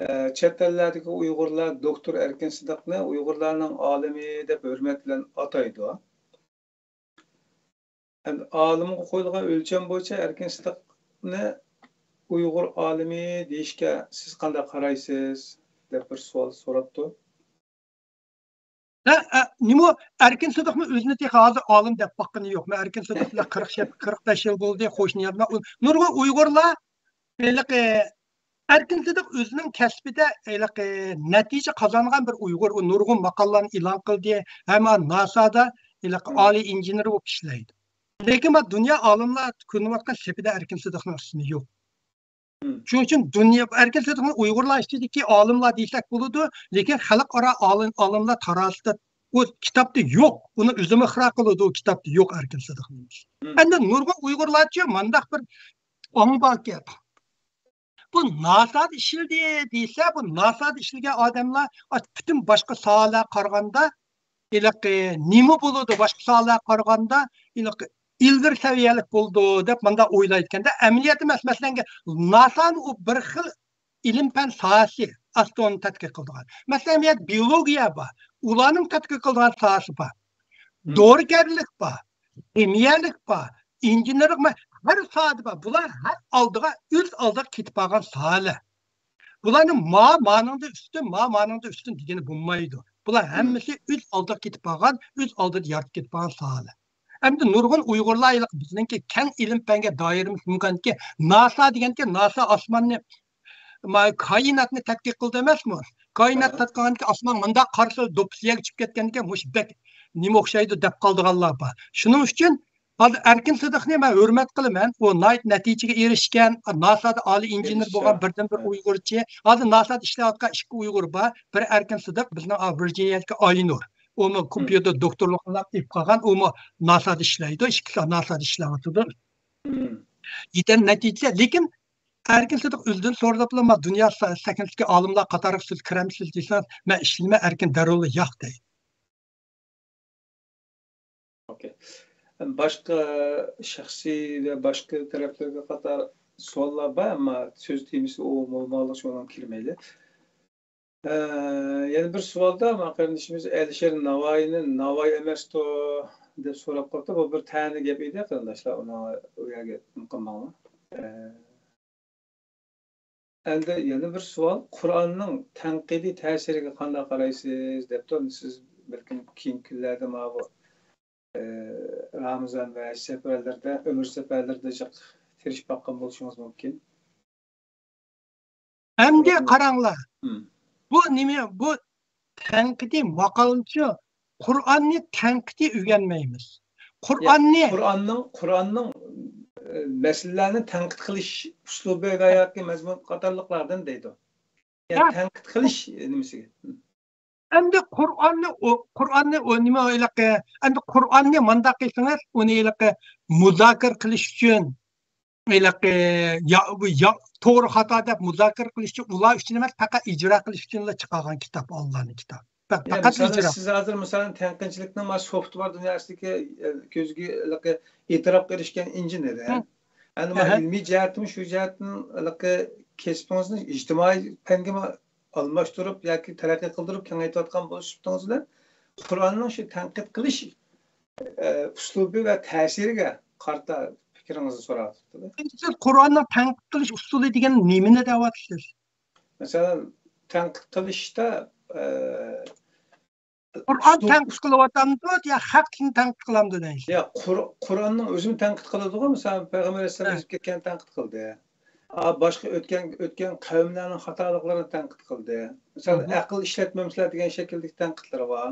ئە، چەت ئەللەردىكى ئۇيغۇرلار دوكتور ئەركىن سىدىقنى ئۇيغۇرلارنىڭ ئالىمى دەپ ھۆرمەت بىلەن ئاتايدۇ. ئەمدى ئالىمغا قويۇلغان ئۆلچەم بويىچە ئەركىن سىدىقنى ئۇيغۇر ئالىمى دېيىشكە سىز قانداق قارايسىز؟ دەپ بىر سوئال سوراپتۇ. ھە، ھە، نېمە، ئەركىن سىدىقمۇ ئۆزىنى تېخى ھازىر ئالىم دەپ باققىنى يوق. مەن ئەركىن سىدىق بىلەن قىرىق يىل، قىرىق بەش يىل بولدى، قوشنا يەردە. نۇرغۇن ئۇيغۇرلار ھېلىقى ئەركىن سىدىق ئۆزىنىڭ كەسپىدە ھېلىقى نەتىجە قازانغان بىر ئۇيغۇر. ئۇ نۇرغۇن ماقالىلارنى ئېلان قىلدى. ھەم ناسادا ھېلىقى ئالىي ئىنژېنېر بولۇپ ئىشلەيدۇ. لېكىن ما دۇنيا ئالىملار كۆرۈنۈۋاتقان سېپىدە ئەركىن سىدىقنىڭ ئىسمى يوق. شۇنىڭ ئۈچۈن دۇنيا، ئەركىن سىدىقنى ئۇيغۇرلار ئىچىدىكى ئالىملار دېسەك بولىدۇ، لېكىن خەلقئارا ئالىم، ئالىملار تارازىسىدا ئۇ كىتابتا يوق. ئۇنى ئۆزىمۇ ئىقرار قىلىدۇ، ئۇ كىتابتا يوق ئەركىن سىدىقنىڭ. ئەمدى نۇرغۇن ئۇيغۇرلارچە مانداق بىر ئاڭ باركەن. بۇ ناسادا ئىشلىدى دېسە، بۇ ناسادا ئىشلىگەن ئادەملەر پۈتۈن باشقا ساھەلەرگە قارىغاندا ھېلىقى نېمە بولىدۇ، باشقا ساھەلەرگە قارىغاندا ھېلىقى ئىلگىرى سەۋىيەلىك بولىدۇ دەپ مۇنداق ئويلايدىكەندە، ئەمەلىيەتتە مەس-، مەسىلەن، ناسانىڭ ئۇ بىر خىل ئىلىم-پەن ساھەسى، ئاسترونوم تەتقىق قىلىدىغان. مەسىلەن، بۇ يەردە بىئولوگىيە بار، ئۇلارنىڭ تەتقىق قىلىدىغان ساھەسى بار. دورىگەرلىك بار، خىمىيەلىك بار، ئىنژېنېرلىق بار، ھەر ساھەدە بار. بۇلار ھەر ئالدىغا، ئۆز ئالدىغا كېتىپ بارغان ساھەلەر. بۇلارنى ما، مانىڭدا ئۈستۈن، ما، مانىڭدا ئۈستۈن دېگىلى بولمايدۇ. بۇلار ھەممىسى ئۆز ئالدىغا كېتىپ بارغان، ئۆز ئالدىدا يارىتىپ كېتىپ بارغان ساھەلەر. ئەمدى نۇرغۇن ئۇيغۇرلار ھېلىقى بىزنىڭكى كەڭ ئىلىم پەنگە دائىرىمىز مۇمكىنكى، ناسا دېگەنكى، ناسا ئاسماننى، ما، كائىناتنى تەتقىق قىلدى ئەمەسمۇ؟ كائىنات تەتقىق قىلغانكى، ئاسمان مۇنداق قارىسا، دوپپىسى يەرگە چۈشۈپ كەتكەنكەن، مۇشۇ بەك نېمە ئوخشايدۇ دەپ قالىدىغانلار بار. شۇنىڭ ئۈچۈن ھازىر ئەركىن سىدىقنى مەن ھۆرمەت قىلىمەن. ئۇ ناھايىتى نەتىجىگە ئېرىشكەن، ناسادا ئالىي ئىنژېنېر بولغان بىردىنبىر ئۇيغۇرچى. ھازىر ناسادا ئىشلەۋاتقان ئىككى ئۇيغۇر بار. بىرى ئەركىن سىدىق، بىزنىڭ، ئا، ۋىرجىنىيەدىكى ئاينۇر. ئۇمۇ كومپيۇتېر دوكتورلۇقىنى ئېلىپ قالغان، ئۇمۇ ناسادا ئىشلەيدۇ. ئىككىسى ناسادا ئىشلەۋاتىدۇ. يېتەر نەتىجە. لېكىن ئەركىن سىدىق ئۆزىدىن سورىدىپلا، ما دۇنيا سا-، سەھنىسىدىكى ئالىملار قاتارىغا سىز كىرەمسىز دېسىڭىز، مەن ئىشلىمەن، ئەركىن دەررۇلا ياق دەيدۇ. ئوكەي. باشقا شەخسىي ۋە باشقا تەرەپلەرگە قاتار سوئاللار بار، ئەمما سۆز تېمىسى ئۇ بولمىغانلىقى ئۇچۇن ئۇنىڭغا كىرمەيلى. ئە، يەنە بىر سوئالدا ما قېرىندىشىمىز ئەلىشىر ناۋايىنى ناۋاي ئەمەستۇ دەپ سوراپ قاپتۇ. بۇ بىر تەنە گەپ ئىدى، قېرىنداشلار، ئۇنى ئۇ يەرگە نېمە قىلماڭلار. ئە، ئەمدى يەنە بىر سوئال، قۇرئاننىڭ تەنقىدىي تەسىرىگە قانداق قارايسىز دەپتۇ. سىز بەلكىم كېيىنكى كۈنلەردە ماۋۇ، ئە، رامىزان ۋە ھەج سەپەرلىرىدە، ئۆمرە سەپەرلىرىدە جىق تىرىشىپ باققان بولۇشىڭىز مۇمكىن. ئەمدى قاراڭلار. بۇ نېمە؟ بۇ تەنقىدىي ماقالىچۇ. قۇرئاننى تەنقىدىي ئۆگەنمەيمىز. قۇرئاننى. قۇرئاننىڭ، قۇرئاننىڭ، ئە، مەسىلىلەرنى تەنقىد قىلىش ئۇسلۇبى ۋە ياكى مەزمۇن قاتارلىقلاردىن دەيدۇ. يەنى تەنقىد قىلىش نېمىسىگە؟ ئەمدى قۇرئاننى ئو-، قۇرئاننى ئو-، نېمە ھېلىقى، ئەمدى قۇرئاننى مانداق قىلسىڭىز، ئۇنى ھېلىقى مۇزاكىرە قىلىش ئۈچۈن، ھېلىقى يا-، يا-، توغرا خاتا دەپ مۇزاكىرە قىلىش ئۈچۈن ئۇلار ئۈچۈن ئەمەس، پەقەت ئىجرا قىلىش ئۈچۈنلا چىقارغان كىتاب، ئاللانىڭ كىتابى. پە-، پەقەت ئىجرا. سىز ھازىر مىسالەن تەنقىدچىلىكنىڭ مانا سوفت بار دۇنياسىدىكى، ئە، كۆزگە ھېلىقى ئېتىراپقا ئېرىشكەن ئىنجىنى. ئەمدى مانا ئىلمىي جەھەتتىمۇ، شۇ جەھەتتىن ھېلىقى كەسپىڭىزنى ئىجتىمائىي پەنگىمۇ ئالماشتۇرۇپ ياكى تەرەققىي قىلدۇرۇپ كېڭەيتىۋاتقان بولۇش سۈپىتىڭىز بىلەن قۇرئاننىڭ شۇ تەنقىد قىلىش، ئە، ئۇسلۇبى ۋە تەسىرىگە قارىتا پىكرىڭىزنى سوراۋاتىدۇ. سىز قۇرئاننىڭ تەنقىد قىلىش ئۇسۇلى دېگەن نېمىنى دەۋاتىسىز؟ مەسىلەن، تەنقىد قىلىشتا، ئە، قۇرئان تەنقىد قىلىۋاتامدۇ يا خەق دىننى تەنقىد قىلامدۇ دەيسىز؟ يا، قۇر-، قۇرئاننىڭ ئۆزىمۇ تەنقىد قىلىدىغۇ. مىسالەن، پەيغەمبەر ئەلەيھىسسالام ئۆتۈپ كەتكەن تەنقىد قىلدى. ئا، باشقا ئۆتكەن، ئۆتكەن قەۋملەرنىڭ خاتالىقلىرىنى تەنقىد قىلدى. مىسالەن، ئەقىل ئىشلەتمەمسىلەر دېگەن شەكىلدىكى تەنقىدلىرى بار.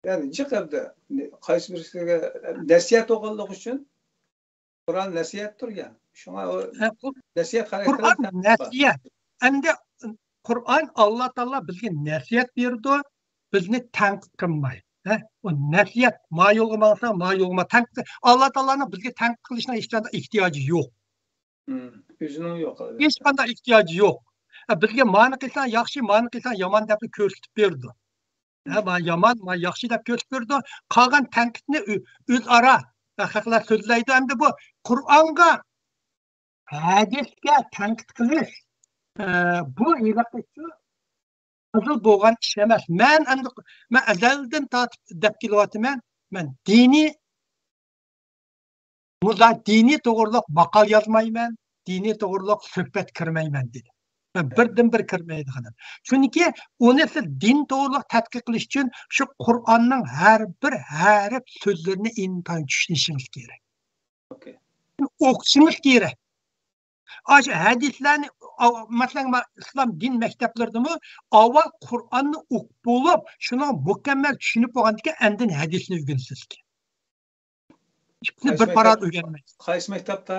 يەنى جىق ئەمدى قايسى بىرسىگە نەسىھەت بولغانلىقى ئۈچۈن قۇرئان نەسىھەتتۇر يا. شۇڭا ئۇ نەسىھەت خاراكتېرلىك. قۇرئان نەسىھەت. ئەمدى قۇرئان ئاللا تائالا بىزگە نەسىھەت بېرىدۇ، بىزنى تەنقىد قىلمايدۇ. ھە؟ ئۇ نەسىھەت، ما يولغا ماڭسا، ما يولغا ماڭ. تەنقىد، ئاللا تائالانىڭ بىزگە تەنقىد قىلىشنىڭ ھېچقانداق ئېھتىياجى يوق. ئۆزىنىڭ يوق. ھېچقانداق ئېھتىياجى يوق. ھە، بىزگە مانى قىلساڭ ياخشى، مانى قىلساڭ يامان دەپلا كۆرسىتىپ بېرىدۇ. ھە، ما يامان، ما ياخشى دەپ كۆرسىتىپ بېرىدۇ. قالغان تەنقىدنى ئۆ-، ئۆزئارا خەقلەر سۆزلەيدۇ. ئەمدى بۇ قۇرئانغا، ھەدىسكە تەنقىد قىلىش، ئە، بۇ ھېلىقى شۇ ھازىر بولغان ئىش ئەمەس. مەن ئەمدى، مەن ئەزەلدىن تارتىپ دەپ كېلىۋاتىمەن. مەن دىنىي مۇزا-، دىنىي توغرۇلۇق ماقالە يازمايمەن، دىنىي توغرۇلۇق سۆھبەت كىرمەيمەن دېدى. مەن بىردىن بىر كىرمەيدىغىنىم. چۈنكى ئۇنى سىز دىن توغرۇلۇق تەتقىق قىلىش ئۈچۈن شۇ قۇرئاننىڭ ھەر بىر ھەرپ سۆزلىرىنى ئىنتايىن چۈشىنىشىڭىز كېرەك. ئوقۇشىڭىز كېرەك. ئاشۇ ھەدىسلەرنى، ئاۋ-، مەسىلەن، ما-، ئىسلام دىن مەكتەپلىرىدىمۇ ئاۋۋال قۇرئاننى ئوقۇپ بولۇپ، شۇنىڭغا مۇكەممەل چۈشىنىپ بولغاندىن كېيىن ئاندىن ھەدىسنى ئۆگىنىسىز. ئىككىسىنى بىر پارا ئۆگەنمەيسىز. قايسى مەكتەپتە؟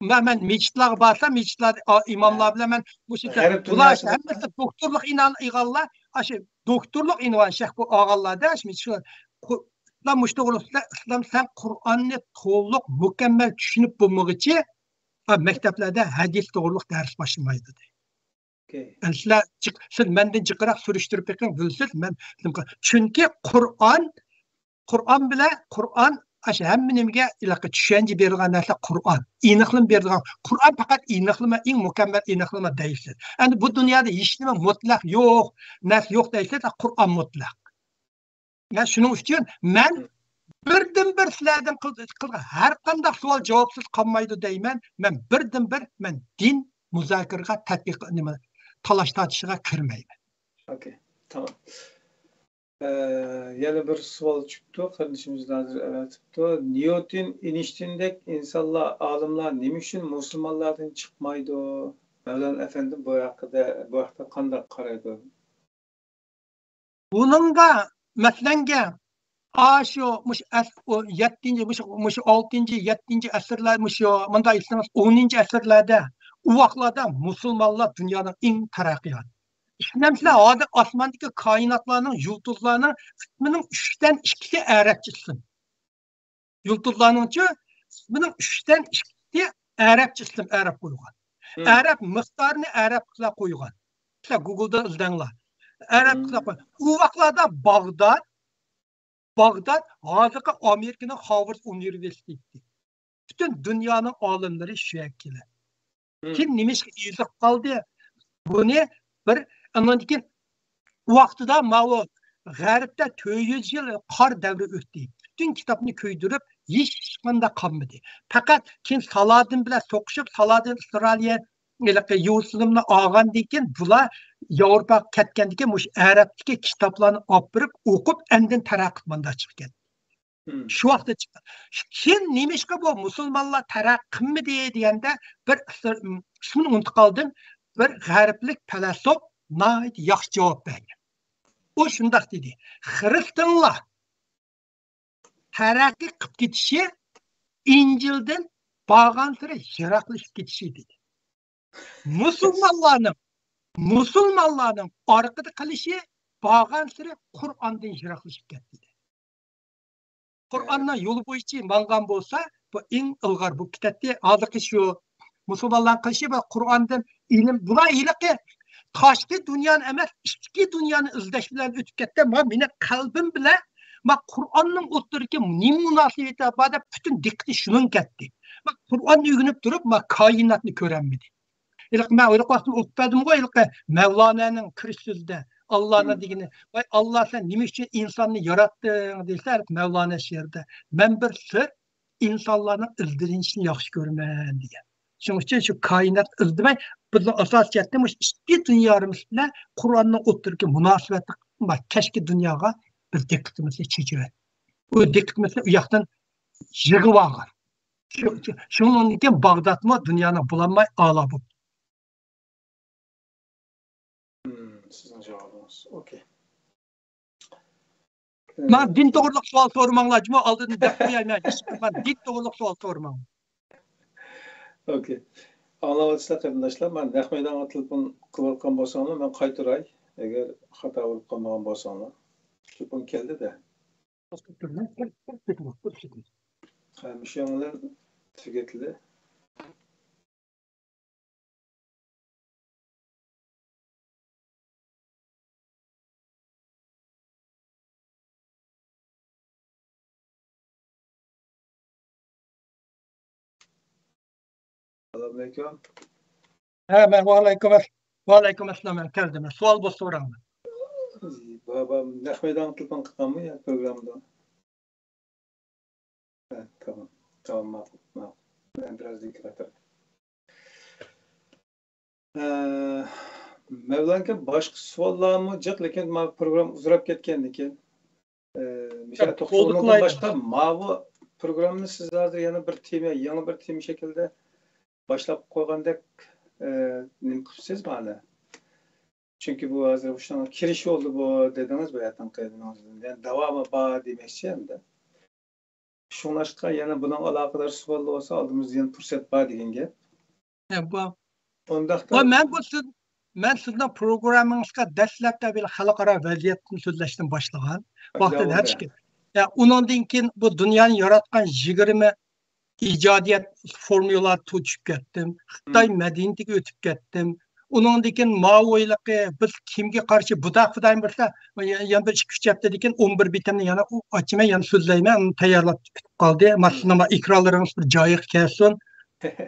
مەن، مەن مەسچىتلارغا بارسام، مەسچىتلەردە ئا-، ئىماملار بىلەن مەن مۇشۇ، بۇلار ھەممىسى دوكتورلۇق ئىنان-، ئالغانلار، ئاشۇ دوكتورلۇق ئۇنۋان شەخس ئالغانلاردا، شۇ، شۇ، قۇ-، ئىسلام مۇشۇ توغرىلىق، ئىسلام سەن قۇرئاننى تولۇق مۇكەممەل چۈشىنىپ بولمىغۇچە، ھە، مەكتەپلەردە ھەدىس توغرۇلۇق دەرس باشلىمايدۇ دەيدۇ. ئوكەي. ئەمدى سىلەر جىق-، سىز مەندىن جىقراق سۈرۈشتۈرۈپ بېقىڭ، بىلىسىز، مەن، چۈنكى قۇرئان، قۇرئان بىلەن، قۇرئان ئاشۇ ھەممە نېمىگە ھېلىقى چۈشەنچە بېرىدىغان نەرسە قۇرئان. ئېنىقلىما بېرىدىغان، قۇرئان پەقەت ئېنىقلىما، ئەڭ مۇكەممەل ئېنىقلىما دەيسىز. ئەمدى بۇ دۇنيادا ھېچنېمە مۇتلەق يوق، نەرسە يوق دەيسىز، قۇرئان مۇتلەق. مەن شۇنىڭ ئۈچۈن مەن بىردىن بىر سىلەردىن قىل-، قىلغان ھەر قانداق سوئال جاۋابسىز قالمايدۇ دەيمەن. مەن بىردىن بىر، مەن دىن مۇزاكىرىگە، تەتقىق، نېمە، تالاش تارتىشىغا كىرمەيمەن. ئوكەي، تامام. ئە، يەنە بىر سوئال چۈشۈپتۇ، قېرىندىشىمىز ھازىر ئەۋەتىپتۇ. نيۇتون، ئېينشتىيندەك ئىنسانلار، ئالىملار نېمە ئۈچۈن مۇسۇلمانلاردىن چىقمايدۇ؟ مەۋلانا ئەپەندى بۇ ھەققىدە، بۇ ھەقتە قانداق قارايدۇ؟ بۇنىڭغا، مەسىلەنگە، ئاشۇ، مۇشۇ ئەس-، ئۇ يەتتىنچى، مۇشۇ، مۇشۇ ئالتىنچى، يەتتىنچى ئەسىرلەر، مۇشۇ مۇنداق ئېيتسىڭىز، ئونىنچى ئەسىرلەردە، ئۇ ۋاقىتلاردا مۇسۇلمانلار دۇنيانىڭ ئەڭ تەرەققىيات. ئىشىنەمسىلەر، ھازىر ئاسماندىكى كائىناتلارنىڭ، يۇلتۇزلارنىڭ ئىسمىنىڭ ئۈچتىن ئىككىسى ئەرەبچە ئىسىم. يۇلتۇزلارنىڭچۇ ئىسمىنىڭ ئۈچتىن ئىككىسى ئەرەبچە ئىسىم ئەرەب قويغان. ئەرەب مىقدارىنى ئەرەب قىلىپ قويغان. سىلەر گوگلدا ئىزدەڭلار. ئەرەب قىلىپ قويغان. ئۇ ۋاقىتلاردا باغداد، باغداد ھازىرقى ئامېرىكىنىڭ خارۋارد ئۇنىۋېرسىتېتى. پۈتۈن دۇنيانىڭ ئالىملىرى شۇ يەرگە كېلەتتى. كېيىن نېمىشقا ئېزىپ قالدى؟ بۇنى بىر، ئاندىن كېيىن ۋاقتىدا ماۋۇ غەربتە تۆت يۈز يىل قار دەۋرى ئۆتتى. پۈتۈن كىتابنى كۆيدۈرۈپ، ھېچقانداق قالمىدى. پەقەت كېيىن سالادىن بىلەن سوقۇشۇپ، سالادىن ئىسرائىلىيە ھېلىقى يېرۇسالىمنى ئالغاندىن كېيىن، بۇلار ياۋروپاغا كەتكەندىن كېيىن، مۇشۇ ئەرەبتىكى كىتابلارنى ئاپىرىپ ئوقۇپ، ئاندىن تەرەققىي قىلىپ مانداق چىقىپ كەتتى. شۇ ۋاقىتتا چىققان. كېيىن نېمىشقا بۇ مۇسۇلمانلار تەرەققىي قىلمىدى دېگەندە، بىر ئىسمىنى ئۇنتۇپ قالدىم. بىر غەربلىك پەيلاسوپ ناھايىتى ياخشى جاۋاب بەرگەن. ئۇ شۇنداق دېدى: خىرىستىيانلار تەرەققىي قىلىپ كېتىشى ئىنجىلدىن بارغانسېرى يىراقلىشىپ كېتىشى دېدى. مۇسۇلمانلارنىڭ، مۇسۇلمانلارنىڭ ئارقىدا قېلىشى بارغانسېرى قۇرئاندىن يىراقلىشىپ كەتتى. قۇرئاننىڭ يولى بويىچە ماڭغان بولسا، بۇ ئەڭ ئىلغار بولۇپ كېتەتتى. ھازىرقى شۇ مۇسۇلمانلارنىڭ قىلىشى بۇ قۇرئاندىن ئىلىم، بۇلار ھېلىقى تاشقى دۇنيانى ئەمەس، ئىچكى دۇنيانى ئىزدەش بىلەن ئۆتۈپ كەتتى. ما مېنىڭ قەلبىم بىلەن ما قۇرئاننىڭ ئوتتۇرىدىكى نېمە مۇناسىۋىتى بار دەپ پۈتۈن دىققىتى شۇنىڭغا كەتتى. ما قۇرئاننى ئۆگىنىپ تۇرۇپ، ما كائىناتنى كۆرەلمىدى. ھېلىقى مەن ھېلىقى ۋاقىتتا ئوقۇپ بەردىمغۇ، ھېلىقى مەۋلانانىڭ كىرىش سۆزىدە، ئاللانىڭ دېگىنى، ۋاي ئاللا، سەن نېمە ئۈچۈن ئىنساننى ياراتتىڭ دېسە، ھېلىقى مەۋلانا شېئىرىدە، مەن بىر سىر، ئىنسانلارنىڭ ئىزدىنىشىنى ياخشى كۆرىمەن دېگەن. شۇنىڭ ئۈچۈن شۇ كائىنات ئىزدىمەي، بىزنىڭ ئاساسىي جەھەتتىن مۇشۇ ئىچكى دۇنيامىز بىلەن قۇرئاننىڭ ئوتتۇرىدىكى مۇناسىۋەتلىك كەچكى دۇنياغا بىز دىققىتىمىزنى چېچىۋەتتۇق. ئۇ دىققىتىمىزنى ئۇ ياقتىن يىغىۋالغان. شۇ-، شۇ-، شۇنىڭدىن كېيىن باغدادمۇ دۇنيانىڭ بولالماي ئالا بوپتۇ. مم، سىزنىڭ جاۋابىڭىز. ئوكەي. ماڭا دىن توغرۇلۇق سوئال سورىماڭلار، جۇمۇ ئالدىدىن دەپ قوياي مەن. ماڭا دىن توغرۇلۇق سوئال سورىماڭ. ئوكەي. ئاڭلاۋاتىسىلەر قېرىنداشلار، مەن نەق مەيدانغا تېلېفون قىلىۋاتقان بولساڭلار، مەن قايتۇراي. ئەگەر خاتا بولۇپ قالمىغان بولساڭلار. تېلېفون كەلدى-دە. ھە، مۇشۇنىڭ بىلەن تۈگەتلى. ئەسسالامۇئەلەيكۇم. ھە، مەن ۋەئەلەيكۇم ئەس-، ۋەئەلەيكۇم ئەسسالام، مەن كەلدىم. سوئال بولسا سوراڭلار. بابا، نەق مەيدانغا تېلېفون قىلغانمۇ يا پروگراممىدا؟ ھە، تامام. تامام، ماقۇل، ماقۇل. مەن بىراز دىققەت قىلدىم. ئە، مەۋلانكا، باشقا سوئاللارمۇ جىق، لېكىن ماۋۇ پروگرامما ئۇزىراپ كەتكەندىكىن، ئە، مىسال، توختىلىپ، ئۇنىڭدىن باشقا ماۋۇ پروگراممىنى سىز ھازىر يەنە بىر تېما، يېڭى بىر تېما شەكلىدە باشلاپ قويغاندەك، ئە، نېمە قىپسىز مانا؟ چۈنكى بۇ ھازىر شۇنىڭ كىرىش بولدى بۇ دېدىڭىز بۇ يەردىن قېيىدىڭىز. يەنى داۋامى بار دېمەكچى ئەمدى. شۇڭلاشقا يەنە بۇنىڭ ئالاقىدار سوئاللار بولسا ئالدىمىزدا يەنە پۇرسەت بار دېگەن گەپ. ھە، بۇ. ئۇنداقتا. ۋە مەن بۇ سىز، مەن سىزنىڭ پروگراممىڭىزغا دەسلەپتە بىر خەلقئارا ۋەزىيەتتىن سۆزلەشتىن باشلىغان. ۋاقتىدا ھەر ئىككى. يا، ئۇنىڭدىن كېيىن بۇ دۇنيانى ياراتقان يىگىرمە ئىجادىيەت فورمۇلىلارغا توشۇپ كەتتىم. خىتاي مەدەنىيىتىگە ئۆتۈپ كەتتىم. ئۇنىڭدىن كېيىن ماۋۇ ھېلىقى بىز كىمگە قارشى بۇداق پۇدايىن بىرسە، يەنە بىر ئىككى ئۈچ ھەپتىدىن كېيىن ئون بىر بېتىمنى يەنە ئاچىمەن، يەنە سۆزلەيمەن، ئۇنى تەييارلاپ كۈتۈپ قالدى. ماشىنا، ئېكرانلىرىڭىز بىر جايىغا كەلسۇن.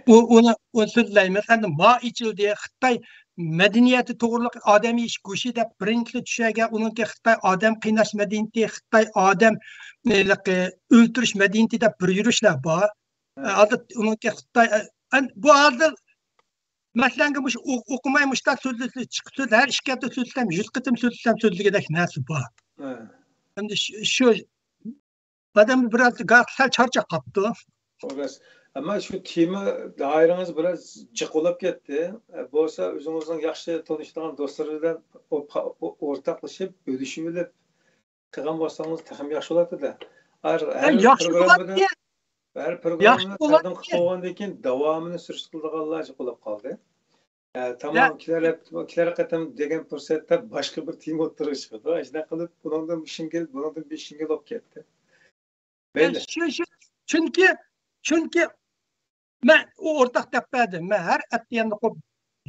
ئۇ، ئۇنى، ئۇنى سۆزلەيمىز. ئەمدى ما ئېچىلدى. خىتاي مەدەنىيىتى توغرۇلۇق ئادەم يېيىش گۆشى دەپ بىرىنچى چۈشەرگەن، ئۇنىڭكى خىتاي ئادەم قىيناش مەدەنىيىتى، خىتاي ئادەم، ھېلىقى، ئۆلتۈرۈش مەدەنىيىتى دەپ بىر يۈرۈشلەر بار. ھازىر ئۇنىڭكى خىتاي، ئە، بۇ ھازىر، مەسىلەن، مۇشۇ ئو-، ئوقۇماي مۇشۇنداق سۆزلىسە، چىقىپ سۆزلە، ھەر ئىككى ھەپتە سۆزلىسەم، يۈز قېتىم سۆزلىسەم سۆزلىگۈدەك نەرسە بار. ئەمدى شۇ، شۇ ئادەم بىراز گا-، سەل چارچاپ قاپتۇ. ئەمما شۇ تېما دائىرىڭىز بىراز جىق بولۇپ كەتتى. بولسا ئۆزىڭىزنىڭ ياخشى تونۇشىدىغان دوستلىرى بىلەن ئو-، پا-، ئو-، ئورتاقلىشىپ، بۆلۈشۈۋېلىپ قىلغان بولساڭىز تېخىمۇ ياخشى بولاتتى-دە. ھەر، ھەر ياخشى پروگراممىدا، بولاتتى. ھەر پروگراممىنى تەقدىم قىلىپ بولغاندىن كېيىن داۋامىنى سۈرۈشتە قىلىدىغانلار جىق بولۇپ قالدى. ھە، تامام، كېلەر ھەپتە، كېلەر قېتىم دېگەن پۇرسەتتە باشقا بىر تېما ئوتتۇرىغا چىقىدۇ. شۇنداق قىلىپ، بۇنىڭدىن بىر شىڭگىل، بۇنىڭدىن بىر شىڭگىل بولۇپ كەتتى. مەيلى. شۇ، شۇ، چۈنكى، چۈنكى مەن ئۇ ئورتاق دەپ بەردىم. مەن ھەر ئەتىگەندە قوپ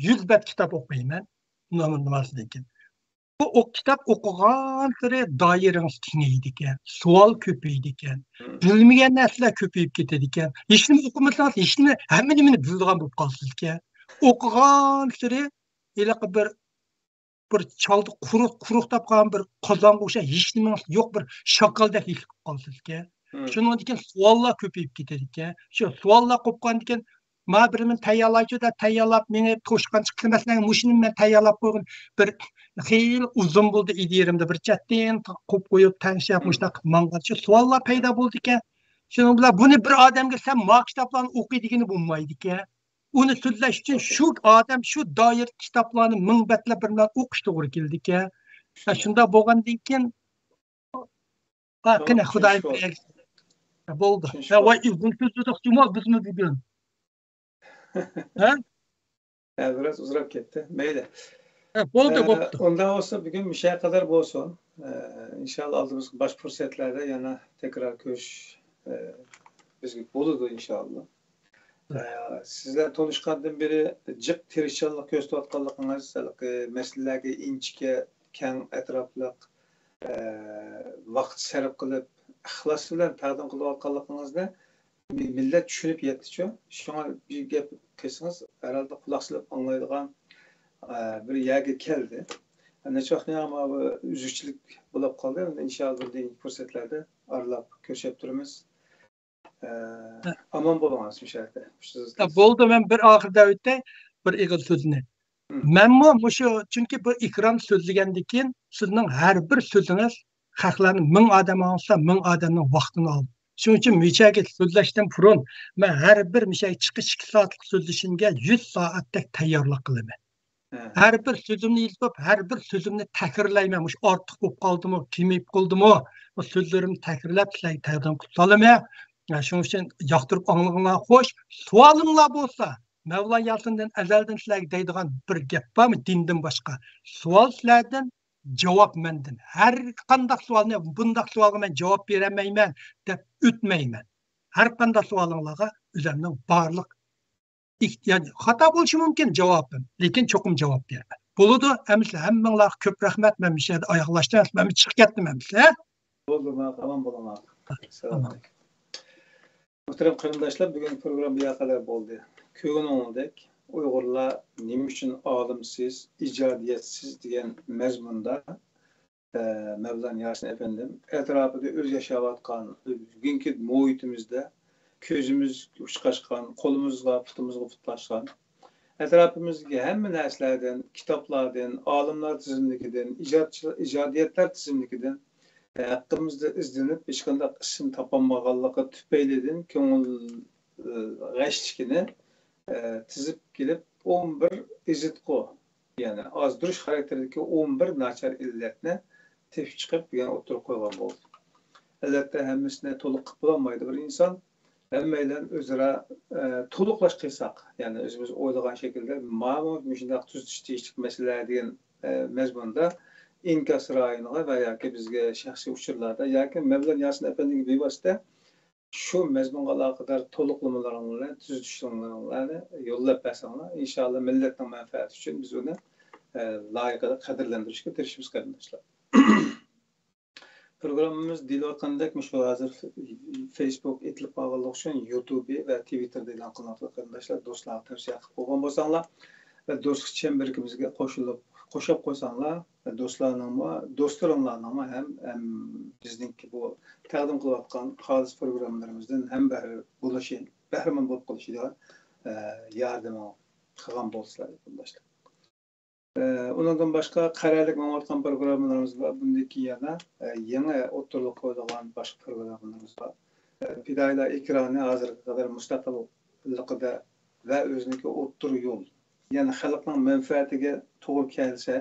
يۈز بەت كىتاب ئوقۇيمەن نامازدىن كېيىن. بۇ ئوق-، كىتاب ئوقۇغانسېرى دائىرىڭىز كېڭىيىدىكەن، سوئال كۆپىيىدىكەن، بىلمىگەن نەرسىلەر كۆپىيىپ كېتىدىكەن. ھېچنېمە ئوقۇمىسىڭىز، ھېچنېمە، ھەممە نېمىنى بىلىدىغان بولۇپ قالىسىزكەن. ئوقۇغانسېرى ھېلىقى بىر، بىر چالدا قۇرۇق، قۇرۇق تاپقان بىر قازانغا ئوخشاش ھېچنېمىڭىز يوق، بىر شاكالدەك ھېس قىلىپ قالىسىزكەن. شۇنىڭدىن كېيىن سوئاللار كۆپىيىپ كېتىدىكەن. شۇ سوئاللار قوپقاندىن كېيىن، ما بىرىمىنى تەييارلايچۇ دەپ تەييارلاپ، مېنى توشقانچە قىلىمەن، سىلەرگە مۇشۇنى مەن تەييارلاپ قويغىن. بىر خېلى ئۇزۇن بولدى ئىدىيەمدە، بىر چەتتىن قوپ قويۇپ، تەڭشەپ، مۇشۇنداق ماڭغان شۇ سوئاللار پەيدا بولىدىكەن. شۇنىڭ بىلەن بۇنى بىر ئادەمگە سەن ما كىتابلارنى ئوقۇي دېگىنى بولمايدىكەن. ئۇنى سۆزلەش ئۈچۈن شۇ ئادەم شۇ دائىرىدە كىتابلارنى مىڭ بەتلەپ بىر مىنۇت ئوقۇش توغرا كېلىدىكەن. ھە، شۇنداق بولغاندىن كېيىن، ھە، قېنى، خۇدايىم بىر بولدى. ھە، ۋاي، ئۇزۇن سۆزلىدۇق جۇمۇ بىزمۇ بۈگۈن. ھە؟ ھە، بىراز ئۇزىراپ كەتتى. مەيلى. ھە، بولدى، ئە، بوپتۇ. ئۇنداق بولسا بۈگۈن مۇشۇ قەدەر بولسۇن. ئە، ئىنشاللا ئالدىمىزدىكى باشقا پۇرسەتلەردە يەنە تەكرار كۆرۈش، ئە، بىزگە بولىدۇ ئىنشاللا. ئە، سىزلەر تونۇشقاندىن بېرى جىق تىرىشچانلىق كۆرسىتىۋاتقانلىقىڭىز، ھېلىقى مەسىلىلەرگە ئىنچىكە، كەڭ ئەتراپلىق، ئە، ۋاقىت سەرپ قىلىپ، ئىخلاس بىلەن تەقدىم قىلىۋاتقانلىقىڭىزنى مىللەت چۈشىنىپ يەتتىچۇ. شۇڭا بىر گەپ قىلسىڭىز، ھەرھالدا قۇلاق سېلىپ ئاڭلايدىغان، ئە، بىر يەرگە كەلدى. نەچچە ۋاقىتتىن بۇيان مانا بۇ ئۈزۈكچىلىك بولۇپ قالدى. ئىنشاللا بۇندىن كېيىنكى پۇرسەتلەردە ئارىلاپ كۆرۈشۈپ تۇرىمىز. ئە، ئامان بولۇڭ، ئاسىم شەرىپى. ھە، بولدى، مەن بىر ئاخىرىدا ئۆتەي، بىر ئېغىز سۆزنى. مەنمۇ مۇشۇ، چۈنكى بۇ ئېكران سۆزلىگەندىن كېيىن سىزنىڭ ھەر بىر سۆزىڭىز خەقلەرنى مىڭ ئادەم ئاڭلىسا، مىڭ ئادەمنىڭ ۋاقتىنى ئالىدۇ. شۇنىڭ ئۈچۈن مۇشەگە سۆزلەشتىن بۇرۇن مەن ھەر بىر مۇشەگە چىقىش ئىككى سائەتلىك سۆزلىشىمگە يۈز سائەتتەك تەييارلىق قىلىمەن. ھە. ھەر بىر سۆزۈمنى يېزىپ، ھەر بىر سۆزۈمنى تەكرارلايمەن. مۇشۇ ئارتۇق بولۇپ قالدىمۇ، كېمىيىپ قالدىمۇ، بۇ سۆزلىرىمنى تەكرارلاپ سىلەرگە تەقدىم قىلىپ سالىمەن. شۇنىڭ ئۈچۈن ياقتۇرۇپ ئاڭلىغىنىڭلار خوش. سوئالىڭلار بولسا، مەۋلا ياسىندىن ئەزەلدىن سىلەرگە دەيدىغان بىر گەپ بارمۇ دىندىن باشقا؟ سوئال سىلەردىن، جاۋاب مەندىن. ھەر قانداق سوئالنى، بۇنداق سوئالغا مەن جاۋاب بېرەلمەيمەن دەپ ئۆتمەيمەن. ھەر قانداق سوئالىڭلارغا ئۆزۈمنىڭ بارلىق ئېھتىياج، خاتا بولۇشى مۇمكىن جاۋابىم، لېكىن چوقۇم جاۋاب بېرىمەن. بولىدۇ، ھەممىسى، ھەممىڭلارغا كۆپ رەھمەت. مەن مۇشۇ يەردە ئاياغلاشتىم، مەن چىقىپ كەتتىم ھەممىسى. بولدى، ئامان بولۇڭلار. سالام ئەلەيكۇم. مۇھتەرەم قېرىنداشلار، بۈگۈنكى پروگرامما بۇ يەرگە قەدەر بولدى. كۆرگىنىڭىزدەك، ئۇيغۇرلار نېمە ئۈچۈن ئالىمسىز، ئىجادىيەتسىز دېگەن مەزمۇندا، ئە، مەۋلان ياسىن ئەپەندىم ئەتراپىدا ئۆزى ياشاۋاتقان، بۈگۈنكى مۇھىتىمىزدە كۆزىمىز ئۇچقاچقان، قولىمىزغا، پۇتىمىزغا پۇت باسقان، ئەتراپىمىزدىكى ھەممە نەرسىلەردىن، كىتابلاردىن، ئالىملار تىزىملىكىدىن، ئىجادچى-، ئىجادىيەتلەر تىزىملىكىدىن ھەققىمىزدە ئىزدىنىپ، ھېچقانداق ئىسىم تاپالمىغانلىقى تۈپەيلىدىن كۆڭۈل، ئى، غەشلىكىنى، ئى، تىزىپ كېلىپ، ئون بىر ئېزىتقۇ، يەنى ئازدۇرۇش خاراكتېرىدىكى ئون بىر ناچار ئىللەتنى تېپىپ چىقىپ، بۈگۈن ئوتتۇرىغا قويغان بولدى. ئەلۋەتتە، ھەممىسىنى تولۇق قىلىپ بولالمايدۇ بىر ئىنسان. ھەممەيلەن ئۆزئارا، ئە، تولۇقلاش قىلساق، يەنى ئۆزىمىز ئويلىغان شەكىلدە، مانا مۇشۇنداق تۈزىتىش تېگىشلىك مەسىلىلەر دېگەن، ئە، مەزمۇندا ئىنكاس رايونىغا ۋە ياكى بىزگە شەخسىي ئۇچۇرلاردا ياكى مەۋلان ياسىن ئەپەندىگە بىۋاسىتە شۇ مەزمۇنغا ئالاقىدار تولۇقلىمىلىرىڭلارنى، تۈزىتىشلىرىڭلارنى يوللاپ بەرسەڭلار، ئىنشائاللا مىللەتنىڭ مەنپەئەتى ئۈچۈن بىز ئۇنى، ئە، لايىقىدا قەدىرلەندۈرۈشكە تىرىشىمىز، قېرىنداشلار. پروگراممىمىز دېيىلىۋاتقاندەك، مۇشۇ ھازىر فېيسبۇك ئېتىلىپ قالغانلىقى ئۈچۈن يۇتۇبى ۋە تىۋىتتېردا ئېلان قىلىنىۋاتىدۇ، قېرىنداشلار. دوستلارغا تەۋسىيە قىلىپ قويغان بولساڭلار ۋە دوستلۇق چەمبىرىكىمىزگە قوشۇلۇپ، قوشۇپ قويساڭلار، دوستلارنىڭمۇ، دوستلىرىڭلارنىڭمۇ ھەم، ھەم بىزنىڭكى بۇ تەقدىم قىلىۋاتقان خالىس پروگراممىلىرىمىزدىن ھەم بەھرە بولۇشى، بەھرىمەن بولۇپ قېلىشىغا، ئە، ياردىمى قىلغان بولسىلەر، قېرىنداشلار. ئە، ئۇنىڭدىن باشقا قەرەللىك ماڭىۋاتقان پروگراممىلىرىمىز بار. بۇندىن كېيىن يەنە، ئە، يېڭى ئوتتۇرىلىققا قويىدىغان باشقا پروگراممىلىرىمىز بار. ئە، پىدائىيلار ئېكرانى ھازىرغا قەدەر مۇستەقىللىقىدا ۋە ئۆزىنىڭكى ئوتتۇرا يول، يەنى خەلقنىڭ مەنپەئەتىگە توغرا كەلسە،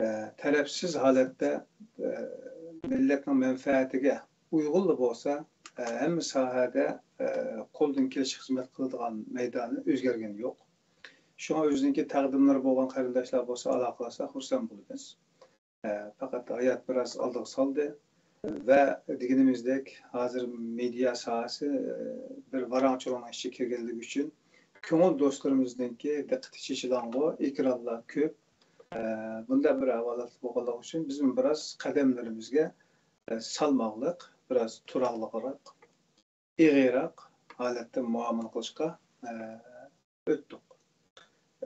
ئە، تەرەپسىز ھالەتتە، ئە، مىللەتنىڭ مەنپەئەتىگە ئۇيغۇنلا بولسا، ئە، ھەممە ساھەدە، ئە، قولدىن كېلىشىچە خىزمەت قىلىدىغان مەيدانى ئۆزگەرگىنى يوق. شۇڭا ئۆزىنىڭكى تەقدىملىرى بولغان قېرىنداشلار بولسا ئالاقىلەشسە خۇرسەن بولىمىز. ئە، پەقەت ھايات بىراز ئالدىغا سالدى. ۋە دېگىنىمىزدەك، ھازىر مېدىيا ساھەسى، ئە، بىر ۋاراڭ-چۇرۇڭنىڭ ئىچىگە كىرگەنلىكى ئۈچۈن، كۆڭۈل دوستلىرىمىزنىڭكى دىققىتى چېچىلامغۇ، ئېكرانلار كۆپ. ئە، بۇنداق بىر ئەھۋالات بولغانلىقى ئۈچۈن، بىزمۇ بىراز قەدەملىرىمىزگە، ئە، سالماقلىق، بىراز تۇراقلىقراق، ئېغىرراق ھالەتتە مۇئامىلە قىلىشقا، ئە، ئۆتتۇق.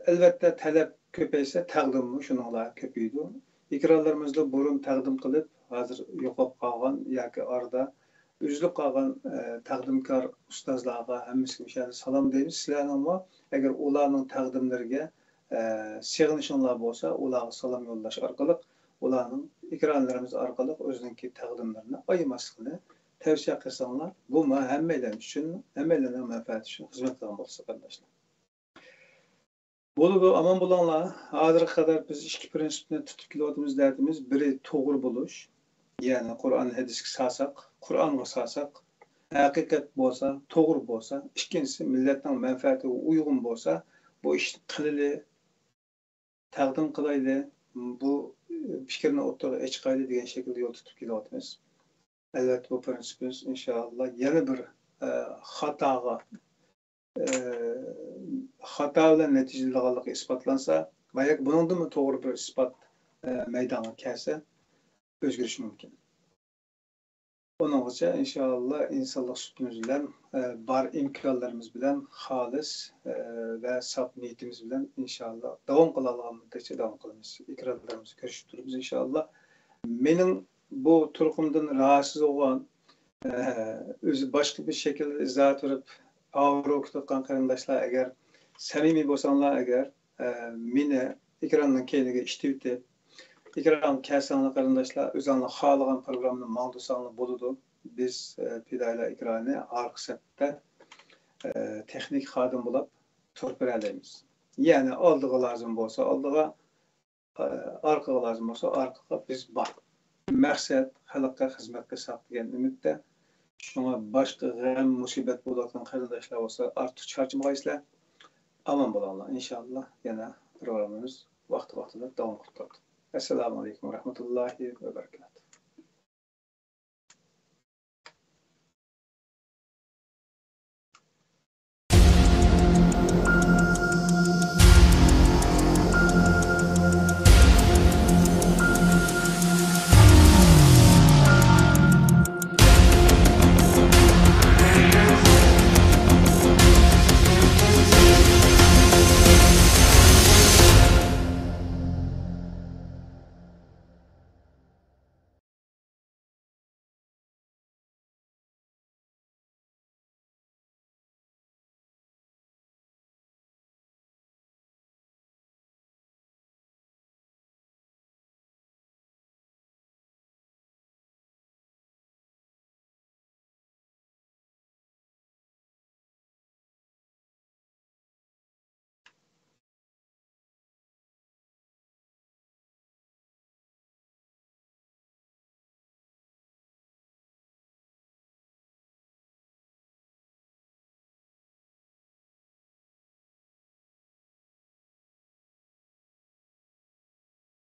ئەلۋەتتە، تەلەپ كۆپەيسە، تەقدىممۇ شۇنىڭغا كۆپىيىدۇ. ئېكرانلىرىمىزدا بۇرۇن تەقدىم قىلىپ، ھازىر يوقاپ قالغان ياكى ئارىدا ئۈزۈلۈپ قالغان، ئە، تەقدىمكار ئۇستازلارغا ھەممىسىگە مۇشۇ يەردە سالام دەيمىز. سىلەرنىڭمۇ ئەگەر ئۇلارنىڭ تەقدىملىرىگە، ئە، سېغىنىشىڭلار بولسا، ئۇلارغا سالام يوللاش ئارقىلىق، ئۇلارنىڭ ئېكرانلىرىمىز ئارقىلىق ئۆزىنىڭكى تەقدىملىرىنى ئايىماسلىقىنى تەۋسىيە قىلساڭلار، بۇ ما-، ھەممەيلەن ئۈچۈن، ھەممەيلەننىڭ مەنپەئەتى ئۈچۈن خىزمەت قىلغان بولسا، قېرىنداشلار. بولىدۇ، ئامان بولۇڭلار. ھازىرغا قەدەر بىز ئىككى پىرىنسىپنى تۇتۇپ كېلىۋاتىمىز، دەۋاتىمىز. بىرى توغرا بولۇش، يەنى قۇرئان ھەدىسكە سالساق، قۇرئانغا سالساق، ھەقىقەت بولسا، توغرا بولسا، ئىككىنچىسى مىللەتنىڭ مەنپەئەتىگە ئۇيغۇن بولسا، بۇ ئىشنى قىلىلى، تەقدىم قىلايلى، بۇ پىكىرنى ئوتتۇرىغا ئېچىقايلى دېگەن شەكىلدە يول تۇتۇپ كېلىۋاتىمىز. ئەلۋەتتە، بۇ پىرىنسىپىمىز ئىنشائاللا يەنە بىر، ئە، خاتاغا، ئە، خاتا بىلەن نەتىجىلىنىدىغانلىقى ئىسپاتلانسا ۋە ياكى بۇنىڭدىنمۇ توغرا بىر ئىسپات، ئە، مەيدانغا كەلسە، ئۆزگىرىشى مۇمكىن. ئۇنىڭغىچە ئىنشائاللا ئىنسانلىق سۈپىتىمىز بىلەن، ئە، بار ئىمكانلىرىمىز بىلەن خالىس، ئە، ۋە ساپ نىيىتىمىز بىلەن ئىنشائاللا داۋام قىلالىغان مۇددەتچە داۋام قىلىمىز. ئېكرانلىرىمىزدا كۆرۈشۈپ تۇرىمىز ئىنشائاللا. مېنىڭ بۇ تۇرقۇمدىن راھەتسىز بولغان، ئە، ئۆزى باشقا بىر شەكىلدە ئىزاھات بېرىپ، ئاۋارە بولۇپ كېتىۋاتقان قېرىنداشلار ئەگەر سەمىمىي بولساڭلار ئەگەر، ئە، مېنى ئېكراننىڭ كەينىگە ئىتتىرىۋېتىپ، ئېكرانغا كەلسەڭلار قېرىنداشلار، ئۆزۈڭلار خالىغان پروگراممىنى ماڭدۇرساڭلار بولىدۇ. بىز، ئە، پىدائىيلار ئېكرانى ئارقا سەپتە، ئە، تېخنىك خادىم بولاپ تۇرۇپ بېرەلەيمىز. يەنى ئالدىغا لازىم بولسا ئالدىغا، ئارقىغا لازىم بولسا ئارقىغا بىز بار. مەقسەت خەلققە خىزمەت قىلساق دېگەن ئۈمىدتە. شۇڭا باشقا غەم، مۇسىبەت بولۇۋاتقان قېرىنداشلار بولسا ئارتۇق چارچىمىغايسىلەر. ئامان بولۇڭلار. ئىنشائاللا يەنە پروگراممىمىز ۋاقتى-ۋاقتىدا داۋام قىلىپ تۇرىدۇ. ئەسسالامۇ ئەلەيكۇم ۋە رەھمەتۇللاھى ۋە بەرىكاتۇھ.